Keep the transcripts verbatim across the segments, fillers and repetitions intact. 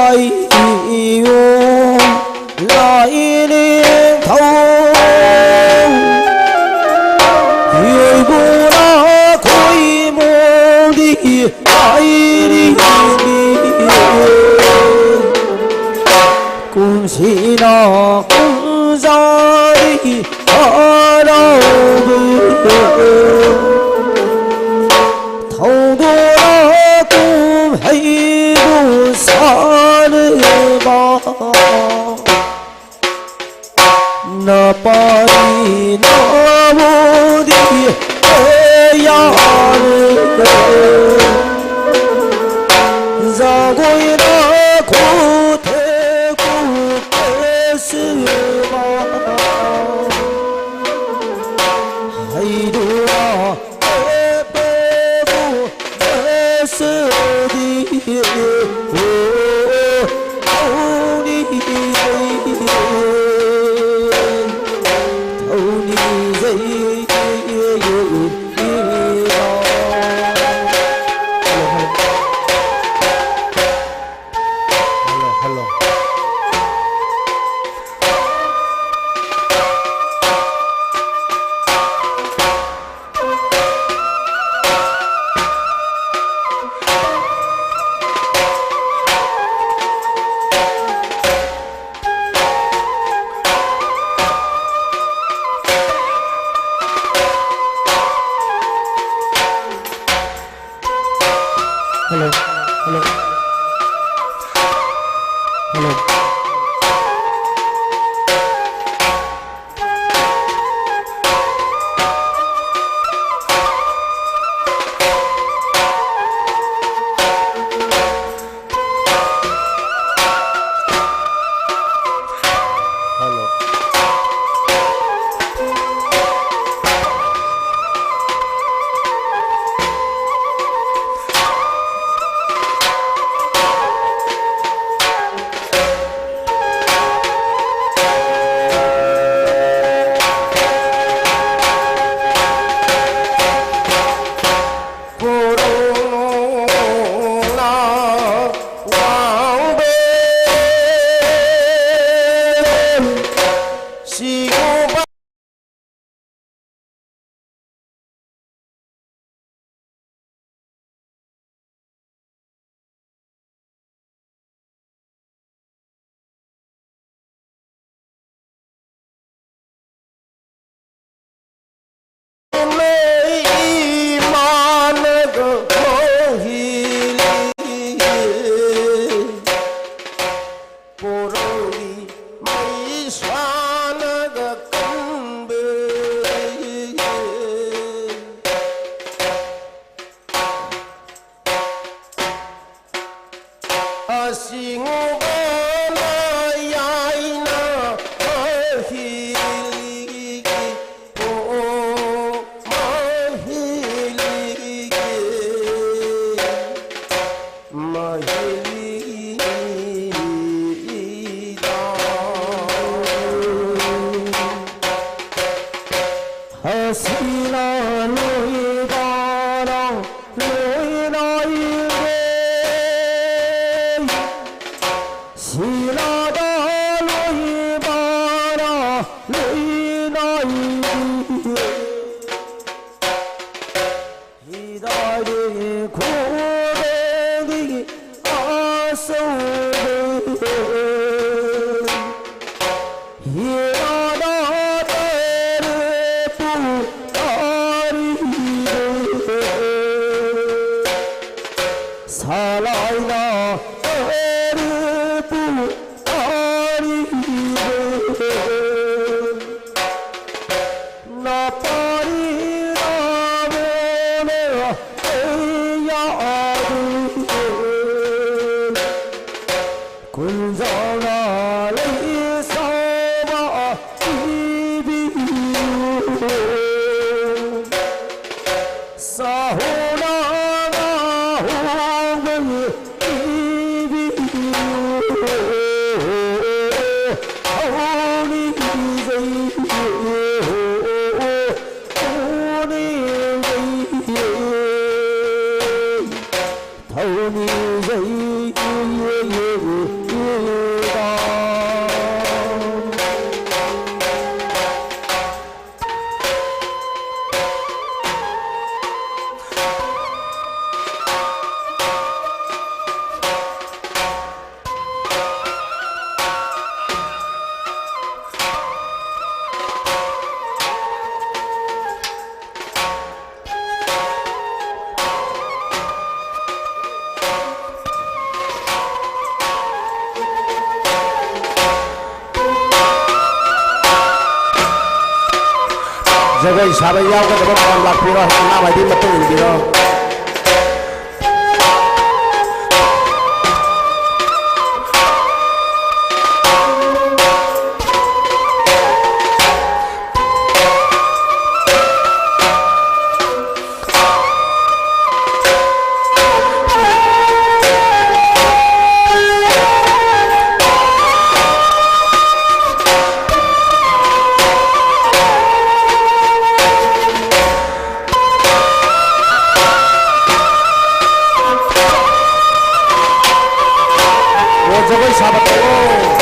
ꯑꯩꯌꯣ ꯂꯥꯏꯅꯤꯡꯊꯧ ꯏꯕꯨꯡꯅ ꯈꯣꯏꯃꯨꯗꯤ ꯂꯥꯏꯅꯤꯡꯉꯤ꯫ ꯀꯨꯝꯁꯤꯅ ꯀꯨꯝꯖꯥꯗꯤ ꯍꯔꯥꯎꯕ ꯊꯧꯗꯣꯛ ꯀꯨꯝꯍꯩꯕꯨ ꯁꯥꯟꯅꯕ ꯅꯄꯥꯔꯤ ꯅꯃꯣꯗꯤ ꯌꯥꯔꯦ ꯖꯒꯣꯏꯅ ꯈꯨꯊꯦꯛꯄꯨ ꯀꯦꯁꯤꯕ ꯍꯩꯗꯨꯅ Hello. Hello. Hello. ꯃꯩ ꯏꯃꯥꯅꯒ ꯃꯣꯍꯤꯂꯤꯒꯦ, ꯄꯣꯔꯧꯒꯤ ꯃꯩꯁꯥꯅꯒ ꯀꯟꯕꯤꯒꯦ꯫ ꯑꯁꯤꯡꯕꯅ ꯌꯥꯏꯅ ꯃꯍꯤꯂꯤꯒꯤ, ꯑꯣ ꯃꯍꯤꯂꯤꯒꯤ, ꯃꯍꯤꯂꯤꯒꯤꯗ꯫ ꯍꯁꯤꯅ ꯂꯣꯏꯕꯅ ꯂꯣꯏꯅꯥꯏꯒꯦ, ꯁꯤꯂꯥꯗ ꯂꯣꯏꯕꯥꯔ ꯂꯣꯏꯅꯥꯏꯒꯦ꯫ ꯍꯤꯗꯥꯏꯗꯤ ꯈꯨꯗꯦꯡꯗꯤ ꯑꯁꯧꯕ꯫ ꯍꯤꯔꯥꯗ ꯇꯔꯦꯄꯨ ꯇꯥꯔꯤꯕꯦ꯫ ꯁꯂꯥꯏꯅ ꯇꯔꯦꯄꯨ ꯇꯥꯔꯤꯕꯦ꯫ ꯅꯄꯥꯔꯤ ꯅꯥꯕꯣꯅꯦ ꯑꯩ ꯌꯥꯗꯦ꯫ ꯀꯨꯟꯖꯥꯎꯅ ꯂꯩꯁꯥꯕ ꯄꯤꯕꯤꯌꯨ꯫ ꯁꯥꯍꯨꯅ ꯉꯥꯍꯣꯡꯕ ꯄꯤꯕꯤꯌꯨ꯫ ꯊꯧꯅꯤꯖꯩ, ꯊꯧꯅꯤꯖꯩ꯫ ꯊꯧꯅꯤꯖꯩ꯫ ꯖꯒꯣꯏ ꯁꯥꯕ ꯌꯥꯎꯒꯗꯕ ꯃꯌꯥꯝ ꯂꯥꯛꯄꯤꯔꯣ, ꯍꯥꯏꯗꯤ ꯃꯇꯨꯡ ꯏꯟꯕꯤꯔꯣ꯫ ꯑꯣ, ꯖꯒꯣꯏ ꯁꯥꯕ ꯇꯣꯛꯑꯣ꯫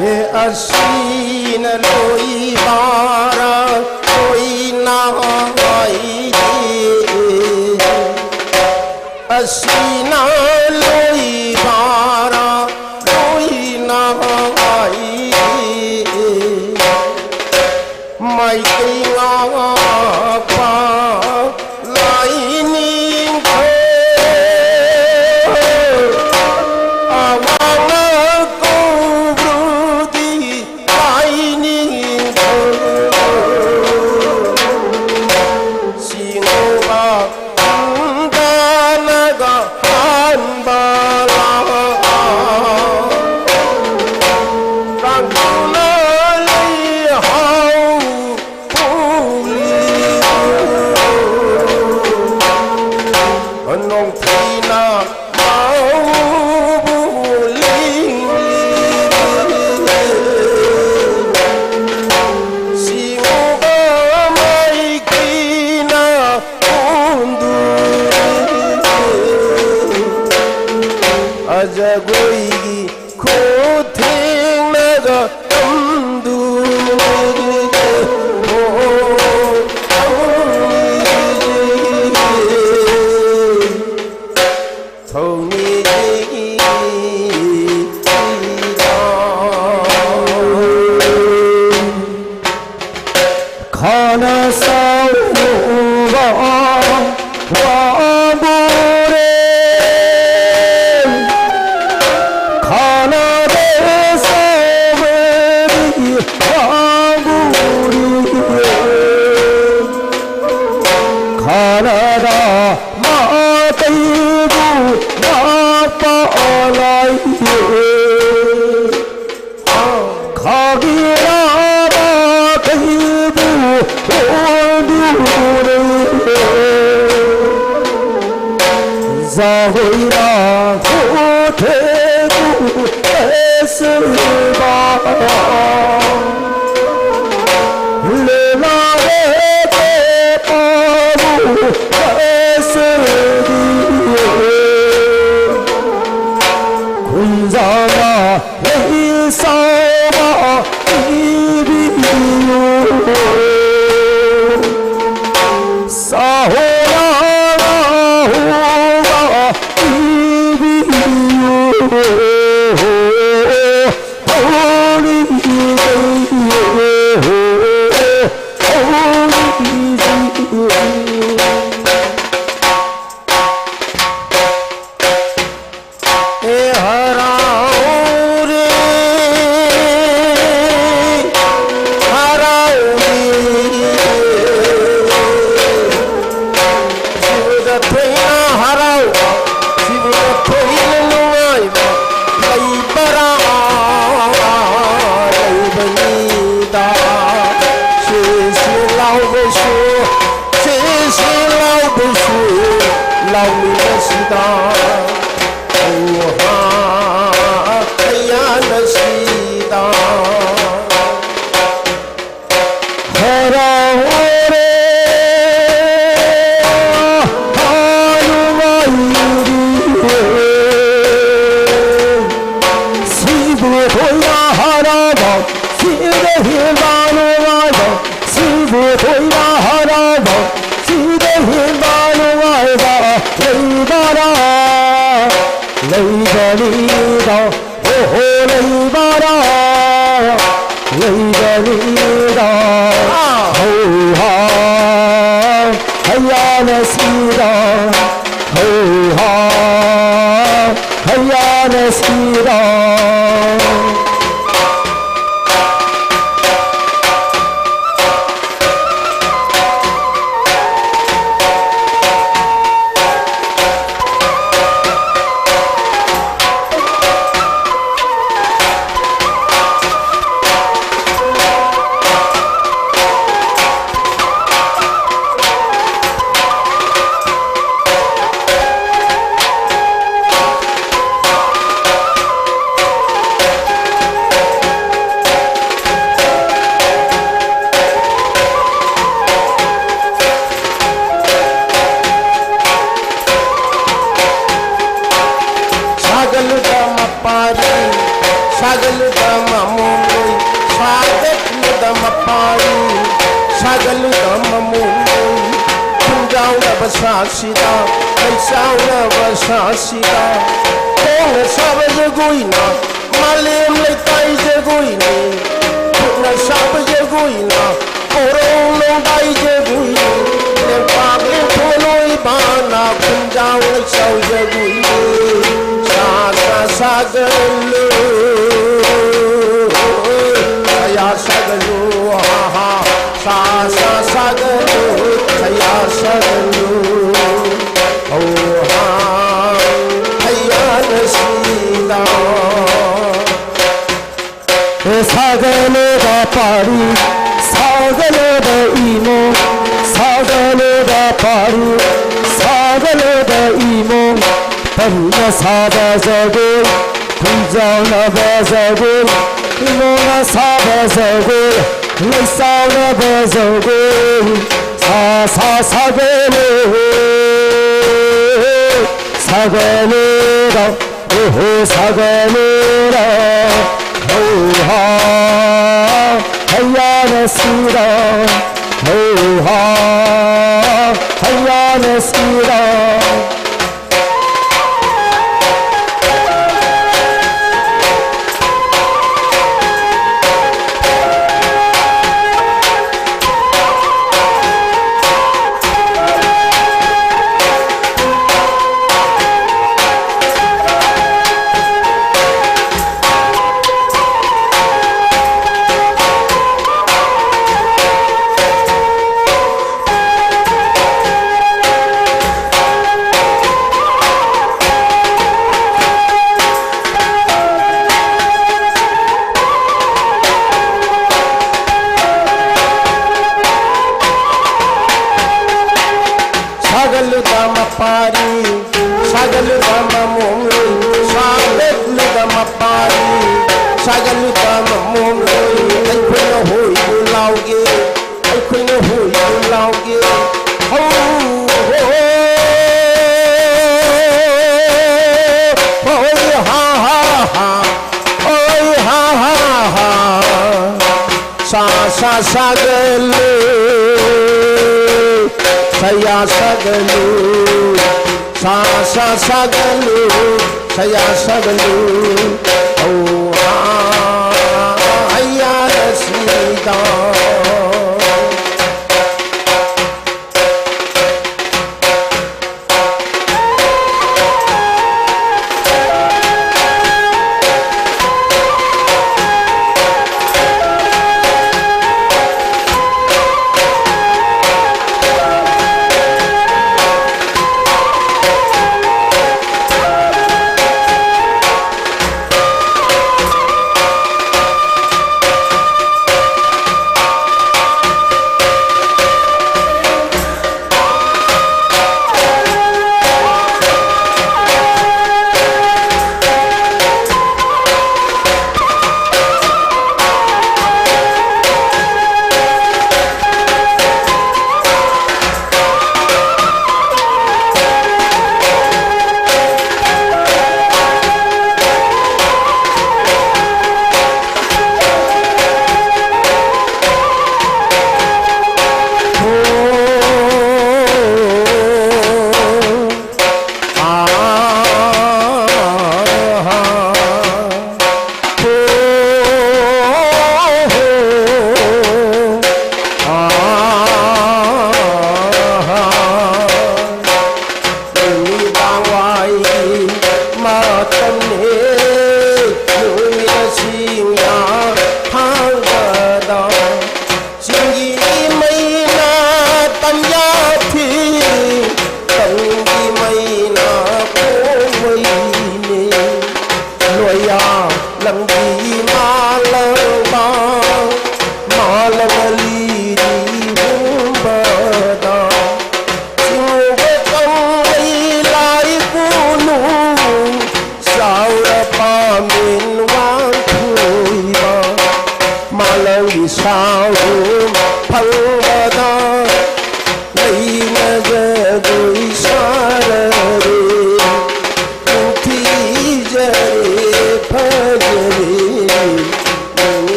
ꯑꯦ, ꯑꯁꯤꯅ ꯂꯣꯏꯕꯔ ꯂꯣꯏꯅ ꯍꯥꯏꯗꯦ꯫ ꯑꯁꯤꯅ ꯂꯣꯏꯕꯔ ꯂꯣꯏꯅ ꯍꯥꯏꯗꯦ꯫ ꯃꯩꯇꯩ ꯉꯥꯛꯄ ꯂꯥꯏꯅꯤꯡꯊꯧ ꯑꯋꯥꯡꯅ ꯀꯧꯕ꯭ꯔꯨꯒꯤ ꯂꯥꯏꯅꯤꯡꯊꯧ ꯁꯤꯡꯕ ꯇꯥꯅꯒ ꯍꯥꯟꯕ ꯂꯥꯛ ꯀꯥꯡꯗꯨꯅ ꯂꯩꯍꯥꯎ ꯄꯨꯔꯤ꯫ ꯁꯥꯎꯕ ꯋꯥꯕꯨꯔꯦ, ꯈꯥꯅꯗꯦ ꯁꯥꯎꯕꯗꯤ ꯋꯥꯕꯨꯔꯦ, ꯈꯥꯅꯗ ꯃꯥꯇꯩꯕꯨ ꯃꯄꯥ ꯂꯥꯏꯌꯦ꯫ ꯈꯥꯒꯤꯔꯥꯕ ꯀꯩꯕꯨ ꯍꯣꯟꯗꯨꯔꯦ꯫ ꯖꯥꯒꯣꯏꯔꯥ ꯈꯣꯊꯦꯕꯨ ꯑꯦꯁꯦꯕꯥ꯫ ꯂꯦꯂꯥꯔꯦ ꯄꯥꯕꯨ ꯑꯦꯁꯦꯗꯤꯌꯦ꯫ ꯈꯨꯟꯖꯥꯃ ꯂꯩꯁꯥꯃ ꯏꯕꯤꯌꯨ꯫ ꯁꯥꯍꯣꯔꯥ ꯍꯣꯃ ꯏꯕꯤꯌꯨ꯫ ꯊꯧꯔꯤ ꯏꯕꯤꯌꯨ꯫ ꯊꯧꯔꯤ ꯏꯕꯤꯌꯨ꯫ ꯑꯦ ꯍꯔꯥꯎꯔꯦ, ꯍꯔꯥꯎꯔꯦ, ꯁꯤꯕꯗ ꯊꯣꯏꯅ ꯍꯔꯥꯎꯕ, ꯁꯤꯕꯗ ꯊꯣꯏꯅ ꯅꯨꯡꯉꯥꯏꯕ ꯂꯩꯕꯔꯥ, ꯂꯩꯕꯅꯤꯗ꯫ ꯁꯤꯁꯤ ꯂꯥꯎꯕꯁꯨ, ꯁꯤꯁꯤ ꯂꯥꯎꯕꯁꯨ, ꯂꯥꯎꯃꯤꯟꯅꯁꯤꯗ꯫ ꯍꯧꯍꯥ ꯀꯌꯥꯅ ꯁꯤꯗ꯫ ꯍꯔꯥꯎꯔꯦ, ꯍꯔꯥꯎꯔꯦ꯫ ꯁꯤꯕꯨ ꯊꯣꯏꯅ ꯍꯔꯥꯎꯕ, ꯁꯤꯗ ꯍꯦꯟꯕ ꯅꯨꯡꯉꯥꯏꯕ, ꯁꯤꯕꯨ ꯊꯣꯏꯅ ꯍꯔꯥꯎꯕ, ꯁꯤꯗ ꯍꯦꯟꯕ ꯅꯨꯡꯉꯥꯏꯕ ꯂꯩꯕꯔꯥ? ꯂꯩꯒꯅꯤꯗ, ꯑꯣꯍꯣ, ꯂꯩꯕꯔꯥ? ꯂꯩꯒꯅꯤꯗ꯫ ꯍꯧ ꯍꯩꯌꯥꯅ ꯁꯤꯔꯥ, ꯍꯣ ꯍꯥ, ꯍꯩꯌꯥꯅ ꯁꯤꯔꯥ꯫ ꯁꯥꯒꯠꯂꯨꯗ ꯃꯄꯥꯔꯤ, ꯁꯥꯒꯠꯂꯨꯗ ꯃꯃꯣꯟ ꯂꯣꯏ, ꯁꯥꯒꯠꯂꯨꯗ ꯃꯄꯥꯔꯤ, ꯁꯥꯒꯠꯂꯨꯗ ꯃꯃꯣꯟ ꯂꯣꯏ꯫ ꯈꯨꯟꯖꯥꯎꯅꯕ ꯁꯥꯁꯤꯗ, ꯂꯩꯆꯥꯎꯅꯕ ꯁꯥꯁꯤꯗ, ꯈꯣꯡꯅ ꯁꯥꯕ ꯖꯒꯣꯏꯅ ꯃꯥꯂꯦꯝ ꯂꯩꯀꯥꯏ ꯖꯒꯣꯏꯅꯤ, ꯈꯨꯠꯅ ꯁꯥꯕ ꯖꯒꯣꯏꯅ ꯀꯣꯔꯧ ꯅꯣꯡꯗꯥꯏ ꯖꯒꯣꯏꯅꯤ, ꯂꯦꯝꯄꯥꯛ ꯂꯦꯝꯊꯣꯟ ꯑꯣꯏꯕꯅ ꯈꯨꯟꯖꯥꯎ ꯂꯩꯆꯥꯎ ꯖꯒꯣꯏꯅꯤ꯫ ꯁꯥ ꯁꯥ ꯁꯥꯒꯠꯂꯨ, ꯁꯌꯥ ꯁꯥꯒꯠꯂꯨ, ꯍꯥ ꯍꯥ꯫ ꯁꯥ ꯁꯥ ꯁꯥꯒꯠꯂꯨ, ꯁꯌꯥ ꯁꯥꯒꯠꯂꯨ, ꯍꯧ ꯍꯥ, ꯍꯩꯌꯥꯅ ꯁꯤꯗ꯫ ꯑꯦ ꯁꯥꯒꯠꯂꯦꯗ ꯄꯥꯔꯤ, ꯁꯥꯒꯠꯂꯦꯗ ꯏꯃꯣ, ꯁꯥꯒꯠꯂꯦꯗ ꯄꯥꯔꯤ, ꯁꯥꯒꯠꯂꯦꯗ ꯏꯃꯣ꯫ ꯄꯥꯔꯤꯅ ꯁꯥꯕ ꯖꯒꯣꯏ, ꯈꯨꯟꯖꯥꯎꯅꯕ ꯖꯒꯣꯏ, ꯏꯃꯣꯅ ꯁꯥꯕ ꯖꯒꯣꯏ, ꯂꯩꯆꯥꯎꯅꯕ ꯖꯒꯣꯏ꯫ ꯁꯥ ꯁꯥ ꯁꯥꯒꯠꯂꯦ, ꯁꯥꯒꯠꯂꯦꯗ꯫ ꯍꯣ ꯍꯣ ꯁꯥꯒꯠꯂꯦꯔꯥ, ꯍꯣ ꯍꯥ, ꯍꯩꯌꯥꯅ ꯁꯤꯔꯥ, ꯍꯣ ꯍꯥ, ꯍꯩꯌꯥꯅ ꯁꯤꯔꯥ꯫ ꯁꯥꯒꯠꯂꯨꯗ ꯃꯄꯥꯔꯤ, ꯁꯥꯒꯠꯂꯨꯗ ꯃꯃꯣꯝꯔꯣꯏ, ꯁꯥꯒꯠꯂꯨꯗ ꯃꯄꯥꯔꯤ, ꯁꯥꯒꯠꯂꯨꯗ ꯃꯃꯣꯝꯔꯣꯏ, ꯑꯩꯈꯣꯏꯅ ꯍꯣꯏꯕꯨ ꯂꯥꯎꯒꯦ, ꯑꯩꯈꯣꯏꯅ ꯍꯣꯏꯕꯨ ꯂꯥꯎꯒꯦ꯫ ꯍꯧ ꯍꯣ ꯍꯣꯏ ꯍꯥ ꯍꯥ ꯍꯥ, ꯍꯣꯏ ꯍꯥ ꯍꯥ ꯍꯥ꯫ ꯁꯥ ꯁꯥ ꯁꯥꯒꯠꯂꯨ, ꯁꯌꯥ ꯁꯥꯒꯠꯂꯨ, ꯁꯥ ꯁꯥ ꯁꯥꯒꯠꯂꯨ, ꯁꯌꯥ ꯁꯥꯒꯠꯂꯨ꯫ ꯍꯧ ꯍꯥ ꯍꯩꯌꯥꯅ ꯁꯤꯗ꯫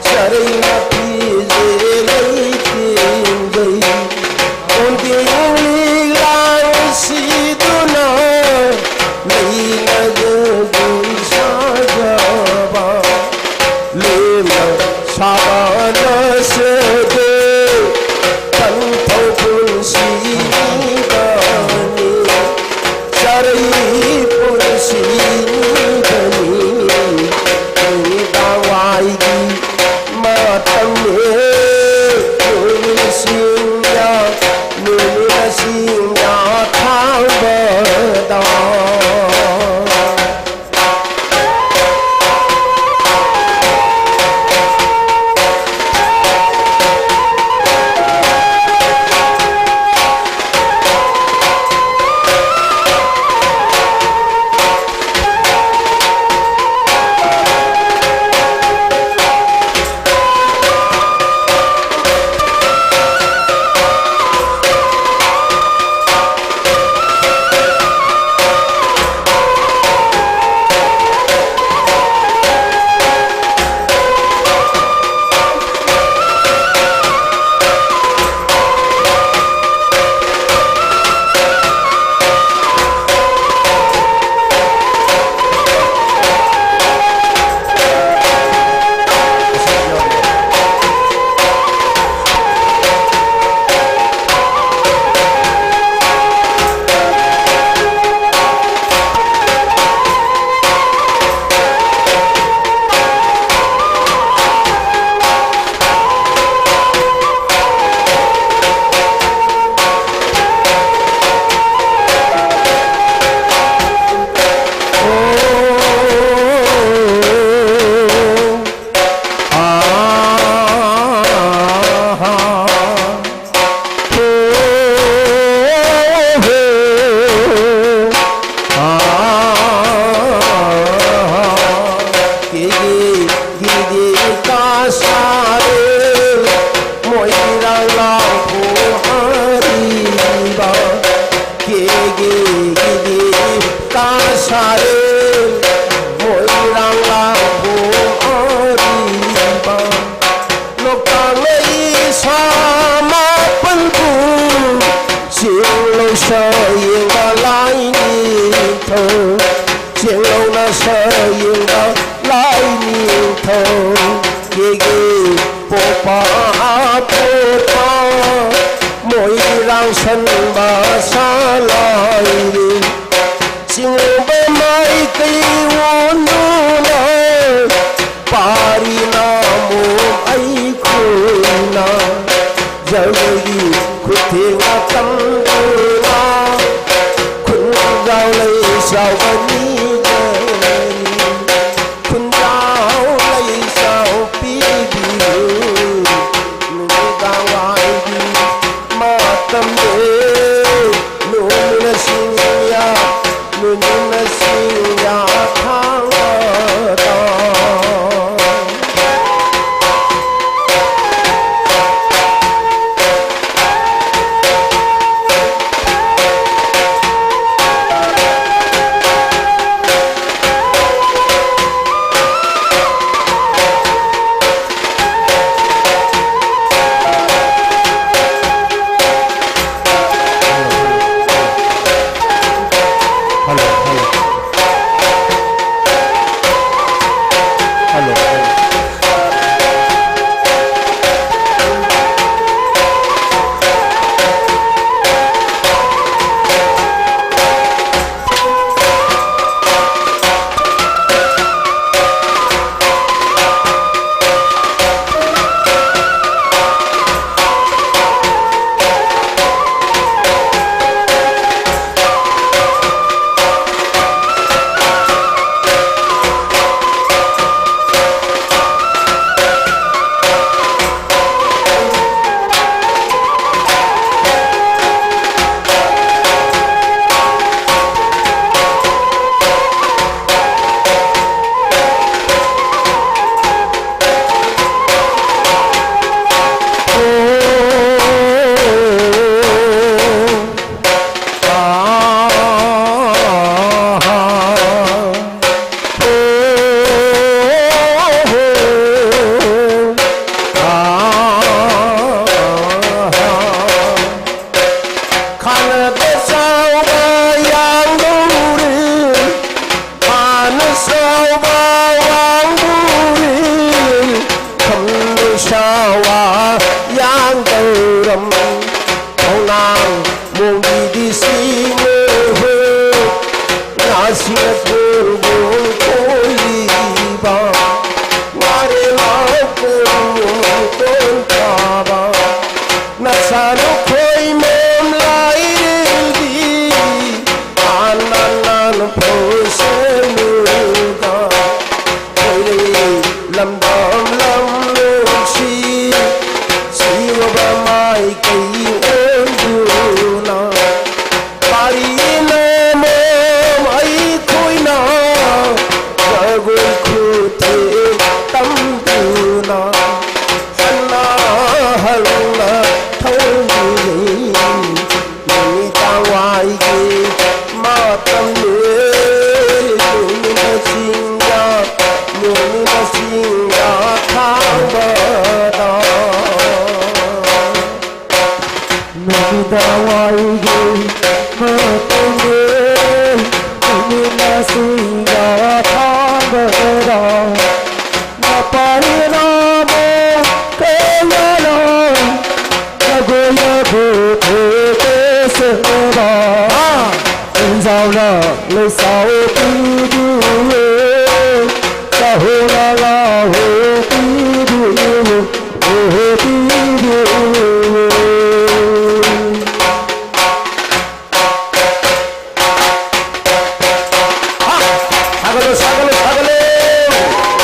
ꯆꯔꯩ ꯅꯥꯄꯤꯁꯦ ꯂꯩꯇꯦꯡꯖꯩ꯫ ꯀꯣꯟꯗꯦꯡ ꯂꯤꯛꯂꯥꯡ ꯁꯤꯗꯨꯅ ꯂꯩꯅ ꯖꯒꯣꯏ ꯁꯥꯖꯕ꯫ ꯂꯦꯝꯅ ꯁꯥꯕ ꯅꯁꯗꯦ ꯄꯟꯊꯧ ꯄꯨꯟꯁꯤꯅꯤꯕꯅꯤ꯫ ꯆꯔꯩ ꯄꯨꯟꯁꯤꯅꯤꯕꯅꯤ꯫ ꯅꯨꯃꯤꯗꯥꯡꯋꯥꯏꯒꯤ ꯃꯇꯝꯅꯦ꯫ ꯅꯨꯃꯤꯠꯁꯤꯡꯅ, ꯅꯨꯃꯤꯠꯁꯤꯡꯅ ꯊꯥꯡꯕꯗ꯫ ꯑꯩꯒꯤ ꯄꯣꯛꯄ ꯄꯣꯛꯄ ꯃꯣꯏꯔꯥꯡ ꯁꯟꯕ ꯁꯥꯂꯥꯏꯔꯤ꯫ ꯆꯤꯡꯕ ꯃꯥꯏꯀꯩ ꯑꯣꯟꯗꯨꯅ ꯄꯥꯔꯤ ꯅꯥꯃꯨ ꯑꯩꯈꯣꯏꯅ ꯖꯒꯣꯏꯒꯤ ꯈꯨꯊꯦꯡꯅ ꯇꯝꯗꯨꯅ ꯈꯨꯟꯖꯥꯎ ꯂꯩ ꯆꯥꯎꯕꯅꯤ꯫ ꯈꯨꯟꯖꯥꯎ ꯂꯩꯁꯥꯎ ꯄꯤꯕꯤꯌꯨ꯫ ꯅꯨꯃꯤꯗꯥꯡ ꯋꯥꯏꯒꯤ ꯃꯇꯝꯗ ꯅꯨꯃꯤꯠꯅ ꯁꯤꯡꯌꯥ, ꯅꯨꯃꯤꯠꯅ ꯁꯤꯡꯌꯥ ꯊꯥꯡꯕꯗ꯫ ꯑꯩꯈꯣꯏ ꯃꯣꯝ ꯂꯥꯏꯔꯦꯝꯕꯤ, ꯑꯅꯥꯟ ꯅꯥꯟ ꯐꯧꯁꯅꯨꯗ, ꯈꯣꯏꯔꯩ ꯂꯝꯗꯝ ꯂꯝꯂꯣꯡꯁꯤ, ꯁꯤꯔꯕ ꯃꯥꯏꯀꯩ ꯑꯣꯟꯗꯨꯅ, ꯄꯥꯔꯤꯅ ꯃꯣꯝ ꯑꯩꯈꯣꯏꯅ ꯖꯒꯣꯏ ꯈꯨꯊꯦꯛ ꯇꯝꯗꯨꯅ, ꯍꯟꯅ ꯍꯟꯅ ꯊꯧꯔꯤꯅꯤ꯫ ꯅꯨꯃꯤꯗꯥꯡ ꯋꯥꯏꯒꯤ ꯃꯇꯝꯅꯤ, ꯅꯨꯃꯤꯠꯅ ꯆꯤꯡꯗ, ꯅꯨꯃꯤꯠꯅ ꯆꯤꯡꯗ ꯊꯥꯡꯕꯗ꯫ ꯅꯨꯃꯤꯗꯥꯡ ꯋꯥꯏꯒꯤ ꯃꯇꯝꯅꯤ, ꯅꯨꯃꯤꯠꯅ ꯆꯤꯡꯗ ꯊꯥꯡꯕꯗ, ꯅꯄꯥꯔꯤꯅ ꯃꯣ ꯀꯌꯥꯅ ꯖꯒꯣꯏ ꯖꯒꯣꯏ ꯊꯦꯛꯁꯦꯕ꯫ ꯏꯟꯖꯥꯎꯅ ꯂꯩꯁꯥꯎ ꯄꯤꯕꯤꯌꯦ, ꯆꯥꯍꯣꯅ ꯂꯥꯍꯣ ꯄꯤꯕꯤꯌꯦ, ꯑꯣ ꯄꯤꯕꯤꯌꯦ꯫ ꯁꯥꯒꯠꯂꯨ, ꯁꯥꯒꯠꯂꯨ, ꯁꯥꯒꯠꯂꯨ꯫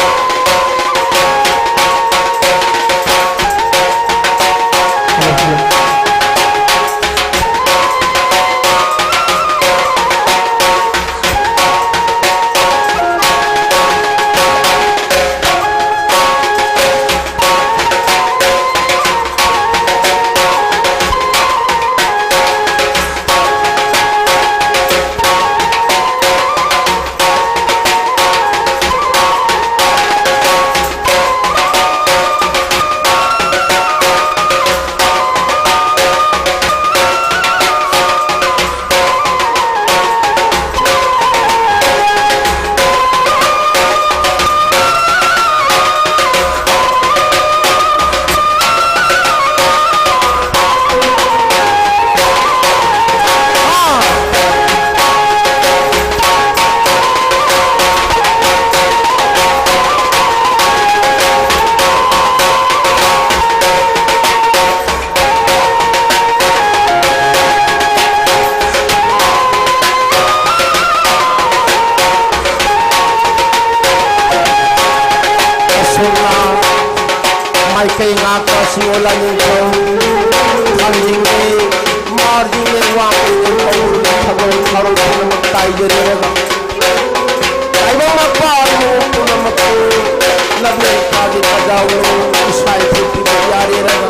ꯃꯥꯏꯀꯩ ꯉꯥꯛꯄ ꯁꯤꯡꯉꯣ ꯂꯥꯏꯅꯤꯡꯊꯧ, ꯊꯥꯡꯖꯤꯡꯅꯦ, ꯃꯥꯔꯖꯤꯡꯅꯦ, ꯋꯥꯡꯕꯅꯦ, ꯄꯥꯎꯔꯨꯅꯦ, ꯊꯥꯕꯜ ꯊꯥꯔꯣ ꯄꯨꯝꯅꯃꯛ ꯇꯥꯏꯖꯔꯦꯔꯒ, ꯇꯥꯏꯕꯪ ꯃꯄꯥ ꯏꯃꯨꯡ ꯄꯨꯝꯅꯃꯛꯄꯨ ꯂꯝꯂꯦꯟ ꯊꯥꯒꯤ ꯊꯥꯖꯥꯎꯅ ꯏꯁꯥ ꯏꯊꯤꯜ ꯄꯤꯕ ꯌꯥꯔꯦꯔꯒ,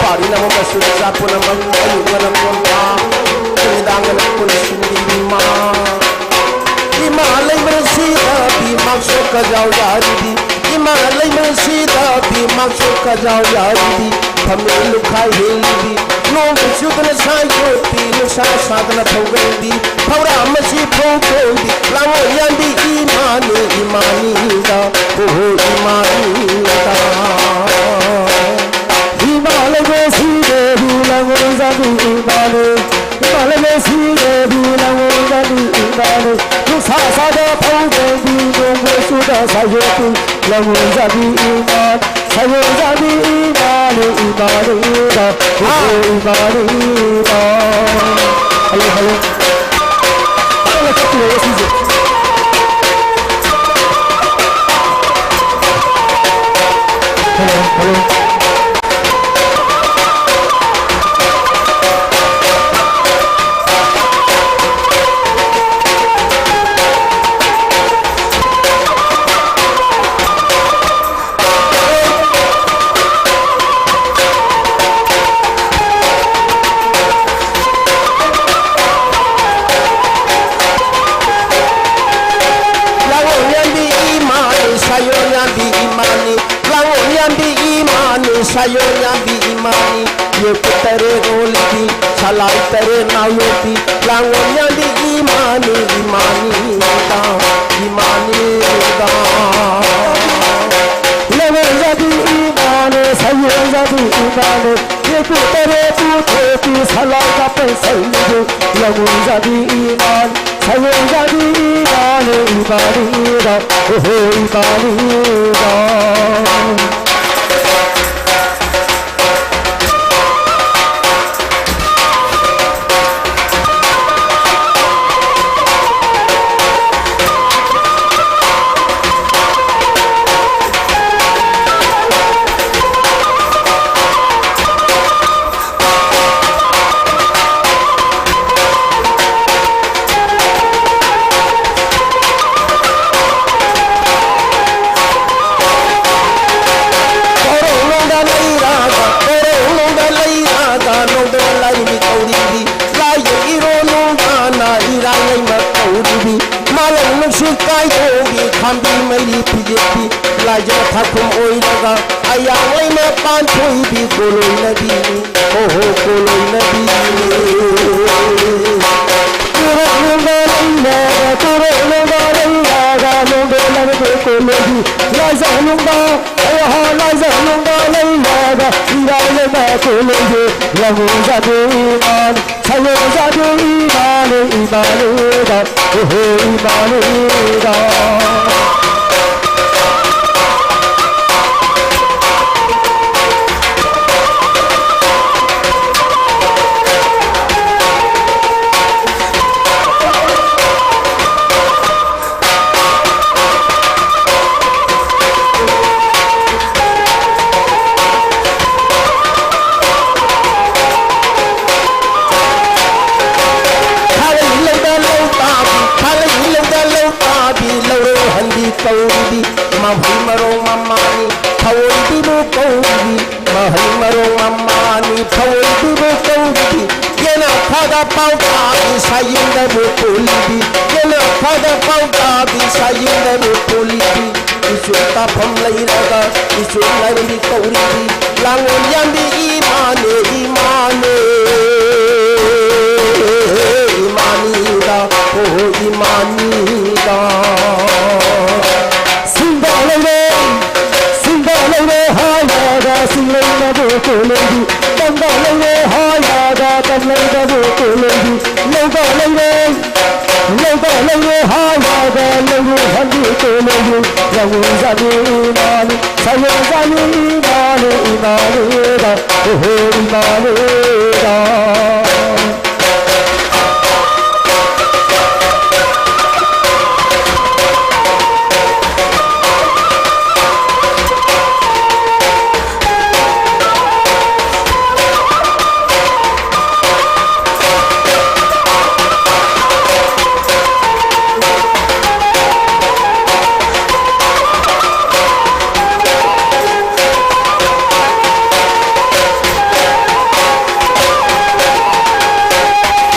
ꯄꯥꯔꯤ ꯅꯝꯃꯕꯁꯨ ꯅꯆꯥ ꯄꯨꯝꯅꯃꯛ ꯑꯌꯨꯛ ꯉꯟꯅ ꯀꯣꯟꯊꯥ ꯅꯨꯃꯤꯗꯥꯡ ꯉꯟꯅ ꯄꯨꯟꯁꯤꯟꯕꯤꯔꯤꯃ꯫ ꯏꯃꯥ ꯂꯩꯃꯔꯦꯟꯁꯤꯗ ꯐꯤ ꯃꯥꯛꯁꯨ ꯀꯖꯥꯎ ꯌꯥꯔꯤꯕꯤ, ꯏꯃꯥ ꯂꯩꯃꯔꯦꯟꯁꯤꯗ ꯐꯤ ꯃꯥꯛꯁꯨ ꯀꯖꯥꯎ ꯌꯥꯔꯤꯕꯤ, ꯐꯝꯃꯤ ꯂꯨꯈꯥꯏ ꯍꯦꯜꯂꯤꯕꯤ, ꯅꯣꯡ ꯆꯨꯗꯅ ꯁꯥꯏ ꯆꯣꯠꯄꯤ, ꯅꯨꯡꯁꯥ ꯁꯥꯗꯅ ꯐꯧꯒꯟꯕꯤ, ꯐꯧꯔꯥ ꯃꯆꯤ ꯐꯧ ꯊꯣꯏꯕꯤ, ꯂꯥꯡꯉꯣ ꯌꯥꯟꯕꯤ ꯏꯃꯥꯅꯤ, ꯏꯃꯥꯅꯤꯗ, ꯍꯣ ꯍꯣ ꯏꯃꯥꯅꯤꯗ꯫ ꯏꯃꯥ ꯂꯩꯃꯔꯦꯟꯁꯤꯗ ꯐꯤ ꯂꯥꯡꯉꯣ ꯌꯥꯟꯕꯤ ꯏꯃꯥꯅꯤ, ꯏꯃꯥ ꯂꯩꯃꯔꯦꯟꯁꯤꯗ ꯐꯤ ꯂꯥꯡꯉꯣ ꯌꯥꯟꯕꯤ ꯏꯃꯥꯅꯤ, ꯅꯨꯡꯁꯥ ꯁꯥꯗ ꯐꯧ ꯐꯧꯕꯤ, ꯅꯣꯡ ꯆꯨꯗ ꯁꯥꯏ ꯆꯣꯠꯄꯤ, ꯂꯥꯡꯉꯣ ꯌꯥꯟꯕꯤ ꯏꯃꯥ, ꯁꯥꯏ ꯌꯥꯟꯕꯤ ꯏꯃꯥꯅꯤ, ꯏꯃꯥꯅꯤꯗ, ꯍꯣ ꯍꯣ ꯏꯃꯥꯅꯤꯗ꯫ Hello, hello. ꯐꯖꯅ ꯆꯠꯄꯤꯔꯣ ꯉꯁꯤꯁꯦ꯫ Hello, hello. ꯂꯥꯡꯉꯣ ꯌꯥꯟꯕꯤ ꯏꯃꯥꯅꯤ, ꯁꯥꯏꯌꯣ ꯌꯥꯟꯕꯤ ꯏꯃꯥꯅꯤ, ꯂꯥꯡꯉꯣ ꯌꯥꯟꯕꯤ ꯏꯃꯥꯅꯤ, ꯁꯥꯏꯌꯣ ꯌꯥꯟꯕꯤ ꯏꯃꯥꯅꯤ, ꯌꯦꯛꯄꯨ ꯇꯔꯦꯠ ꯑꯣꯜꯂꯤꯕꯤ, ꯁꯂꯥꯏ ꯇꯔꯦꯠ ꯅꯥꯎ ꯌꯣꯛꯄꯤ, ꯂꯥꯡꯉꯣ ꯌꯥꯟꯕꯤ ꯏꯃꯥꯅꯤ, ꯏꯃꯥꯅꯤꯗ, ꯏꯃꯥꯅꯤꯗ꯫ ꯂꯥꯡꯉꯣ ꯌꯥꯟꯕꯤ ꯏꯃꯥꯅꯤ, ꯁꯥꯏꯌꯣ ꯌꯥꯟꯕꯤ ꯏꯃꯥꯅꯤ, ꯌꯦꯛꯄꯨ ꯇꯔꯦꯠ ꯄꯨꯊꯣꯛꯄꯤ, ꯁꯂꯥꯏ ꯀꯥꯞꯄꯩ ꯁꯩꯅꯤꯕꯤ, ꯂꯥꯡꯉꯣ ꯌꯥꯟꯕꯤ ꯏꯃꯥꯅꯤ, ꯁꯥꯏꯌꯣ ꯌꯥꯟꯕꯤ ꯏꯃꯥꯅꯤ, ꯏꯃꯥꯅꯤꯗ, ꯍꯣ ꯍꯣ ꯏꯃꯥꯅꯤꯗ꯫ ꯑꯣꯏꯔꯒ ꯑꯌꯥꯡ ꯂꯩꯃ ꯄꯥꯟꯊꯣꯏꯕꯤ ꯀꯣꯂꯣꯏꯅꯕꯤꯅꯤ꯫ ꯑꯣꯍꯣ ꯀꯣꯂꯣꯏꯅꯕꯤꯅꯤ꯫ ꯎꯔꯛꯂꯨꯕ ꯂꯩꯃꯒ ꯀꯣꯔꯛꯂꯨꯕ ꯂꯩꯃꯒ ꯅꯣꯡꯗꯣ ꯂꯪꯗꯣ ꯀꯣꯂꯣꯏꯕꯤ ꯂꯥꯏꯖ ꯂꯨꯝꯕ ꯑꯣꯍꯣ ꯂꯥꯏꯖ ꯂꯨꯝꯕ ꯂꯩꯃꯒ ꯏꯔꯥꯏ ꯂꯩꯃ ꯀꯣꯂꯣꯏꯕꯤ ꯂꯪꯉꯨꯖꯕꯤ ꯏꯃꯥꯅꯤ꯫ ꯁꯌꯣꯖꯥꯗꯨ ꯏꯃꯥꯅꯤ ꯏꯃꯥꯅꯤꯗ, ꯎꯍꯨ ꯏꯃꯥꯅꯤꯗ꯫ ꯐꯥꯂꯩ ꯂꯧꯗ ꯂꯧ ꯇꯥꯕꯤ, ꯐꯥꯂꯩ ꯂꯧꯗ ꯂꯧ ꯇꯥꯕꯤ, ꯂꯧꯔꯣꯏ ꯍꯟꯕꯤ ꯀꯧꯔꯤꯕꯤ, ꯃꯍꯩ ꯃꯔꯣꯡ ꯃꯃꯥꯅꯤ, ꯊꯑꯣꯏꯕꯤꯕꯨ ꯀꯧꯔꯤꯕꯤ, ꯃꯍꯩ ꯃꯔꯣꯡ ꯃꯃꯥꯅꯤ, ꯊꯑꯣꯏꯕꯤꯕꯨ ꯀꯧꯔꯤꯕꯤ, ꯌꯦꯅꯈꯥꯗ ꯄꯥꯎ ꯇꯥꯕꯤ, ꯁꯥꯌꯤꯟꯗꯕꯨ ꯀꯣꯜꯂꯤꯕꯤ, ꯌꯦꯅꯈꯥꯗ ꯄꯥꯎ ꯇꯥꯕꯤ, ꯁꯥꯌꯤꯟꯗꯕꯨ ꯀꯣꯜꯂꯤꯕꯤ, ꯏꯆꯨꯜ ꯇꯥꯐꯝ ꯂꯩꯔꯒ ꯏꯆꯨꯜ ꯂꯥꯏꯔꯦꯝꯕꯤ ꯀꯧꯔꯤꯕꯤ, ꯂꯥꯡꯂꯦꯟ ꯌꯥꯝꯕꯤ ꯏꯃꯥꯅꯦ, ꯏꯃꯥꯅꯦ, ꯏꯃꯥꯅꯤꯗ, ꯑꯣ ꯏꯃꯥꯅꯤꯗ꯫ ꯁꯤꯡꯗ ꯂꯩꯔꯦ, ꯁꯤꯡꯗ ꯂꯩꯔꯦ ꯍꯥꯏꯔꯒ ꯁꯤꯡꯂꯩꯅꯕꯨ ꯀꯣꯂꯦꯝꯕꯤ, ꯇꯝꯗ ꯂꯩꯔꯦ ꯍꯥꯏꯔꯒ ꯇꯝꯂꯩꯅꯕꯨ ꯀꯣꯂꯦꯝꯕꯤ, ꯂꯧꯗ ꯂꯩꯔꯦ, ꯂꯧꯗ ꯂꯩꯔꯦ ꯍꯥꯏꯔꯒ ꯂꯧꯔꯨ ꯍꯟꯕꯤ ꯀꯣꯂꯦꯝꯕꯤ, ꯂꯧꯔꯨ ꯖꯥꯅꯤ ꯏꯃꯥꯅꯤ, ꯁꯌꯣ ꯖꯥꯅꯤ ꯏꯃꯥꯅꯤ, ꯏꯃꯥꯅꯤꯗ, ꯑꯣꯍꯣ ꯏꯃꯥꯅꯤꯗ꯫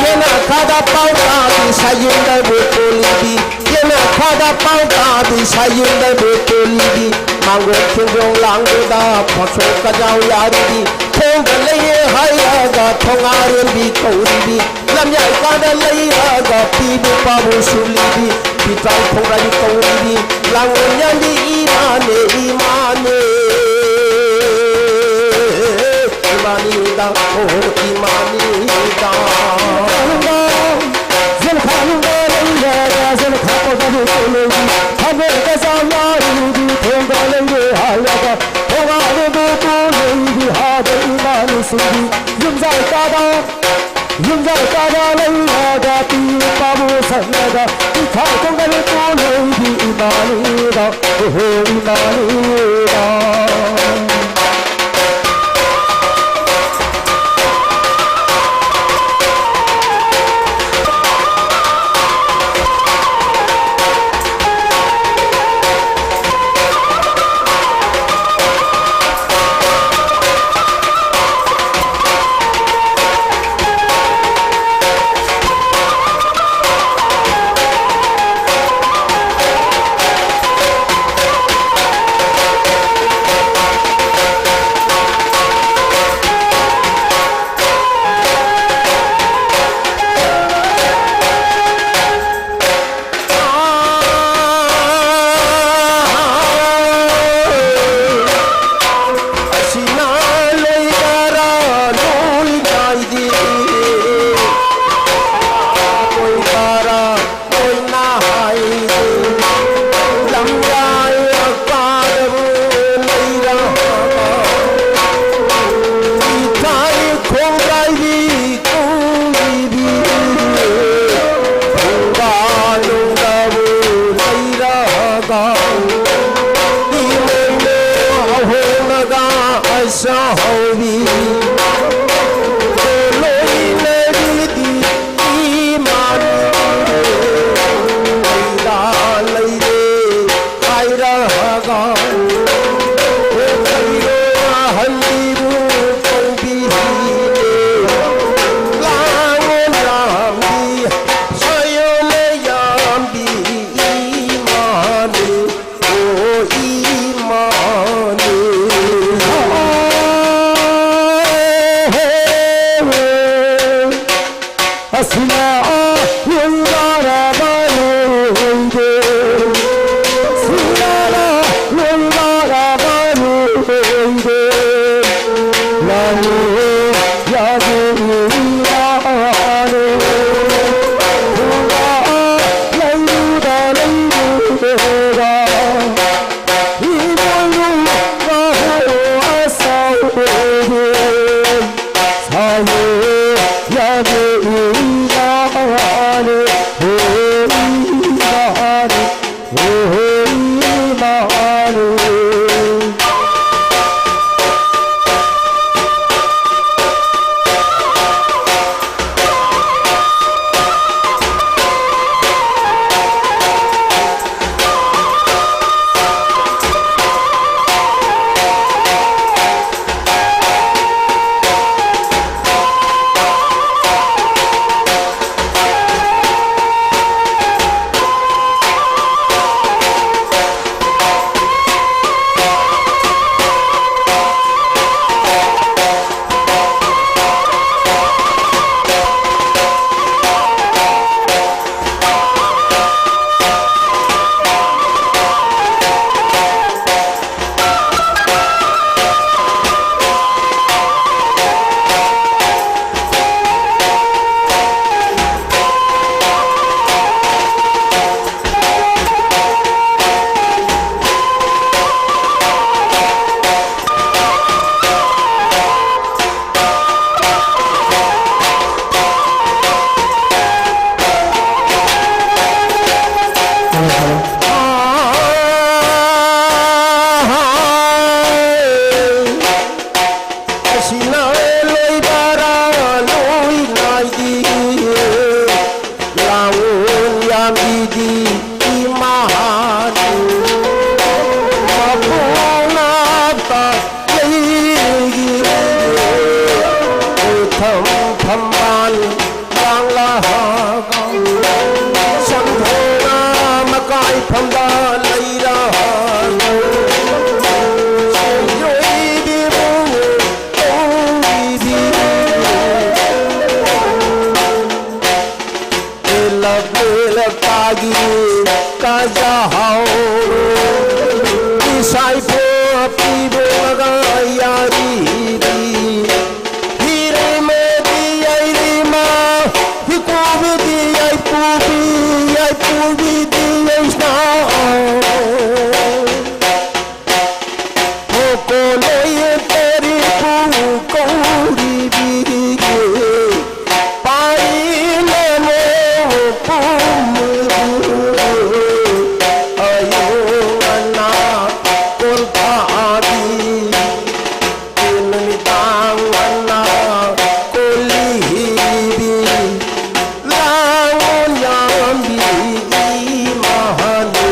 ꯌꯦꯅꯈꯥꯗ ꯄꯥꯎ ꯇꯥꯕꯤ ꯁꯥꯌꯨꯝꯗꯕꯨ ꯀꯣꯂꯤꯕꯤ, ꯌꯦꯅꯈꯥꯗ ꯄꯥꯎ ꯇꯥꯕꯤ ꯁꯥꯌꯨꯝꯗꯕꯨ ꯀꯣꯂꯤꯕꯤ, ꯃꯥꯡꯒꯣꯜ ꯊꯤꯡꯒꯣꯡ ꯂꯥꯡꯕꯗ ꯐꯣꯠꯁꯣꯛ ꯀꯖꯥꯎ ꯌꯥꯔꯤꯕꯤ, ꯊꯣꯡꯗ ꯂꯩꯌꯦ ꯍꯥꯏꯔꯒ ꯊꯣꯉꯥꯔꯦꯝꯕꯤ ꯀꯧꯔꯤꯕꯤ, ꯂꯝꯌꯥꯏ ꯀꯥꯗ ꯂꯩꯔꯒ ꯄꯤꯕꯨ ꯄꯥꯕꯨ ꯁꯨꯂꯤꯕꯤ, ꯄꯤꯇꯥꯏ ꯈꯣꯡꯒ꯭ꯔꯥꯏꯕꯤ ꯀꯧꯔꯤꯕꯤ, ꯂꯥꯡꯒꯣꯜ ꯌꯥꯟꯕꯤ ꯏꯃꯥꯅꯦ, ꯏꯃꯥꯅꯦ, ꯏꯃꯥꯅꯤꯗ, ꯑꯣ ꯏꯃꯥꯅꯤꯗ꯫ ꯌꯦꯜꯈꯥꯡꯗ ꯂꯩꯔꯒ ꯌꯦꯜꯈꯥ ꯀꯧꯕꯕꯨ ꯀꯣꯂꯣꯏꯕꯤ, ꯊꯃꯣꯏꯗ ꯆꯥꯝꯂꯥꯔꯤꯕꯤ, ꯊꯣꯡꯗ ꯂꯩꯔꯦ ꯍꯥꯏꯔꯒ ꯊꯣꯡꯒꯥꯟꯗꯕꯨ ꯀꯣꯂꯣꯏꯕꯤ, ꯍꯥꯗ ꯏꯃꯥꯅꯤ ꯁꯤꯡꯕꯤ, ꯌꯨꯝꯖꯥꯏ ꯀꯥꯗ, ꯌꯨꯝꯖꯥꯏ ꯀꯥꯗ ꯂꯩꯔꯒ ꯄꯤ ꯄꯥꯕꯨ ꯁꯠꯂꯒ ꯄꯤꯊꯥꯏ ꯈꯣꯡꯒꯜ ꯀꯣꯂꯣꯏꯕꯤ ꯏꯃꯥꯅꯤꯗ, ꯑꯣꯍꯣ ꯏꯃꯥꯅꯤꯗ꯫ ꯑꯁꯤꯅ ꯂꯣꯏꯕꯔꯥ ꯂꯣꯏꯅꯥꯏꯗꯦ, ꯂꯣꯏꯕꯔꯥ ꯂꯣꯏꯅꯥꯏꯗꯦ, ꯂꯝꯌꯥꯏ ꯀꯥꯗꯕꯨ ꯂꯩꯔꯕ ꯏꯊꯥꯏ ꯈꯣꯡꯒ꯭ꯔꯥꯏꯕꯤ ꯀꯧꯔꯤꯕꯤ, ꯐꯨꯡꯒꯥ ꯅꯨꯡꯒꯕꯨ ꯂꯩꯔꯒ ꯏꯃꯣꯏꯅꯨ ꯑꯍꯣꯡꯂꯒ ꯑꯁꯥ ꯍꯧꯕꯤ꯫ ꯂꯣꯏꯅꯔꯤꯗꯤ ꯏꯃꯥꯅꯤ ꯂꯩꯔꯥ ꯂꯩꯔꯦ ꯍꯥꯏꯔꯒ ꯀꯩꯔꯣ ꯑꯍꯟꯕꯤꯕꯨ ꯀꯧꯕꯤꯔꯤꯅꯦ꯫ ꯂꯥꯡꯉꯣ ꯂꯥꯝꯕꯤ ꯁꯥꯌꯣꯅ ꯌꯥꯝꯕꯤ ꯏꯃꯥꯅꯤ꯫ ꯑꯣ ꯏꯃꯥ Piboga yariri, hiremedi yairima, hikubidi yaipubi, yaipubidi yaisna. Kokoloi teri pu kouri biri. Pai namo pum ayo ana kolpadi. Inmitang ana kolihibi. Langon yambi imahani.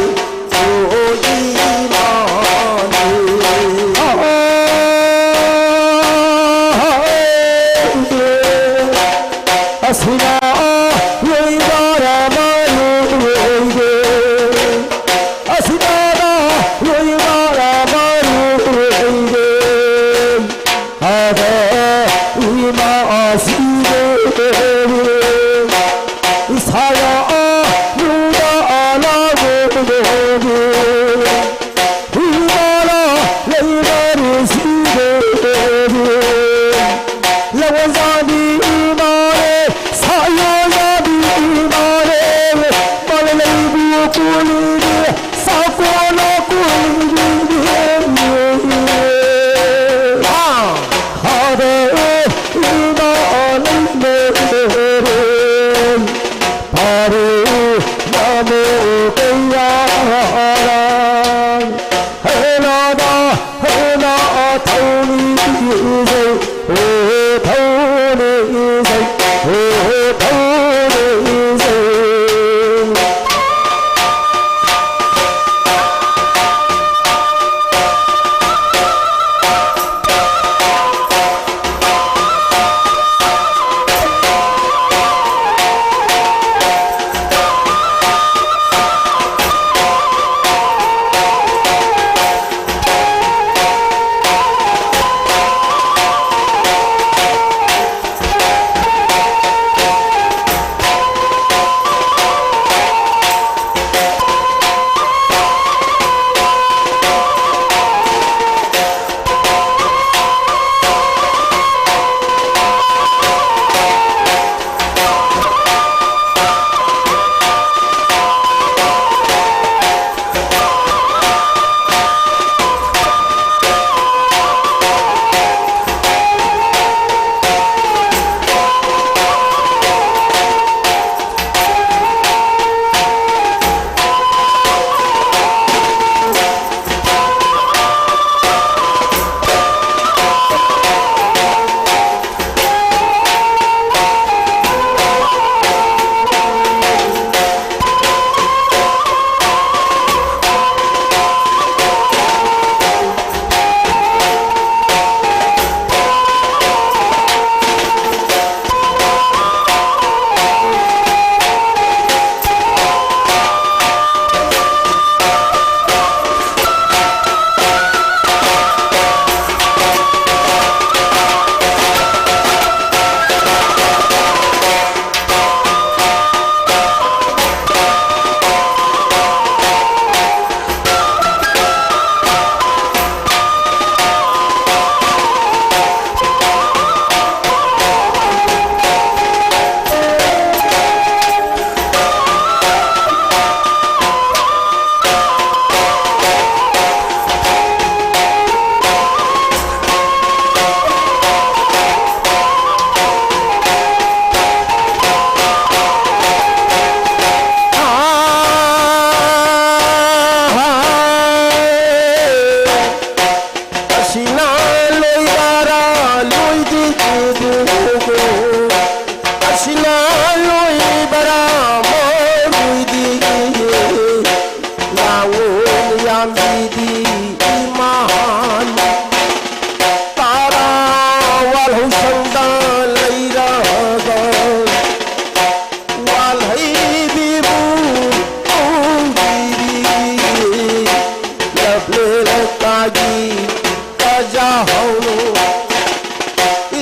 ꯍꯧꯅꯨ꯫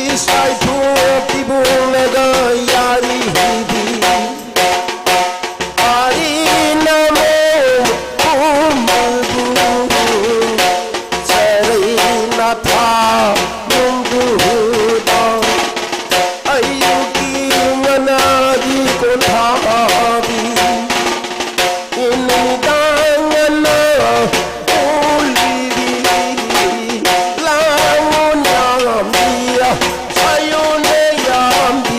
ꯏꯁꯥꯏ ꯊꯣꯛꯈꯤꯕꯨꯡꯂꯒ ꯌꯥꯔꯤ ꯍꯤꯕꯤ꯫ ꯑꯔꯤꯅ ꯃꯣꯃ ꯎꯃꯜꯕꯨ ꯆꯔꯩꯅ ꯊꯥ ꯅꯨꯡꯗꯨꯗ꯫ ꯑꯌꯨꯛꯀꯤ ꯉꯟꯅꯒꯤ ꯀꯣꯟꯊꯥꯕꯤ꯫ ꯅꯨꯃꯤꯗꯥꯡ ꯉꯟꯅ ꯎꯂꯤꯕꯤ꯫ ꯂꯥꯡꯉꯣꯟ ꯌꯥꯝꯕꯤ꯫ ꯁꯥꯌꯣꯟꯅ ꯌꯥꯝꯕꯤ꯫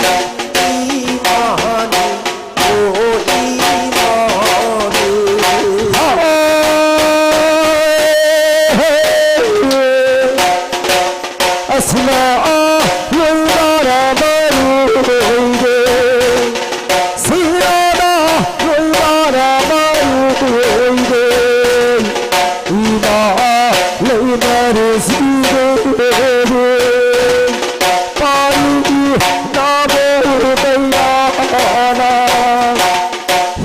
ꯏꯃꯥꯅꯤ꯫ ꯑꯣ ꯏꯃꯥꯅꯤ꯫ ꯑꯁꯅꯥ ꯂꯣꯏꯅꯔꯕ ꯂꯣꯏꯔꯦ꯫ ꯁꯤꯔꯥꯗ ꯂꯣꯏꯅꯔꯕ ꯂꯣꯏꯔꯦ꯫ ꯏꯃꯥ ꯂꯩꯃꯔꯦꯁꯤꯔꯦ꯫ ꯄꯥꯔꯤ ꯅꯥꯕꯣ ꯀꯌꯥꯅ꯫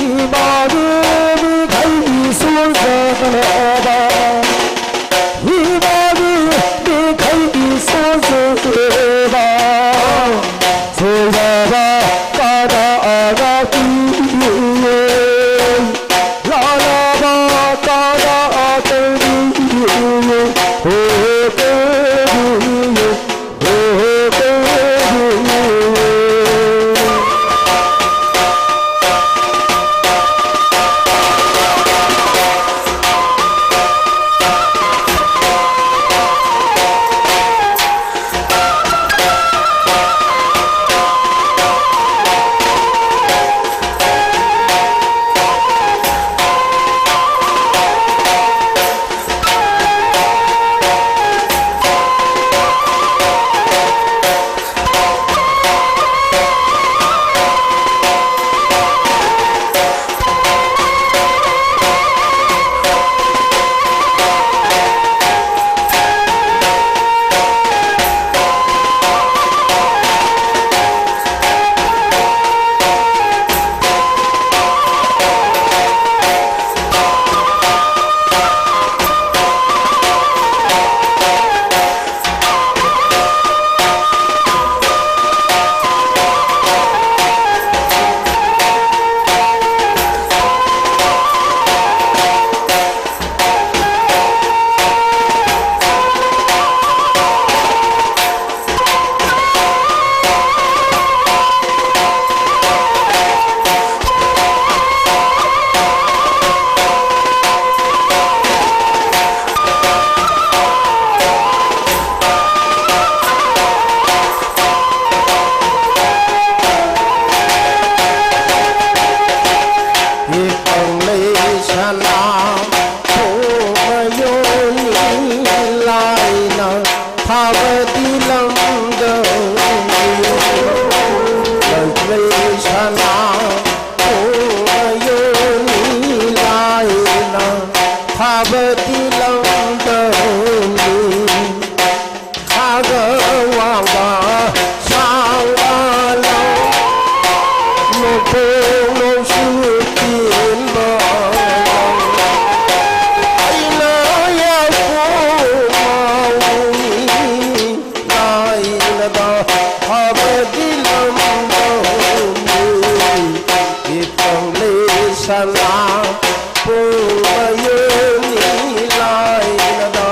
ꯏꯃꯥꯒꯤ ꯃꯤꯈꯩ ꯁꯣꯟꯖꯔꯕ꯫ ꯏꯃꯥꯒꯤ ꯃꯤꯈꯩ ꯁꯣꯟꯖꯔꯕ꯫ ꯁꯣꯏꯔꯕ ꯀꯅꯥ ꯑꯉꯥꯛꯄꯤꯌꯦ꯫ ꯂꯥꯜꯂꯕ ꯀꯅꯥ ꯑꯇꯩꯕꯤꯌꯦ꯫ ꯍꯣ ꯀꯦꯕꯤ ꯊꯥꯕꯗꯤ ꯂꯝꯗꯝꯒꯤ ꯂꯩ ꯁꯅꯥ ꯄꯨꯡ ꯃꯌꯣꯟꯅꯤ ꯂꯥꯏꯅ ꯊꯥꯕꯗꯤ ꯂꯝꯗꯝꯒꯤ ꯈꯥꯒ ꯋꯥꯡꯕ ꯁꯥꯡꯕ ꯂꯧ ꯅꯣꯡꯄꯣꯛ ꯅꯣꯡꯆꯨꯞ ꯇꯦꯟꯕ ꯂꯧ ꯑꯩꯅ ꯌꯥꯝ ꯂꯥꯏꯅꯗ ꯐꯕꯗꯤ ꯂꯝꯗꯝꯅꯤ ꯏꯀꯪꯂꯤ ꯁꯅꯥ ꯄꯨꯡ ꯃꯌꯣꯟꯅꯤ ꯂꯥꯏꯅꯗ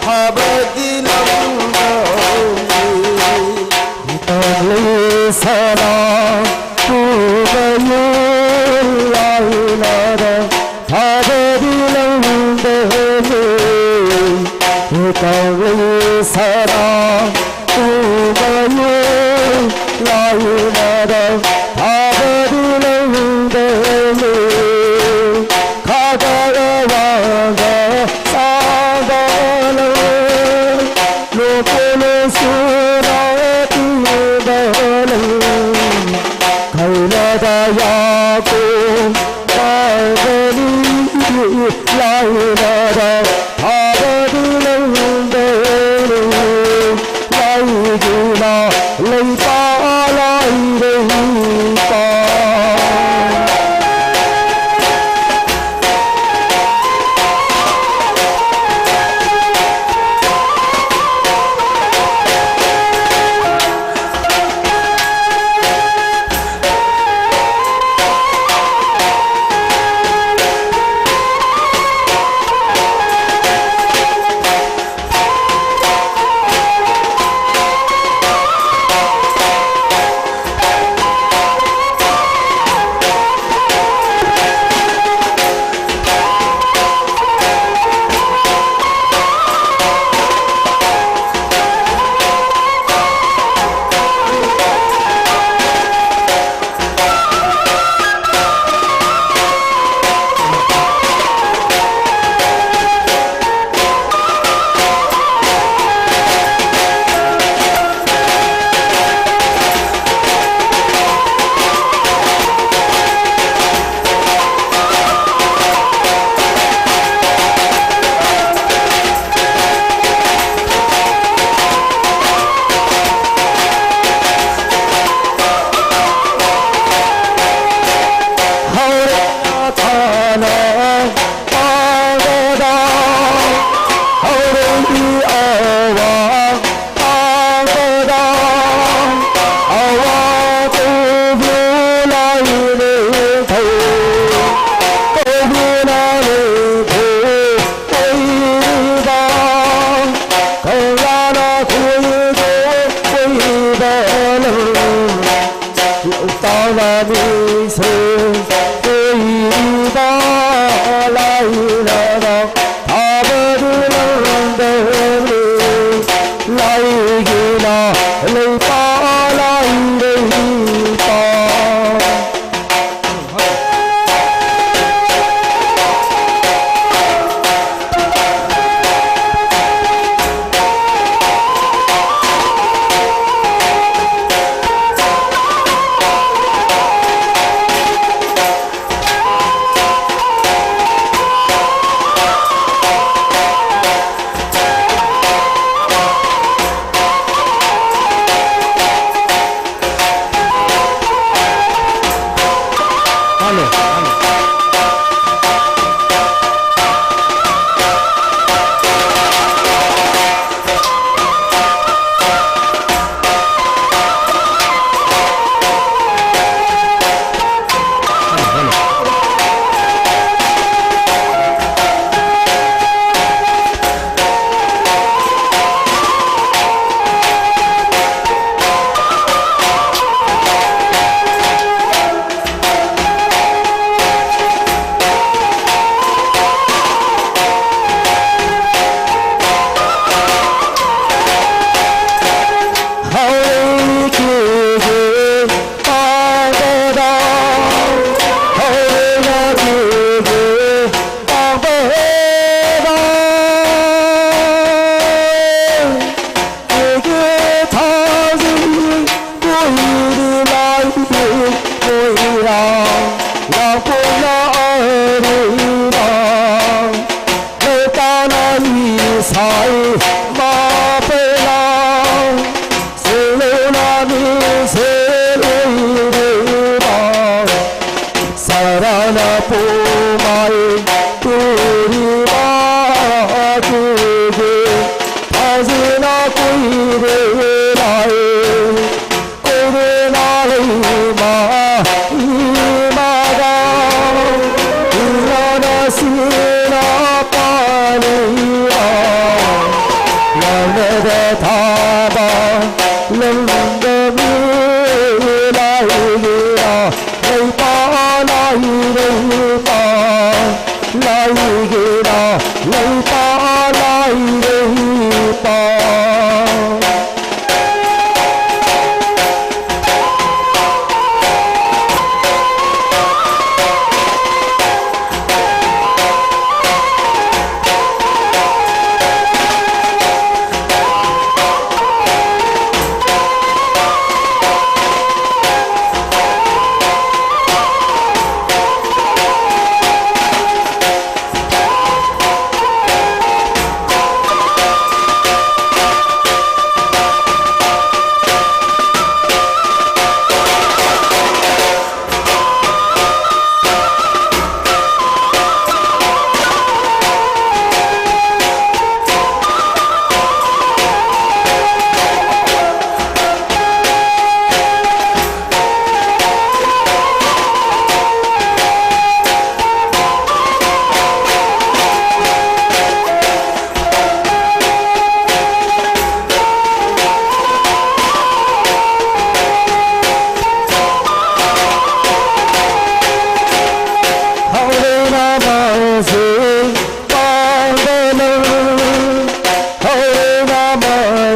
ꯐꯕꯗꯤ ꯂꯝꯗꯝꯅꯤ ꯏꯀꯪꯂꯤ ꯁꯅꯥ ꯄꯨꯡ ꯃꯌꯣꯟ ꯂꯥꯏꯅꯗ ꯐꯕꯗꯤ ꯂꯝꯗꯝꯅꯤ ꯏꯀꯪꯂꯤ ꯁꯅꯥ ꯎꯃꯌꯨ ꯂꯥꯏꯅꯗ ꯐꯕꯗꯤ ꯂꯝꯗꯝꯅꯤ ꯈꯥꯒ ꯋꯥꯡꯒ ꯁꯥꯡꯕ ꯂꯧ ꯅꯣꯡꯄꯣꯛ ꯅꯣꯡꯆꯨꯞ ꯇꯦꯟꯕ ꯂꯧ ꯈꯩꯅꯗ ꯌꯥꯀꯣ ꯄꯥꯡꯒꯅꯤ ꯂꯥꯏꯅꯗ ꯐꯕꯗꯤ ꯂꯝꯗꯝꯅꯤ ꯂꯥꯏꯒꯤꯅ ꯂꯩꯄꯥꯛ ꯂꯥꯏꯔꯩꯄꯥꯛ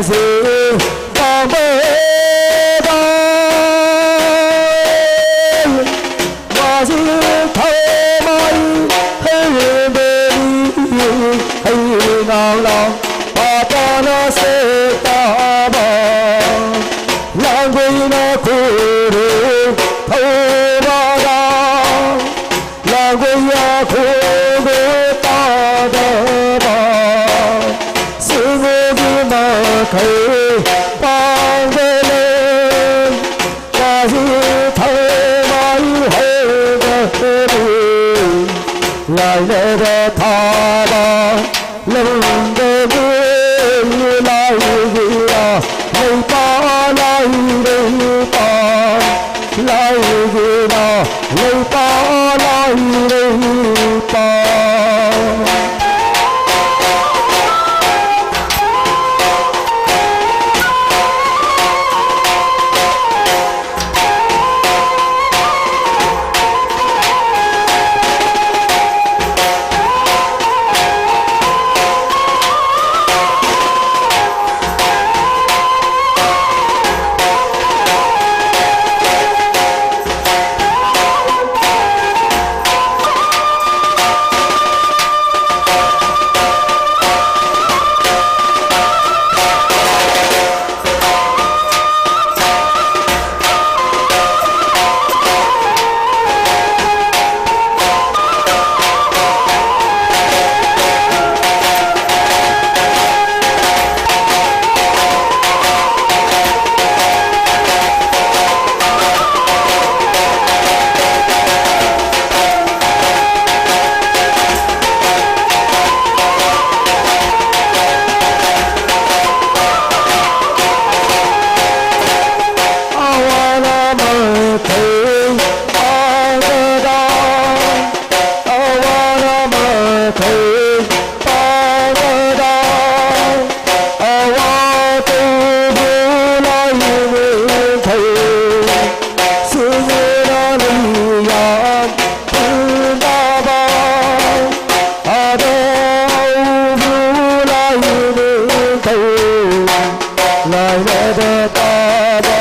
ꯁꯦ ꯄꯥꯝꯕꯗ ꯃꯥꯁꯤ ꯊꯧꯃꯥꯏ ꯍꯩꯔꯦꯝꯕꯦꯔꯤ ꯍꯩꯉꯥꯡꯂꯥꯡ ꯄꯥꯇꯅ ꯁꯦꯛꯇꯥꯕ ꯂꯥꯡꯒꯣꯏꯅ ꯈꯨꯔꯨ ꯊꯧꯕꯗ ꯂꯥꯡꯒꯣꯏ ꯌꯥꯈꯣꯡꯗꯣ ꯇꯥꯗꯕ ꯁꯤꯡꯉꯨꯒꯤ ꯃꯈꯩ ꯄꯥꯡꯒꯅꯤ꯫ ꯃꯥꯁꯤ ꯊꯧꯃꯥꯏ ꯍꯩꯒꯅꯤ꯫ ꯂꯥꯏꯅꯗ ꯊꯥꯕ ꯂꯝꯗꯒꯤ ꯂꯥꯏꯒꯤꯔ ꯂꯩꯄꯥ ꯂꯥꯏꯔꯩꯄꯥ ꯂꯥꯏꯒꯤꯔ ꯂꯩꯄꯥ ꯂꯥꯏꯔꯩꯄꯥ꯫ ꯂꯥꯏꯔꯗ ꯇꯥꯕ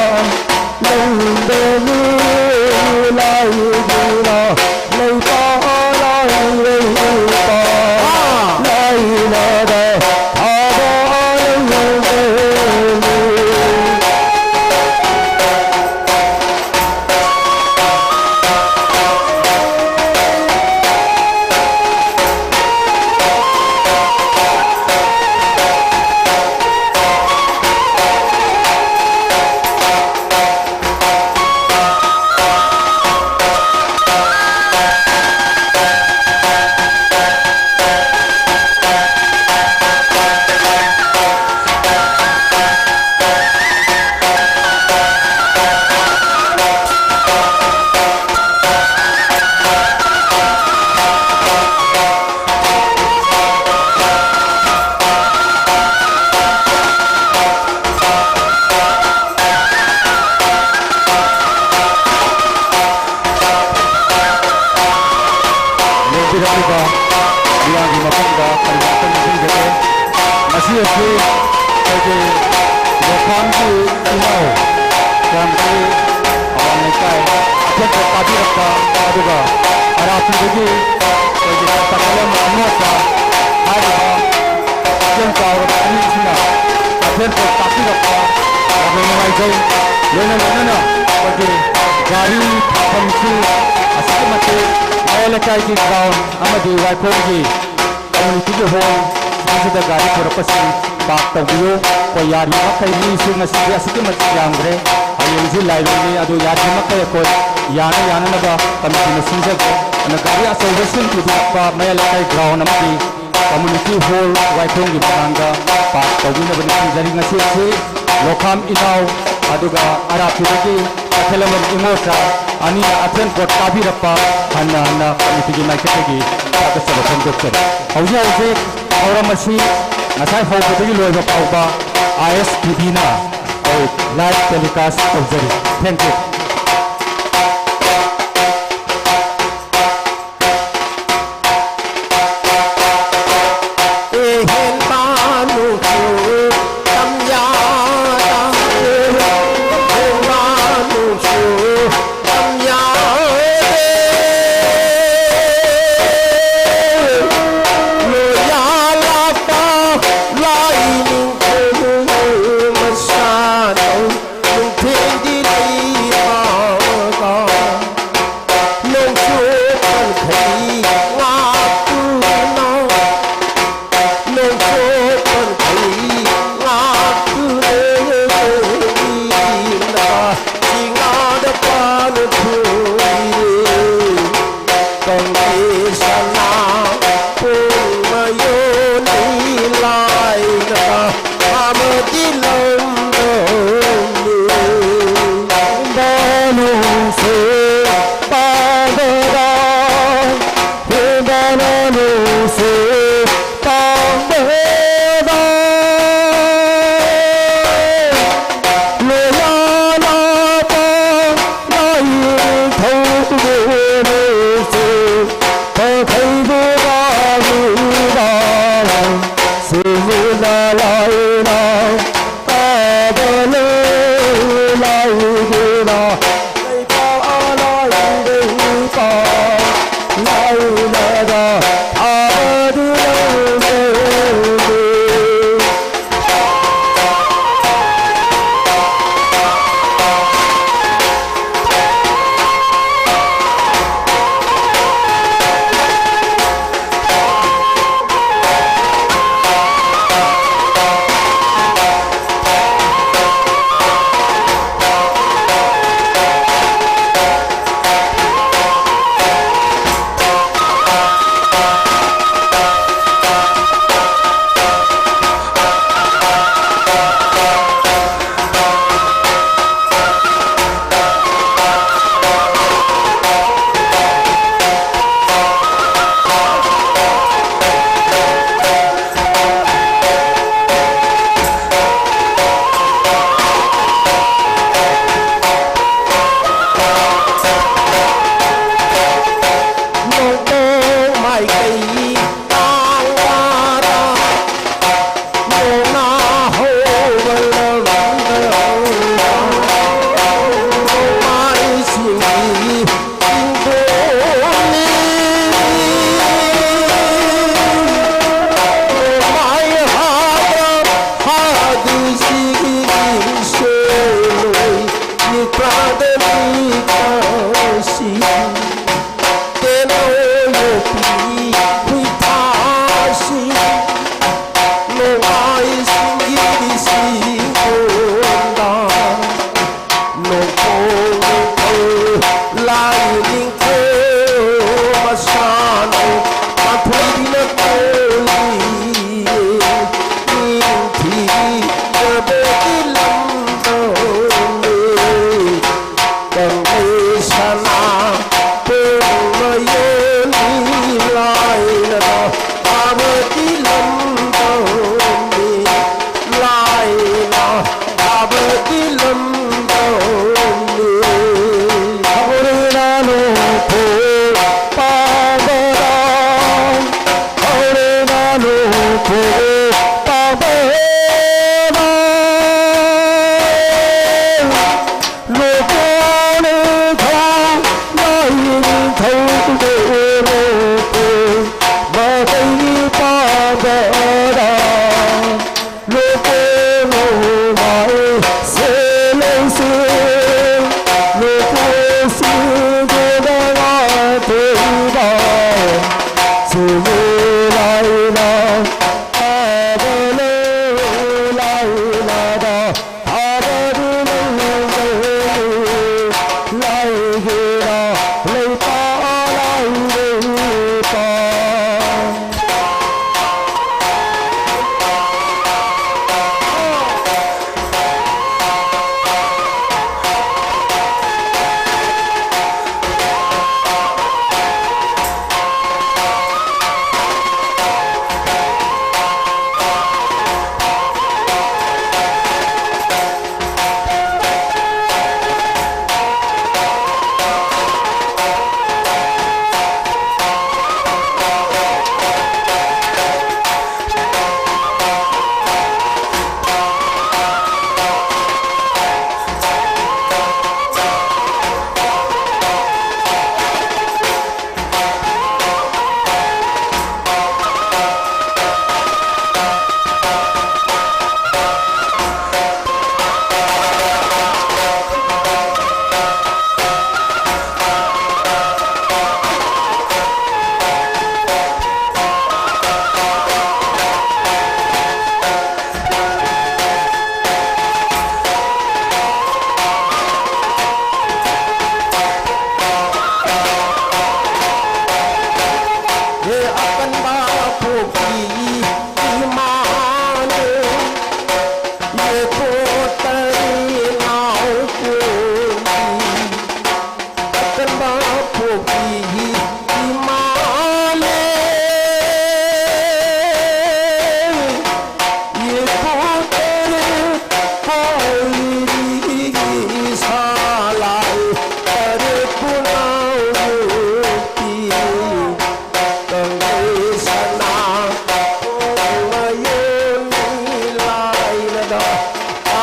ꯂꯧꯗꯅꯤ ꯂꯥꯏꯒꯤꯅ ꯂꯩꯄꯥꯛ ꯂꯥꯏꯔꯩꯄꯥꯛ ꯂꯥꯏꯔꯗ ꯇꯥꯕ ꯂꯧꯗꯅꯤ꯫ ꯂꯦꯡꯕꯤꯔꯛꯂꯤꯕ ꯃꯤꯌꯥꯝꯒꯤ ꯃꯐꯝꯗ ꯀꯔꯤꯒꯨꯝꯕ ꯅꯤꯡꯁꯤꯡꯖꯒꯦ꯫ ꯃꯁꯤ ꯑꯁꯤ ꯑꯩꯈꯣꯏꯒꯤ ꯂꯣꯈꯥꯝꯒꯤ ꯏꯅꯥꯎ ꯀ꯭ꯔꯥꯝꯒꯤ ꯑꯋꯥꯡ ꯂꯩꯀꯥꯏ ꯑꯊꯦꯟꯕ ꯀꯥꯕꯤꯔꯛꯄ, ꯑꯗꯨꯒ ꯑꯔꯥꯞꯄꯗꯒꯤ ꯑꯩꯈꯣꯏꯒꯤ ꯇꯥꯈꯠꯂꯝꯕ ꯑꯃꯣꯠꯄ ꯍꯥꯏꯔꯤꯕ ꯏꯆꯦꯜ ꯆꯥꯎꯔꯕ ꯑꯅꯤꯁꯤꯅ ꯂꯝꯖꯦꯜ ꯊꯣꯛ ꯇꯥꯛꯄꯤꯔꯛꯄ ꯌꯥꯝꯅ ꯅꯨꯡꯉꯥꯏꯖꯩ꯫ ꯂꯣꯏꯅ ꯂꯣꯏꯅꯅ ꯑꯩꯈꯣꯏꯒꯤ ꯒꯥꯔꯤ ꯊꯝꯐꯝꯁꯨ ꯑꯁꯨꯛꯀꯤ ꯃꯇꯤꯛ ꯃꯌꯥꯏ ꯂꯩꯀꯥꯏꯒꯤ ꯒ꯭ꯔꯥꯎꯟ ꯑꯃꯗꯤ ꯋꯥꯏꯈꯣꯡꯒꯤ ꯀꯝꯃ꯭ꯌꯨꯅꯤꯇꯤꯒꯤ ꯍꯣꯜ ꯑꯁꯤꯗ ꯒꯥꯔꯤ ꯄꯨꯔꯛꯄꯁꯤꯡ ꯄꯥꯔꯛ ꯇꯧꯕꯤꯌꯨ꯫ ꯑꯩꯈꯣꯏ ꯌꯥꯔꯤꯕ ꯃꯈꯩ ꯃꯤꯁꯨ ꯉꯁꯤꯗꯤ ꯑꯁꯨꯛꯀꯤ ꯃꯇꯤꯛ ꯌꯥꯝꯈ꯭ꯔꯦ꯫ ꯍꯌꯦꯡꯁꯤ ꯂꯥꯏꯔꯣꯏꯅꯤ, ꯑꯗꯨ ꯌꯥꯔꯤꯕ ꯃꯈꯩ ꯑꯩꯈꯣꯏ ꯌꯥꯅ ꯌꯥꯅꯅꯕ ꯀꯝꯃꯤꯇꯤꯅ ꯁꯤꯟꯖꯒꯦ꯫ ꯑꯗꯨꯅ ꯒꯥꯔꯤ ꯑꯆꯧꯕꯁꯤꯡ ꯄꯨꯕꯤꯔꯛꯄ ꯃꯌꯥꯏ ꯂꯩꯀꯥꯏ ꯒ꯭ꯔꯥꯎꯟ ꯑꯃꯗꯤ ꯀꯝꯃ꯭ꯌꯨꯅꯤꯇꯤ ꯍꯣꯜ ꯋꯥꯏꯈꯣꯡꯒꯤ ꯃꯃꯥꯡꯗ ꯄꯥꯔꯛ ꯇꯧꯕꯤꯅꯕ ꯅꯤꯡꯁꯤꯡꯖꯔꯤ꯫ ꯉꯁꯤ ꯑꯁꯤ ꯂꯣꯈꯥꯝ ꯏꯅꯥꯎ ꯑꯗꯨꯒ ꯑꯔꯥꯞꯄꯤꯗꯒꯤ ꯀꯩꯊꯦꯜꯃꯟ ꯏꯉꯣꯆꯥ ꯑꯅꯤꯅ ꯑꯊꯦꯟ ꯄꯣꯠ ꯀꯥꯕꯤꯔꯛꯄ ꯍꯟꯅ ꯍꯟꯅ ꯀꯝꯃꯤꯇꯤꯒꯤ ꯃꯥꯏꯀꯩꯗꯒꯤ ꯊꯥꯒꯠꯆꯕ ꯐꯣꯡꯗꯣꯛꯆꯔꯤ꯫ ꯍꯧꯖꯤꯛ ꯍꯧꯖꯤꯛ ꯊꯧꯔꯝ ꯑꯁꯤ ꯉꯁꯥꯏ ꯍꯧꯕꯗꯒꯤ ꯂꯣꯏꯕ ꯐꯥꯎꯕ ꯑꯥꯏ ꯑꯦꯁ ꯇꯤ ꯚꯤꯅ ꯑꯩꯈꯣꯏ ꯂꯥꯏꯚ ꯇꯦꯂꯤꯀꯥꯁ ꯇꯧꯖꯔꯤ꯫ Thank you꯫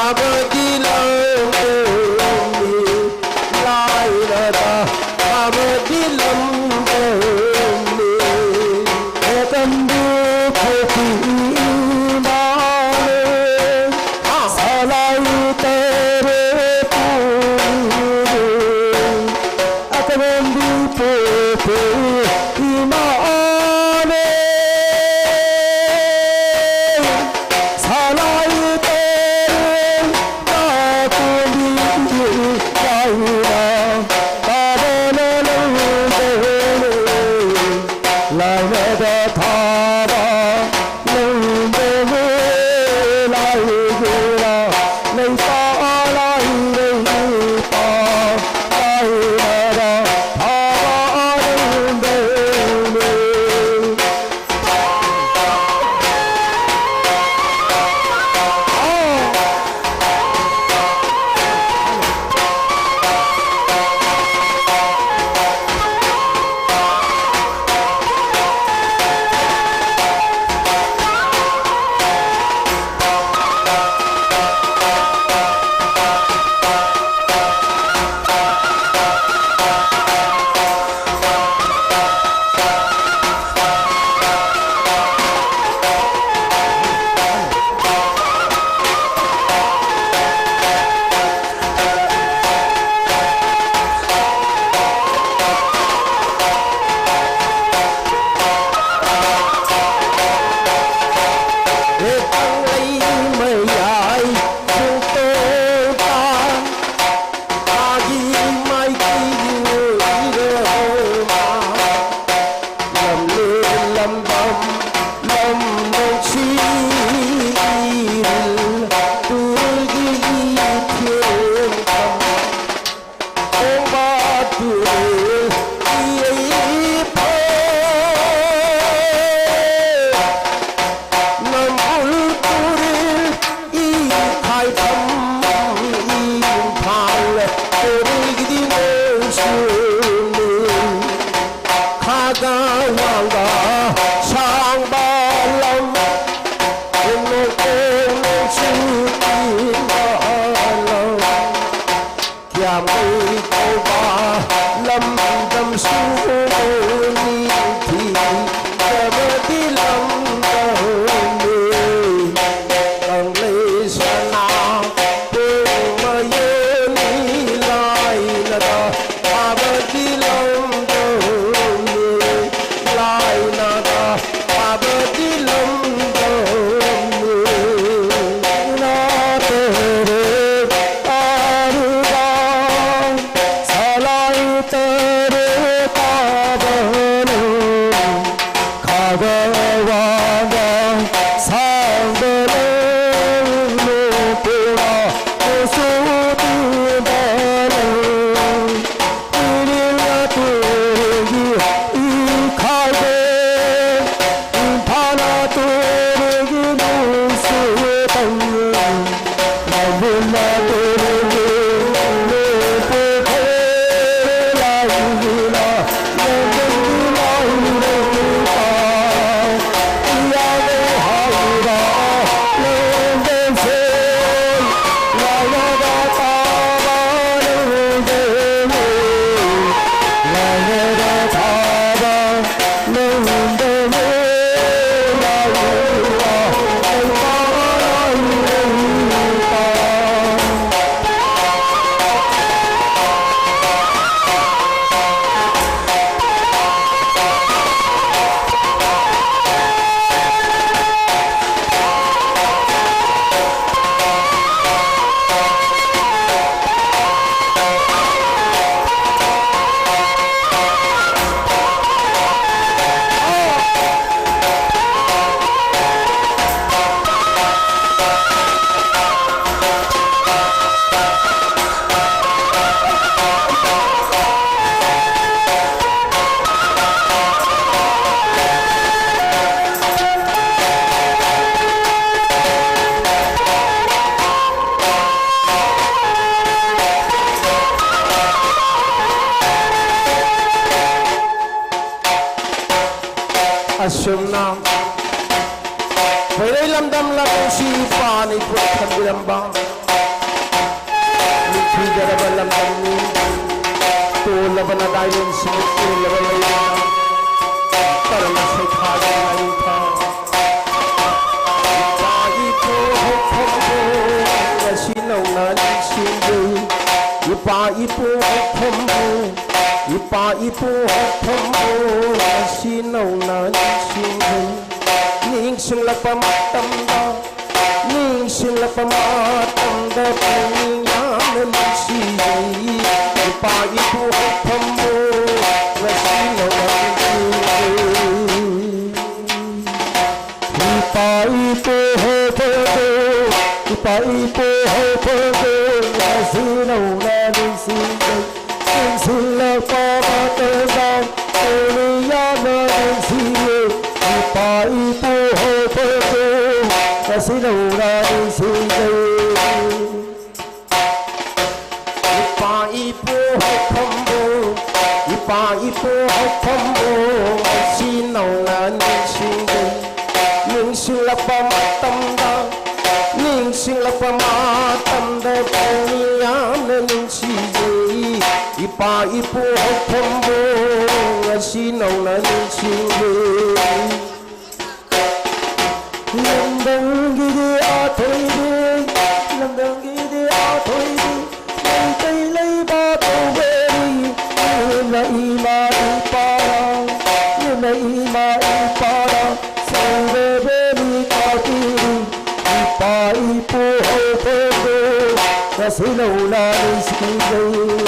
ꯑꯃꯗꯤ ꯂꯝꯗꯝꯅꯤ, ꯂꯥꯏꯔꯕ ꯑꯃꯗꯤ ꯂꯝꯗꯝꯅꯤ꯫ ꯑꯦꯀꯝꯕꯨ ꯈꯣꯄꯤ ꯏꯃꯥꯅꯦ, ꯑꯥ꯫ ꯁꯂꯥꯏ ꯇꯔꯦ ꯄꯨꯔꯨ꯫ ꯑꯀꯔꯝꯕꯤ ꯄꯣꯄꯦ ꯏꯃꯥꯅꯦ, ꯁꯂꯥꯏ ꯇꯔꯦ ꯂꯝꯗꯝ ꯂꯝꯗꯝꯁꯤ ꯏꯄꯥꯅ ꯏꯄꯨꯅ ꯊꯝꯕꯤꯔꯝꯕ ꯅꯤꯡꯊꯤꯖꯔꯕ ꯂꯝꯗꯝꯅꯤ꯫ ꯇꯣꯜꯂꯕ ꯅꯗꯥꯏ ꯂꯣꯟꯁꯤꯡ ꯇꯣꯜꯂꯕ ꯂꯩꯕꯥꯛ ꯀꯔꯝꯅ ꯁꯩꯊꯥꯗꯨꯅ ꯏꯪꯊꯥ ꯏꯄꯥ ꯏꯄꯨ ꯍꯧꯈ꯭ꯔꯕꯣ ꯉꯁꯤ ꯅꯧꯅ ꯅꯤꯡꯁꯤꯡꯖꯩ꯫ ꯏꯄꯥ ꯏꯄꯨ ꯍꯧꯈ꯭ꯔꯕꯣ ꯏꯄꯥ ꯏꯄꯨ ꯍꯧꯈ꯭ꯔꯕꯣ ꯉꯁꯤ ꯅꯧꯅ ꯅꯤꯡꯁꯤꯡꯖꯩ꯫ ꯅꯤꯡꯁꯤꯡꯂꯛꯄ ꯃꯇꯝꯗ ꯅꯤꯡꯁꯤꯡꯂꯛꯄ ꯃꯇꯝꯗ ꯄꯨꯛꯅꯤꯡ ꯌꯥꯝꯅ ꯅꯨꯡꯁꯤꯖꯩ꯫ ꯏꯄꯥ ꯏꯄꯨ ꯍꯧꯈ꯭ꯔꯕꯣ ꯉꯁꯤ ꯅꯧꯅ ꯅꯤꯡꯁꯤꯡꯖꯩ꯫ ꯏꯄꯥ ꯏꯄꯨ ꯍꯧꯈ꯭ꯔꯕꯣ ꯏꯄꯥ ꯏꯄꯨ ꯍꯧꯈ꯭ꯔꯕꯣ ꯉꯁꯤ ꯅꯧꯅ ꯅꯤꯡꯁꯤꯡꯖꯩ꯫ ꯅꯤꯡꯁꯤꯡꯂꯛꯄ ꯃꯇꯝꯗ ꯄꯨꯛꯅꯤꯡ ꯌꯥꯝꯅ ꯅꯨꯡꯁꯤꯌꯦ꯫ ꯏꯄꯥ ꯏꯄꯨ ꯍꯧꯈ꯭ꯔꯕꯣ ꯉꯁꯤ ꯅꯧꯅ ꯅꯤꯡꯁꯤꯡꯖꯩ꯫ ꯏꯄꯥ ꯏꯄꯨ ꯍꯧꯈ꯭ꯔꯕꯣ ꯏꯄꯥ ꯏꯄꯨ ꯍꯧꯈ꯭ꯔꯕꯣ ꯉꯁꯤ ꯅꯧꯅ ꯅꯤꯡꯁꯤꯡꯖꯩ꯫ ꯅꯤꯡꯁꯤꯡꯂꯛꯄ ꯃꯇꯝꯗ ꯅꯤꯡꯁꯤꯡꯂꯛꯄ ꯃꯇꯝꯗ ꯄꯨꯛꯅꯤꯡ ꯌꯥꯝꯅ ꯅꯨꯡꯁꯤꯖꯩ꯫ ꯏꯄꯥ ꯏꯄꯨ ꯍꯧꯈ꯭ꯔꯕꯣ ꯉꯁꯤ ꯅꯧꯅ ꯅꯤꯡꯁꯤꯡꯖꯩ꯫ ꯂꯝꯗꯝꯒꯤꯗꯤ ꯑꯊꯣꯏꯕꯤ ꯂꯝꯗꯝꯒꯤꯗꯤ ꯑꯊꯣꯏꯕꯤ ꯃꯩꯇꯩ ꯂꯩꯕꯥꯛ ꯀꯧꯕꯅꯤ꯫ ꯏꯃꯥ ꯏꯃꯥ ꯏꯄꯥꯅ ꯏꯃꯥ ꯏꯃꯥ ꯏꯄꯥꯅ ꯁꯧꯒꯠꯄꯅꯤ ꯇꯥꯛꯄꯤꯔꯤ꯫ ꯏꯄꯥ ꯏꯄꯨ ꯍꯧꯈ꯭ꯔꯕꯣ ꯉꯁꯤ ꯅꯧꯅ ꯅꯤꯡꯁꯤꯡꯖꯩ꯫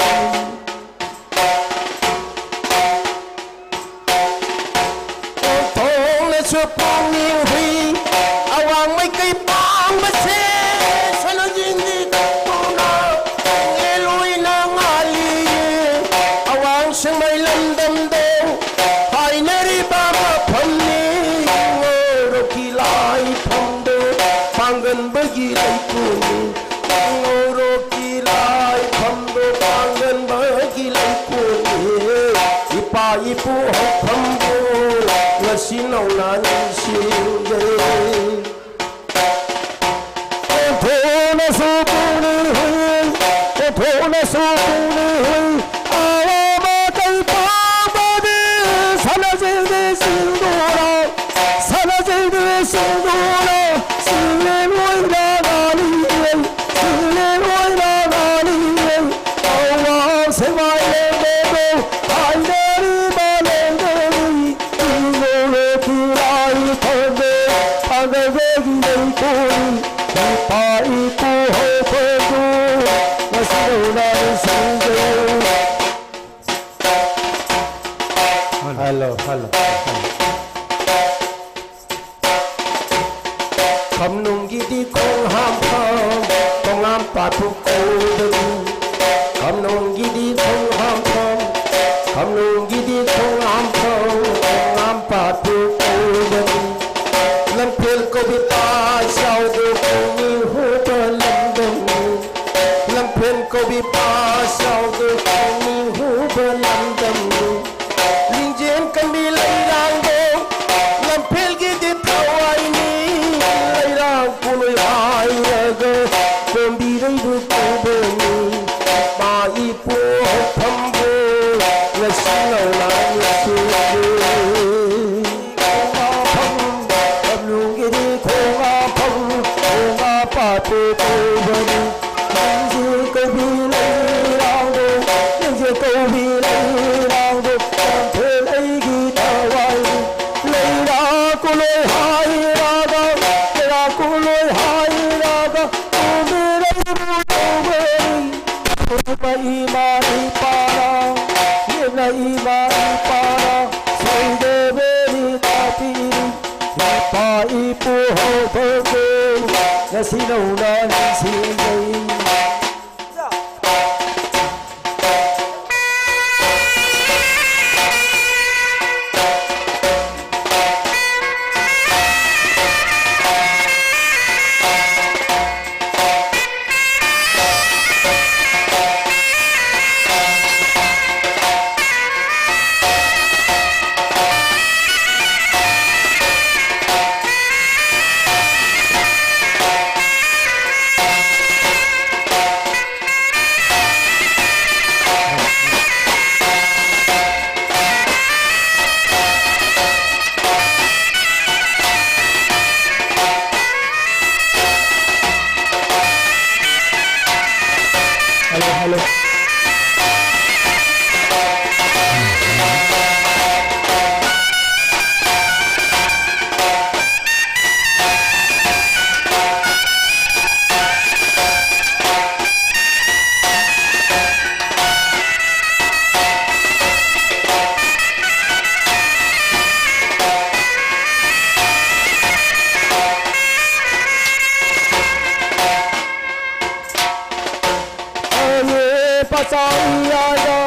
ꯑꯣꯟꯊꯣꯛꯅꯁꯨ ꯄꯨꯛꯅꯤꯡ ꯍꯨꯏ ꯑꯋꯥꯡ ꯃꯥꯏꯀꯩ ꯄꯥꯡꯕꯁꯦ ꯁꯅꯥꯖꯤꯟꯒꯤ ꯇꯧꯅ ꯂꯣꯏꯅ ꯉꯥꯜꯂꯤꯌꯦ꯫ ꯑꯋꯥꯡ ꯁꯦꯡꯃꯥꯏ ꯂꯝꯗꯝꯗꯣ ꯍꯥꯏꯅꯔꯤꯕ ꯃꯐꯝꯅꯤ꯫ ꯉꯧꯔꯣꯛꯀꯤ ꯂꯥꯏꯐꯝꯗꯣ ꯄꯥꯡꯒꯟꯕꯒꯤ ꯂꯩꯀꯣꯜꯅꯤ꯫ ꯉꯧꯔꯣꯛꯀꯤ ꯂꯥꯏꯐꯝꯗꯣ ꯄꯥꯡꯒꯟꯕ ꯁꯨ ꯄꯨꯛꯅꯤꯡ ꯍꯨꯏ, ꯀꯣꯟꯊꯣꯛꯅꯁꯨ ꯄꯨꯛꯅꯤꯡ ꯍꯨꯏ, ꯑꯋꯥꯕ ꯀꯩ ꯄꯥꯝꯕꯗꯤ ꯁꯥꯟꯅꯖꯦꯡꯗꯤ ꯁꯤꯡꯗꯨꯔ, ꯁꯥꯟꯅꯖꯦꯡꯗꯤ ꯁꯤꯡꯗꯨꯔ, ꯁꯤꯡꯂꯦꯟ ꯑꯣꯏꯅ ꯉꯥꯅꯤꯡꯉꯦ, ꯁꯤꯡꯂꯦꯟ ꯑꯣꯏꯅ ꯉꯥꯅꯤꯡꯉꯦ, ꯑꯋꯥ ꯁꯦꯡꯃꯥꯏ ꯂꯦꯡꯗꯦꯗꯣ, ꯍꯥꯏꯅꯔꯤꯕ ꯂꯦꯡꯗꯦꯅꯤ, ꯏꯉꯧꯂꯣ ꯈꯨꯔꯥꯏ ꯐꯝꯗꯦ, ꯊꯥꯡꯒꯗꯒꯤ ꯂꯩꯀꯣꯜꯅꯤ꯫ ꯏꯄꯥ ꯏꯄꯨ ꯍꯧꯈ꯭ꯔꯕꯨ ꯉꯁꯤ ꯅꯧꯅ ꯅꯤꯡꯁꯤꯡꯖꯩ꯫ Hello, hello, hello. ꯈꯝꯅꯨꯡꯒꯤꯗꯤ ꯈꯣꯡꯍꯥꯝꯐꯝ, ꯈꯣꯡꯍꯥꯝ ꯄꯥꯠꯄꯨ ꯀꯧꯕꯅꯤ꯫ ꯈꯝꯅꯨꯡꯒꯤꯗꯤ ꯈꯣꯡꯍꯥꯝꯐꯝ, ꯈꯝꯅꯨꯡꯒꯤꯗꯤ ꯈꯣꯡꯍꯥꯝꯐꯝ, ꯈꯣꯡꯍꯥꯝ ꯄꯥꯠꯄꯨ ꯀꯧꯕꯅꯤ꯫ ꯂꯝꯐꯦꯜ ꯀꯧꯕꯤ ꯄꯥꯠ ꯆꯥꯎꯗꯣ ꯄꯨꯛꯅꯤꯡ ꯍꯨꯕ ꯂꯝꯗꯝꯅꯤ꯫ ꯂꯝꯐꯦꯜ ꯀꯧꯕꯤ ꯄꯥꯠ ꯆꯥꯎꯗꯣ ꯄꯨꯛꯅꯤꯡ ꯍꯨꯕ ꯂꯝꯗꯝꯅꯤ꯫ ꯂꯤꯡꯖꯦꯜ ꯀꯟꯕꯤ ꯂꯩꯔꯥꯡꯗꯣ, ꯂꯝꯐꯦꯜꯒꯤꯗꯤ ꯊꯋꯥꯏꯅꯤ꯫ ꯂꯩꯔꯥꯡ ꯄꯣꯂꯣꯏ ꯍꯥꯏꯔꯒ ꯀꯣꯝꯕꯤꯔꯩꯕꯨ ꯀꯧꯕꯅꯤ꯫ ꯏꯄꯥ ꯏꯄꯨ ꯍꯧꯐꯝꯕꯨ ꯉꯁꯤ ꯅꯧꯅ ꯅꯤꯡꯁꯤꯡꯂꯦ꯫ ꯈꯣꯡꯍꯥꯝꯐꯝ, ꯈꯝꯅꯨꯡꯒꯤꯗꯤ ꯈꯣꯡꯍꯥꯝꯐꯝ, ꯈꯣꯡꯍꯥꯝ ꯄꯥꯠꯄꯨ ꯀꯧꯕꯅꯤ꯫ ꯅꯪꯁꯦ ꯀꯧꯕꯤ ꯂꯩꯔꯥꯡꯗꯣ, ꯅꯪꯁꯦ ꯀꯧꯕꯤ ꯂꯩꯔꯥꯡꯗꯣ, ꯂꯝꯐꯦꯜ ꯑꯩꯒꯤ ꯊꯋꯥꯏꯅꯤ꯫ ꯂꯩꯔꯥꯛ ꯀꯣꯂꯣꯏ ꯍꯥꯏꯔꯒ, ꯂꯩꯔꯥꯛ ꯀꯣꯂꯣꯏ ꯍꯥꯏꯔꯒ, ꯀꯣꯝꯕꯤꯔꯩꯕꯨ ꯀꯧꯕꯅꯤ꯫ ꯏꯃꯥ ꯏꯄꯥꯅ, ꯏꯃꯥ ꯏꯄꯥꯅ ꯁꯣꯏꯗꯕꯅꯤ ꯇꯥꯛꯄꯤꯔꯤ꯫ ꯏꯄꯥ ꯏꯄꯨ ꯍꯧꯈ꯭ꯔꯕꯨ ꯉꯁꯤ ꯅꯧꯅ ꯅꯤꯡꯁꯤꯡꯖꯩ꯫ Aye pachau yaya,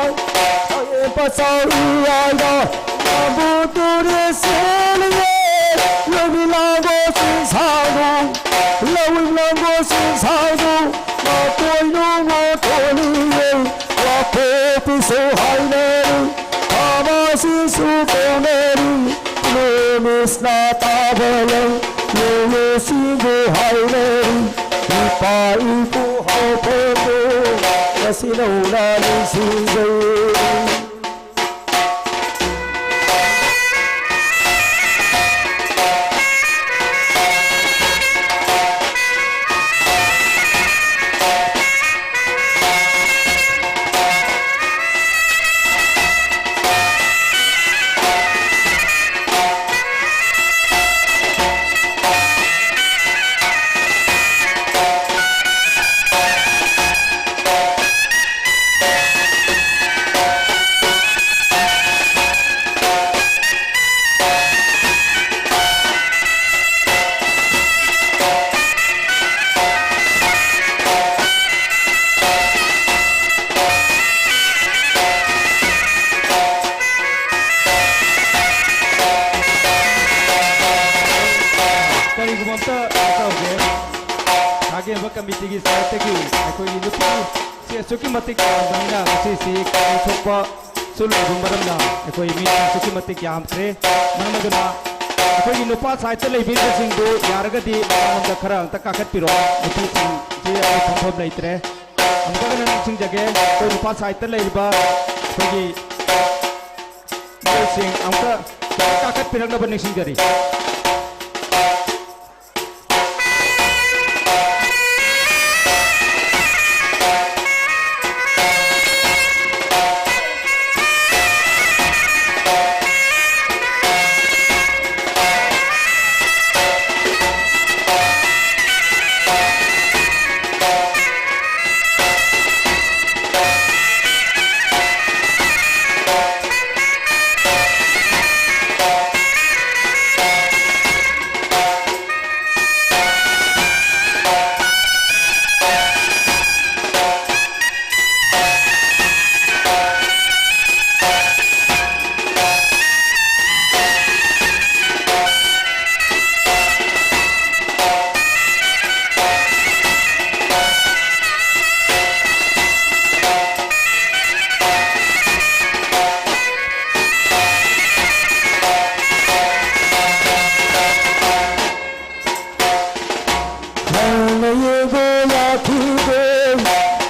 aye pachau yaya, nabu turi siliye, yogi lango sinsagu, lawi lango sinsagu, makoi nungo toliye, wapo piso haineri, ama sisu koneri, lumis na tabele, lulu singu haineri, ipa ipu hau pondo, kasino na ni singu. ꯀꯔꯤꯒꯨꯝꯕ ꯑꯝꯇ ꯇꯧꯒꯦ꯫ ꯁꯥꯒꯦꯟꯕ ꯀꯃꯤꯇꯤꯒꯤ ꯁꯥꯏꯠꯇꯒꯤ ꯑꯩꯈꯣꯏꯒꯤ ꯅꯨꯄꯤ ꯁꯤ ꯑꯁꯨꯛꯀꯤ ꯃꯇꯤꯛ ꯌꯥꯝꯕꯅꯤꯅ ꯉꯁꯤꯁꯤ ꯀꯥꯏꯊꯣꯛꯄꯁꯨ ꯂꯩꯕ ꯃꯔꯝꯅ ꯑꯩꯈꯣꯏ ꯃꯤ ꯑꯁꯨꯛꯀꯤ ꯃꯇꯤꯛ ꯌꯥꯝꯈ꯭ꯔꯦ꯫ ꯃꯔꯝ ꯑꯗꯨꯅ ꯑꯩꯈꯣꯏꯒꯤ ꯅꯨꯄꯥ ꯁꯥꯏꯠꯇ ꯂꯩꯕꯤꯕꯁꯤꯡꯗꯨ ꯌꯥꯔꯒꯗꯤ ꯃꯃꯥꯡꯂꯣꯝꯗ ꯈꯔ ꯑꯝꯇ ꯀꯥꯈꯠꯄꯤꯔꯛꯑꯣ꯫ ꯅꯨꯄꯤꯁꯤꯡꯁꯤ ꯑꯩꯈꯣꯏ ꯐꯝꯐꯝ ꯂꯩꯇ꯭ꯔꯦ꯫ ꯑꯃꯨꯛꯀ ꯍꯟꯅ ꯅꯤꯡꯁꯤꯡꯖꯒꯦ, ꯑꯩꯈꯣꯏ ꯅꯨꯄꯥ ꯁꯥꯏꯠꯇ ꯂꯩꯔꯤꯕ ꯑꯩꯈꯣꯏꯒꯤ ꯃꯤꯑꯣꯏꯁꯤꯡ ꯑꯃꯨꯛꯇ ꯀꯥꯈꯠꯄꯤꯔꯛꯅꯕ ꯅꯤꯡꯁꯤꯡꯖꯔꯤ꯫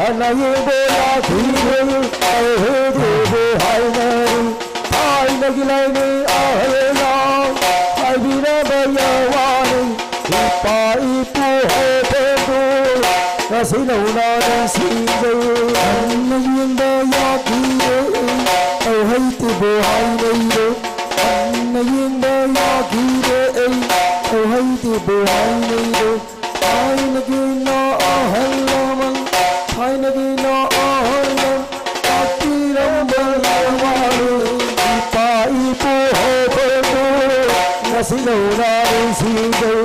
ꯑꯅꯥ ꯌꯦꯡꯕ ꯌꯥꯈꯤꯗꯦ, ꯑꯍꯜꯗꯨꯕꯨ ꯍꯥꯏꯅꯔꯤ꯫ ꯊꯥꯏꯅꯒꯤ ꯂꯥꯏꯅꯤꯡ ꯑꯍꯜꯅ ꯍꯥꯏꯕꯤꯔꯕ ꯌꯥꯋꯥꯅꯤ꯫ ꯏꯄꯥ ꯏꯄꯨ ꯍꯧꯈ꯭ꯔꯕꯗꯨ ꯉꯁꯤ ꯅꯧꯅ ꯅꯤꯡꯁꯤꯡꯖꯩ꯫ ꯑꯅꯥ ꯌꯦꯡꯕ ꯌꯥꯈꯤꯗꯦ, ꯑꯍꯜꯗꯨꯕꯨ ꯍꯥꯏꯅꯔꯤ꯫ ꯑꯅꯥ ꯌꯦꯡꯕ ꯌꯥꯈꯤꯗꯦ, ꯑꯍꯜꯗꯨꯕꯨ ꯍꯥꯏꯅꯔꯤ꯫ ꯊꯥꯏꯅꯒꯤꯅ ꯑꯍꯜ ꯂꯃꯟ, ꯊꯥꯏꯅꯒꯤꯅ ꯑꯍꯜ ꯂꯃꯟ ꯇꯥꯛꯄꯤꯔꯝꯕ ꯂꯥꯏꯋꯥꯔꯤ꯫ ꯏꯄꯥ ꯏꯄꯨ ꯍꯧꯈ꯭ꯔꯕꯗꯨ ꯉꯁꯤ ꯅꯧꯅ ꯅꯤꯡꯁꯤꯡꯖꯩ꯫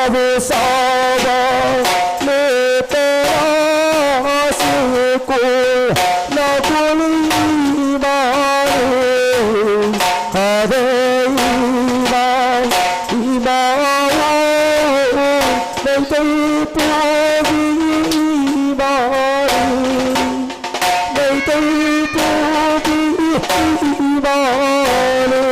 Saba le pera se ko na ko ni ba re. Ka de ba i ba o, de te pu i ba re. Meitei Pū Bīvale.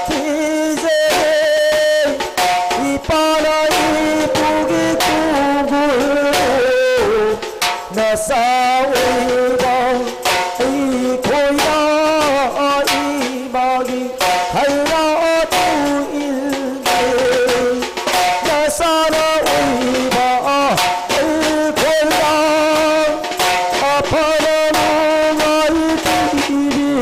ꯊꯤꯖꯔꯦ ꯏꯄꯥꯅ ꯏꯄꯨꯒꯤ ꯇꯨꯡꯒꯨꯜ ꯅꯆꯥ ꯑꯣꯏꯕ ꯑꯩꯈꯣꯏꯅ ꯏꯃꯥꯒꯤ ꯍꯩꯅꯥ ꯑꯗꯨ ꯏꯟꯒꯦ꯫ ꯅꯆꯥꯅ ꯑꯣꯏꯕ ꯑꯩꯈꯣꯏꯅ ꯑꯐꯕ ꯅꯨꯡꯉꯥꯏ ꯄꯤꯕꯤꯌꯨ꯫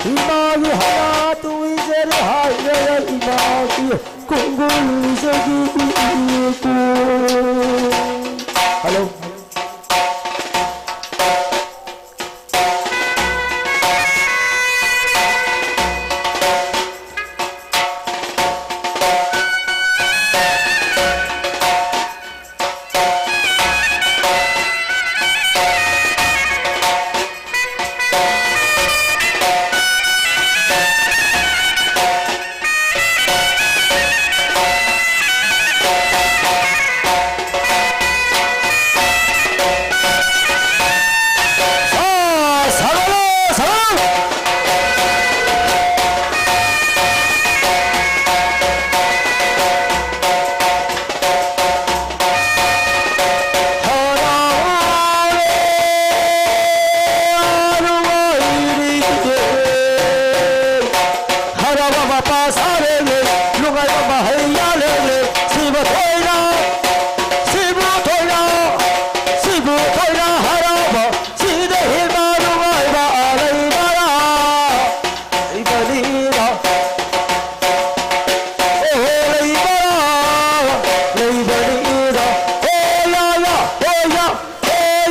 ꯏꯃꯥꯒꯤ ꯍꯅꯥ ꯇꯨꯏꯖꯔꯦ ꯍꯥꯏꯔꯦ, ꯏꯃꯥꯒꯤ ꯈꯣꯡꯒꯨꯜ ꯏꯖꯒꯤ ꯏꯀꯣ꯫ Hello. ꯍꯔꯥꯎꯕ ꯃꯄꯥ ꯁꯥꯔꯦꯅꯦ, ꯅꯨꯡꯉꯥꯏꯕ ꯃꯍꯩ ꯌꯥꯜꯂꯦꯅꯦ, ꯁꯤꯕ ꯊꯣꯏꯅ, ꯁꯤꯕꯨ ꯊꯣꯏꯅ, ꯁꯤꯕꯨ ꯊꯣꯏꯅ ꯍꯔꯥꯎꯕ, ꯁꯤꯗ ꯍꯦꯟꯕ ꯅꯨꯡꯉꯥꯏꯕ ꯂꯩꯕ꯭ꯔꯥ? ꯂꯩꯕꯅꯤꯗ꯫ ꯑꯣꯍꯣ, ꯂꯩꯕ꯭ꯔꯥ? ꯂꯩꯕꯅꯤꯗ꯫ ꯑꯣ ꯌꯥ ꯌꯥ, ꯑꯣ ꯌꯥ꯫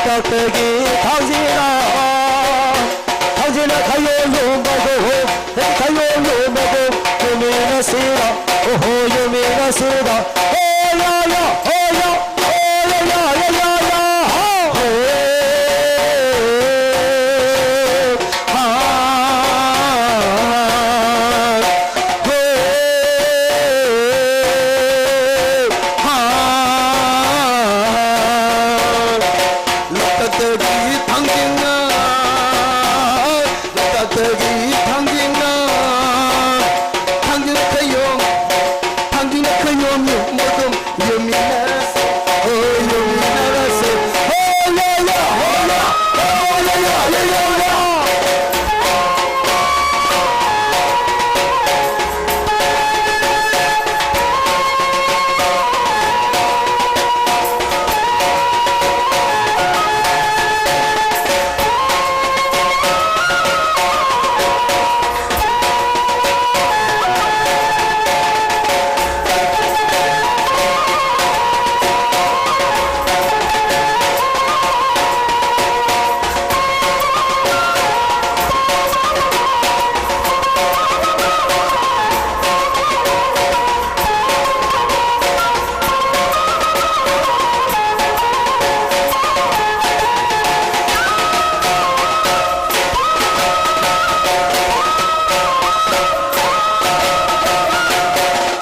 ꯇꯛꯇꯒꯤ ꯊꯥꯡꯖꯤꯡꯅ, ꯊꯥꯡꯖꯤꯡꯅ ꯈꯌꯣꯝ ꯌꯣꯝꯕꯒꯨꯝ, ꯈꯌꯣꯝ ꯌꯣꯝꯕꯒꯨꯝ, ꯌꯣꯝꯃꯤꯟꯅꯁꯤꯔ, ꯑꯣꯍꯣ, ꯌꯣꯝꯃꯤꯟꯅꯁꯤꯔ, ꯍꯣ ꯌꯥ ꯌꯥ, ꯍꯣ ꯌꯥ, ꯍꯣ ꯌꯥ ꯌꯥ ꯌꯥ ꯌꯥ ꯌꯥ, ꯍꯣ, ꯍꯣ, ꯍꯥ, ꯍꯣ, ꯍꯥ꯫ ꯂꯣꯛꯇꯥꯛꯇꯒꯤ ꯊꯥꯡꯖꯤꯡꯅ, ꯂꯣꯛꯇꯥꯛꯇꯒꯤ ꯊꯥꯡꯖꯤꯡꯅ, ꯊꯥꯡꯖꯤꯡ ꯈꯌꯣꯝ, ꯊꯥꯡꯖꯤꯡ ꯈꯌꯣꯝ ꯌꯣꯝꯕꯒꯨꯝ ꯌꯣꯝꯃꯤꯟꯅꯔꯁꯦ, ꯍꯣꯏ, ꯌꯣꯝꯃꯤꯟꯅꯔꯁꯦ꯫ ꯍꯣ, ꯌꯥ, ꯌꯥ, ꯍꯣ, ꯌꯥ, ꯍꯣ, ꯌꯥ, ꯌꯥ, ꯌꯥ, ꯌꯥ, ꯌꯥ꯫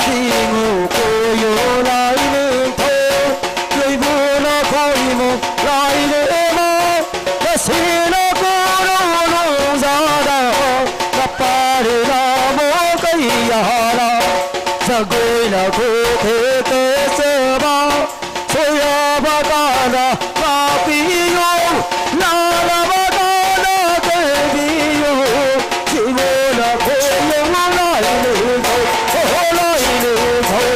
ꯈꯤꯡꯉꯨ ꯀꯣꯌꯣ ꯂꯥꯏꯅꯤꯡꯊꯧ, ꯂꯣꯏꯕꯨꯅ ꯈꯣꯏꯃꯨ ꯂꯥꯏꯔꯦꯃ, ꯉꯁꯤꯅ ꯀꯣꯔꯣ ꯅꯣꯡꯖꯥꯗ, ꯂꯄꯥꯔꯤꯅ ꯃꯣ ꯀꯩꯌꯥꯔ, ꯖꯒꯣꯏꯅ ꯈꯨꯊꯦꯛ ꯆꯦꯕ, ꯁꯣꯏꯔꯕ ꯀꯥꯟꯗ ꯉꯥꯛꯄꯤꯌꯨ, ꯅꯥꯔꯕ ꯀꯥꯟꯗ ꯀꯟꯕꯤꯌꯨ, ꯁꯤꯕꯨꯅ ꯈꯣꯏꯌꯨꯝ ꯂꯥꯏꯅꯤꯡꯊꯧ, ꯑꯣꯍꯣ ꯂꯥꯏꯅꯤꯡꯊꯧ꯫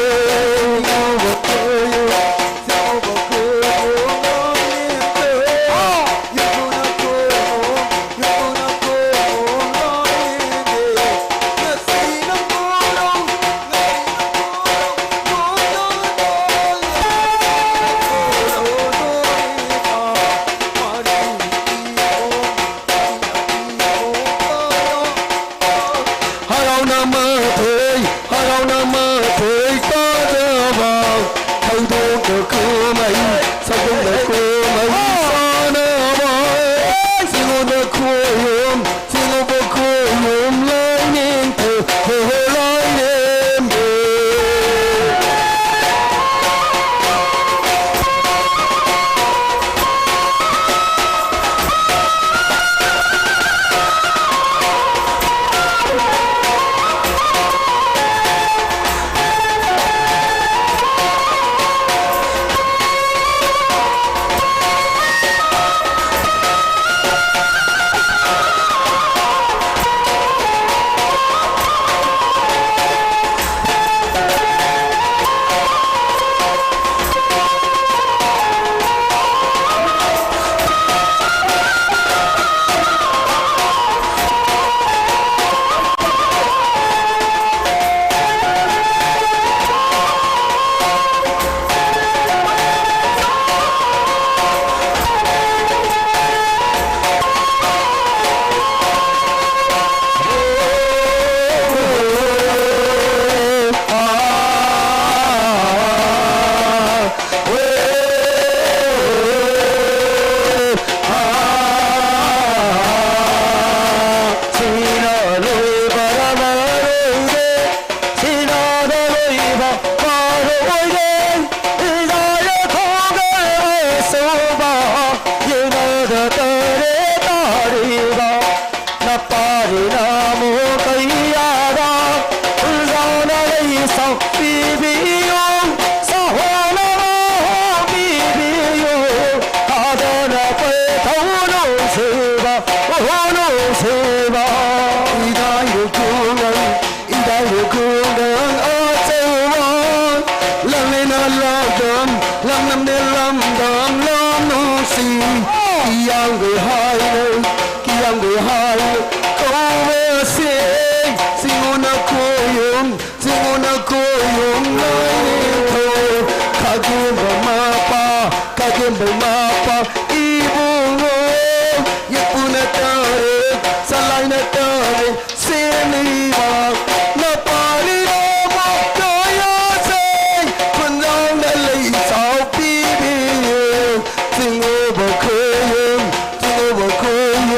ꯅꯦ ꯂꯝꯗꯝ ꯂꯝ ꯅꯨꯡꯁꯤ, ꯀꯤꯌꯥꯝꯒꯩ ꯍꯥꯏꯅ, ꯀꯤꯌꯥꯝꯒꯩ ꯍꯥꯏꯅ ꯀꯧꯕꯁꯦ, ꯆꯤꯡꯉꯨꯅ ꯈꯣꯌꯨꯝ, ꯆꯤꯡꯉꯨꯅ ꯈꯣꯌꯨꯝ ꯂꯥꯏꯅꯤꯡꯊꯧ, ꯈꯥꯒꯦꯝꯕ ꯃꯄꯥ, ꯈꯥꯒꯦꯝꯕ ꯃꯄꯥ ꯏꯕꯨꯡꯉꯣ, ꯌꯦꯛꯄꯨꯅ ꯇꯔꯦꯠ, ꯆꯂꯥꯏꯅ ꯇꯔꯦꯠ, ꯁꯦꯝꯂꯤꯕ ꯅꯄꯥꯔꯤꯕ ꯃꯣꯛꯇꯣꯌꯥꯁꯦ, ꯈꯨꯟꯖꯥꯎꯅ ꯂꯩ ꯆꯥꯎ ꯄꯤꯕꯤꯌꯨ꯫ ꯆꯤꯡꯉꯨꯕ ꯈꯣꯌꯨꯝ, ꯆꯤꯡꯉꯨꯕ ꯈꯣꯌꯨꯝ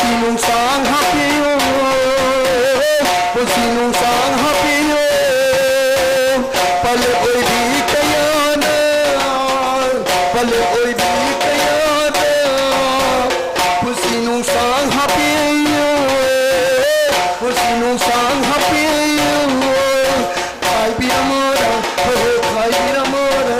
ꯅꯨꯡꯁꯥꯡ ꯍꯥꯞꯄꯤꯌꯨ, ꯄꯨꯟꯁꯤ ꯅꯨꯡꯁꯥꯡ ꯍꯥꯞꯄꯤꯌꯨ, ꯄꯂꯦꯞ ꯑꯣꯏꯕꯤ ꯀꯌꯥꯗ, ꯄꯂꯦꯞ ꯑꯣꯏꯕꯤ ꯀꯌꯥꯗ, ꯄꯨꯟꯁꯤ ꯅꯨꯡꯁꯥꯡ ꯍꯥꯞꯄꯤꯌꯨ, ꯄꯨꯟꯁꯤ ꯅꯨꯡꯁꯥꯡ ꯍꯥꯞꯄꯤꯌꯨ, ꯈꯥꯏꯕꯤꯔꯝꯃꯣꯔꯥ, ꯍꯣ ꯍꯣ, ꯈꯥꯏꯕꯤꯔꯝꯃꯣꯔꯥ꯫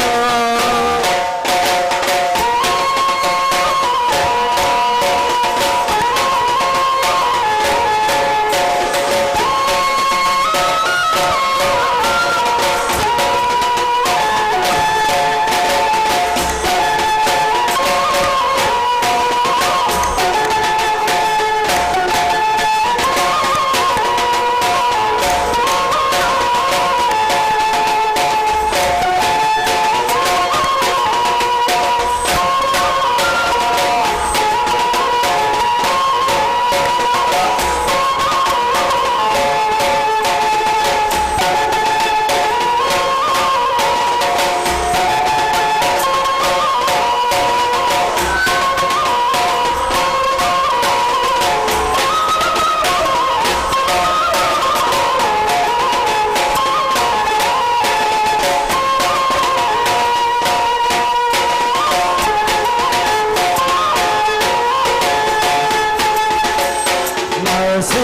ꯉꯁꯤ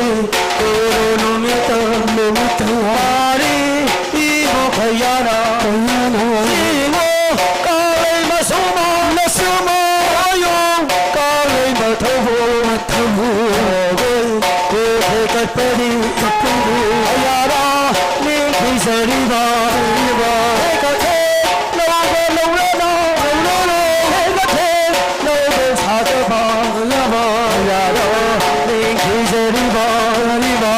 ꯀꯣꯏꯔꯣ ꯅꯨꯃꯤꯠꯇ, ꯅꯨꯃꯤꯠꯇ ꯋꯥꯔꯤ ꯏꯕꯣ ꯈꯌꯥꯅ, ꯈꯌꯥꯅ ꯏꯕꯣ ꯀꯥꯂꯩ ꯃꯁꯨꯃ, ꯃꯁꯨꯃ ꯑꯌꯣ ꯀꯥꯂꯩ ꯃꯊꯧꯕꯣ, ꯃꯊꯧꯕꯣ ꯀꯣꯏ ꯀꯣꯏ ꯀꯠꯄꯗꯤ, ꯀꯠꯄꯗꯤ ꯈꯌꯥꯅ ꯅꯤꯡꯊꯤꯖꯔꯤꯕ, ꯖꯔꯤꯕ ꯀꯩꯀꯥꯊꯦ ꯂꯧꯕ ꯂꯧꯔꯅ, ꯂꯧꯔꯅ ꯀꯩꯀꯥꯊꯦ ꯂꯧꯕ ꯁꯥꯖꯕ, ꯂꯕ ꯌꯥꯔꯣ ꯅꯤꯡꯊꯤꯖꯔꯤꯕ, ꯖꯔꯤꯕ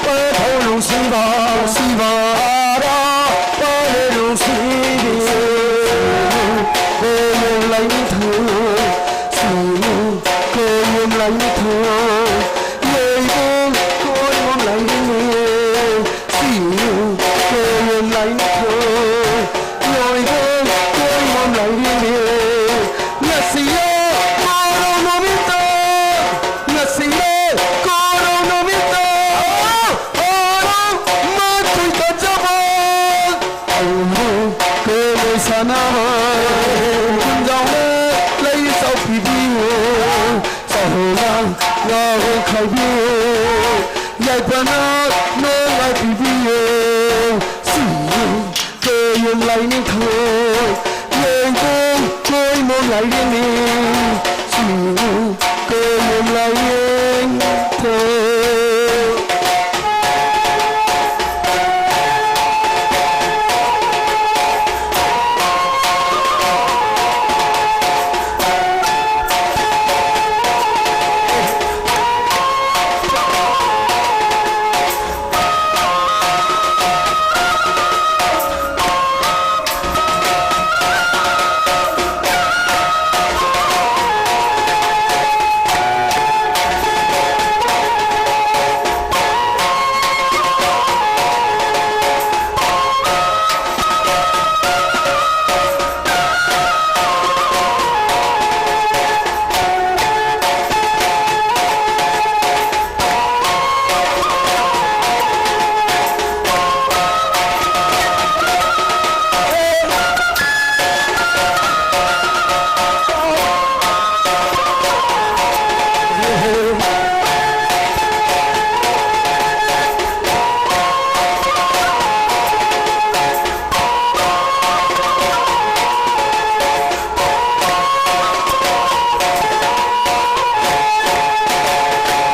ꯄꯟꯊꯧ ꯅꯨꯡꯁꯤꯕ, ꯅꯨꯡꯁꯤꯕ ꯄꯥꯂꯦ ꯅꯨꯡꯁꯤꯕꯤ ꯀꯣꯌꯨꯝ ꯂꯥꯏꯅꯤꯡꯊꯧ, ꯁꯤꯅꯨ ꯀꯣꯌꯨꯝ ꯂꯥꯏꯅꯤꯡꯊꯧ, ꯌꯩꯕꯨꯡ ꯀꯣꯌꯨꯝ ꯂꯥꯏꯅꯤꯡꯊꯧ꯫ ꯁꯤꯌꯨ, ꯀꯣꯌꯨꯝ ꯂꯥꯏꯅꯤꯡꯊꯧ, ꯂꯣꯏꯕ ꯀꯣꯌꯨꯝ ꯂꯥꯏꯅꯤꯡꯊꯧ, ꯉꯁꯤꯌꯣ ꯃꯣꯔꯣꯛ ꯅꯨꯃꯤꯠꯇ꯫ ꯂꯥꯏꯕꯤꯌꯨ, ꯌꯥꯏꯐꯅ ꯅꯣꯡ ꯂꯥꯏ ꯄꯤꯕꯤꯌꯨ꯫ ꯁꯤꯌꯨ ꯀꯣꯌꯨꯝ ꯂꯥꯏꯅꯤꯡꯊꯧ, ꯌꯦꯡꯒꯣꯡ ꯀꯣꯏꯃꯣꯝ ꯂꯥꯏꯔꯦꯝꯕꯤ꯫ ꯁꯤꯌꯨ ꯀꯣꯌꯨꯝ ꯂꯥꯏꯅꯤꯡꯊꯧ꯫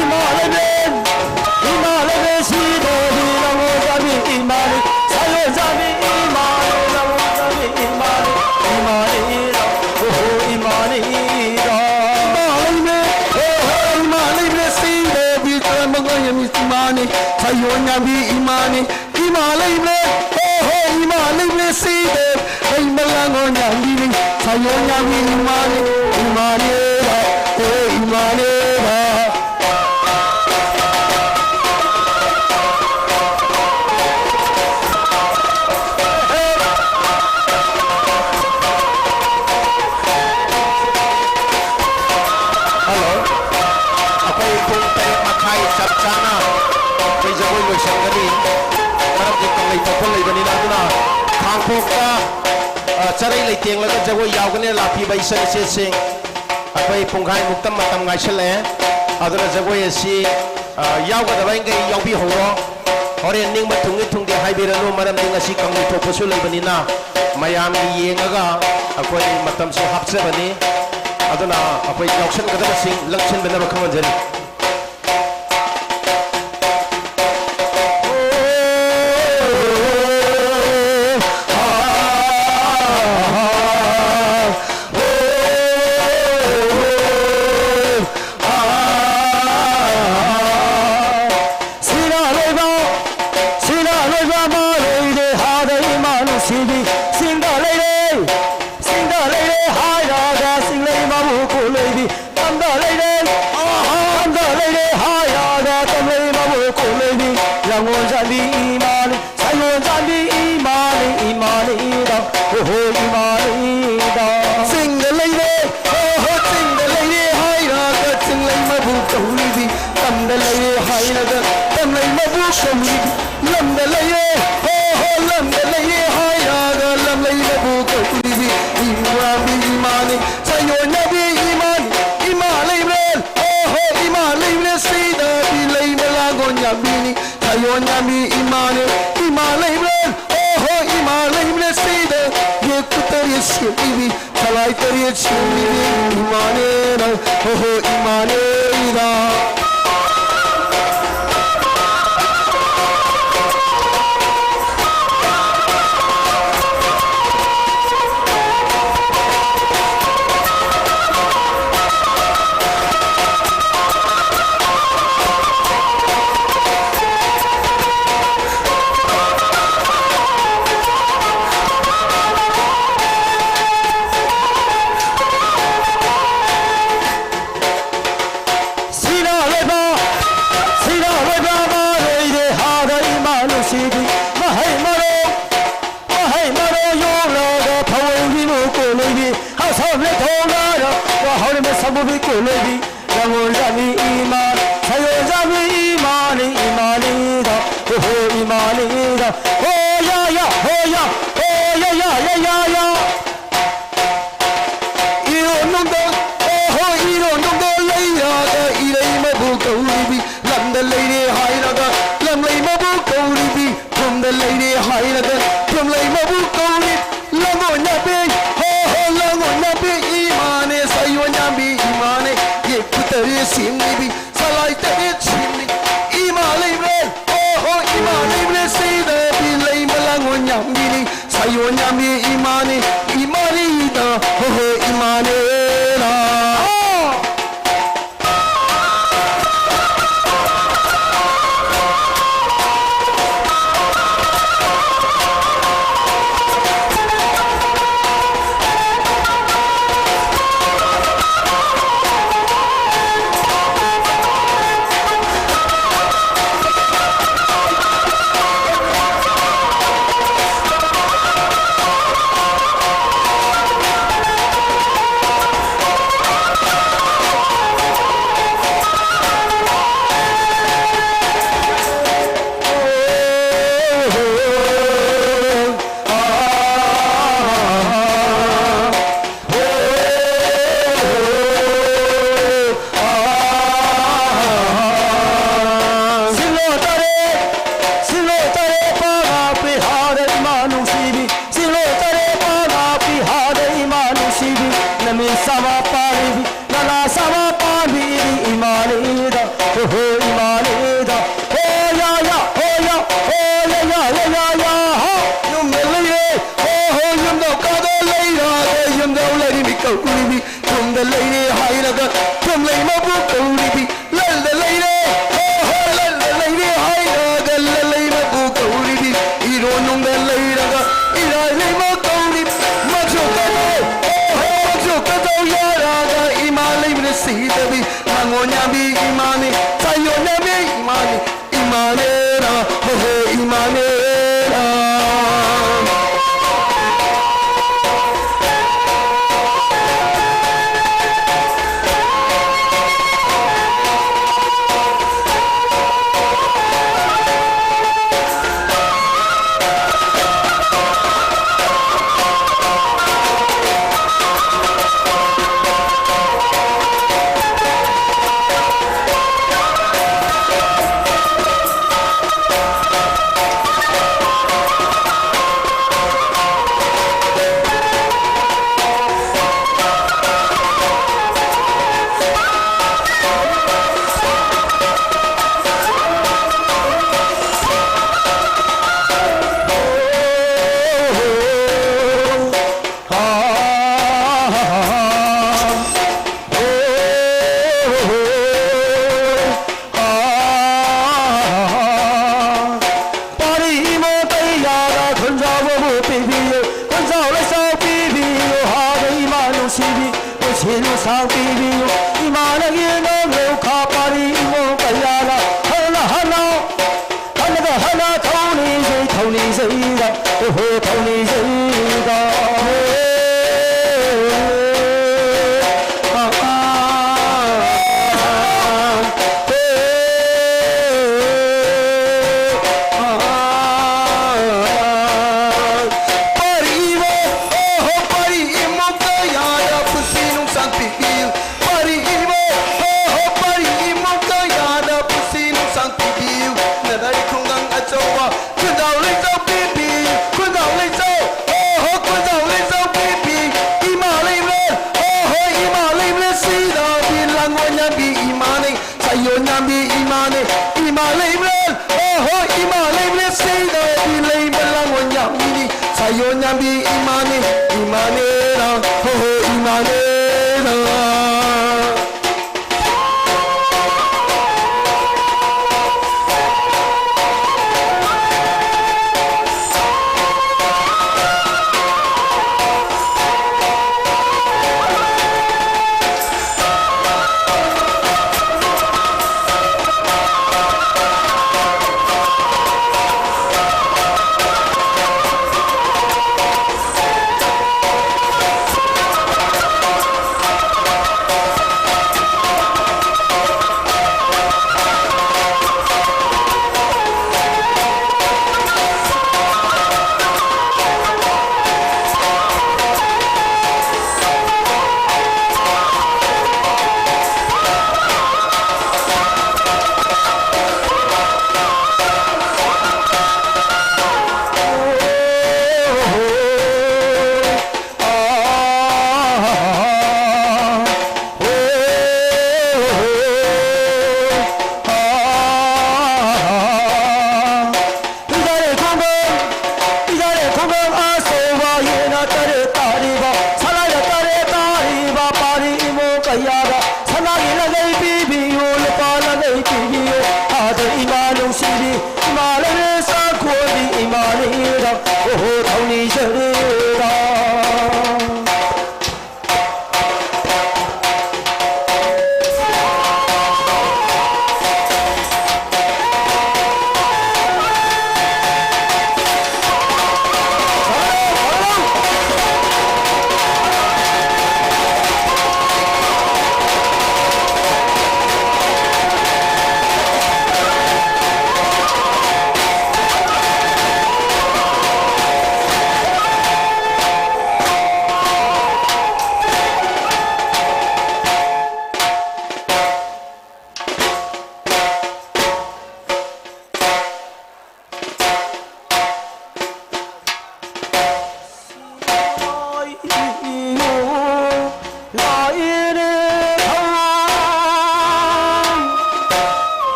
ꯏꯃꯥ ꯂꯩꯕꯦꯟ, ꯏꯃꯥ ꯂꯩꯕꯦꯟ ꯁꯤꯗꯣ ꯍꯤ ꯂꯪꯉꯣ ꯆꯥꯕꯤ ꯏꯃꯥꯅꯤ, ꯁꯥꯌꯣꯟ ꯆꯥꯕꯤ ꯏꯃꯥꯅꯤ, ꯂꯪꯉꯣ ꯆꯥꯕꯤ ꯏꯃꯥꯅꯤ, ꯏꯃꯥꯅꯤ ꯏꯔꯥ, ꯑꯣꯍꯣ ꯏꯃꯥꯅꯤ ꯏꯔꯥ꯫ ꯏꯃꯥ ꯂꯩꯕꯦꯟ, ꯑꯣꯍꯣ ꯏꯃꯥ ꯂꯩꯕꯦꯟ ꯁꯤꯗꯣ ꯍꯤ ꯂꯪꯉꯣ ꯆꯥꯕꯤ ꯏꯃꯥꯅꯤ, ꯁꯥꯌꯣꯟ ꯆꯥꯕꯤ ꯏꯃꯥꯅꯤ, ꯏꯃꯥ ꯂꯩꯕꯦꯟ, ꯑꯣꯍꯣ ꯏꯃꯥ ꯂꯩꯕꯦꯟ ꯁꯤꯗꯣ ꯍꯤ ꯂꯪꯉꯣ ꯆꯥꯕꯤ ꯁꯥꯌꯣꯟ ꯆꯥꯕꯤ ꯏꯃꯥꯅꯤ, ꯏꯃꯥꯅꯤ ꯏꯔꯥ, ꯑꯣ ꯏꯃꯥꯅꯤ ꯏꯔꯥ꯫ ꯍꯜꯂꯣ꯫ ꯑꯩꯈꯣꯏ ꯄꯨꯡ ꯇꯔꯦꯠ ꯃꯈꯥꯏ ꯆꯞ ꯆꯥꯅ ꯑꯩꯈꯣꯏ ꯖꯒꯣꯏ ꯂꯣꯏꯁꯤꯟꯒꯅꯤ꯫ ꯃꯔꯝꯗꯤ ꯀꯪꯂꯩ ꯊꯣꯛꯄ ꯂꯩꯕꯅꯤꯅ꯫ ꯑꯗꯨꯅ ꯈꯥꯡꯄꯣꯛꯇ, ꯑ, ꯆꯔꯩ ꯂꯩꯇꯦꯡꯂꯒ ꯖꯒꯣꯏ ꯌꯥꯎꯒꯅꯤ ꯂꯥꯛꯄꯤꯕ ꯏꯆꯟ ꯏꯆꯦꯁꯤꯡ꯫ ꯑꯩꯈꯣꯏ ꯄꯨꯡꯈꯥꯏꯃꯨꯛꯇ ꯃꯇꯝ ꯉꯥꯏꯁꯜꯂꯛꯑꯦ꯫ ꯑꯗꯨꯅ ꯖꯒꯣꯏ ꯑꯁꯤ, ꯑ, ꯌꯥꯎꯒꯗꯕ ꯃꯈꯩ ꯌꯥꯎꯕꯤꯍꯧꯔꯣ꯫ ꯍꯣꯔꯦꯟ ꯅꯤꯡꯕ ꯊꯨꯡꯏ ꯊꯨꯡꯗꯦ ꯍꯥꯏꯕꯤꯔꯅꯨ, ꯃꯔꯝꯗꯤ ꯉꯁꯤ ꯀꯥꯡꯂꯨꯞ ꯊꯣꯛꯄꯁꯨ ꯂꯩꯕꯅꯤꯅ, ꯃꯌꯥꯝꯒꯤ ꯌꯦꯡꯉꯒ ꯑꯩꯈꯣꯏ ꯃꯇꯝꯁꯨ ꯍꯥꯞꯆꯕꯅꯤ꯫ ꯑꯗꯨꯅ ꯑꯩꯈꯣꯏ ꯌꯥꯎꯁꯟꯒꯗꯕꯁꯤꯡ ꯂꯪꯁꯤꯟꯕꯤꯅꯕ ꯈꯪꯍꯟꯖꯔꯤ꯫ ꯁꯤꯅ ꯂꯣꯏꯕ, ꯁꯤꯅ ꯂꯣꯏꯕ ꯑꯃ ꯂꯩꯔꯦ, ꯍꯥꯗ ꯏꯃꯥ ꯅꯨꯡꯁꯤꯕꯤ꯫ ꯆꯤꯡꯗ ꯂꯩꯔꯦ, ꯆꯤꯡꯗ ꯂꯩꯔꯦ ꯍꯥꯏꯔꯒ ꯆꯤꯡꯂꯩ ꯃꯥꯕꯨ ꯀꯣꯜꯂꯣꯏꯕꯤ꯫ ꯇꯝꯗ ꯂꯩꯔꯦ, ꯑꯍꯥ, ꯇꯝꯗ ꯂꯩꯔꯦ ꯍꯥꯏꯔꯒ ꯇꯝꯂꯩ ꯃꯥꯕꯨ ꯀꯣꯜꯂꯣꯏꯕꯤ꯫ ꯂꯥꯡꯒꯣꯜ ꯆꯥꯕꯤ ꯏꯃꯥꯅꯤ, ꯁꯥꯏꯌꯣꯟ ꯆꯥꯕꯤ ꯏꯃꯥꯅꯤ, ꯏꯃꯥꯅꯤꯗ, ꯑꯣꯍꯣ ꯏꯃꯥꯅꯤꯗ꯫ ꯆꯤꯡꯗ ꯂꯩꯔꯦ, ꯑꯣꯍꯣ ꯆꯤꯡꯗ ꯂꯩꯔꯦ ꯍꯥꯏꯔꯒ ꯆꯤꯡꯂꯩ ꯃꯥꯕꯨ ꯀꯧꯔꯤꯕꯤ꯫ ꯇꯝꯗ ꯂꯩꯔꯦ ꯍꯥꯏꯔꯒ ꯇꯝꯂꯩ ꯃꯥꯕꯨ ꯀꯧꯔꯤꯕꯤ꯫ ꯂꯝꯗ ꯂꯩꯔꯦ, ꯍꯣ ꯍꯣ ꯂꯝꯗ ꯂꯩꯔꯦ ꯍꯥꯏꯔꯒ ꯂꯝꯂꯩ ꯃꯥꯕꯨ ꯀꯧꯔꯤꯕꯤ꯫ ꯏꯃꯥꯕꯤ ꯏꯃꯥꯅꯤ, ꯁꯥꯌꯣꯟ ꯌꯥꯕꯤ ꯏꯃꯥꯅꯤ, ꯏꯃꯥ ꯂꯩꯃꯔꯦꯜ, ꯍꯣ ꯍꯣ ꯏꯃꯥ ꯂꯩꯃꯔꯦꯜ ꯁꯤꯗꯕꯤ ꯂꯩꯃ ꯂꯥꯡꯒꯣꯜ ꯌꯥꯝꯕꯤꯅꯤ꯫ ꯁꯥꯌꯣꯟ ꯌꯥꯕꯤ ꯏꯃꯥꯅꯤ, ꯏꯃꯥ ꯂꯩꯃꯔꯦꯜ, ꯍꯣ ꯍꯣ ꯏꯃꯥ ꯂꯩꯃꯔꯦꯜ ꯁꯤꯗ ꯌꯦꯛꯄ ꯇꯔꯦꯠ ꯁꯦꯝꯕꯤꯕꯤ꯫ ꯁꯂꯥꯏ ꯇꯔꯦꯠ ꯁꯦꯝꯕꯤꯕꯤ ꯏꯃꯥꯅꯦꯅ, ꯍꯣ ꯍꯣ ꯏꯃꯥꯅꯦꯗ꯫ ꯁꯤꯅ ꯂꯣꯏꯕ, ꯁꯤꯅ ꯂꯣꯏꯕ ꯑꯃ ꯂꯩꯔꯦ ꯍꯥꯏꯕ ꯏꯃꯥ ꯅꯨꯡꯁꯤꯕꯤ꯫ ꯃꯍꯩ ꯃꯔꯣꯡ, ꯃꯍꯩ ꯃꯔꯣꯡ ꯌꯣꯛꯂꯒ ꯐꯧ ꯂꯤꯕꯨ ꯀꯣꯜꯂꯣꯏꯕꯤ꯫ ꯍꯥꯎꯁꯝꯅ ꯊꯣꯡꯅꯔ ꯋꯥꯍꯧꯔꯤꯕ ꯁꯃꯨꯕꯤ ꯀꯣꯜꯂꯣꯏꯕꯤ꯫ ꯂꯥꯡꯒꯣꯜ ꯆꯥꯕꯤ ꯏꯃꯥ, ꯁꯥꯌꯣꯟ ꯆꯥꯕꯤ ꯏꯃꯥꯅꯤ, ꯏꯃꯥꯅꯤꯗ, ꯑꯣꯍꯣ ꯏꯃꯥꯅꯤꯗ꯫ ꯍꯣ ꯌꯥ ꯌꯥ, ꯍꯣ ꯌꯥ, ꯍꯣ ꯌꯥ ꯌꯥ ꯌꯥ ꯌꯥ ꯌꯥ꯫ ꯏꯔꯣꯟꯅꯨꯡꯗ, ꯑꯣꯍꯣ ꯏꯔꯣꯟꯅꯨꯡꯗ ꯂꯩꯔꯒ ꯏꯔꯩ ꯂꯩꯔꯦ ꯍꯥꯏꯔꯒ ꯂꯝꯂꯩꯃꯕꯨ ꯀꯧꯔꯤꯕꯤ, ꯊꯨꯝꯗ ꯂꯩꯔꯦ ꯍꯥꯏꯔꯒ ꯊꯨꯝꯂꯩꯃꯕꯨ ꯀꯧꯔꯤ꯫ ꯂꯥꯡꯒꯣꯜ ꯅꯥꯄꯤ, ꯍꯣ ꯍꯣ, ꯂꯥꯡꯒꯣꯜ ꯅꯥꯄꯤ ꯏꯃꯥꯅꯦ, ꯁꯥꯌꯣꯟ ꯌꯥꯝꯕꯤ ꯏꯃꯥꯅꯦ, ꯌꯦꯛꯄꯨ ꯇꯔꯦꯠ ꯁꯦꯝꯂꯤꯕꯤ, ꯁꯂꯥꯏ ꯇꯔꯦꯠ ꯁꯦꯝꯂꯤ꯫ ꯏꯃꯥ ꯂꯩꯃꯔꯦꯜ, ꯍꯣ ꯍꯣ, ꯏꯃꯥ ꯂꯩꯃꯔꯦꯜ ꯁꯤꯗꯕꯤ ꯂꯩꯃ ꯂꯥꯡꯒꯣꯜ ꯌꯥꯝꯕꯤꯅꯤ, ꯁꯥꯌꯣꯟ ꯌꯥꯝꯕꯤ ꯏꯃꯥꯅꯦ, ꯏꯃꯥꯅꯤꯗ, ꯍꯣ ꯍꯣ, ꯏꯃꯥꯅꯦꯅ꯫ ꯁꯤꯂꯣ ꯇꯔꯦꯠ, ꯁꯤꯂꯣ ꯇꯔꯦꯠ ꯄꯥ ꯉꯥꯛꯄꯤ ꯍꯥꯗ ꯏꯃꯥ ꯅꯨꯡꯁꯤꯕꯤ, ꯁꯤꯂꯣ ꯇꯔꯦꯠ ꯄꯥ ꯉꯥꯛꯄꯤ ꯍꯥꯗ ꯏꯃꯥ ꯅꯨꯡꯁꯤꯕꯤ, ꯅꯃꯤꯠ ꯁꯥꯕ ꯄꯥꯔꯤꯕꯤ, ꯅꯅꯥ ꯁꯥꯕ ꯄꯥꯝꯕꯤꯕꯤ ꯏꯃꯥꯅꯤꯗ, ꯍꯣ ꯍꯣ ꯏꯃꯥꯅꯤꯗ, ꯍꯣ ꯌꯥ ꯌꯥ, ꯍꯣ ꯌꯥ, ꯍꯣ ꯌꯥ ꯌꯥ ꯌꯥ ꯌꯥ ꯌꯥ, ꯍꯣ ꯌꯨꯝꯗ ꯂꯩꯔꯦ, ꯍꯣ ꯍꯣ ꯌꯨꯝꯗ ꯀꯥꯗ ꯂꯩꯔꯒ ꯌꯨꯝꯗ ꯂꯩꯔꯤꯕꯤ ꯀꯧꯔꯤꯕꯤ, ꯊꯨꯝꯗ ꯂꯩꯔꯦ ꯍꯥꯏꯔꯒ ꯊꯨꯝꯂꯩꯃꯕꯨ ꯀꯧꯔꯤꯕꯤ, ꯂꯜꯗ ꯂꯩꯔꯦ, ꯍꯣ ꯍꯣ, ꯂꯜꯗ ꯂꯩꯔꯦ ꯍꯥꯏꯔꯒ ꯂꯜꯂꯩꯃꯕꯨ ꯀꯧꯔꯤꯕꯤ, ꯏꯔꯣꯟꯅꯨꯡꯗ ꯂꯩꯔꯒ ꯏꯔꯥꯏꯂꯩꯃ ꯀꯧꯔꯤꯕꯤ, ꯃꯆꯨ ꯀꯗꯧ, ꯍꯣ ꯍꯣ, ꯃꯆꯨ ꯀꯗꯧ ꯌꯥꯔꯒ ꯏꯃꯥ ꯂꯩꯃꯅ ꯁꯤꯗꯕꯤ, ꯃꯉꯣꯟ ꯌꯥꯝꯕꯤ ꯏꯃꯥꯅꯤ, ꯁꯥꯌꯣꯟ ꯌꯥꯝꯕꯤ ꯏꯃꯥꯅꯤ, ꯏꯃꯥꯅꯦꯅ, ꯍꯣ ꯍꯣ, ꯏꯃꯥꯅꯦꯅ꯫ ꯏꯃꯥꯅꯦ, ꯁꯥꯌꯣꯟ ꯌꯥꯝꯕꯤ ꯏꯃꯥꯅꯦ, ꯏꯃꯥ ꯂꯩꯃꯔꯦꯜ, ꯑꯣ ꯍꯣ, ꯏꯃꯥ ꯂꯩꯃꯔꯦꯜ ꯁꯤꯗꯗꯤ ꯂꯩꯕ ꯂꯥꯡꯑꯣꯟ ꯌꯥꯝꯕꯤꯅꯤ, ꯁꯥꯌꯣꯟ ꯌꯥꯝꯕꯤ ꯏꯃꯥꯅꯦ, ꯏꯃꯥꯅꯦꯅ, ꯍꯣ ꯍꯣ, ꯏꯃꯥꯅꯦꯅ꯫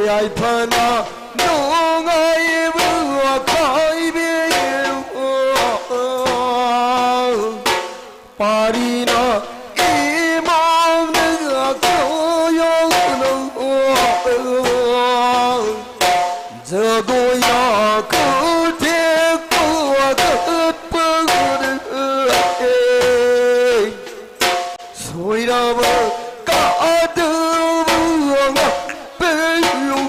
ꯌꯥꯏꯐꯅ ꯅꯨꯡꯉꯥꯏꯕ ꯈꯥꯏꯕꯤꯌꯨ꯫ ꯄꯥꯔꯤꯅ ꯏꯃꯥꯡꯗ ꯀꯣꯌꯣꯛꯅ ꯖꯒꯣꯏꯅ ꯈꯨꯠ ꯊꯦꯛꯄ ꯀꯠꯄ ꯁꯣꯏꯔꯕ ꯀꯥꯗꯕ ꯉꯥꯛꯄꯤꯌꯨ꯫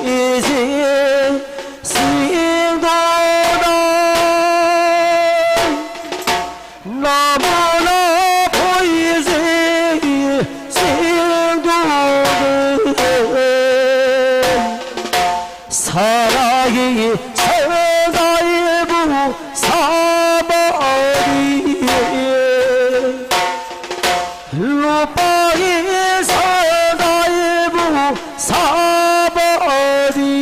ꯏꯁꯤꯡ ꯁꯤꯡꯗꯨꯅ ꯅꯃꯨꯅ ꯐꯣꯏꯁꯤ ꯁꯤꯡꯗꯨꯅ ꯁꯔꯥꯒꯤ ꯁꯦꯡꯒꯥꯏꯕꯨ ꯁꯥꯕ ꯂꯨꯄꯥꯒꯤ ꯁꯒꯥꯏꯕꯨ ꯁꯥꯕꯗꯤ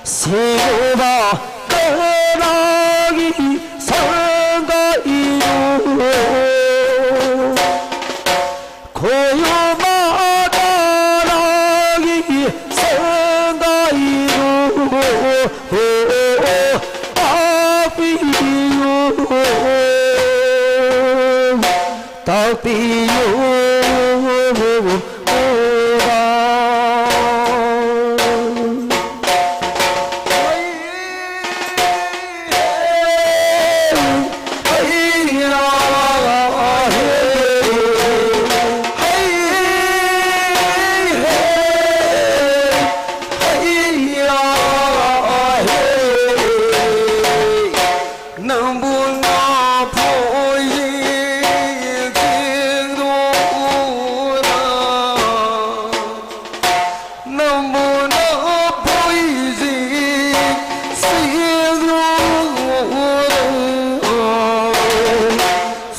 ꯁꯤꯕ ꯀꯅꯥꯒꯤ ꯁꯒꯥꯏꯕꯨ ꯈꯣꯏꯌꯨꯝꯕ ꯀꯅꯥꯒꯤ ꯁꯒꯥꯏꯕꯨ ꯇꯥꯛꯄꯤꯌꯨ, ꯇꯥꯛꯄꯤꯌꯨ꯫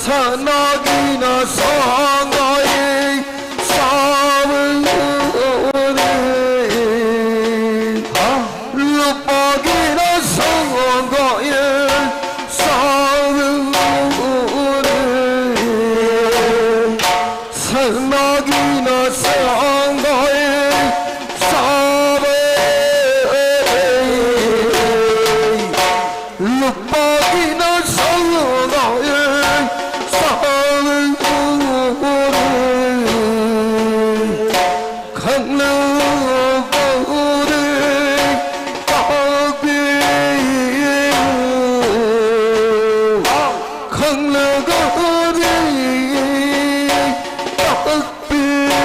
ꯁꯅꯥꯒꯤꯅ ꯁꯪꯒꯥꯏ ꯁꯥꯕꯅꯤ꯫ ꯂꯨꯄꯥꯒꯤꯅ ꯁꯪꯒꯥꯏ ꯁꯥꯕꯅꯤ꯫ ꯁꯅꯥꯒꯤꯅ ꯁꯪꯒꯥꯏ ꯁꯥꯕ ꯂꯨꯄꯥꯒꯤꯅ ꯁꯪꯒꯥꯏ ꯁꯥꯕ ꯈꯪꯂꯕꯗꯤ ꯇꯥꯛꯄꯤꯌꯨ꯫ ꯈꯪꯂꯒꯗꯤ ꯇꯥꯛꯄꯤꯌꯨ꯫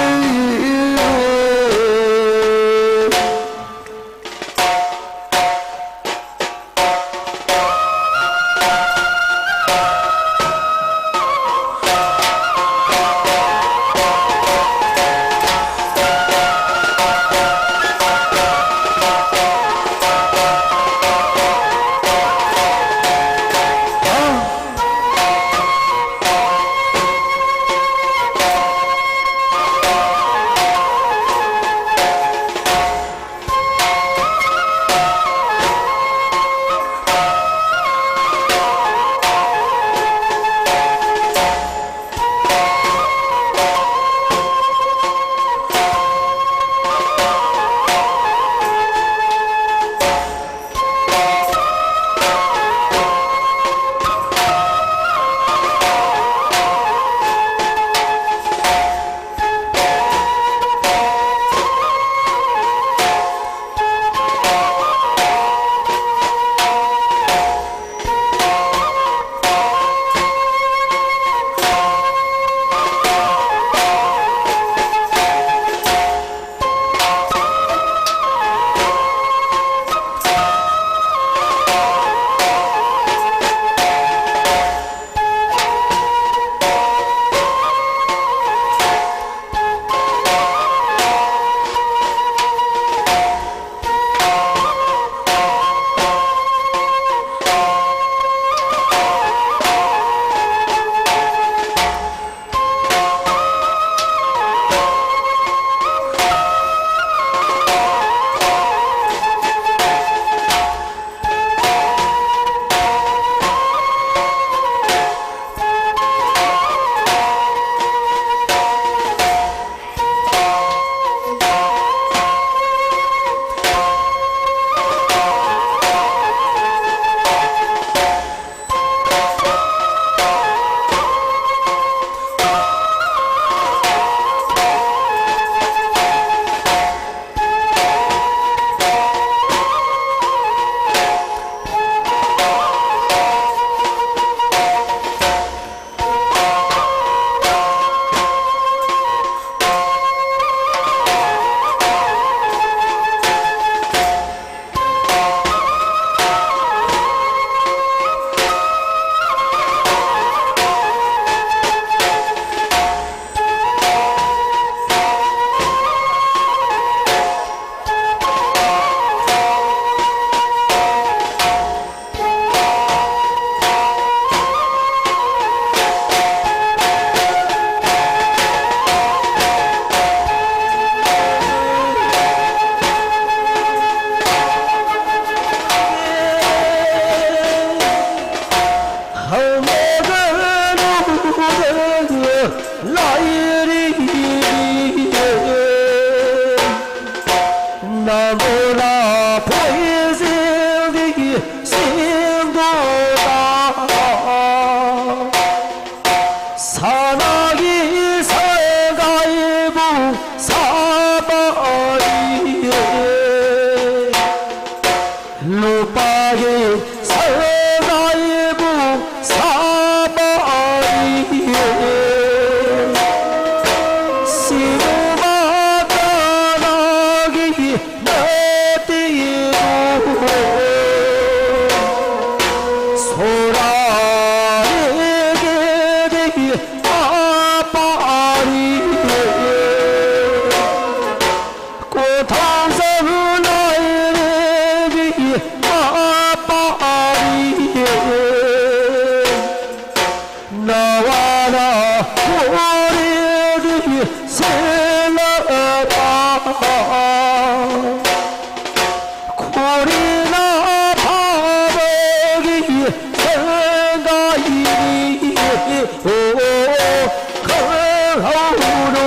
ꯈꯪꯍꯧꯔꯣ,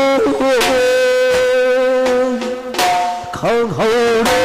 ꯈꯪꯍꯧꯔꯣ꯫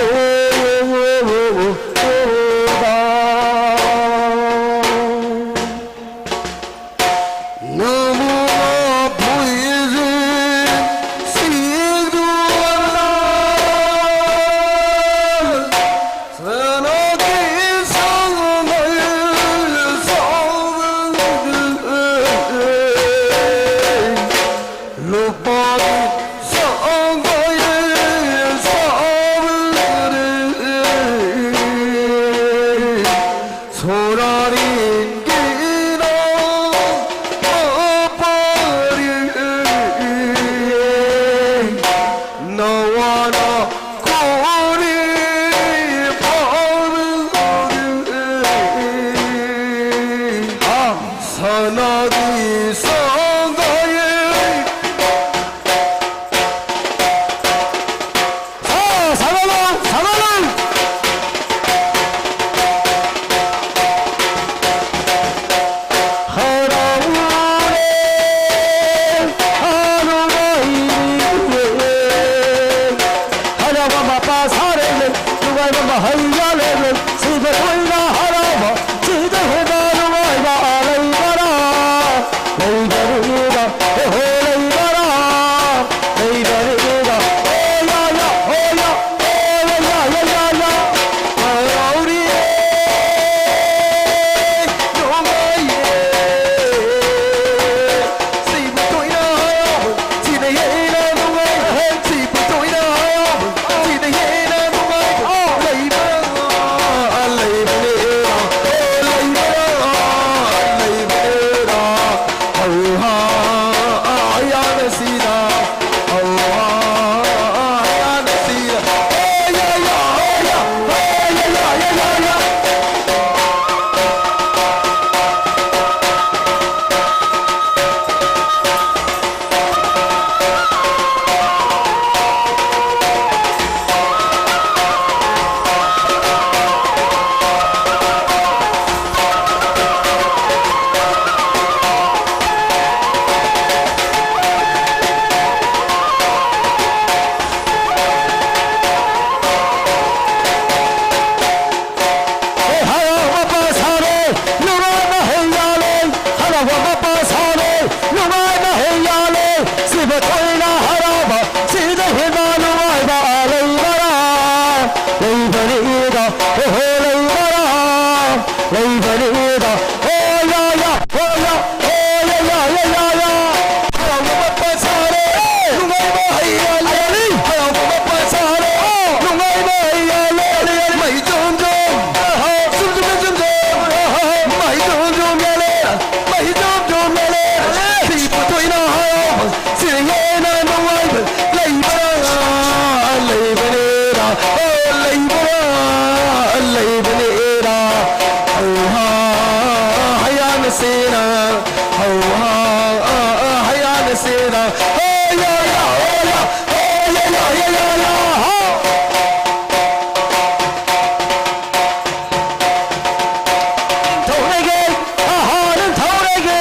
ꯊꯧꯔꯒꯦ, ꯑꯍꯥ ꯅꯪ ꯊꯧꯔꯒꯦ,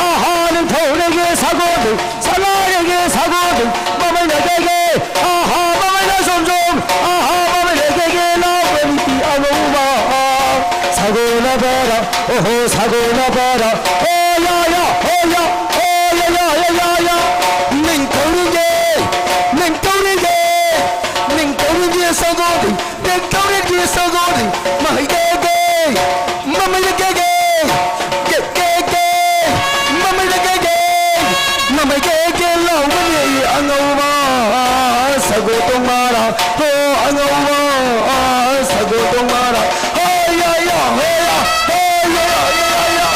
ꯑꯍꯥ ꯅꯪ ꯊꯧꯔꯒꯦ ꯁꯒꯣꯜꯗꯨ, ꯁꯂꯥꯏꯔꯒꯦ ꯁꯒꯣꯜꯗꯨ, ꯃꯃꯩꯅ ꯀꯩꯒꯦ, ꯑꯍꯥ ꯃꯃꯩꯅ ꯁꯨꯝ ꯁꯨꯝ, ꯑꯍꯥ ꯃꯃꯩꯅ ꯀꯩꯒꯦ ꯂꯥꯎꯕ ꯅꯨꯄꯤ ꯑꯉꯧꯕ꯫ ꯁꯒꯣꯜꯅ ꯕꯣꯔ, ꯑꯣꯍꯣ ꯁꯒꯣꯜꯅ ꯕꯣꯔ, ꯑꯣ ꯌꯥ ꯌꯥ, ꯑꯣ ꯌꯥ, ꯑꯣ ꯌꯥ ꯌꯥ ꯌꯥ ꯌꯥ ꯌꯥ꯫ ꯅꯤꯡꯊꯧꯔꯤꯒꯦ, ꯅꯤꯡꯊꯧꯔꯤꯒꯦ, ꯅꯤꯡꯊꯧꯔꯤꯒꯦ ꯁꯒꯣꯜꯗꯤ, ꯅꯤꯡꯊꯧꯔꯤꯒꯦ ꯁꯒꯣꯜꯗꯤ, ꯃꯍꯩꯒꯦꯒꯦ, ꯃꯃꯩꯒꯦꯒꯦ, ꯒꯦꯒꯦꯒꯦ, ꯃꯃꯩꯒꯦꯒꯦ, ꯃꯃꯩꯒꯦꯒꯦ ꯂꯥꯎꯕꯅꯤ ꯑꯉꯧꯕ ꯁꯒꯣꯜ ꯇꯣꯡꯕꯔꯥ꯫ ꯍꯣ ꯑꯉꯧꯕ ꯁꯒꯣꯜ ꯇꯣꯡꯕꯔꯥ꯫ ꯍꯣ ꯌꯥ ꯌꯥ, ꯍꯣ ꯌꯥ, ꯍꯣ ꯌꯥ ꯌꯥ, ꯌꯥ ꯌꯥ꯫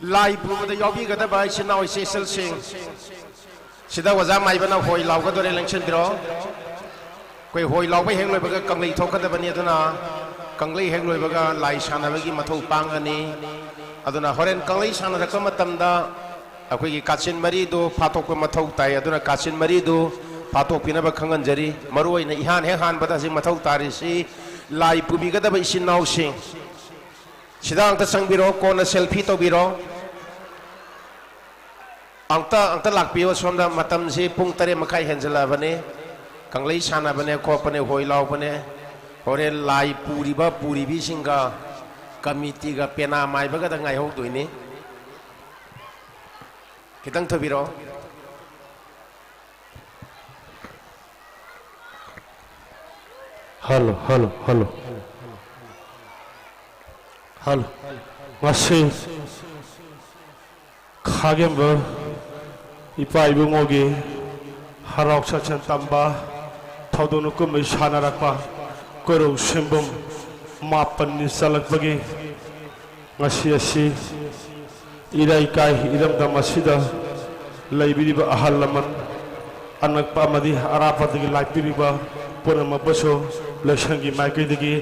ꯂꯥꯏ ꯄꯨꯕꯗ ꯌꯥꯎꯕꯤꯒꯗꯕ ꯏꯆꯤꯟ ꯏꯅꯥꯎ ꯏꯆꯦ ꯏꯆꯜꯁꯤꯡ, ꯁꯤꯗ ꯑꯣꯖꯥ ꯃꯥꯏꯕꯅ ꯍꯣꯏ ꯂꯥꯎꯒꯗꯣꯔꯦ, ꯂꯦꯡꯁꯤꯟꯕꯤꯔꯣ꯫ ꯑꯩꯈꯣꯏ ꯍꯣꯏ ꯂꯥꯎꯕ ꯍꯦꯛ ꯂꯣꯏꯕꯒ ꯀꯪꯂꯩ ꯊꯣꯛꯀꯗꯕꯅꯤ, ꯑꯗꯨꯅ ꯀꯪꯂꯩ ꯍꯦꯛ ꯂꯣꯏꯕꯒ ꯂꯥꯏ ꯁꯥꯟꯅꯕꯒꯤ ꯃꯊꯧ ꯄꯥꯡꯒꯅꯤ꯫ ꯑꯗꯨꯅ ꯍꯣꯔꯦꯟ ꯀꯪꯂꯩ ꯁꯥꯟꯅꯔꯛꯄ ꯃꯇꯝꯗ ꯑꯩꯈꯣꯏꯒꯤ ꯀꯥꯆꯤꯟ ꯃꯔꯤꯗꯨ ꯐꯥꯊꯣꯛꯄ ꯃꯊꯧ ꯇꯥꯏ꯫ ꯑꯗꯨꯅ ꯀꯥꯆꯤꯟ ꯃꯔꯤꯗꯨ ꯐꯥꯊꯣꯛꯄꯤꯅꯕ ꯈꯪꯍꯟꯖꯔꯤ꯫ ꯃꯔꯨ ꯑꯣꯏꯅ ꯏꯍꯥꯟ ꯍꯦꯛ ꯍꯥꯟꯕꯗ ꯍꯧꯖꯤꯛ ꯃꯊꯧ ꯇꯥꯔꯤꯁꯤ ꯂꯥꯏ ꯄꯨꯕꯤꯒꯗꯕ ꯏꯆꯤꯟ ꯏꯅꯥꯎꯁꯤꯡ꯫ ꯁꯤꯗ ꯑꯝꯇ ꯆꯪꯕꯤꯔꯣ, ꯀꯣꯟꯅ ꯁꯦꯜꯐꯤ ꯇꯧꯕꯤꯔꯣ꯫ ꯑꯝꯇ, ꯑꯝꯇ ꯂꯥꯛꯄꯤꯌꯣ ꯁꯣꯝꯗ, ꯃꯇꯝꯁꯤ ꯄꯨꯡ ꯇꯔꯦꯠ ꯃꯈꯥꯏ ꯍꯦꯟꯖꯜꯂꯛꯑꯕꯅꯤ꯫ ꯀꯪꯂꯩ ꯁꯥꯟꯅꯕꯅꯦ, ꯈꯣꯠꯄꯅꯦ, ꯍꯣꯏ ꯂꯥꯎꯕꯅꯦ꯫ ꯍꯣꯔꯦꯟ ꯂꯥꯏ ꯄꯨꯔꯤꯕ ꯄꯨꯔꯤꯕꯤꯁꯤꯡꯒ ꯀꯃꯤꯇꯤꯒ ꯄꯦꯅꯥ ꯃꯥꯏꯕꯒꯗ ꯉꯥꯏꯍꯧꯗꯣꯏꯅꯤ꯫ ꯈꯤꯇꯪ ꯊꯨꯕꯤꯔꯛꯑꯣ꯫ Hello, hello, hello. ꯍꯜꯂꯣ꯫ ꯉꯁꯤ ꯈꯥꯒꯦꯝꯕ ꯏꯄꯥ ꯏꯕꯨꯡꯉꯣꯒꯤ ꯍꯔꯥꯎ ꯆꯠꯁꯟ ꯇꯝꯕ ꯊꯧꯗꯣꯛꯅ ꯀꯨꯝꯍꯩ ꯁꯥꯟꯅꯔꯛꯄ ꯀꯣꯔꯧ ꯁꯤꯟꯕꯨꯝ ꯃꯥꯄꯟꯅꯤ ꯆꯜꯂꯛꯄꯒꯤ ꯉꯁꯤ ꯑꯁꯤ ꯏꯔꯩꯀꯥꯏ ꯏꯔꯝꯗꯝ ꯑꯁꯤꯗ ꯂꯩꯕꯤꯔꯤꯕ ꯑꯍꯜ ꯂꯃꯟ, ꯑꯅꯛꯄ ꯑꯃꯗꯤ ꯑꯔꯥꯞꯄꯗꯒꯤ ꯂꯥꯛꯄꯤꯔꯤꯕ ꯄꯨꯝꯅꯃꯛꯄꯨꯁꯨ ꯂꯣꯏꯁꯪꯒꯤ ꯃꯥꯏꯀꯩꯗꯒꯤ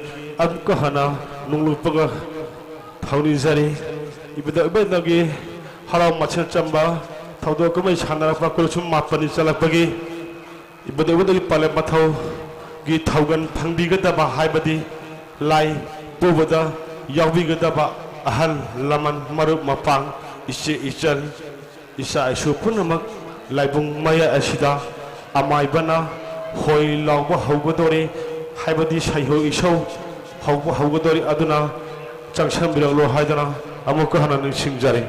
ꯑꯃꯨꯛꯀ ꯍꯟꯅ ꯅꯣꯡꯂꯨꯛꯄꯒ ꯊꯧꯅꯤꯖꯔꯤ꯫ ꯏꯕꯨꯙꯧ ꯏꯕꯦꯟꯗꯧꯒꯤ ꯍꯔꯥꯎ ꯃꯊꯦꯜ ꯆꯝꯕ ꯊꯧꯗꯣꯛ ꯀꯨꯝꯍꯩ ꯁꯥꯟꯅꯔꯛꯄ ꯀꯨꯟꯁꯨꯝ ꯃꯥꯄꯟꯅꯤ ꯆꯜꯂꯛꯄꯒꯤ ꯏꯕꯨꯙꯧ ꯏꯕꯦꯟꯗꯧꯒꯤ ꯄꯥꯂꯦꯞ ꯃꯊꯧꯒꯤ ꯊꯧꯒꯜ ꯐꯪꯕꯤꯒꯗꯕ ꯍꯥꯏꯕꯗꯤ ꯂꯥꯏ ꯄꯨꯕꯗ ꯌꯥꯎꯕꯤꯒꯗꯕ ꯑꯍꯜ ꯂꯃꯟ, ꯃꯔꯨꯞ ꯃꯄꯥꯡ, ꯏꯆꯦ ꯏꯆꯜ, ꯏꯆꯥ ꯏꯁꯨ ꯄꯨꯝꯅꯃꯛ ꯂꯥꯏꯕꯨꯡ ꯃꯌꯥꯏ ꯑꯁꯤꯗ ꯑꯃꯥꯏꯕꯅ ꯍꯣꯏ ꯂꯥꯎꯕ ꯍꯧꯒꯗꯧꯔꯤ, ꯍꯥꯏꯕꯗꯤ ꯁꯩꯍꯣꯏ ꯏꯁꯧ ꯍꯧꯕ ꯍꯧꯒꯗꯧꯔꯤ꯫ ꯑꯗꯨꯅ ꯆꯪꯁꯟꯕꯤꯔꯛꯂꯣ ꯍꯥꯏꯗꯨꯅ ꯑꯃꯨꯛꯀ ꯍꯟꯅ ꯅꯤꯡꯁꯤꯡꯖꯔꯤ꯫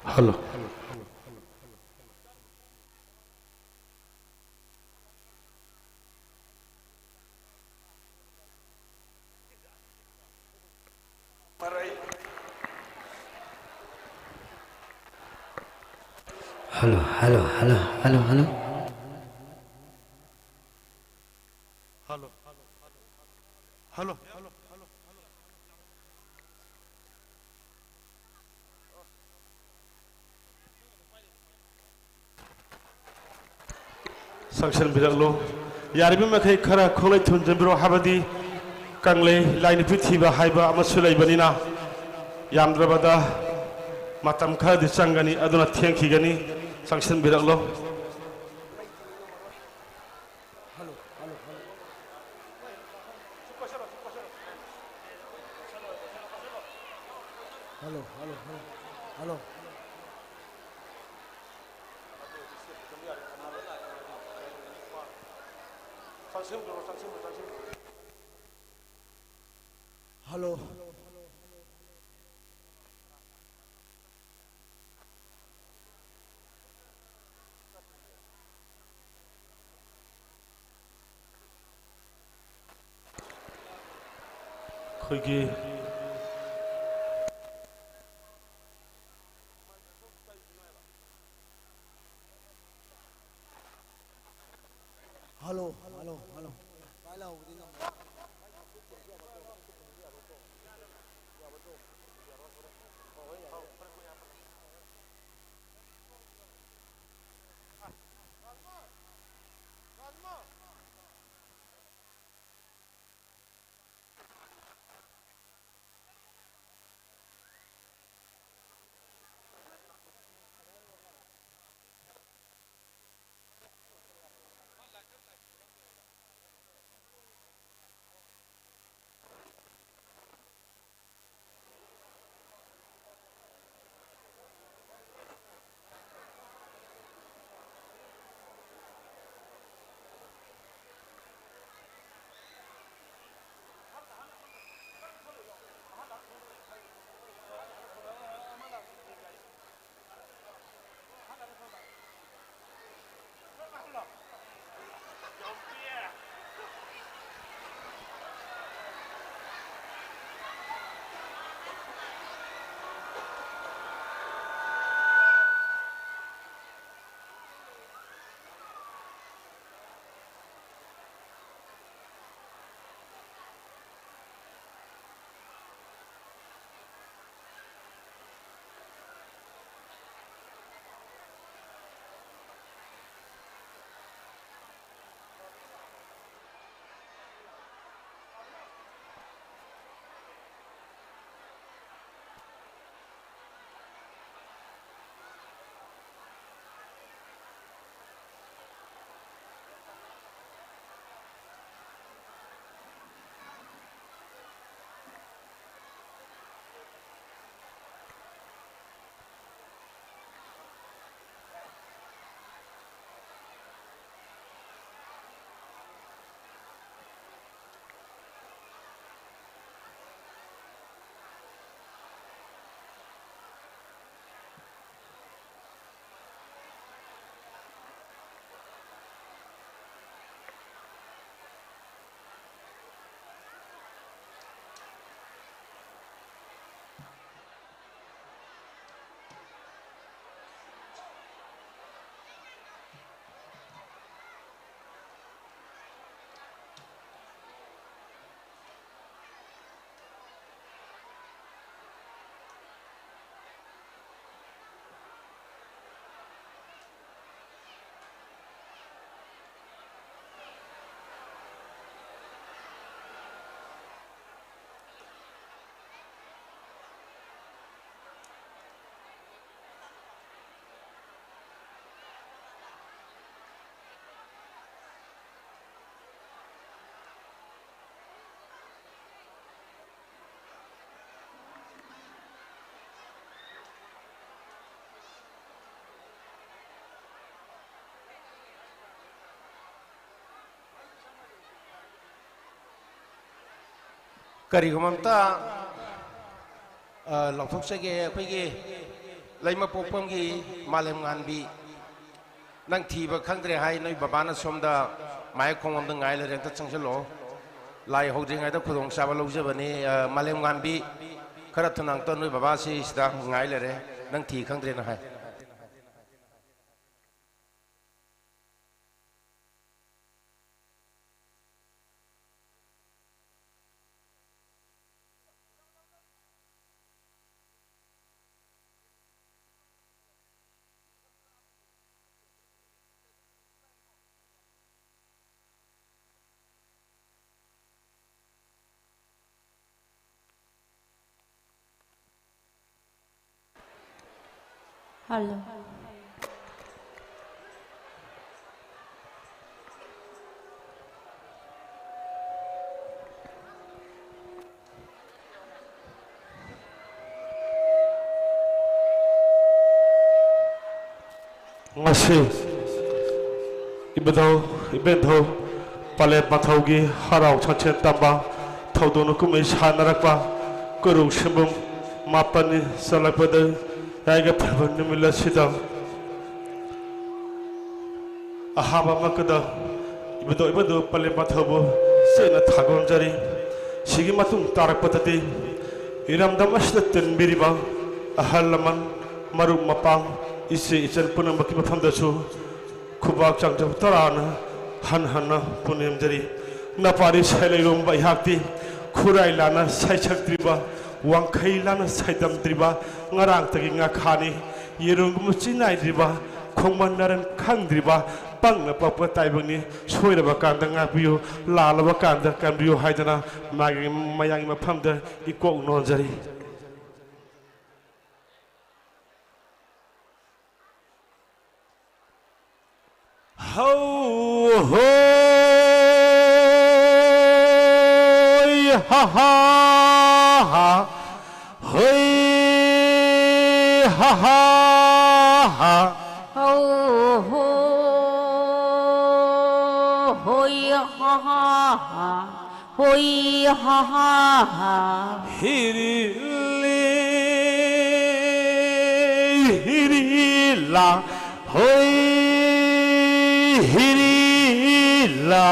Hello. Hello, hello, hello, hello, hello. Hello. Hello. ꯆꯪꯁꯤꯟꯕꯤꯔꯛꯂꯣ꯫ ꯌꯥꯔꯤꯕ ꯃꯈꯩ ꯈꯔ ꯈꯣꯡꯂꯩ ꯊꯨꯟꯖꯤꯟꯕꯤꯔꯣ, ꯍꯥꯏꯕꯗꯤ ꯀꯪꯂꯩ ꯂꯥꯏ ꯅꯨꯄꯤ ꯊꯤꯕ ꯍꯥꯏꯕ ꯑꯃꯁꯨ ꯂꯩꯕꯅꯤꯅ, ꯌꯥꯝꯗ꯭ꯔꯕꯗ ꯃꯇꯝ ꯈꯔꯗꯤ ꯆꯪꯒꯅꯤ, ꯑꯗꯨꯅ ꯊꯦꯡꯈꯤꯒꯅꯤ꯫ ꯆꯪꯁꯤꯟꯕꯤꯔꯛꯂꯣ꯫ ꯍꯜꯂꯣ, hello, hello. Hello, hello, hello. Hello. ꯍꯜꯂꯣ꯫ ꯑꯩꯈꯣꯏꯒꯤ ꯍꯜꯂꯣ, ꯍꯜꯂꯣ, ꯍꯜꯂꯣ꯫ ꯀꯥꯏ ꯂꯥꯎꯕꯗꯤ ꯉꯝꯃꯣꯏ꯫ ꯀꯔꯤꯒꯨꯝꯕ ꯑꯝꯇ, ꯑ, ꯂꯥꯎꯊꯣꯛꯆꯒꯦ꯫ ꯑꯩꯈꯣꯏꯒꯤ ꯂꯩꯃꯄꯣꯛꯐꯝꯒꯤ ꯃꯥꯂꯦꯝꯉꯥꯟꯕꯤ, ꯅꯪ ꯊꯤꯕ ꯈꯪꯗ꯭ꯔꯦ ꯍꯥꯏ, ꯅꯣꯏ ꯕꯕꯥꯅ ꯁꯣꯝꯗ ꯃꯥꯏꯛ ꯈꯣꯡꯕꯝꯗ ꯉꯥꯏ ꯂꯩꯔꯦ, ꯑꯝꯇ ꯆꯪꯁꯤꯜꯂꯛꯑꯣ꯫ ꯂꯥꯏ ꯍꯧꯗ꯭ꯔꯤꯉꯩꯗ ꯈꯨꯗꯣꯡꯆꯥꯕ ꯂꯧꯖꯕꯅꯤ꯫ ꯑ, ꯃꯥꯂꯦꯝꯉꯥꯟꯕꯤ, ꯈꯔ ꯊꯨꯅ ꯑꯝꯇ ꯅꯣꯏ ꯕꯕꯥꯁꯤ ꯁꯤꯗ ꯉꯥꯏ ꯂꯩꯔꯦ, ꯅꯪ ꯊꯤ ꯈꯪꯗ꯭ꯔꯦꯅ ꯍꯥꯏ꯫ Hello. ꯉꯁꯤ ꯏꯕꯨꯙꯧ ꯏꯕꯦꯟꯙꯧ ꯄꯂꯦꯝ ꯃꯥꯊꯧꯒꯤ ꯍꯔꯥꯎ ꯁꯥꯊꯦꯟ ꯇꯝꯕ ꯊꯧꯗꯣꯛꯅ ꯀꯨꯝꯍꯩ ꯁꯥꯟꯅꯔꯛꯄ ꯀꯨꯔꯨ ꯁꯤꯟꯕꯨꯝ ꯃꯥꯄꯟꯅꯤ ꯆꯜꯂꯛꯄꯗ ꯌꯥꯏꯒ ꯐꯕ ꯅꯨꯃꯤꯠ ꯑꯁꯤꯗ ꯑꯍꯥꯟꯕ ꯃꯛꯇꯗ ꯏꯕꯨꯙꯧ ꯏꯕꯦꯟꯙꯧ ꯄꯂꯦꯝ ꯃꯥꯊꯧꯕꯨ ꯆꯦꯠꯅ ꯊꯥꯒꯣꯟꯖꯔꯤ꯫ ꯁꯤꯒꯤ ꯃꯇꯨꯡ ꯇꯥꯔꯛꯄꯗꯗꯤ ꯏꯔꯝꯗꯝ ꯑꯁꯤꯗ ꯇꯤꯟꯕꯤꯔꯤꯕ ꯑꯍꯜ ꯂꯃꯟ, ꯃꯔꯨꯞ ꯃꯄꯥꯡ, ꯏꯆꯦ ꯏꯆꯟ ꯄꯨꯝꯅꯃꯛꯀꯤ ꯃꯐꯝꯗꯁꯨ ꯈꯨꯕꯥꯛ ꯆꯥꯡꯖꯕ ꯇꯔꯥꯅ ꯍꯟ ꯍꯟꯅ ꯄꯨꯅꯦꯝꯖꯔꯤ꯫ ꯅꯄꯥꯔꯤ ꯁꯩꯂꯩꯔꯣꯝꯕ ꯑꯩꯍꯥꯛꯇꯤ ꯈꯨꯔꯥꯏ ꯂꯥꯟꯅ ꯁꯩꯁꯛꯇ꯭ꯔꯤꯕ, ꯋꯥꯡꯈꯩ ꯂꯥꯟꯅ ꯁꯩꯗꯝꯗ꯭ꯔꯤꯕ ꯉꯔꯥꯡꯇꯒꯤ ꯉꯥꯈꯥꯅꯤ꯫ ꯌꯦꯔꯨꯝꯒꯨꯝꯕ ꯆꯤꯟꯅꯥꯏꯗ꯭ꯔꯤꯕ, ꯈꯣꯡꯃꯟ ꯅꯥꯔꯟ ꯈꯪꯗ꯭ꯔꯤꯕ ꯄꯪꯅ ꯄꯛꯄ ꯇꯥꯏꯕꯪꯅꯤ꯫ ꯁꯣꯏꯔꯕ ꯀꯥꯟꯗ ꯉꯥꯛꯄꯤꯌꯨ, ꯂꯥꯜꯂꯕ ꯀꯥꯟꯗ ꯀꯟꯕꯤꯌꯨ ꯍꯥꯏꯗꯅ ꯃꯥꯒꯤ ꯃꯌꯥꯝꯒꯤ ꯃꯐꯝꯗ ꯏꯀꯣꯛ ꯅꯣꯟꯖꯔꯤ꯫ ꯍꯧ ꯍꯣꯏ ꯍꯥ ꯍꯥ ꯍꯥ꯫ ꯍꯣꯏ ꯍꯥ ꯍꯥ ꯍꯥ꯫ ꯍꯧ ꯍꯣ ꯍꯣꯏ ꯍꯥ ꯍꯥ ꯍꯥ꯫ Hoi ha ha ha. Hirili, hirila, hoi, hirila.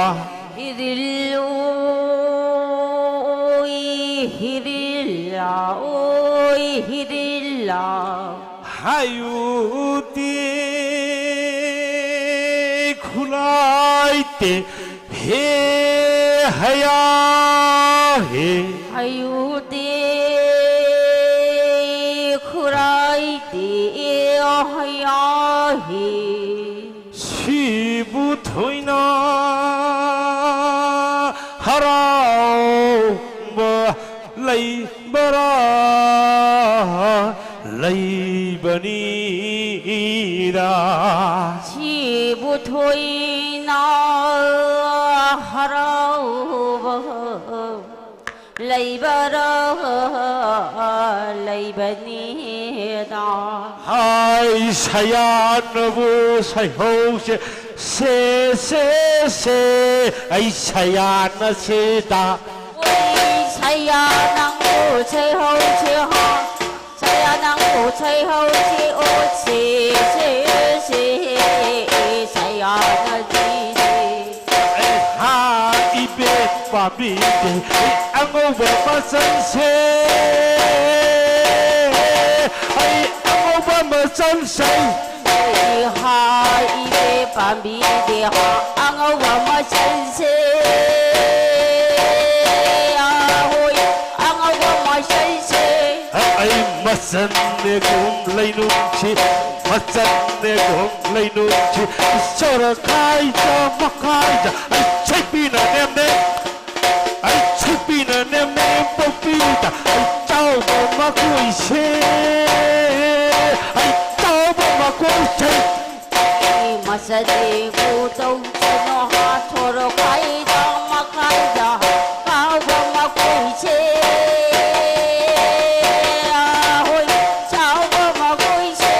Hiril, oi, hirila, oi, hirila. Hayute khulaite he haya he. Hayute khulaite haya he. ꯁꯤꯕꯨ ꯊꯣꯏꯅ ꯍꯔꯥꯎꯕ ꯂꯩꯕꯔꯥ, ꯂꯩꯕꯅꯤꯗ꯫ ꯁꯤꯕꯨ ꯊꯣꯏꯅ ꯍꯔꯥꯎꯕ ꯂꯩꯕꯔꯥ, ꯂꯩꯕꯅꯤꯗ꯫ ꯍꯥꯏ ꯁꯌꯥꯅꯕꯨ ꯁꯩꯍꯧꯁꯦ, ꯁꯦ, ꯁꯦ, ꯁꯦ, ꯑꯩ ꯁꯌꯥꯅꯁꯤꯗ꯫ ꯑꯣꯏ ꯁꯌꯥ ꯅꯪꯕꯨ ꯁꯩꯍꯧꯁꯦ ꯍꯥ, ꯁꯌꯥ ꯅꯪꯕꯨ ꯁꯩꯍꯧꯁꯦ, ꯑꯣ ꯁꯦ, ꯁꯦ, ꯁꯦ, ꯁꯌꯥꯅꯁꯤꯗꯤ꯫ ꯑꯩ ꯍꯥ ꯏꯕꯦ ꯄꯥꯝꯕꯤꯗꯦ, ꯑꯩ ꯑꯉꯧꯕ ꯃꯆꯜꯁꯦ, ꯑꯩ ꯑꯉꯧꯕ ꯃꯆꯜꯁꯦ꯫ ꯑꯩ ꯍꯥ ꯏꯕꯦ ꯄꯥꯝꯕꯤꯗꯦ, ꯍꯥ ꯑꯉꯧꯕ ꯃꯆꯜꯁꯦ꯫ ꯑꯥ ꯍꯣꯏ, ꯑꯉꯧꯕ ꯃꯆꯜꯁꯦ꯫ ꯑꯩ ꯃꯆꯟꯅꯦꯒꯨꯝ ꯂꯩꯅꯨꯡꯁꯤ, ꯃꯆꯟꯅꯦꯒꯨꯝ ꯂꯩꯅꯨꯡꯁꯤ, ꯁꯣꯔꯈꯥꯏꯗ ꯃꯈꯥꯏꯗ, ꯑꯩ ꯁꯩꯄꯤꯅ ꯅꯦꯝꯅꯦ, ꯑꯩ ꯁꯩꯄꯤꯅ ꯅꯦꯝꯅꯦ ꯄꯣꯛꯄꯤꯗ, ꯑꯩ ꯆꯥꯎꯕ ꯃꯈꯣꯏꯁꯦ, ꯑꯩ ꯆꯥꯎꯕ ꯃꯈꯣꯏꯁꯦ꯫ ꯃꯁꯗꯤ ꯀꯨꯇꯧ ꯆꯅꯣ ꯍꯥꯊꯣꯔꯣ ꯈꯥꯏꯗ ꯃꯈꯥꯏꯗ ꯀꯥꯎꯕ ꯃꯈꯣꯏꯁꯦ꯫ ꯑꯥ ꯍꯣꯏ, ꯆꯥꯎꯕ ꯃꯈꯣꯏꯁꯦ꯫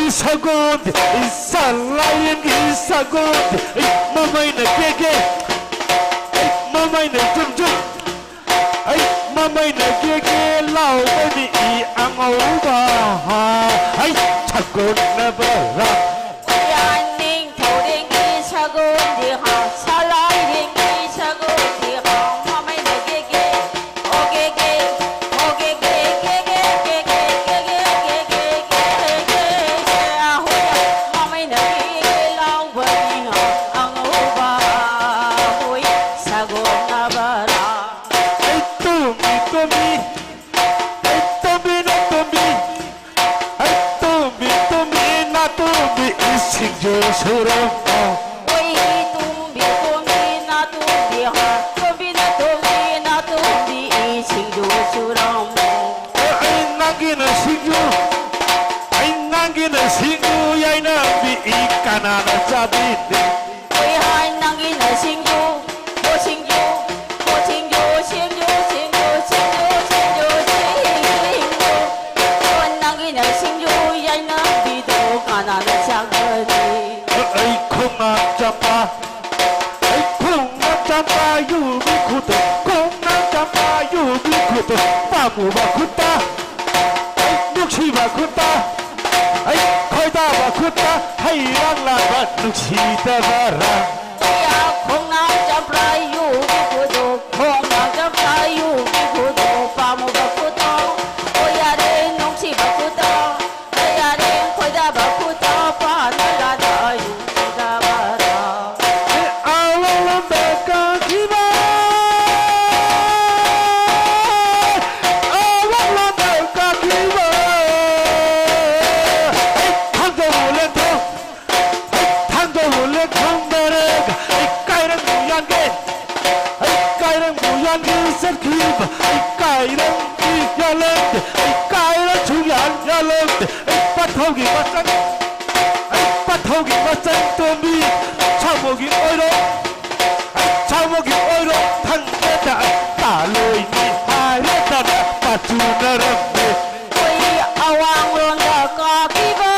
ꯏꯁꯒꯣ ꯁꯂꯥꯏꯔꯦꯟꯒꯤ ꯁꯒꯣꯜ, ꯃꯃꯩꯅ ꯀꯦ ꯀꯦ, ꯃꯃꯩꯅ ꯖꯨꯝ ꯖꯨꯝ, ꯃꯃꯩꯅ ꯀꯦ ꯀꯦ ꯂꯥꯎꯕꯅꯤ ꯑꯉꯧꯕ, ꯁꯒꯣꯜꯅꯕꯔꯥ? ꯅꯤꯡꯊꯧꯔꯦꯟꯒꯤ ꯁꯒꯣꯜꯗꯤ ꯍꯥ, ꯁꯂꯥꯏꯔꯦꯟꯒꯤ ꯁꯒꯣꯜꯗꯤ ꯍꯥ, ꯃꯃꯩꯅ ꯀꯦ ꯀꯦ, ꯁꯤꯡꯖꯨ ꯁꯨꯔꯝꯃꯣ꯫ ꯑꯣꯏ ꯇꯨꯝꯕꯤ ꯇꯨꯝꯕꯤ ꯅꯥꯇꯨꯝꯕꯤ ꯍꯥ, ꯇꯨꯝꯕꯤ ꯅꯥꯇꯨꯝꯕꯤ ꯅꯥꯇꯨꯝꯕꯤ ꯁꯤꯡꯖꯨ ꯁꯨꯔꯝꯃꯣ꯫ ꯑꯩ ꯅꯪꯒꯤꯅ ꯁꯤꯡꯖꯨ, ꯑꯩ ꯅꯪꯒꯤꯅ ꯁꯤꯡꯖꯨ ꯌꯥꯏꯅꯕꯤ ꯀꯅꯥꯅ ꯆꯥꯕꯤꯅꯤ? ꯑꯣꯏ ꯍꯥꯏ ꯅꯪꯒꯤꯅ ꯁꯤꯡꯖꯨ, ꯁꯤꯡꯖꯨ, ꯁꯤꯡꯖꯨ, ꯁꯤꯡꯖꯨ, ꯁꯤꯡꯖꯨ, ꯁꯤꯡꯖꯨ, ꯁꯤꯡꯖꯨ꯫ ꯑꯣ ꯅꯪꯒꯤꯅ ꯁꯤꯡꯖꯨ ꯌꯥꯏꯅꯕꯤꯗꯣ ꯀꯅꯥꯅ ꯆꯥꯒꯅꯤ? ꯑꯩ ꯈꯣꯡꯅꯥꯡ ꯆꯝꯄ꯭ꯔꯥ, ꯑꯩ ꯈꯣꯡꯅꯥꯡ ꯆꯝꯄ꯭ꯔꯥ ꯌꯨꯕꯤ ꯈꯨꯠꯇ, ꯈꯣꯡꯅꯥꯡ ꯆꯝꯄ꯭ꯔꯥ ꯌꯨꯕꯤ ꯈꯨꯠꯇ, ꯄꯥꯝꯃꯨꯕ ꯈꯨꯠꯇ, ꯑꯩ ꯅꯨꯡꯁꯤꯕ ꯈꯨꯠꯇ, ꯑꯩ ꯈꯣꯏꯗꯥꯕ ꯈꯨꯠꯇ, ꯍꯩꯔꯥꯡ ꯂꯥꯡꯕ ꯅꯨꯡꯁꯤꯗꯕ ꯔꯥꯡ꯫ ꯈꯣꯡꯅꯥꯡ ꯆꯝꯄ꯭ꯔꯥ ꯌꯨꯕꯤ ꯈꯨꯗꯣ, ꯈꯣꯡꯅꯥꯡ ꯆꯝꯄ꯭ꯔꯥ ꯌꯨꯕꯤ ꯈꯨꯗꯣ, ꯄꯥꯝꯃꯨꯕ ꯈꯨꯗꯣ, ꯑꯣ ꯌꯥꯔꯦ ꯅꯨꯡꯁꯤꯕ ꯈꯨꯗꯣ, ꯑꯣ ꯌꯥꯔꯦ ꯈꯣꯏꯗꯥꯕ ꯈꯨꯗꯣ, ꯄꯥꯅ ꯂꯥꯗ ꯌꯨꯕꯤꯗꯕ ꯔꯥꯡ꯫ ꯑꯋꯥꯡꯂꯣꯝꯗ ꯀꯥꯈꯤꯕ, ꯑꯋꯥꯡꯂꯣꯝꯗ ꯀꯥꯈꯤꯕ, ꯑꯩ ꯊꯥꯡꯖꯧ ꯂꯦꯟꯊꯧ, ꯑꯩ ꯊꯥꯡꯖꯧ ꯂꯦꯟꯊꯧ ꯃꯔꯦꯒ, ꯑꯩ ꯀꯥꯏꯔꯪ ꯌꯥꯟꯒꯦ, ꯑꯩ ꯀꯥꯏꯔꯪ ꯌꯥꯟꯒꯦ ꯆꯠꯈꯤꯕ, ꯑꯩ ꯀꯥꯏꯔꯪꯗꯤ ꯌꯥꯜꯂꯝꯗꯦ, ꯑꯩ ꯀꯥꯏꯔꯪꯁꯨ ꯌꯥꯜ ꯌꯥꯜꯂꯝꯗꯦ, ꯑꯩ ꯄꯥꯊꯧꯒꯤ ꯃꯆꯟ, ꯑꯩ ꯄꯥꯊꯧꯒꯤ ꯃꯆꯟ ꯇꯣꯝꯕꯤ, ꯁꯥꯃꯨꯒꯤ ꯑꯣꯏꯔꯣ, ꯑꯩ ꯁꯥꯃꯨꯒꯤ ꯑꯣꯏꯔꯣ, ꯊꯪꯗꯦꯗ ꯑꯩ ꯇꯥꯂꯣꯏꯅꯤ ꯍꯥꯏꯔꯗꯅ ꯄꯥꯆꯨꯅꯔꯝꯃꯦ꯫ ꯑꯩꯈꯣꯏ ꯑꯋꯥꯡꯂꯣꯝꯗ ꯀꯥꯈꯤꯕ,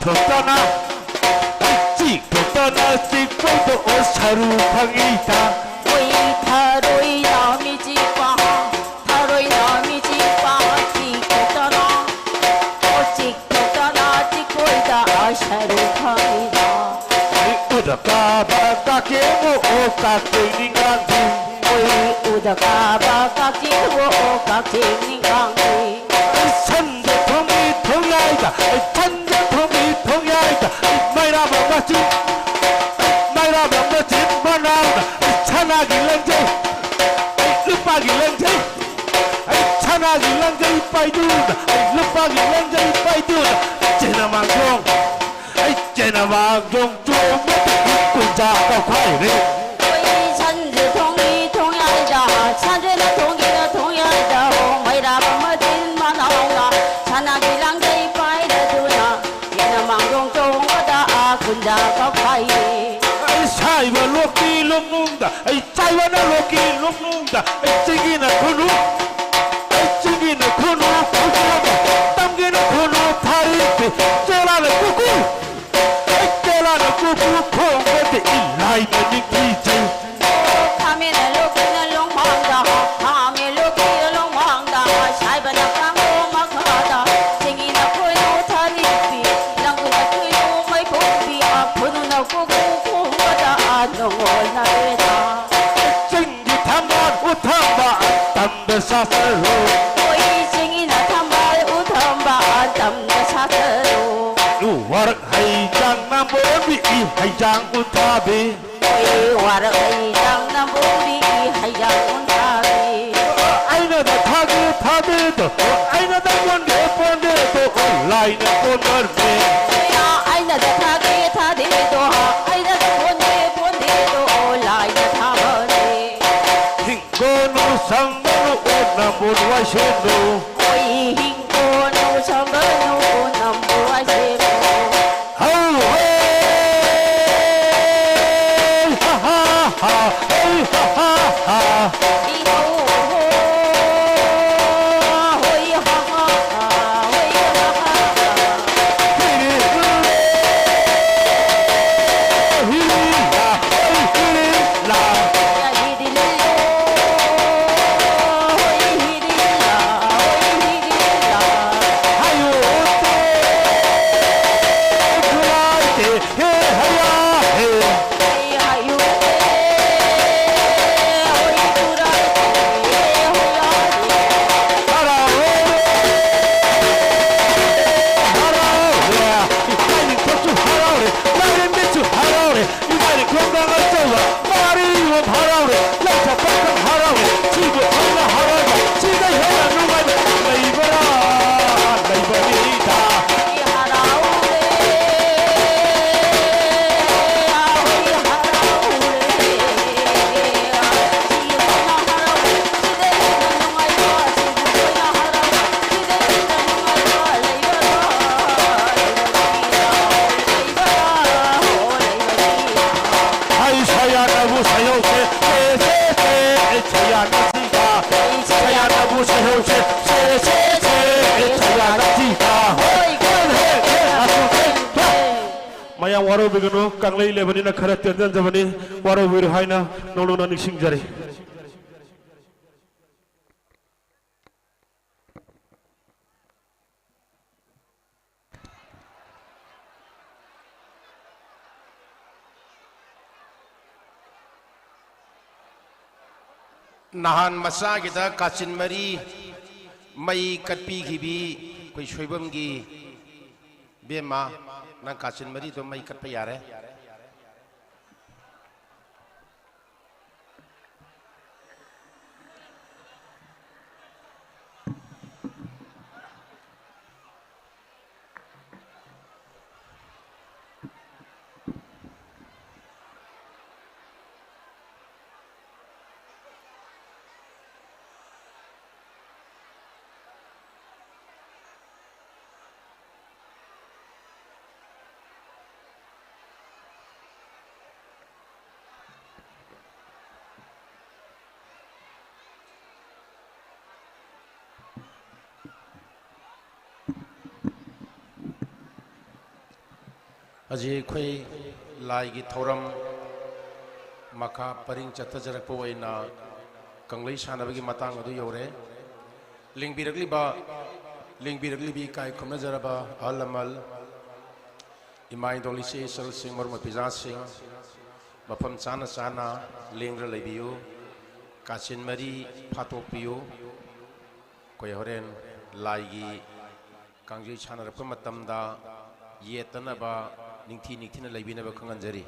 ꯆꯤꯛꯊꯣꯛꯇꯅ, ꯆꯤꯛꯊꯣꯛꯇꯅ ꯆꯤꯛꯄꯗꯣ ꯁꯔꯨ ꯈꯪꯉꯤꯗ꯫ ꯑꯣꯏ ꯊꯔꯣꯏꯅ ꯃꯤ ꯆꯤꯛꯄ, ꯊꯔꯣꯏꯅ ꯃꯤ ꯆꯤꯛꯄ, ꯆꯤꯛꯊꯣꯛꯇꯅ, ꯑꯣ ꯆꯤꯛꯊꯣꯛꯇꯅ ꯆꯤꯛꯄꯣꯏꯗ ꯁꯔꯨ ꯈꯪꯉꯤꯗ꯫ ꯑꯩ ꯎꯗ ꯀꯥꯕ ꯀꯛꯆꯦꯡ ꯑꯣ ꯀꯛꯆꯦꯡ ꯅꯤꯡꯒꯥꯡꯗꯤ꯫ ꯑꯣꯏ ꯎꯗ ꯀꯥꯕ ꯀꯛꯆꯦꯡ ꯑꯣ ꯀꯛꯆꯦꯡ ꯅꯤꯡꯒꯥꯡꯗꯤ꯫ ꯑꯩ ꯁꯟꯗ ꯊꯣꯡꯉꯤ ꯊꯣꯡꯌꯥꯏꯗ, ꯑꯩ ꯁꯟꯗ ꯊꯣꯡꯉꯤ ꯊꯣꯡꯌꯥꯏꯗ, ꯑꯩ ꯃꯩꯔꯥꯕ ꯃꯆꯤꯟ, ꯑꯩ ꯃꯩꯔꯥꯕ ꯃꯆꯤꯟ ꯃꯅꯥꯎꯅ, ꯑꯩ ꯁꯅꯥꯒꯤ ꯂꯪꯖꯩ, ꯑꯩ ꯂꯨꯄꯥꯒꯤ ꯂꯪꯖꯩ, ꯑꯩ ꯁꯅꯥꯒꯤ ꯂꯪꯖꯩ ꯄꯥꯏꯗꯨꯅ, ꯑꯩ ꯂꯨꯄꯥꯒꯤ ꯂꯪꯖꯩ ꯄꯥꯏꯗꯨꯅ, ꯆꯦꯅ ꯃꯥꯡꯖꯣꯡ, ꯑꯩ ꯆꯦꯅ ꯃꯥꯡꯖꯣꯡ ꯆꯣꯡꯕꯗ ꯀꯨꯟꯖꯥ ꯀꯧꯈꯥꯏꯔꯦ꯫ ꯑꯩ ꯁꯟꯁꯦ ꯊꯣꯡꯉꯤ ꯊꯣꯡꯌꯥꯏꯗ, ꯁꯟꯁꯦꯅ ꯊꯣꯡꯉꯤꯅ ꯊꯣꯡꯌꯥꯏꯗ, ꯑꯣ ꯃꯩꯔꯥꯕ ꯃꯆꯤꯟ ꯃꯅꯥꯎꯅ, ꯁꯅꯥꯒꯤ ꯂꯪꯖꯩ ꯄꯥꯏꯔꯗꯨꯅ, ꯆꯦꯅ ꯃꯥꯡꯖꯣꯡ ꯆꯣꯡꯕꯗ ꯀꯨꯟꯖꯥ ꯀꯧꯈꯥꯏꯔꯦ꯫ ꯑꯩ ꯁꯥꯏꯕ ꯂꯣꯛꯀꯤ ꯂꯣꯛꯅꯨꯡꯗ, ꯑꯩ ꯆꯥꯏꯕꯅ ꯂꯣꯛꯀꯤ ꯂꯣꯛꯅꯨꯡꯗ, ꯑꯩ ꯆꯤꯡꯒꯤꯅ ꯈꯨꯅꯨ, ꯑꯩ ꯆꯤꯡꯒꯤꯅ ꯈꯨꯅꯨ ꯈꯨꯅꯨ, ꯇꯝꯒꯤꯅ ꯈꯨꯅꯨ ꯊꯥꯔꯤꯕꯤ, ꯆꯦꯂꯥꯅ ꯀꯨꯀꯨ, ꯑꯩ ꯆꯦꯂꯥꯅ ꯀꯨꯀꯨ ꯈꯣꯡꯕꯗꯤ ꯏꯂꯥꯏꯅ ꯅꯤꯡꯊꯤꯖꯩ꯫ ꯈꯥꯃꯦꯟꯅ ꯂꯣꯛꯀꯤꯅ ꯂꯣꯡꯃꯥꯡꯗ, ꯈꯥꯃꯦꯟ ꯂꯣꯛꯀꯤꯅ ꯂꯣꯡꯃꯥꯡꯗ, ꯁꯥꯏꯕꯅ ꯀꯥꯡꯒꯣ ꯃꯈꯥꯗ, ꯆꯤꯡꯒꯤꯅ ꯈꯨꯅꯨ ꯊꯥꯔꯤꯕꯤ, ꯂꯪꯒꯨꯅ ꯈꯨꯅꯨ ꯃꯩꯐꯨꯕꯤ, ꯈꯨꯅꯨꯅ ꯀꯨꯀꯨ ꯈꯣꯡꯕꯗ ꯅꯨꯡꯉꯣꯜꯅꯔꯦꯗ꯫ ꯆꯤꯡꯒꯤ ꯊꯝꯕꯥꯜ ꯎꯊꯝꯕ ꯇꯝꯗ ꯁꯥꯠꯆꯔꯣ꯫ ꯍꯣꯏ ꯆꯤꯡꯒꯤꯅ ꯊꯝꯕꯥꯜ ꯎꯊꯝꯕ ꯇꯝꯗ ꯁꯥꯠꯆꯔꯣ꯫ Work ꯍꯩꯖꯥꯡ ꯅꯝꯕꯣꯟꯕꯤ E ꯍꯩꯖꯥꯡ ꯎꯊꯥꯕꯤ꯫ ꯍꯣꯏ ꯋꯥꯔꯛ ꯍꯩꯖꯥꯡ ꯅꯝꯕꯣꯟꯕꯤ ꯏ ꯍꯩꯖꯥꯡ ꯎꯊꯥꯕꯤ꯫ ꯑꯩꯅꯗ ꯊꯥꯒꯦ ꯊꯥꯗꯦꯗꯣ, ꯑꯩꯅꯗ ꯄꯣꯟꯗꯦ ꯄꯣꯟꯗꯦꯗꯣ, ꯂꯥꯏꯅ ꯄꯣꯟꯕꯅꯦ꯫ ꯑꯩꯅꯗ ꯊꯥꯒꯦ ꯊꯥꯗꯦꯗꯣ, ꯑꯩꯅꯗ ꯄꯣꯟꯗꯦ ꯄꯣꯟꯗꯦꯗꯣ, ꯂꯥꯏꯅ ꯊꯥꯕꯅꯦ꯫ ꯍꯤꯡꯒꯣꯜ ꯁꯝꯕꯅꯨ ꯑꯣ ꯅꯝꯕꯨꯜ ꯋꯥꯏꯁꯦꯟꯗꯨ꯫ ꯑꯩ ꯍꯤꯡꯒꯣꯜ ꯁꯝꯕꯅꯨ ꯑꯣ ꯅꯝꯕꯨꯜ ꯋꯥꯏꯁꯦꯟꯗꯨ꯫ ꯍꯧ ꯍꯣꯏ! ꯍꯥ ꯍꯥ ꯍꯥ! ꯍꯩ ꯍꯥ ꯍꯥ ꯍꯥ! ꯏ ꯍꯧ ꯍꯣ! ꯍꯣꯏ ꯍꯥ ꯍꯥ ꯍꯥ! ꯍꯣꯏ ꯍꯥ ꯍꯥ ꯍꯥ! ꯃꯌꯥꯝ ꯋꯥꯔꯧꯕꯤꯒꯅꯨ, ꯀꯪꯂꯩ ꯂꯩꯕꯅꯤꯅ ꯈꯔ ꯇꯦꯟꯖꯟꯖꯕꯅꯤ, ꯋꯥꯔꯧꯕꯤꯔꯣꯏ ꯍꯥꯏꯅ ꯅꯧꯅꯧꯅ ꯅꯤꯡꯁꯤꯡꯖꯔꯤ꯫ ꯅꯍꯥꯟ ꯃꯆꯥꯒꯤꯗ ꯀꯥꯆꯤꯟ ꯃꯔꯤ ꯃꯩ ꯀꯠꯄꯤꯈꯤꯕꯤ ꯑꯩꯈꯣꯏ ꯁꯣꯏꯕꯝꯒꯤ ꯕꯦꯝꯃ, ꯅꯪ ꯀꯥꯆꯤꯟ ꯃꯔꯤꯗꯣ ꯃꯩ ꯀꯠꯄ ꯌꯥꯔꯦ꯫ ꯍꯧꯖꯤꯛ ꯑꯩꯈꯣꯏ ꯂꯥꯏꯒꯤ ꯊꯧꯔꯝ ꯃꯈꯥ ꯄꯔꯤꯡ ꯆꯠꯊꯖꯔꯛꯄ ꯑꯣꯏꯅ ꯀꯪꯂꯩ ꯁꯥꯟꯅꯕꯒꯤ ꯃꯇꯥꯡ ꯑꯗꯨ ꯌꯧꯔꯦ꯫ ꯂꯦꯡꯕꯤꯔꯛꯂꯤꯕ, ꯂꯦꯡꯕꯤꯔꯛꯂꯤꯕꯤ ꯏꯀꯥꯏ ꯈꯨꯝꯅꯖꯔꯕ ꯑꯍꯜ ꯂꯃꯟ, ꯏꯃꯥ ꯏꯗꯣꯜ ꯏꯆꯦ ꯏꯆꯜꯁꯤꯡ ꯃꯔꯨꯞ ꯃꯄꯤꯖꯥꯁꯤꯡ, ꯃꯐꯝ ꯆꯥꯅ ꯆꯥꯅ ꯂꯦꯡꯗꯨꯅ ꯂꯩꯕꯤꯌꯨ꯫ ꯀꯥꯆꯤꯟ ꯃꯔꯤ ꯐꯥꯠꯇꯣꯛꯄꯤꯌꯨ꯫ ꯑꯩꯈꯣꯏ ꯍꯣꯔꯦꯟ ꯂꯥꯏꯒꯤ ꯀꯥꯡꯖꯩ ꯁꯥꯟꯅꯔꯛꯄ ꯃꯇꯝꯗ ꯌꯦꯠꯇꯅꯕ ꯅꯤꯡꯊꯤ ꯅꯤꯡꯊꯤꯅ ꯂꯩꯕꯤꯅꯕ ꯈꯪꯍꯟꯖꯔꯤ꯫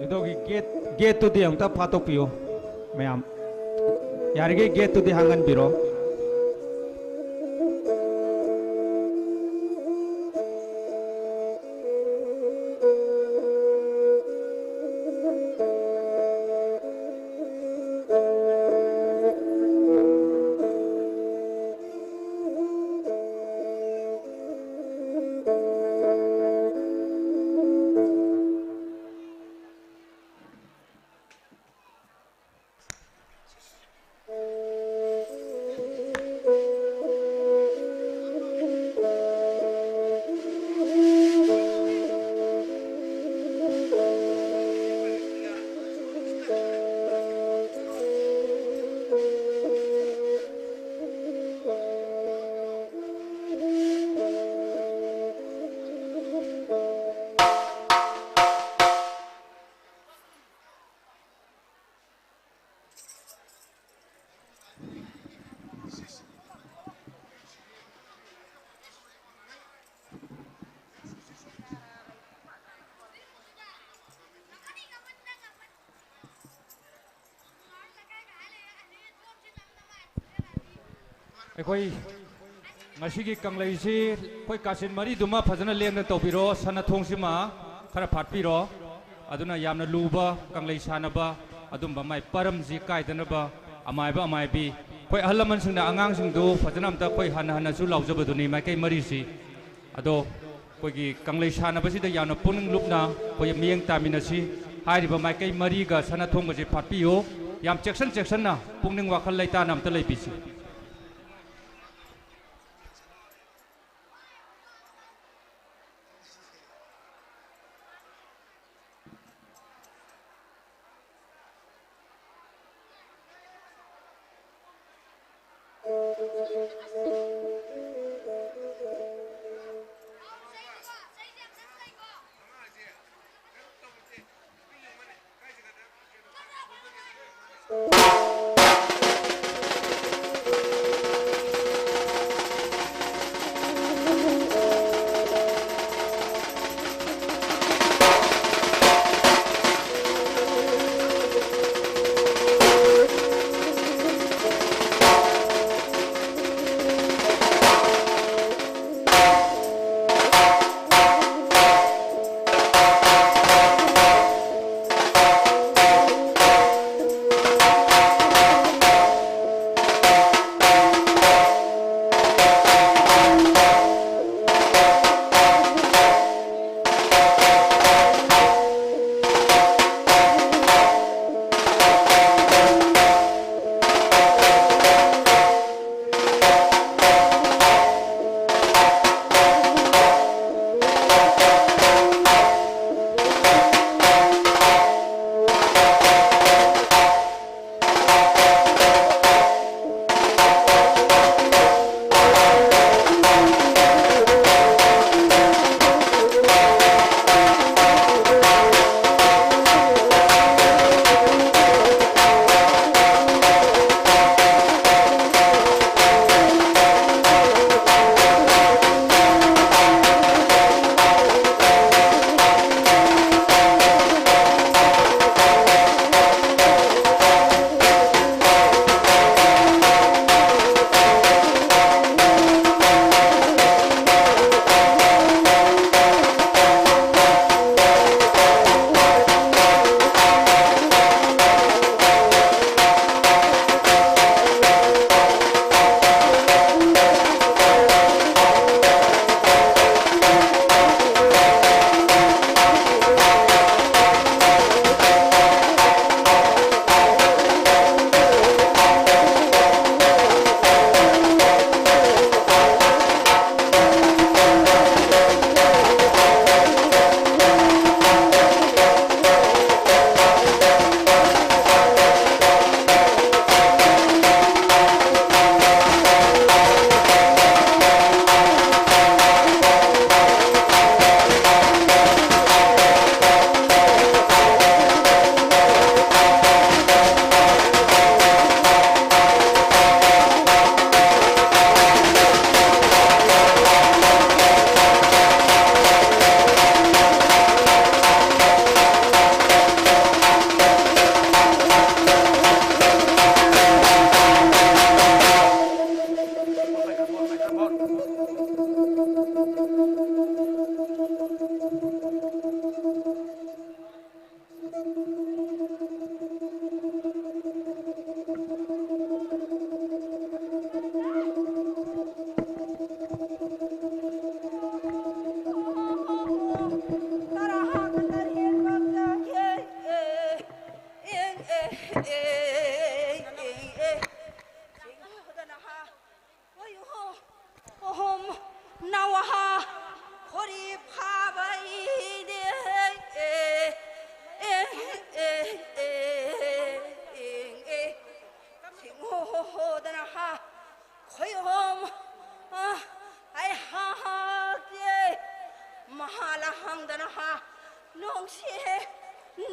ꯑꯗꯨꯒꯤ ꯒꯦꯠ, ꯒꯦꯠꯇꯨꯗꯤ ꯑꯃꯨꯛꯇ ꯐꯥꯠꯇꯣꯛꯄꯤꯌꯨ, ꯃꯌꯥꯝ꯫ ꯌꯥꯔꯤꯈꯩ ꯒꯦꯠꯇꯨꯗꯤ ꯍꯥꯡꯍꯟꯕꯤꯔꯣ꯫ ꯑꯩꯈꯣꯏ ꯉꯁꯤꯒꯤ ꯀꯪꯂꯩꯁꯤ ꯑꯩꯈꯣꯏ ꯀꯥꯆꯤꯟ ꯃꯔꯤꯗꯨꯃ ꯐꯖꯅ ꯂꯦꯡꯗꯅ ꯇꯧꯕꯤꯔꯣ, ꯁꯅꯥꯊꯣꯡꯁꯤꯃ ꯈꯔ ꯐꯥꯠꯄꯤꯔꯣ꯫ ꯑꯗꯨꯅ ꯌꯥꯝꯅ ꯂꯨꯕ ꯀꯪꯂꯩ ꯁꯥꯟꯅꯕ ꯑꯗꯨꯝꯕ ꯃꯥꯏ ꯄꯔꯝꯁꯤ ꯀꯥꯏꯗꯅꯕ ꯑꯃꯥꯏꯕ ꯑꯃꯥꯏꯕꯤ, ꯑꯩꯈꯣꯏ ꯑꯍꯜ ꯂꯃꯟꯁꯤꯡꯅ ꯑꯉꯥꯡꯁꯤꯡꯗꯨ ꯐꯖꯅ ꯑꯝꯇ ꯑꯩꯈꯣꯏ ꯍꯟꯅ ꯍꯟꯅꯁꯨ ꯂꯥꯎꯖꯕꯗꯨꯅꯤ ꯃꯥꯏꯀꯩ ꯃꯔꯤꯁꯤ꯫ ꯑꯗꯣ ꯑꯩꯈꯣꯏꯒꯤ ꯀꯪꯂꯩ ꯁꯥꯟꯅꯕꯁꯤꯗ ꯌꯥꯝꯅ ꯄꯨꯛꯅꯤꯡ ꯂꯨꯞꯅ ꯑꯩꯈꯣꯏ ꯃꯤꯠꯌꯦꯡ ꯇꯥꯃꯤꯟꯅꯁꯤ꯫ ꯍꯥꯏꯔꯤꯕ ꯃꯥꯏꯀꯩ ꯃꯔꯤꯒ ꯁꯅꯥꯊꯣꯡꯒꯁꯦ ꯐꯥꯠꯄꯤꯌꯨ꯫ ꯌꯥꯝ ꯆꯦꯛꯁꯤꯟ ꯆꯦꯛꯁꯤꯟꯅ, ꯄꯨꯛꯅꯤꯡ ꯋꯥꯈꯜ ꯂꯩꯇꯥꯅ ꯑꯝꯇ ꯂꯩꯕꯤꯁꯤ꯫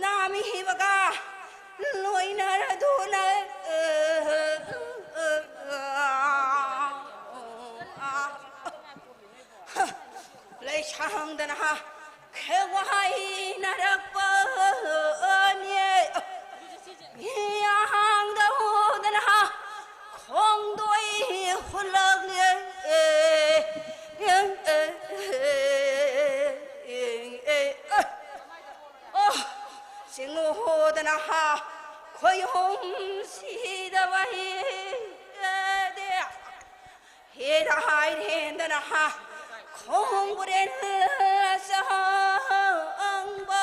ꯅꯥꯃꯤꯕꯒ ꯂꯣꯏꯅꯔꯗꯨꯅ ꯂꯩꯁꯥꯡꯗꯅ ꯈꯦꯋꯥꯏꯅꯔꯛꯄꯅꯦ꯫ ꯌꯥꯍꯥꯡꯗ ꯍꯣꯗꯅ ꯈꯣꯡꯗꯣꯏ ꯍꯨꯜꯂꯛꯂꯦ꯫ ꯑꯣ, ꯆꯤꯡꯉꯨ ꯍꯣꯗꯅ ꯈꯣꯏꯍꯨꯝ ꯁꯤꯗꯕ ꯍꯦꯗꯦ꯫ ꯍꯦꯗ ꯍꯥꯏꯔꯦꯟꯗꯅ ꯈꯣꯡꯕꯨꯔꯦꯟ ꯆꯪꯕ꯫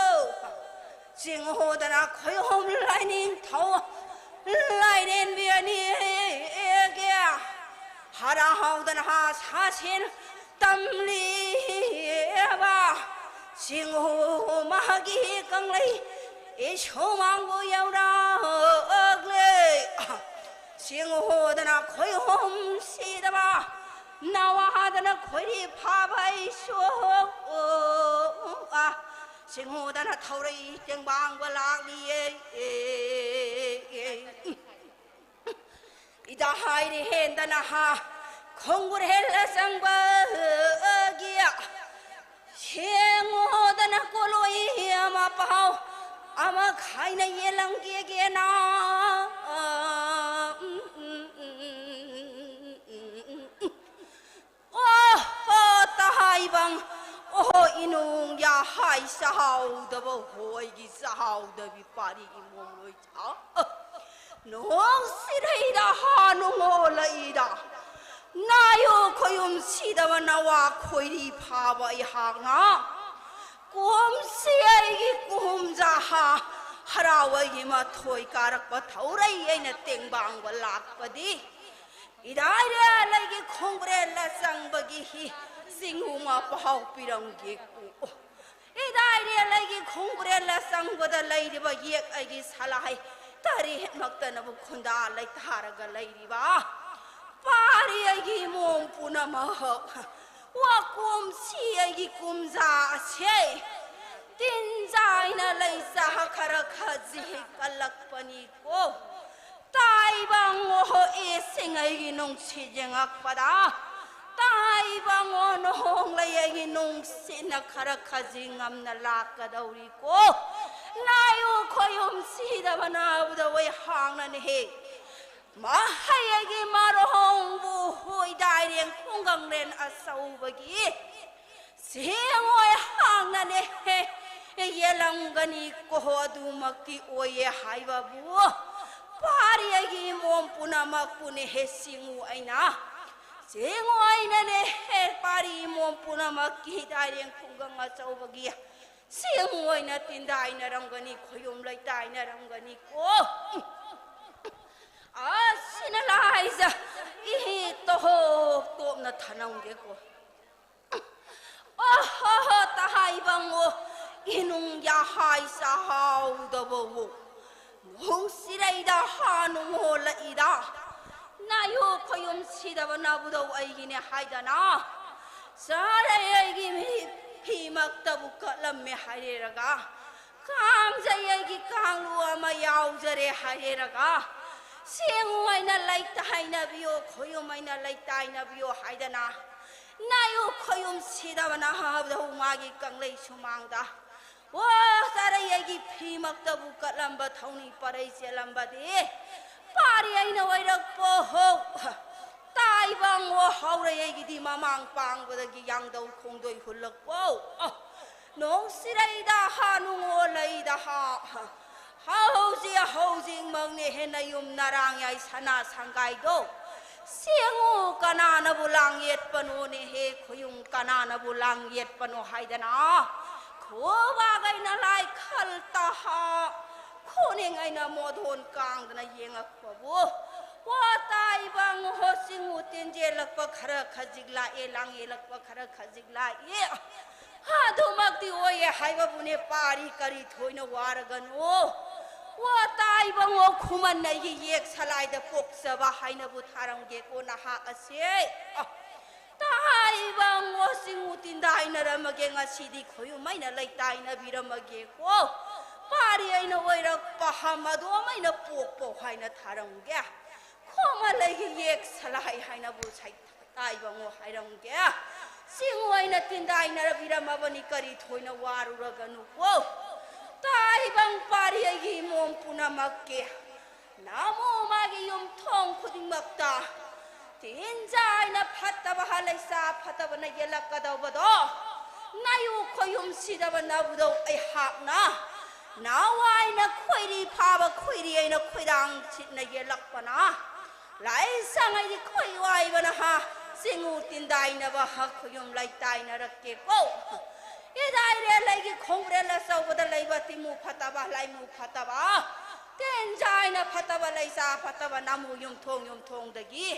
ꯆꯤꯡꯍꯣꯗꯅ ꯈꯣꯏꯍꯨꯝ ꯂꯥꯏꯅꯤꯡꯊꯧ ꯂꯥꯏꯔꯦꯟꯕꯤ ꯑꯅꯤꯒꯤ ꯍꯔꯥꯎꯗꯅ ꯁꯥꯁꯦꯟ ꯇꯝꯂꯤꯕ꯫ ꯆꯤꯡꯍꯨ ꯃꯥꯒꯤ ꯀꯪꯂꯩ ꯏꯁꯨꯃꯥꯡꯕꯨ ꯌꯧꯔꯛꯂꯦ꯫ ꯆꯤꯡꯍꯣꯗꯅ ꯈꯣꯏꯍꯨꯝ ꯁꯤꯗꯕ ꯅꯋꯥꯗꯅ ꯈꯣꯏꯔꯤ ꯐꯥꯕ ꯑꯩꯁꯨ꯫ ꯆꯤꯡꯍꯣꯗꯅ ꯊꯧꯔꯩ ꯇꯦꯡꯕꯥꯡꯕ ꯂꯥꯛꯂꯤꯌꯦ꯫ ꯏꯗ ꯍꯥꯏꯔꯦ ꯍꯦꯟꯗꯅ ꯈꯣꯡꯒꯨꯔ ꯍꯦꯜꯂ ꯆꯪꯕꯒꯤ ꯁꯦꯡꯉꯣꯗꯅ ꯀꯣꯂꯣꯏ ꯑꯃ ꯄꯥꯎ ꯑꯃ ꯈꯥꯏꯅ ꯌꯦꯜꯂꯝꯒꯦꯒꯦꯅ꯫ ꯑꯣꯍꯣ ꯇꯍꯥꯏꯕꯪ, ꯑꯣꯍꯣ ꯏꯅꯨꯡ ꯌꯥꯍꯥꯏ ꯆꯥꯍꯥꯎꯗꯕ ꯍꯣꯏꯒꯤ ꯆꯥꯍꯥꯎꯗꯕꯤ ꯄꯥꯔꯤ ꯏꯃꯣꯝ ꯂꯣꯏ ꯆꯥ꯫ ꯅꯣꯡ ꯁꯤꯔꯩꯗ ꯍꯥ ꯅꯨꯡꯉꯣꯜꯂꯛꯏꯗ꯫ ꯅꯥꯌꯣ ꯈꯣꯌꯨꯝ ꯁꯤꯗꯕ ꯅꯋꯥ ꯈꯣꯏꯔꯤ ꯐꯥꯕ ꯑꯩꯍꯥꯛꯅ꯫ ꯀꯨꯝꯁꯤ ꯑꯩꯒꯤ ꯀꯨꯝꯖꯥ ꯍꯥ ꯍꯔꯥꯎ ꯑꯩꯒꯤ ꯃꯊꯣꯏ ꯀꯥꯔꯛꯄ ꯊꯧꯔꯩ ꯑꯩꯅ ꯇꯦꯡꯕꯥꯡꯕ ꯂꯥꯛꯄꯗꯤ꯫ ꯏꯔꯥꯏꯔꯦ ꯂꯩꯒꯤ ꯈꯣꯡꯕ꯭ꯔꯦꯜꯂ ꯆꯪꯕꯒꯤ ꯍꯤ ꯆꯤꯡꯉꯨ ꯃꯄꯥꯎ ꯄꯤꯔꯝꯒꯦ ꯀꯨ꯫ ꯏꯔꯥꯏꯔꯦ ꯂꯩꯒꯤ ꯈꯣꯡꯕ꯭ꯔꯦꯜꯂ ꯆꯪꯕꯗ ꯂꯩꯔꯤꯕ ꯌꯦꯛ ꯑꯩꯒꯤ ꯁꯂꯥꯏ ꯇꯔꯦꯠꯃꯛꯇꯅꯕꯨ ꯈꯨꯟꯗꯥ ꯂꯩꯇꯥꯔꯒ ꯂꯩꯔꯤꯕ ꯄꯥꯔꯤ ꯑꯩꯒꯤ ꯏꯃꯣꯝ ꯄꯨꯝꯅꯃꯛ ꯋꯥꯀꯣꯝꯁꯤ ꯑꯩꯒꯤ ꯀꯨꯝꯖꯥ ꯑꯁꯦ ꯇꯤꯟꯖꯥꯏꯅ ꯂꯩꯆꯥ ꯈꯔ ꯈꯖꯤꯛ ꯀꯜꯂꯛꯄꯅꯤꯀꯣ꯫ ꯇꯥꯏꯕꯪ ꯑꯣꯍꯣ ꯏꯁꯤꯡ ꯑꯩꯒꯤ ꯅꯨꯡꯁꯤꯠ ꯌꯦꯡꯉꯛꯄꯗ, ꯇꯥꯏꯕꯪ ꯑꯣ ꯅꯣꯡꯂꯩ ꯑꯩꯒꯤ ꯅꯨꯡꯁꯤꯠꯅ ꯈꯔ ꯈꯖꯤꯛ ꯉꯝꯅ ꯂꯥꯛꯀꯗꯧꯔꯤꯀꯣ꯫ ꯅꯥꯌꯨ ꯈꯣꯌꯨꯝ ꯁꯤꯗꯕ ꯅꯥꯕꯗ ꯑꯣꯏ ꯍꯥꯡꯅꯅꯦꯍꯦ꯫ ꯃꯍꯩ ꯑꯩꯒꯤ ꯃꯔꯣꯡꯕꯨ ꯍꯣꯏꯗꯥꯏꯔꯦꯡ ꯈꯨꯡꯒꯪꯂꯦꯟ ꯑꯆꯧꯕꯒꯤ ꯁꯦꯡꯉꯣꯏ ꯍꯥꯡꯅꯅꯦ ꯍꯦ ꯌꯦꯜꯂꯝꯒꯅꯤ ꯀꯣ꯫ ꯑꯗꯨꯃꯛꯇꯤ ꯑꯣꯏꯌꯦ ꯍꯥꯏꯕꯕꯨ ꯄꯥꯔꯤ ꯑꯩꯒꯤ ꯏꯃꯣꯝ ꯄꯨꯝꯅꯃꯛꯄꯨꯅꯦ ꯍꯦ ꯁꯤꯡꯉꯨ ꯑꯩꯅ꯫ ꯁꯤꯡꯉꯨ ꯑꯩꯅꯅꯦ ꯍꯦ ꯄꯥꯔꯤ ꯏꯃꯣꯝ ꯄꯨꯝꯅꯃꯛꯀꯤ ꯗꯥꯏꯔꯦꯡ ꯈꯨꯡꯒꯪ ꯑꯆꯧꯕꯒꯤ ꯁꯤꯡꯉꯨ ꯑꯣꯏꯅ ꯇꯤꯟꯗꯥꯏꯅꯔꯝꯒꯅꯤ, ꯈꯣꯌꯨꯝ ꯂꯩꯇꯥꯏꯅꯔꯝꯒꯅꯤ ꯀꯣ꯫ ꯑꯁꯤꯅ ꯂꯥꯏꯖ ꯏꯍꯤ ꯇꯣꯍꯣ ꯇꯣꯞꯅ ꯊꯅꯝꯒꯦꯀꯣ꯫ ꯑꯣꯍꯣ ꯇꯍꯥꯏꯕꯪꯉꯣ ꯏꯅꯨꯡ ꯌꯥꯍꯥꯏ ꯆꯥꯍꯥꯎꯗꯕꯋꯣ꯫ ꯅꯣꯡ ꯁꯤꯔꯩꯗ ꯍꯥ ꯅꯨꯡꯉꯣꯜꯂꯛꯏꯗ꯫ ꯅꯥꯌꯣ ꯈꯣꯌꯨꯝ ꯁꯤꯗꯕ ꯅꯥꯕꯨꯗꯧ ꯑꯩꯒꯤꯅꯦ ꯍꯥꯏꯗꯅ꯫ ꯆꯥꯔꯩ ꯑꯩꯒꯤ ꯃꯤ ꯐꯤꯃꯛꯇꯕꯨ ꯀꯠꯂꯝꯃꯦ ꯍꯥꯏꯔꯦꯔꯒ꯫ ꯀꯥꯡꯖꯩ ꯑꯩꯒꯤ ꯀꯥꯡꯂꯨ ꯑꯃ ꯌꯥꯎꯖꯔꯦ ꯍꯥꯏꯔꯦꯔꯒ꯫ ꯁꯦꯡꯉꯨ ꯑꯩꯅ ꯂꯩꯇ ꯍꯥꯏꯅꯕꯤꯌꯣ, ꯈꯣꯌꯨꯝ ꯑꯩꯅ ꯂꯩꯇ ꯍꯥꯏꯅꯕꯤꯌꯣ ꯍꯥꯏꯗꯅ꯫ ꯅꯥꯌꯨ ꯈꯣꯌꯨꯝ ꯁꯤꯗꯕꯅ ꯍꯥꯕꯗ ꯃꯥꯒꯤ ꯀꯪꯂꯩ ꯁꯨꯃꯥꯡꯗ꯫ ꯑꯣ ꯆꯥꯔꯩ ꯑꯩꯒꯤ ꯐꯤꯃꯛꯇꯕꯨ ꯀꯠꯂꯝꯕ ꯊꯧꯅꯤ ꯄꯔꯩ ꯆꯦꯜꯂꯝꯕꯗꯤ꯫ ꯄꯥꯔꯤ ꯑꯩꯅ ꯑꯣꯏꯔꯛꯄ ꯍꯧ꯫ ꯇꯥꯏꯕꯪ ꯑꯣ ꯍꯧꯔꯩ ꯑꯩꯒꯤꯗꯤ ꯃꯃꯥꯡ ꯄꯥꯡꯕꯗꯒꯤ ꯌꯥꯡꯗꯧ ꯈꯣꯡꯗꯣꯏ ꯍꯨꯜꯂꯛꯄ꯫ ꯑ, ꯅꯣꯡ ꯁꯤꯔꯩꯗ ꯍꯥ ꯅꯨꯡꯉꯣ ꯂꯩꯗ ꯍꯥ꯫ ꯍꯧꯖꯤꯛ ꯍꯧꯖꯤꯛꯃꯛꯅꯦ ꯍꯦꯟꯅ ꯌꯨꯝ ꯅꯔꯥꯡ ꯌꯥꯏ ꯁꯅꯥ ꯁꯪꯒꯥꯏꯗꯣ꯫ ꯁꯦꯡꯉꯨ ꯀꯅꯥꯅꯕꯨ ꯂꯥꯡ ꯌꯦꯠꯄꯅꯣꯅꯦ ꯍꯦ ꯈꯨꯌꯨꯝ ꯀꯅꯥꯅꯕꯨ ꯂꯥꯡ ꯌꯦꯠꯄꯅꯣ ꯍꯥꯏꯗꯅ꯫ ꯈꯨꯕꯥꯛ ꯑꯩꯅ ꯂꯥꯏ ꯈꯜ ꯇꯍꯥ꯫ ꯈꯨꯅꯤꯡ ꯑꯩꯅ ꯃꯣꯗꯣꯟ ꯀꯥꯡꯗꯅ ꯌꯦꯡꯉꯛꯄꯕꯨ꯫ ꯋꯥ ꯇꯥꯏꯕꯪ ꯍꯣ ꯁꯤꯡꯉꯨ ꯇꯤꯟꯖꯦꯜꯂꯛꯄ ꯈꯔ ꯈꯖꯤꯛ ꯂꯥꯛꯑꯦ, ꯂꯥꯡ ꯌꯦꯜꯂꯛꯄ ꯈꯔ ꯈꯖꯤꯛ ꯂꯥꯛꯑꯦ꯫ ꯑꯗꯨꯃꯛꯇꯤ ꯑꯣꯏꯌꯦ ꯍꯥꯏꯕꯕꯨꯅꯦ ꯄꯥꯔꯤ ꯀꯔꯤ ꯊꯣꯏꯅ ꯋꯥꯔꯒꯅꯣ꯫ ꯋꯥ ꯇꯥꯏꯕꯪꯉꯣ ꯈꯨꯃꯟ ꯑꯩꯒꯤ ꯌꯦꯛ ꯁꯂꯥꯏꯗ ꯄꯣꯛꯆꯕ ꯍꯥꯏꯅꯕꯨ ꯊꯥꯔꯝꯒꯦꯀꯣ ꯅꯍꯥꯛ ꯑꯁꯦ꯫ ꯑ, ꯇꯥꯏ ꯄꯥꯡꯉꯣ ꯆꯤꯡꯉꯨ ꯇꯤꯟꯗꯥꯏꯅꯔꯝꯃꯒꯦ, ꯉꯁꯤꯗꯤ ꯈꯣꯏꯌꯨꯝ ꯑꯩꯅ ꯂꯩꯇꯥꯏꯅꯕꯤꯔꯝꯃꯒꯦꯀꯣ꯫ ꯄꯥꯔꯤ ꯑꯩꯅ ꯑꯣꯏꯔꯛꯄ ꯍꯥ ꯃꯗꯣꯝ ꯑꯩꯅ ꯄꯣꯛꯄ ꯍꯥꯏꯅ ꯊꯥꯔꯝꯒꯦ꯫ ꯈꯣꯃ ꯂꯩꯒꯤ ꯌꯦꯛ ꯁꯂꯥꯏ ꯍꯥꯏꯅꯕꯨ ꯁꯩ ꯇꯥꯏꯕꯉꯣ ꯍꯥꯏꯔꯝꯒꯦ꯫ ꯆꯤꯡꯉꯨ ꯑꯩꯅ ꯇꯤꯟꯗꯥꯏꯅꯔꯕꯤꯔꯝꯃꯕꯅꯤ ꯀꯔꯤ ꯊꯣꯏꯅ ꯋꯥꯔꯨꯔꯒꯅꯨꯀꯣ꯫ ꯇꯥꯏꯕꯪ ꯄꯥꯔꯤ ꯑꯩꯒꯤ ꯏꯃꯣꯝ ꯄꯨꯝꯅꯃꯛꯀꯤ ꯅꯃꯣ ꯃꯥꯒꯤ ꯌꯨꯝꯊꯣꯡ ꯈꯨꯗꯤꯡꯃꯛꯇ ꯇꯤꯟꯖꯥꯏꯅ ꯐꯠꯇꯕ ꯍꯥ ꯂꯩꯁꯥ ꯐꯠꯇꯕꯅ ꯌꯦꯜꯂꯛꯀꯗꯧꯕꯗꯣ ꯅꯌꯨ ꯈꯣꯌꯨꯝ ꯁꯤꯗꯕ ꯅꯕꯨꯗꯧ ꯑꯩꯍꯥꯛꯅ ꯅꯋꯥꯏꯅ ꯈꯣꯏꯔꯤ ꯐꯥꯕ ꯈꯣꯏꯔꯤ ꯑꯩꯅ ꯈꯣꯏꯔꯥꯡ ꯁꯤꯠꯅ ꯌꯦꯜꯂꯛꯄꯅ ꯂꯥꯏꯁꯪ ꯑꯩꯗꯤ ꯈꯣꯏ ꯋꯥꯏꯕꯅ ꯍꯥ ꯆꯤꯡꯉꯨ ꯇꯤꯟꯗꯥꯏꯅꯕ ꯍꯥ ꯈꯣꯌꯨꯝ ꯂꯩꯇꯥꯏꯅꯔꯛꯀꯦꯀꯣ꯫ ꯏꯗꯥꯏꯔꯦ ꯂꯩꯒꯤ ꯈꯣꯡꯕ꯭ꯔꯦꯜ ꯑꯆꯧꯕꯗ ꯂꯩꯕ ꯇꯤꯃꯨ ꯐꯠꯇꯕ ꯂꯥꯏꯃꯨ ꯐꯠꯇꯕ ꯇꯦꯟꯖꯥꯏꯅ ꯐꯠꯇꯕ ꯂꯩꯁꯥ ꯐꯠꯇꯕ ꯅꯃꯨ ꯌꯨꯝꯊꯣꯡ ꯌꯨꯝꯊꯣꯡꯗꯒꯤ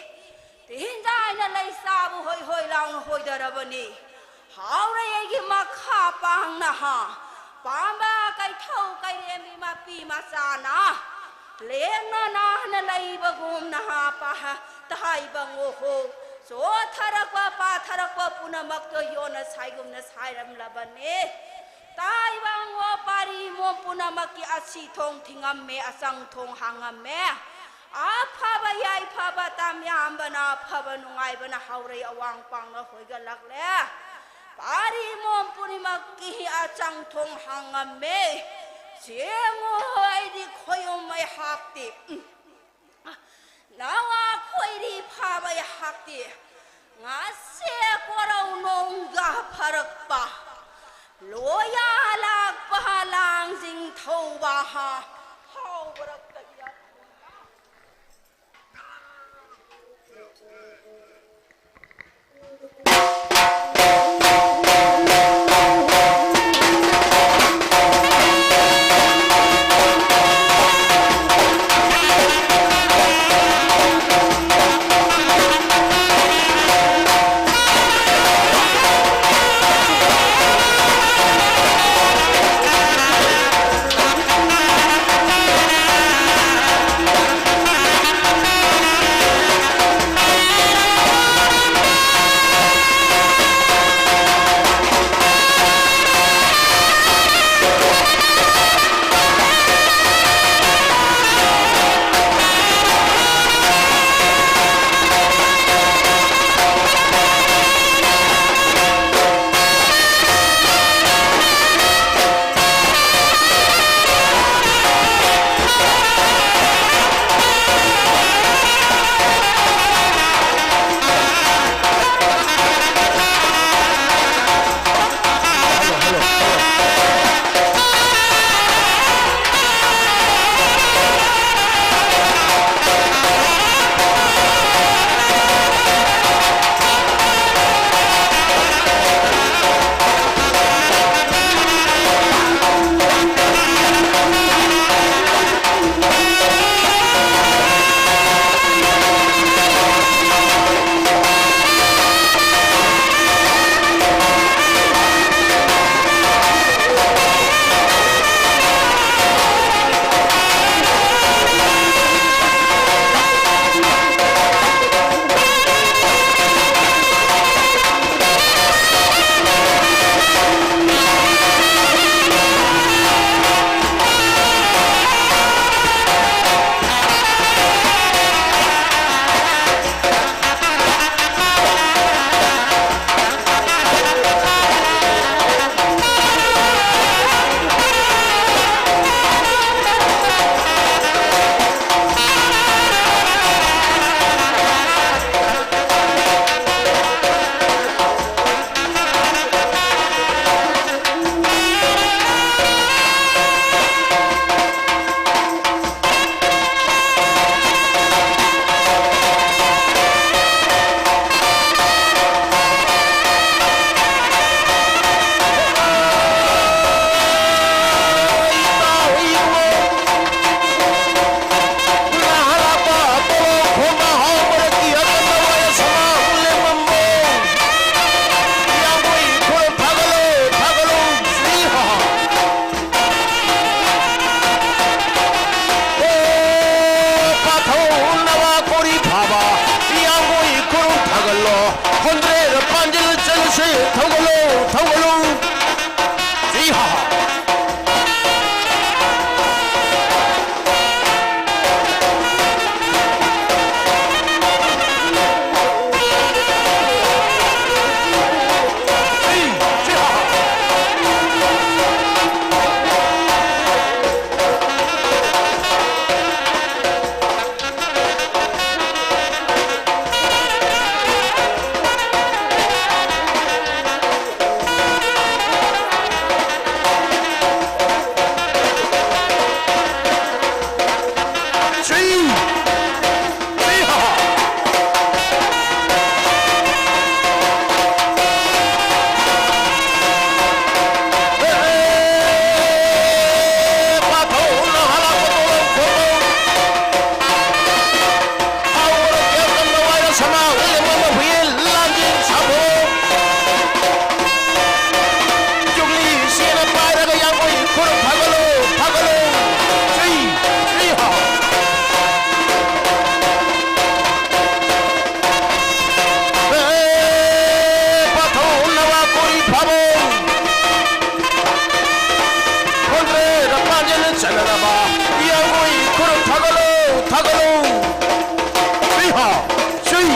ꯇꯤꯟꯖꯥꯏꯅ ꯂꯩꯁꯥꯕꯨ ꯍꯣꯏ ꯍꯣꯏ ꯂꯥꯎꯅ ꯍꯣꯏꯗꯔꯕꯅꯤ꯫ ꯍꯥꯎꯔꯦ ꯑꯩꯒꯤ ꯃꯈꯥ ꯄꯥꯡꯅ ꯍꯥ ꯄꯥꯝꯕ ꯀꯩꯊꯧ ꯀꯩꯔꯦꯝꯕꯤ ꯃꯄꯤ ꯃꯆꯥꯅ ꯂꯦꯡꯅ ꯅꯥꯟꯅ ꯂꯩꯕꯒꯨꯝꯅ ꯍꯥ ꯄꯥ ꯇꯍꯥꯏꯕ ꯉꯣꯍꯣ ꯆꯣꯊꯔꯛꯄ ꯄꯥꯊꯔꯛꯄ ꯄꯨꯝꯅꯃꯛꯇꯣ ꯌꯣꯟꯅ ꯁꯥꯏꯒꯨꯝꯅ ꯁꯥꯏꯔꯝꯂꯕꯅꯦ꯫ ꯇꯥꯏꯕꯪ ꯋꯥ ꯄꯥꯔꯤ ꯃꯣꯝ ꯄꯨꯝꯅꯃꯛꯀꯤ ꯑꯁꯤ ꯊꯣꯡ ꯊꯤꯡꯉꯝꯃꯦ, ꯑꯆꯪ ꯊꯣꯡ ꯍꯥꯡꯉꯝꯃꯦ꯫ ꯑꯐꯕ ꯌꯥꯏꯐꯕ ꯇꯥꯃꯤꯌꯥꯝꯕꯅ ꯑꯐꯕ ꯅꯨꯡꯉꯥꯏꯕꯅ ꯍꯧꯔꯩ ꯑꯋꯥꯡ ꯄꯥꯡꯅ ꯍꯣꯏꯒꯠꯂꯛꯂꯦ꯫ ꯄꯥꯔꯤ ꯃꯣꯝ ꯄꯨꯝꯅꯃꯛꯀꯤ ꯑꯆꯪ ꯊꯣꯡ ꯍꯥꯡꯉꯝꯃꯦ꯫ ꯆꯦꯡꯉꯣ ꯑꯩꯗꯤ ꯈꯣꯌꯨꯝ ꯑꯩꯍꯥꯛꯇꯤ꯫ ꯎꯝ꯫ ꯅꯋꯥ ꯈꯣꯏꯔꯤ ꯐꯥꯕ ꯑꯩꯍꯥꯛꯇꯤ ꯉꯁꯤ ꯀꯣꯔꯧ ꯅꯣꯡꯒ ꯐꯔꯛꯄ ꯂꯣꯌꯥ ꯂꯥꯛꯄ ꯂꯥꯡꯖꯤꯡ ꯊꯧꯕ ꯍꯥ ꯍꯥꯎꯕꯔꯛꯇ ꯏꯔꯛꯄ ꯆꯠꯅꯅꯕ ꯏꯌꯥꯝꯕꯣꯏ ꯈꯨꯔꯨꯝ ꯊꯥꯒꯠꯂꯨ, ꯊꯥꯒꯠꯂꯨ꯫ ꯏꯍꯥ, ꯁꯨꯏ꯫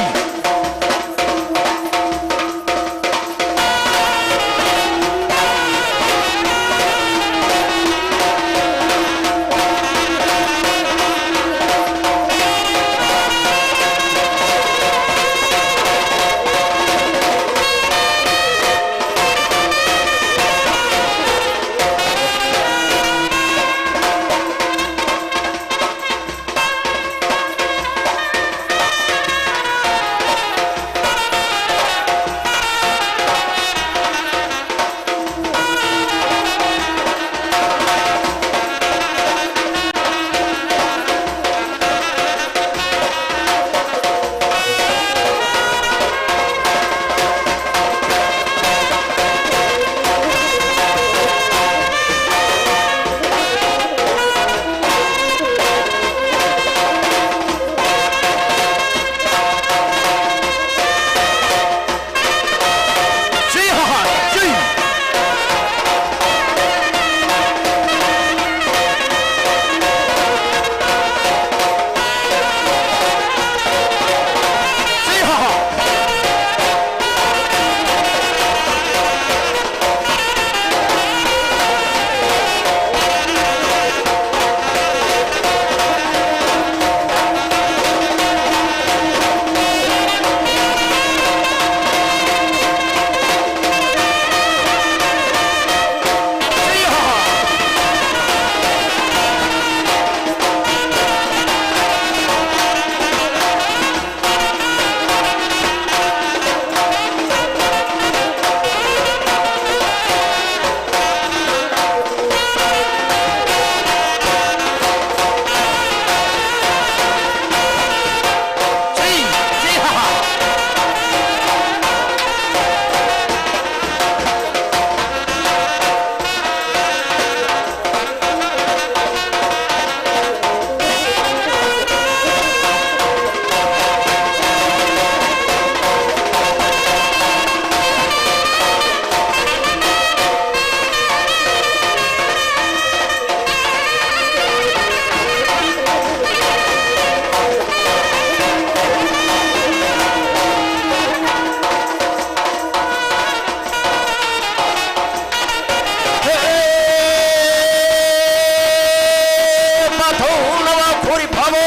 ꯊꯣꯔꯤ ꯐꯥꯃꯣ꯫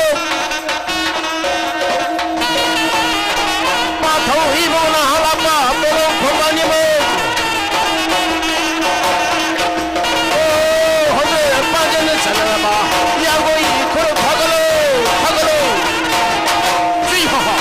ꯄꯥꯊꯧ ꯏꯕꯨꯡꯅ ꯍꯜꯂꯛꯄ ꯄꯣꯂꯣꯡ ꯈꯣꯡꯕꯥꯟ ꯌꯦꯡꯉꯨ꯫ ꯑꯣ, ꯍꯧꯖꯤꯛ ꯄꯥꯡꯒꯜꯅ ꯆꯠꯅꯔꯕ ꯌꯥꯡꯒꯣꯏ ꯈꯨꯔꯨ ꯐꯒꯠꯂꯣ, ꯐꯒꯠꯂꯣ꯫ ꯆꯨꯏ ꯍꯥ ꯍꯥ꯫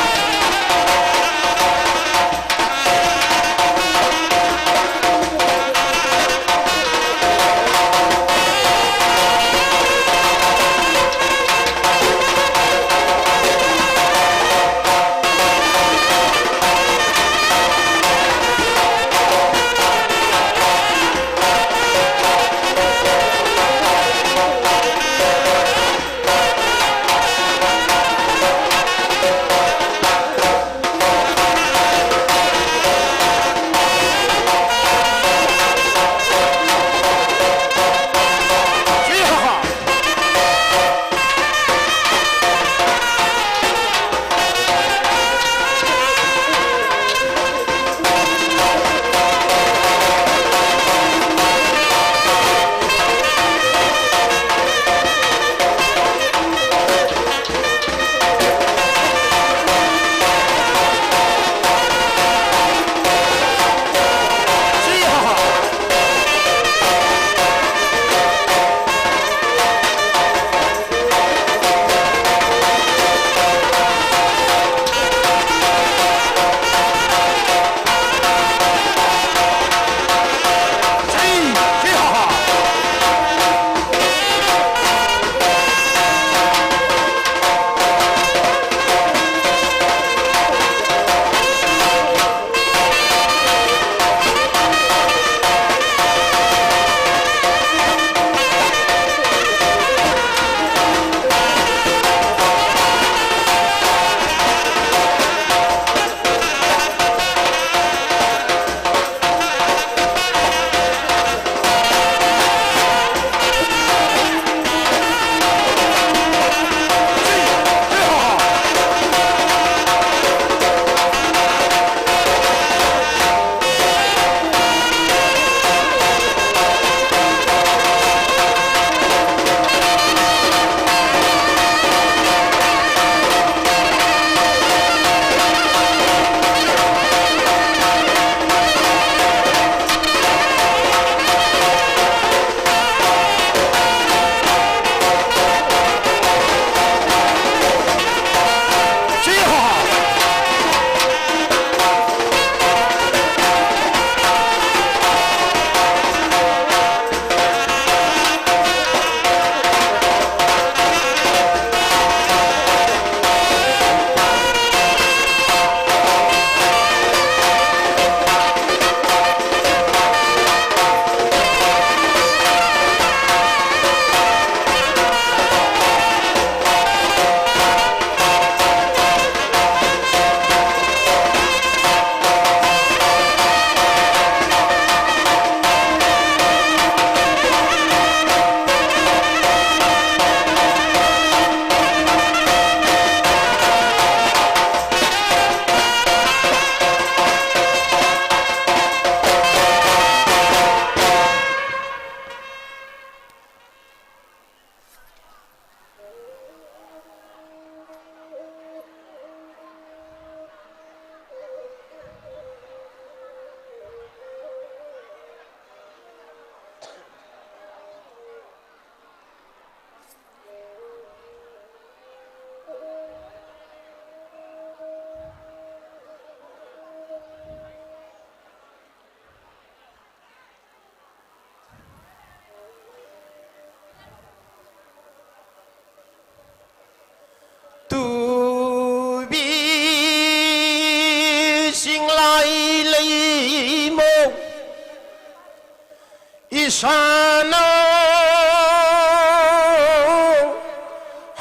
ꯁꯥꯅꯧ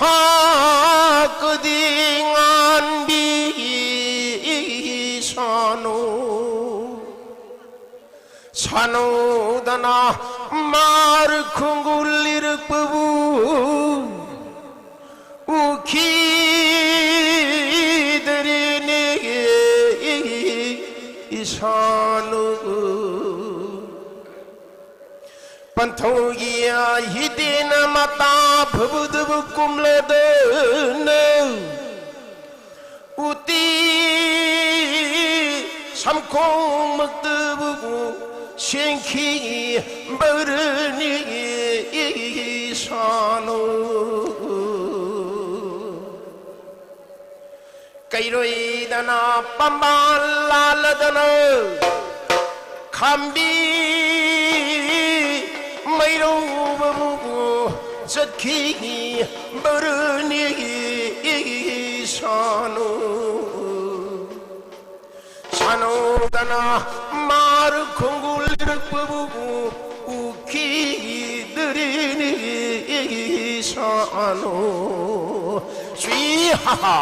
ꯍꯥꯀꯗꯤ ꯉꯥꯟꯕꯤ ꯁꯥꯅꯧ꯫ ꯁꯥꯅꯧꯗꯅ ꯃꯥꯔ ꯈꯣꯡꯒꯨꯜ ꯂꯤꯔꯛꯄꯕꯨ ꯎꯈꯤꯗꯔꯦꯅꯦ ꯏꯁꯥꯅꯨ꯫ ꯄꯟꯊꯧꯒꯤ ꯍꯤꯗꯦꯅ ꯃꯇꯥ ꯐꯕꯗꯕꯨ ꯀꯨꯝꯂꯗꯅ ꯎꯇꯤ ꯁꯝꯈꯣꯡꯃꯛꯇꯕꯨ ꯁꯦꯡꯈꯤ ꯕꯔꯅꯤ ꯏꯁꯥꯅꯨ꯫ ꯀꯩꯔꯣꯏꯗꯅ ꯄꯝꯕꯥꯜ ꯂꯥꯜꯂꯗꯅ ꯈꯥꯝꯕꯤ ꯃꯩꯔꯧꯕꯕꯨ ꯆꯠꯈꯤ ꯕꯔꯅꯤ ꯏꯁꯥꯅꯨ꯫ ꯁꯥꯅꯧꯗꯅ ꯃꯥꯔ ꯈꯣꯡꯒꯨꯜ ꯂꯤꯔꯛꯄꯕꯨ ꯎꯈꯤꯗ꯭ꯔꯤꯅꯤ ꯁꯥꯅꯨ꯫ ꯁ꯭ꯔꯤ ꯍꯥ ꯍꯥ꯫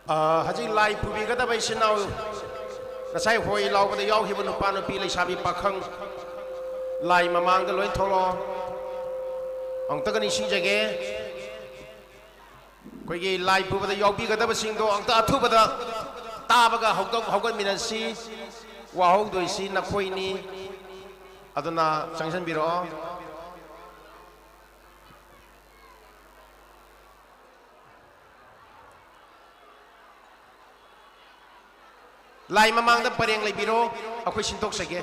ꯑ, ꯍꯧꯖꯤꯛ ꯂꯥꯏ ꯄꯨꯕꯤꯒꯗꯕ ꯏꯆꯤꯟ ꯏꯅꯥꯎ, ꯉꯁꯥꯏ ꯍꯣꯏ ꯂꯥꯎꯕꯗ ꯌꯥꯎꯈꯤꯕ ꯅꯨꯄꯥ, ꯅꯨꯄꯤ, ꯂꯩꯁꯥꯕꯤ, ꯄꯥꯈꯪ, ꯂꯥꯏ ꯃꯃꯥꯡꯗ ꯂꯣꯏ ꯊꯣꯛꯂꯛꯑꯣ꯫ ꯑꯃꯨꯛꯇꯒ ꯅꯤꯡꯁꯤꯡꯖꯒꯦ, ꯑꯩꯈꯣꯏꯒꯤ ꯂꯥꯏ ꯄꯨꯕꯗ ꯌꯥꯎꯕꯤꯒꯗꯕꯁꯤꯡꯗꯣ ꯑꯃꯨꯛꯇ ꯑꯊꯨꯕꯗ ꯇꯥꯕꯒ ꯍꯧꯒꯠ-, ꯍꯧꯒꯠꯃꯤꯟꯅꯁꯤ꯫ ꯋꯥꯍꯧꯗꯣꯏꯁꯤ ꯅꯈꯣꯏꯅꯤ, ꯑꯗꯨꯅ ꯆꯪꯁꯤꯟꯕꯤꯔꯛꯑꯣ꯫ ꯂꯥꯏ ꯃꯃꯥꯡꯗ ꯄꯔꯦꯡ ꯂꯩꯕꯤꯔꯣ, ꯑꯩꯈꯣꯏ ꯁꯤꯟꯗꯣꯛꯆꯒꯦ꯫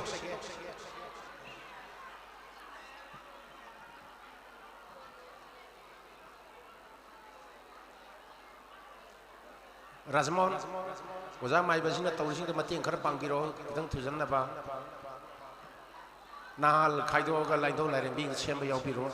ꯔꯥꯖꯃꯣꯍꯟ, ꯑꯣꯖꯥ ꯃꯥꯏꯕꯁꯤꯅ ꯇꯧꯔꯤꯁꯤꯡꯗ ꯃꯇꯦꯡ ꯈꯔ ꯄꯥꯡꯕꯤꯔꯣ, ꯈꯤꯇꯪ ꯊꯨꯖꯟꯅꯕ꯫ ꯅꯍꯥꯜ ꯈꯥꯏꯗꯣꯛꯑꯒ ꯂꯥꯏꯙꯧ ꯂꯥꯏꯔꯦꯝꯕꯤ ꯁꯦꯝꯕ ꯌꯥꯎꯕꯤꯔꯣ꯫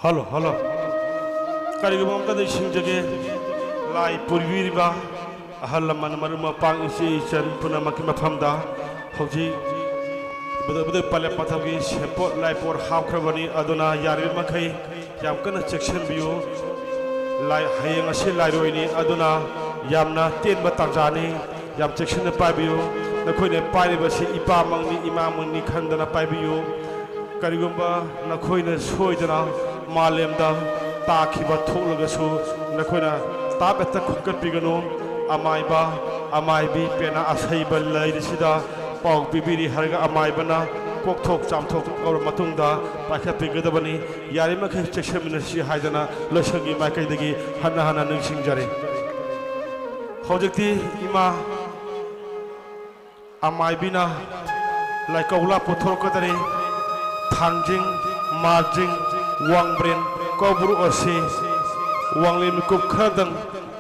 Hello, hello. ꯀꯔꯤꯒꯨꯝꯕ ꯑꯝꯇ ꯅꯤꯡꯁꯤꯡꯖꯒꯦ꯫ ꯂꯥꯏ ꯄꯨꯔꯤꯕꯤꯔꯤꯕ ꯑꯍꯜ ꯂꯃꯟ, ꯃꯔꯨꯞ ꯃꯄꯥꯡ, ꯏꯆꯦ ꯏꯆꯟ ꯄꯨꯝꯅꯃꯛꯀꯤ ꯃꯐꯝꯗ ꯍꯧꯖꯤꯛ ꯕꯨꯙ ꯕꯨꯙ ꯄꯂꯦꯝ ꯃꯊꯛꯀꯤ ꯁꯦꯄꯣꯠ ꯂꯥꯏꯄꯣꯠ ꯍꯥꯞꯈ꯭ꯔꯕꯅꯤ꯫ ꯑꯗꯨꯅ ꯌꯥꯔꯤꯕ ꯃꯈꯩ ꯌꯥꯝ ꯀꯟꯅ ꯆꯦꯛꯁꯤꯟꯕꯤꯌꯨ꯫ ꯂꯥꯏ-, ꯍꯌꯦꯡ ꯑꯁꯤ ꯂꯥꯏꯔꯣꯏꯅꯤ꯫ ꯑꯗꯨꯅ ꯌꯥꯝꯅ ꯇꯦꯟꯕ ꯇꯥꯟꯖꯥꯅꯤ꯫ ꯌꯥꯝ ꯆꯦꯛꯁꯤꯟꯅ ꯄꯥꯏꯕꯤꯌꯨ꯫ ꯅꯈꯣꯏꯅ ꯄꯥꯏꯔꯤꯕꯁꯤ ꯏꯄꯥꯃꯛꯅꯤ, ꯏꯃꯥꯃꯛꯅꯤ ꯈꯟꯗꯅ ꯄꯥꯏꯕꯤꯌꯨ꯫ ꯀꯔꯤꯒꯨꯝꯕ ꯅꯈꯣꯏꯅ ꯁꯣꯏꯗꯅ ꯃꯥꯂꯦꯝꯗ ꯇꯥꯈꯤꯕ ꯊꯣꯛꯂꯒꯁꯨ, ꯅꯈꯣꯏꯅ ꯇꯥꯞ ꯍꯦꯛꯇ ꯈꯨꯟꯒꯠꯄꯤꯒꯅꯨ꯫ ꯑꯃꯥꯏꯕ, ꯑꯃꯥꯏꯕꯤ ꯄꯦꯅꯥ ꯑꯁꯩꯕ ꯂꯩꯔꯤꯁꯤꯗ ꯄꯥꯎ ꯄꯤꯕꯤꯔꯤ ꯍꯥꯏꯔꯒ ꯑꯃꯥꯏꯕꯅ ꯀꯣꯛꯊꯣꯛ ꯆꯥꯝꯊꯣꯛ ꯇꯧꯔꯕ ꯃꯇꯨꯡꯗ ꯄꯥꯏꯈꯠꯄꯤꯒꯗꯕꯅꯤ꯫ ꯌꯥꯔꯤꯃꯈꯩ ꯆꯦꯛꯁꯤꯟꯃꯤꯟꯅꯁꯤ ꯍꯥꯏꯗꯅ ꯂꯣꯏꯁꯪꯒꯤ ꯃꯥꯏꯀꯩꯗꯒꯤ ꯍꯟꯅ ꯍꯟꯅ ꯅꯤꯡꯁꯤꯡꯖꯔꯤ꯫ ꯍꯧꯖꯤꯛꯇꯤ ꯏꯃꯥ ꯑꯃꯥꯏꯕꯤꯅ ꯂꯥꯏꯀꯧꯂꯥ ꯄꯨꯊꯣꯔꯛꯀꯗꯧꯔꯤ꯫ ꯊꯥꯡꯖꯤꯡ, ꯃꯥꯔꯖꯤꯡ, ꯋꯥꯡꯕ꯭ꯔꯦꯟ, ꯀꯧꯕ꯭ꯔꯨ ꯑꯁꯤ ꯋꯥꯡꯂꯦꯟ ꯃꯤꯀꯨꯞ ꯈꯔꯗꯪ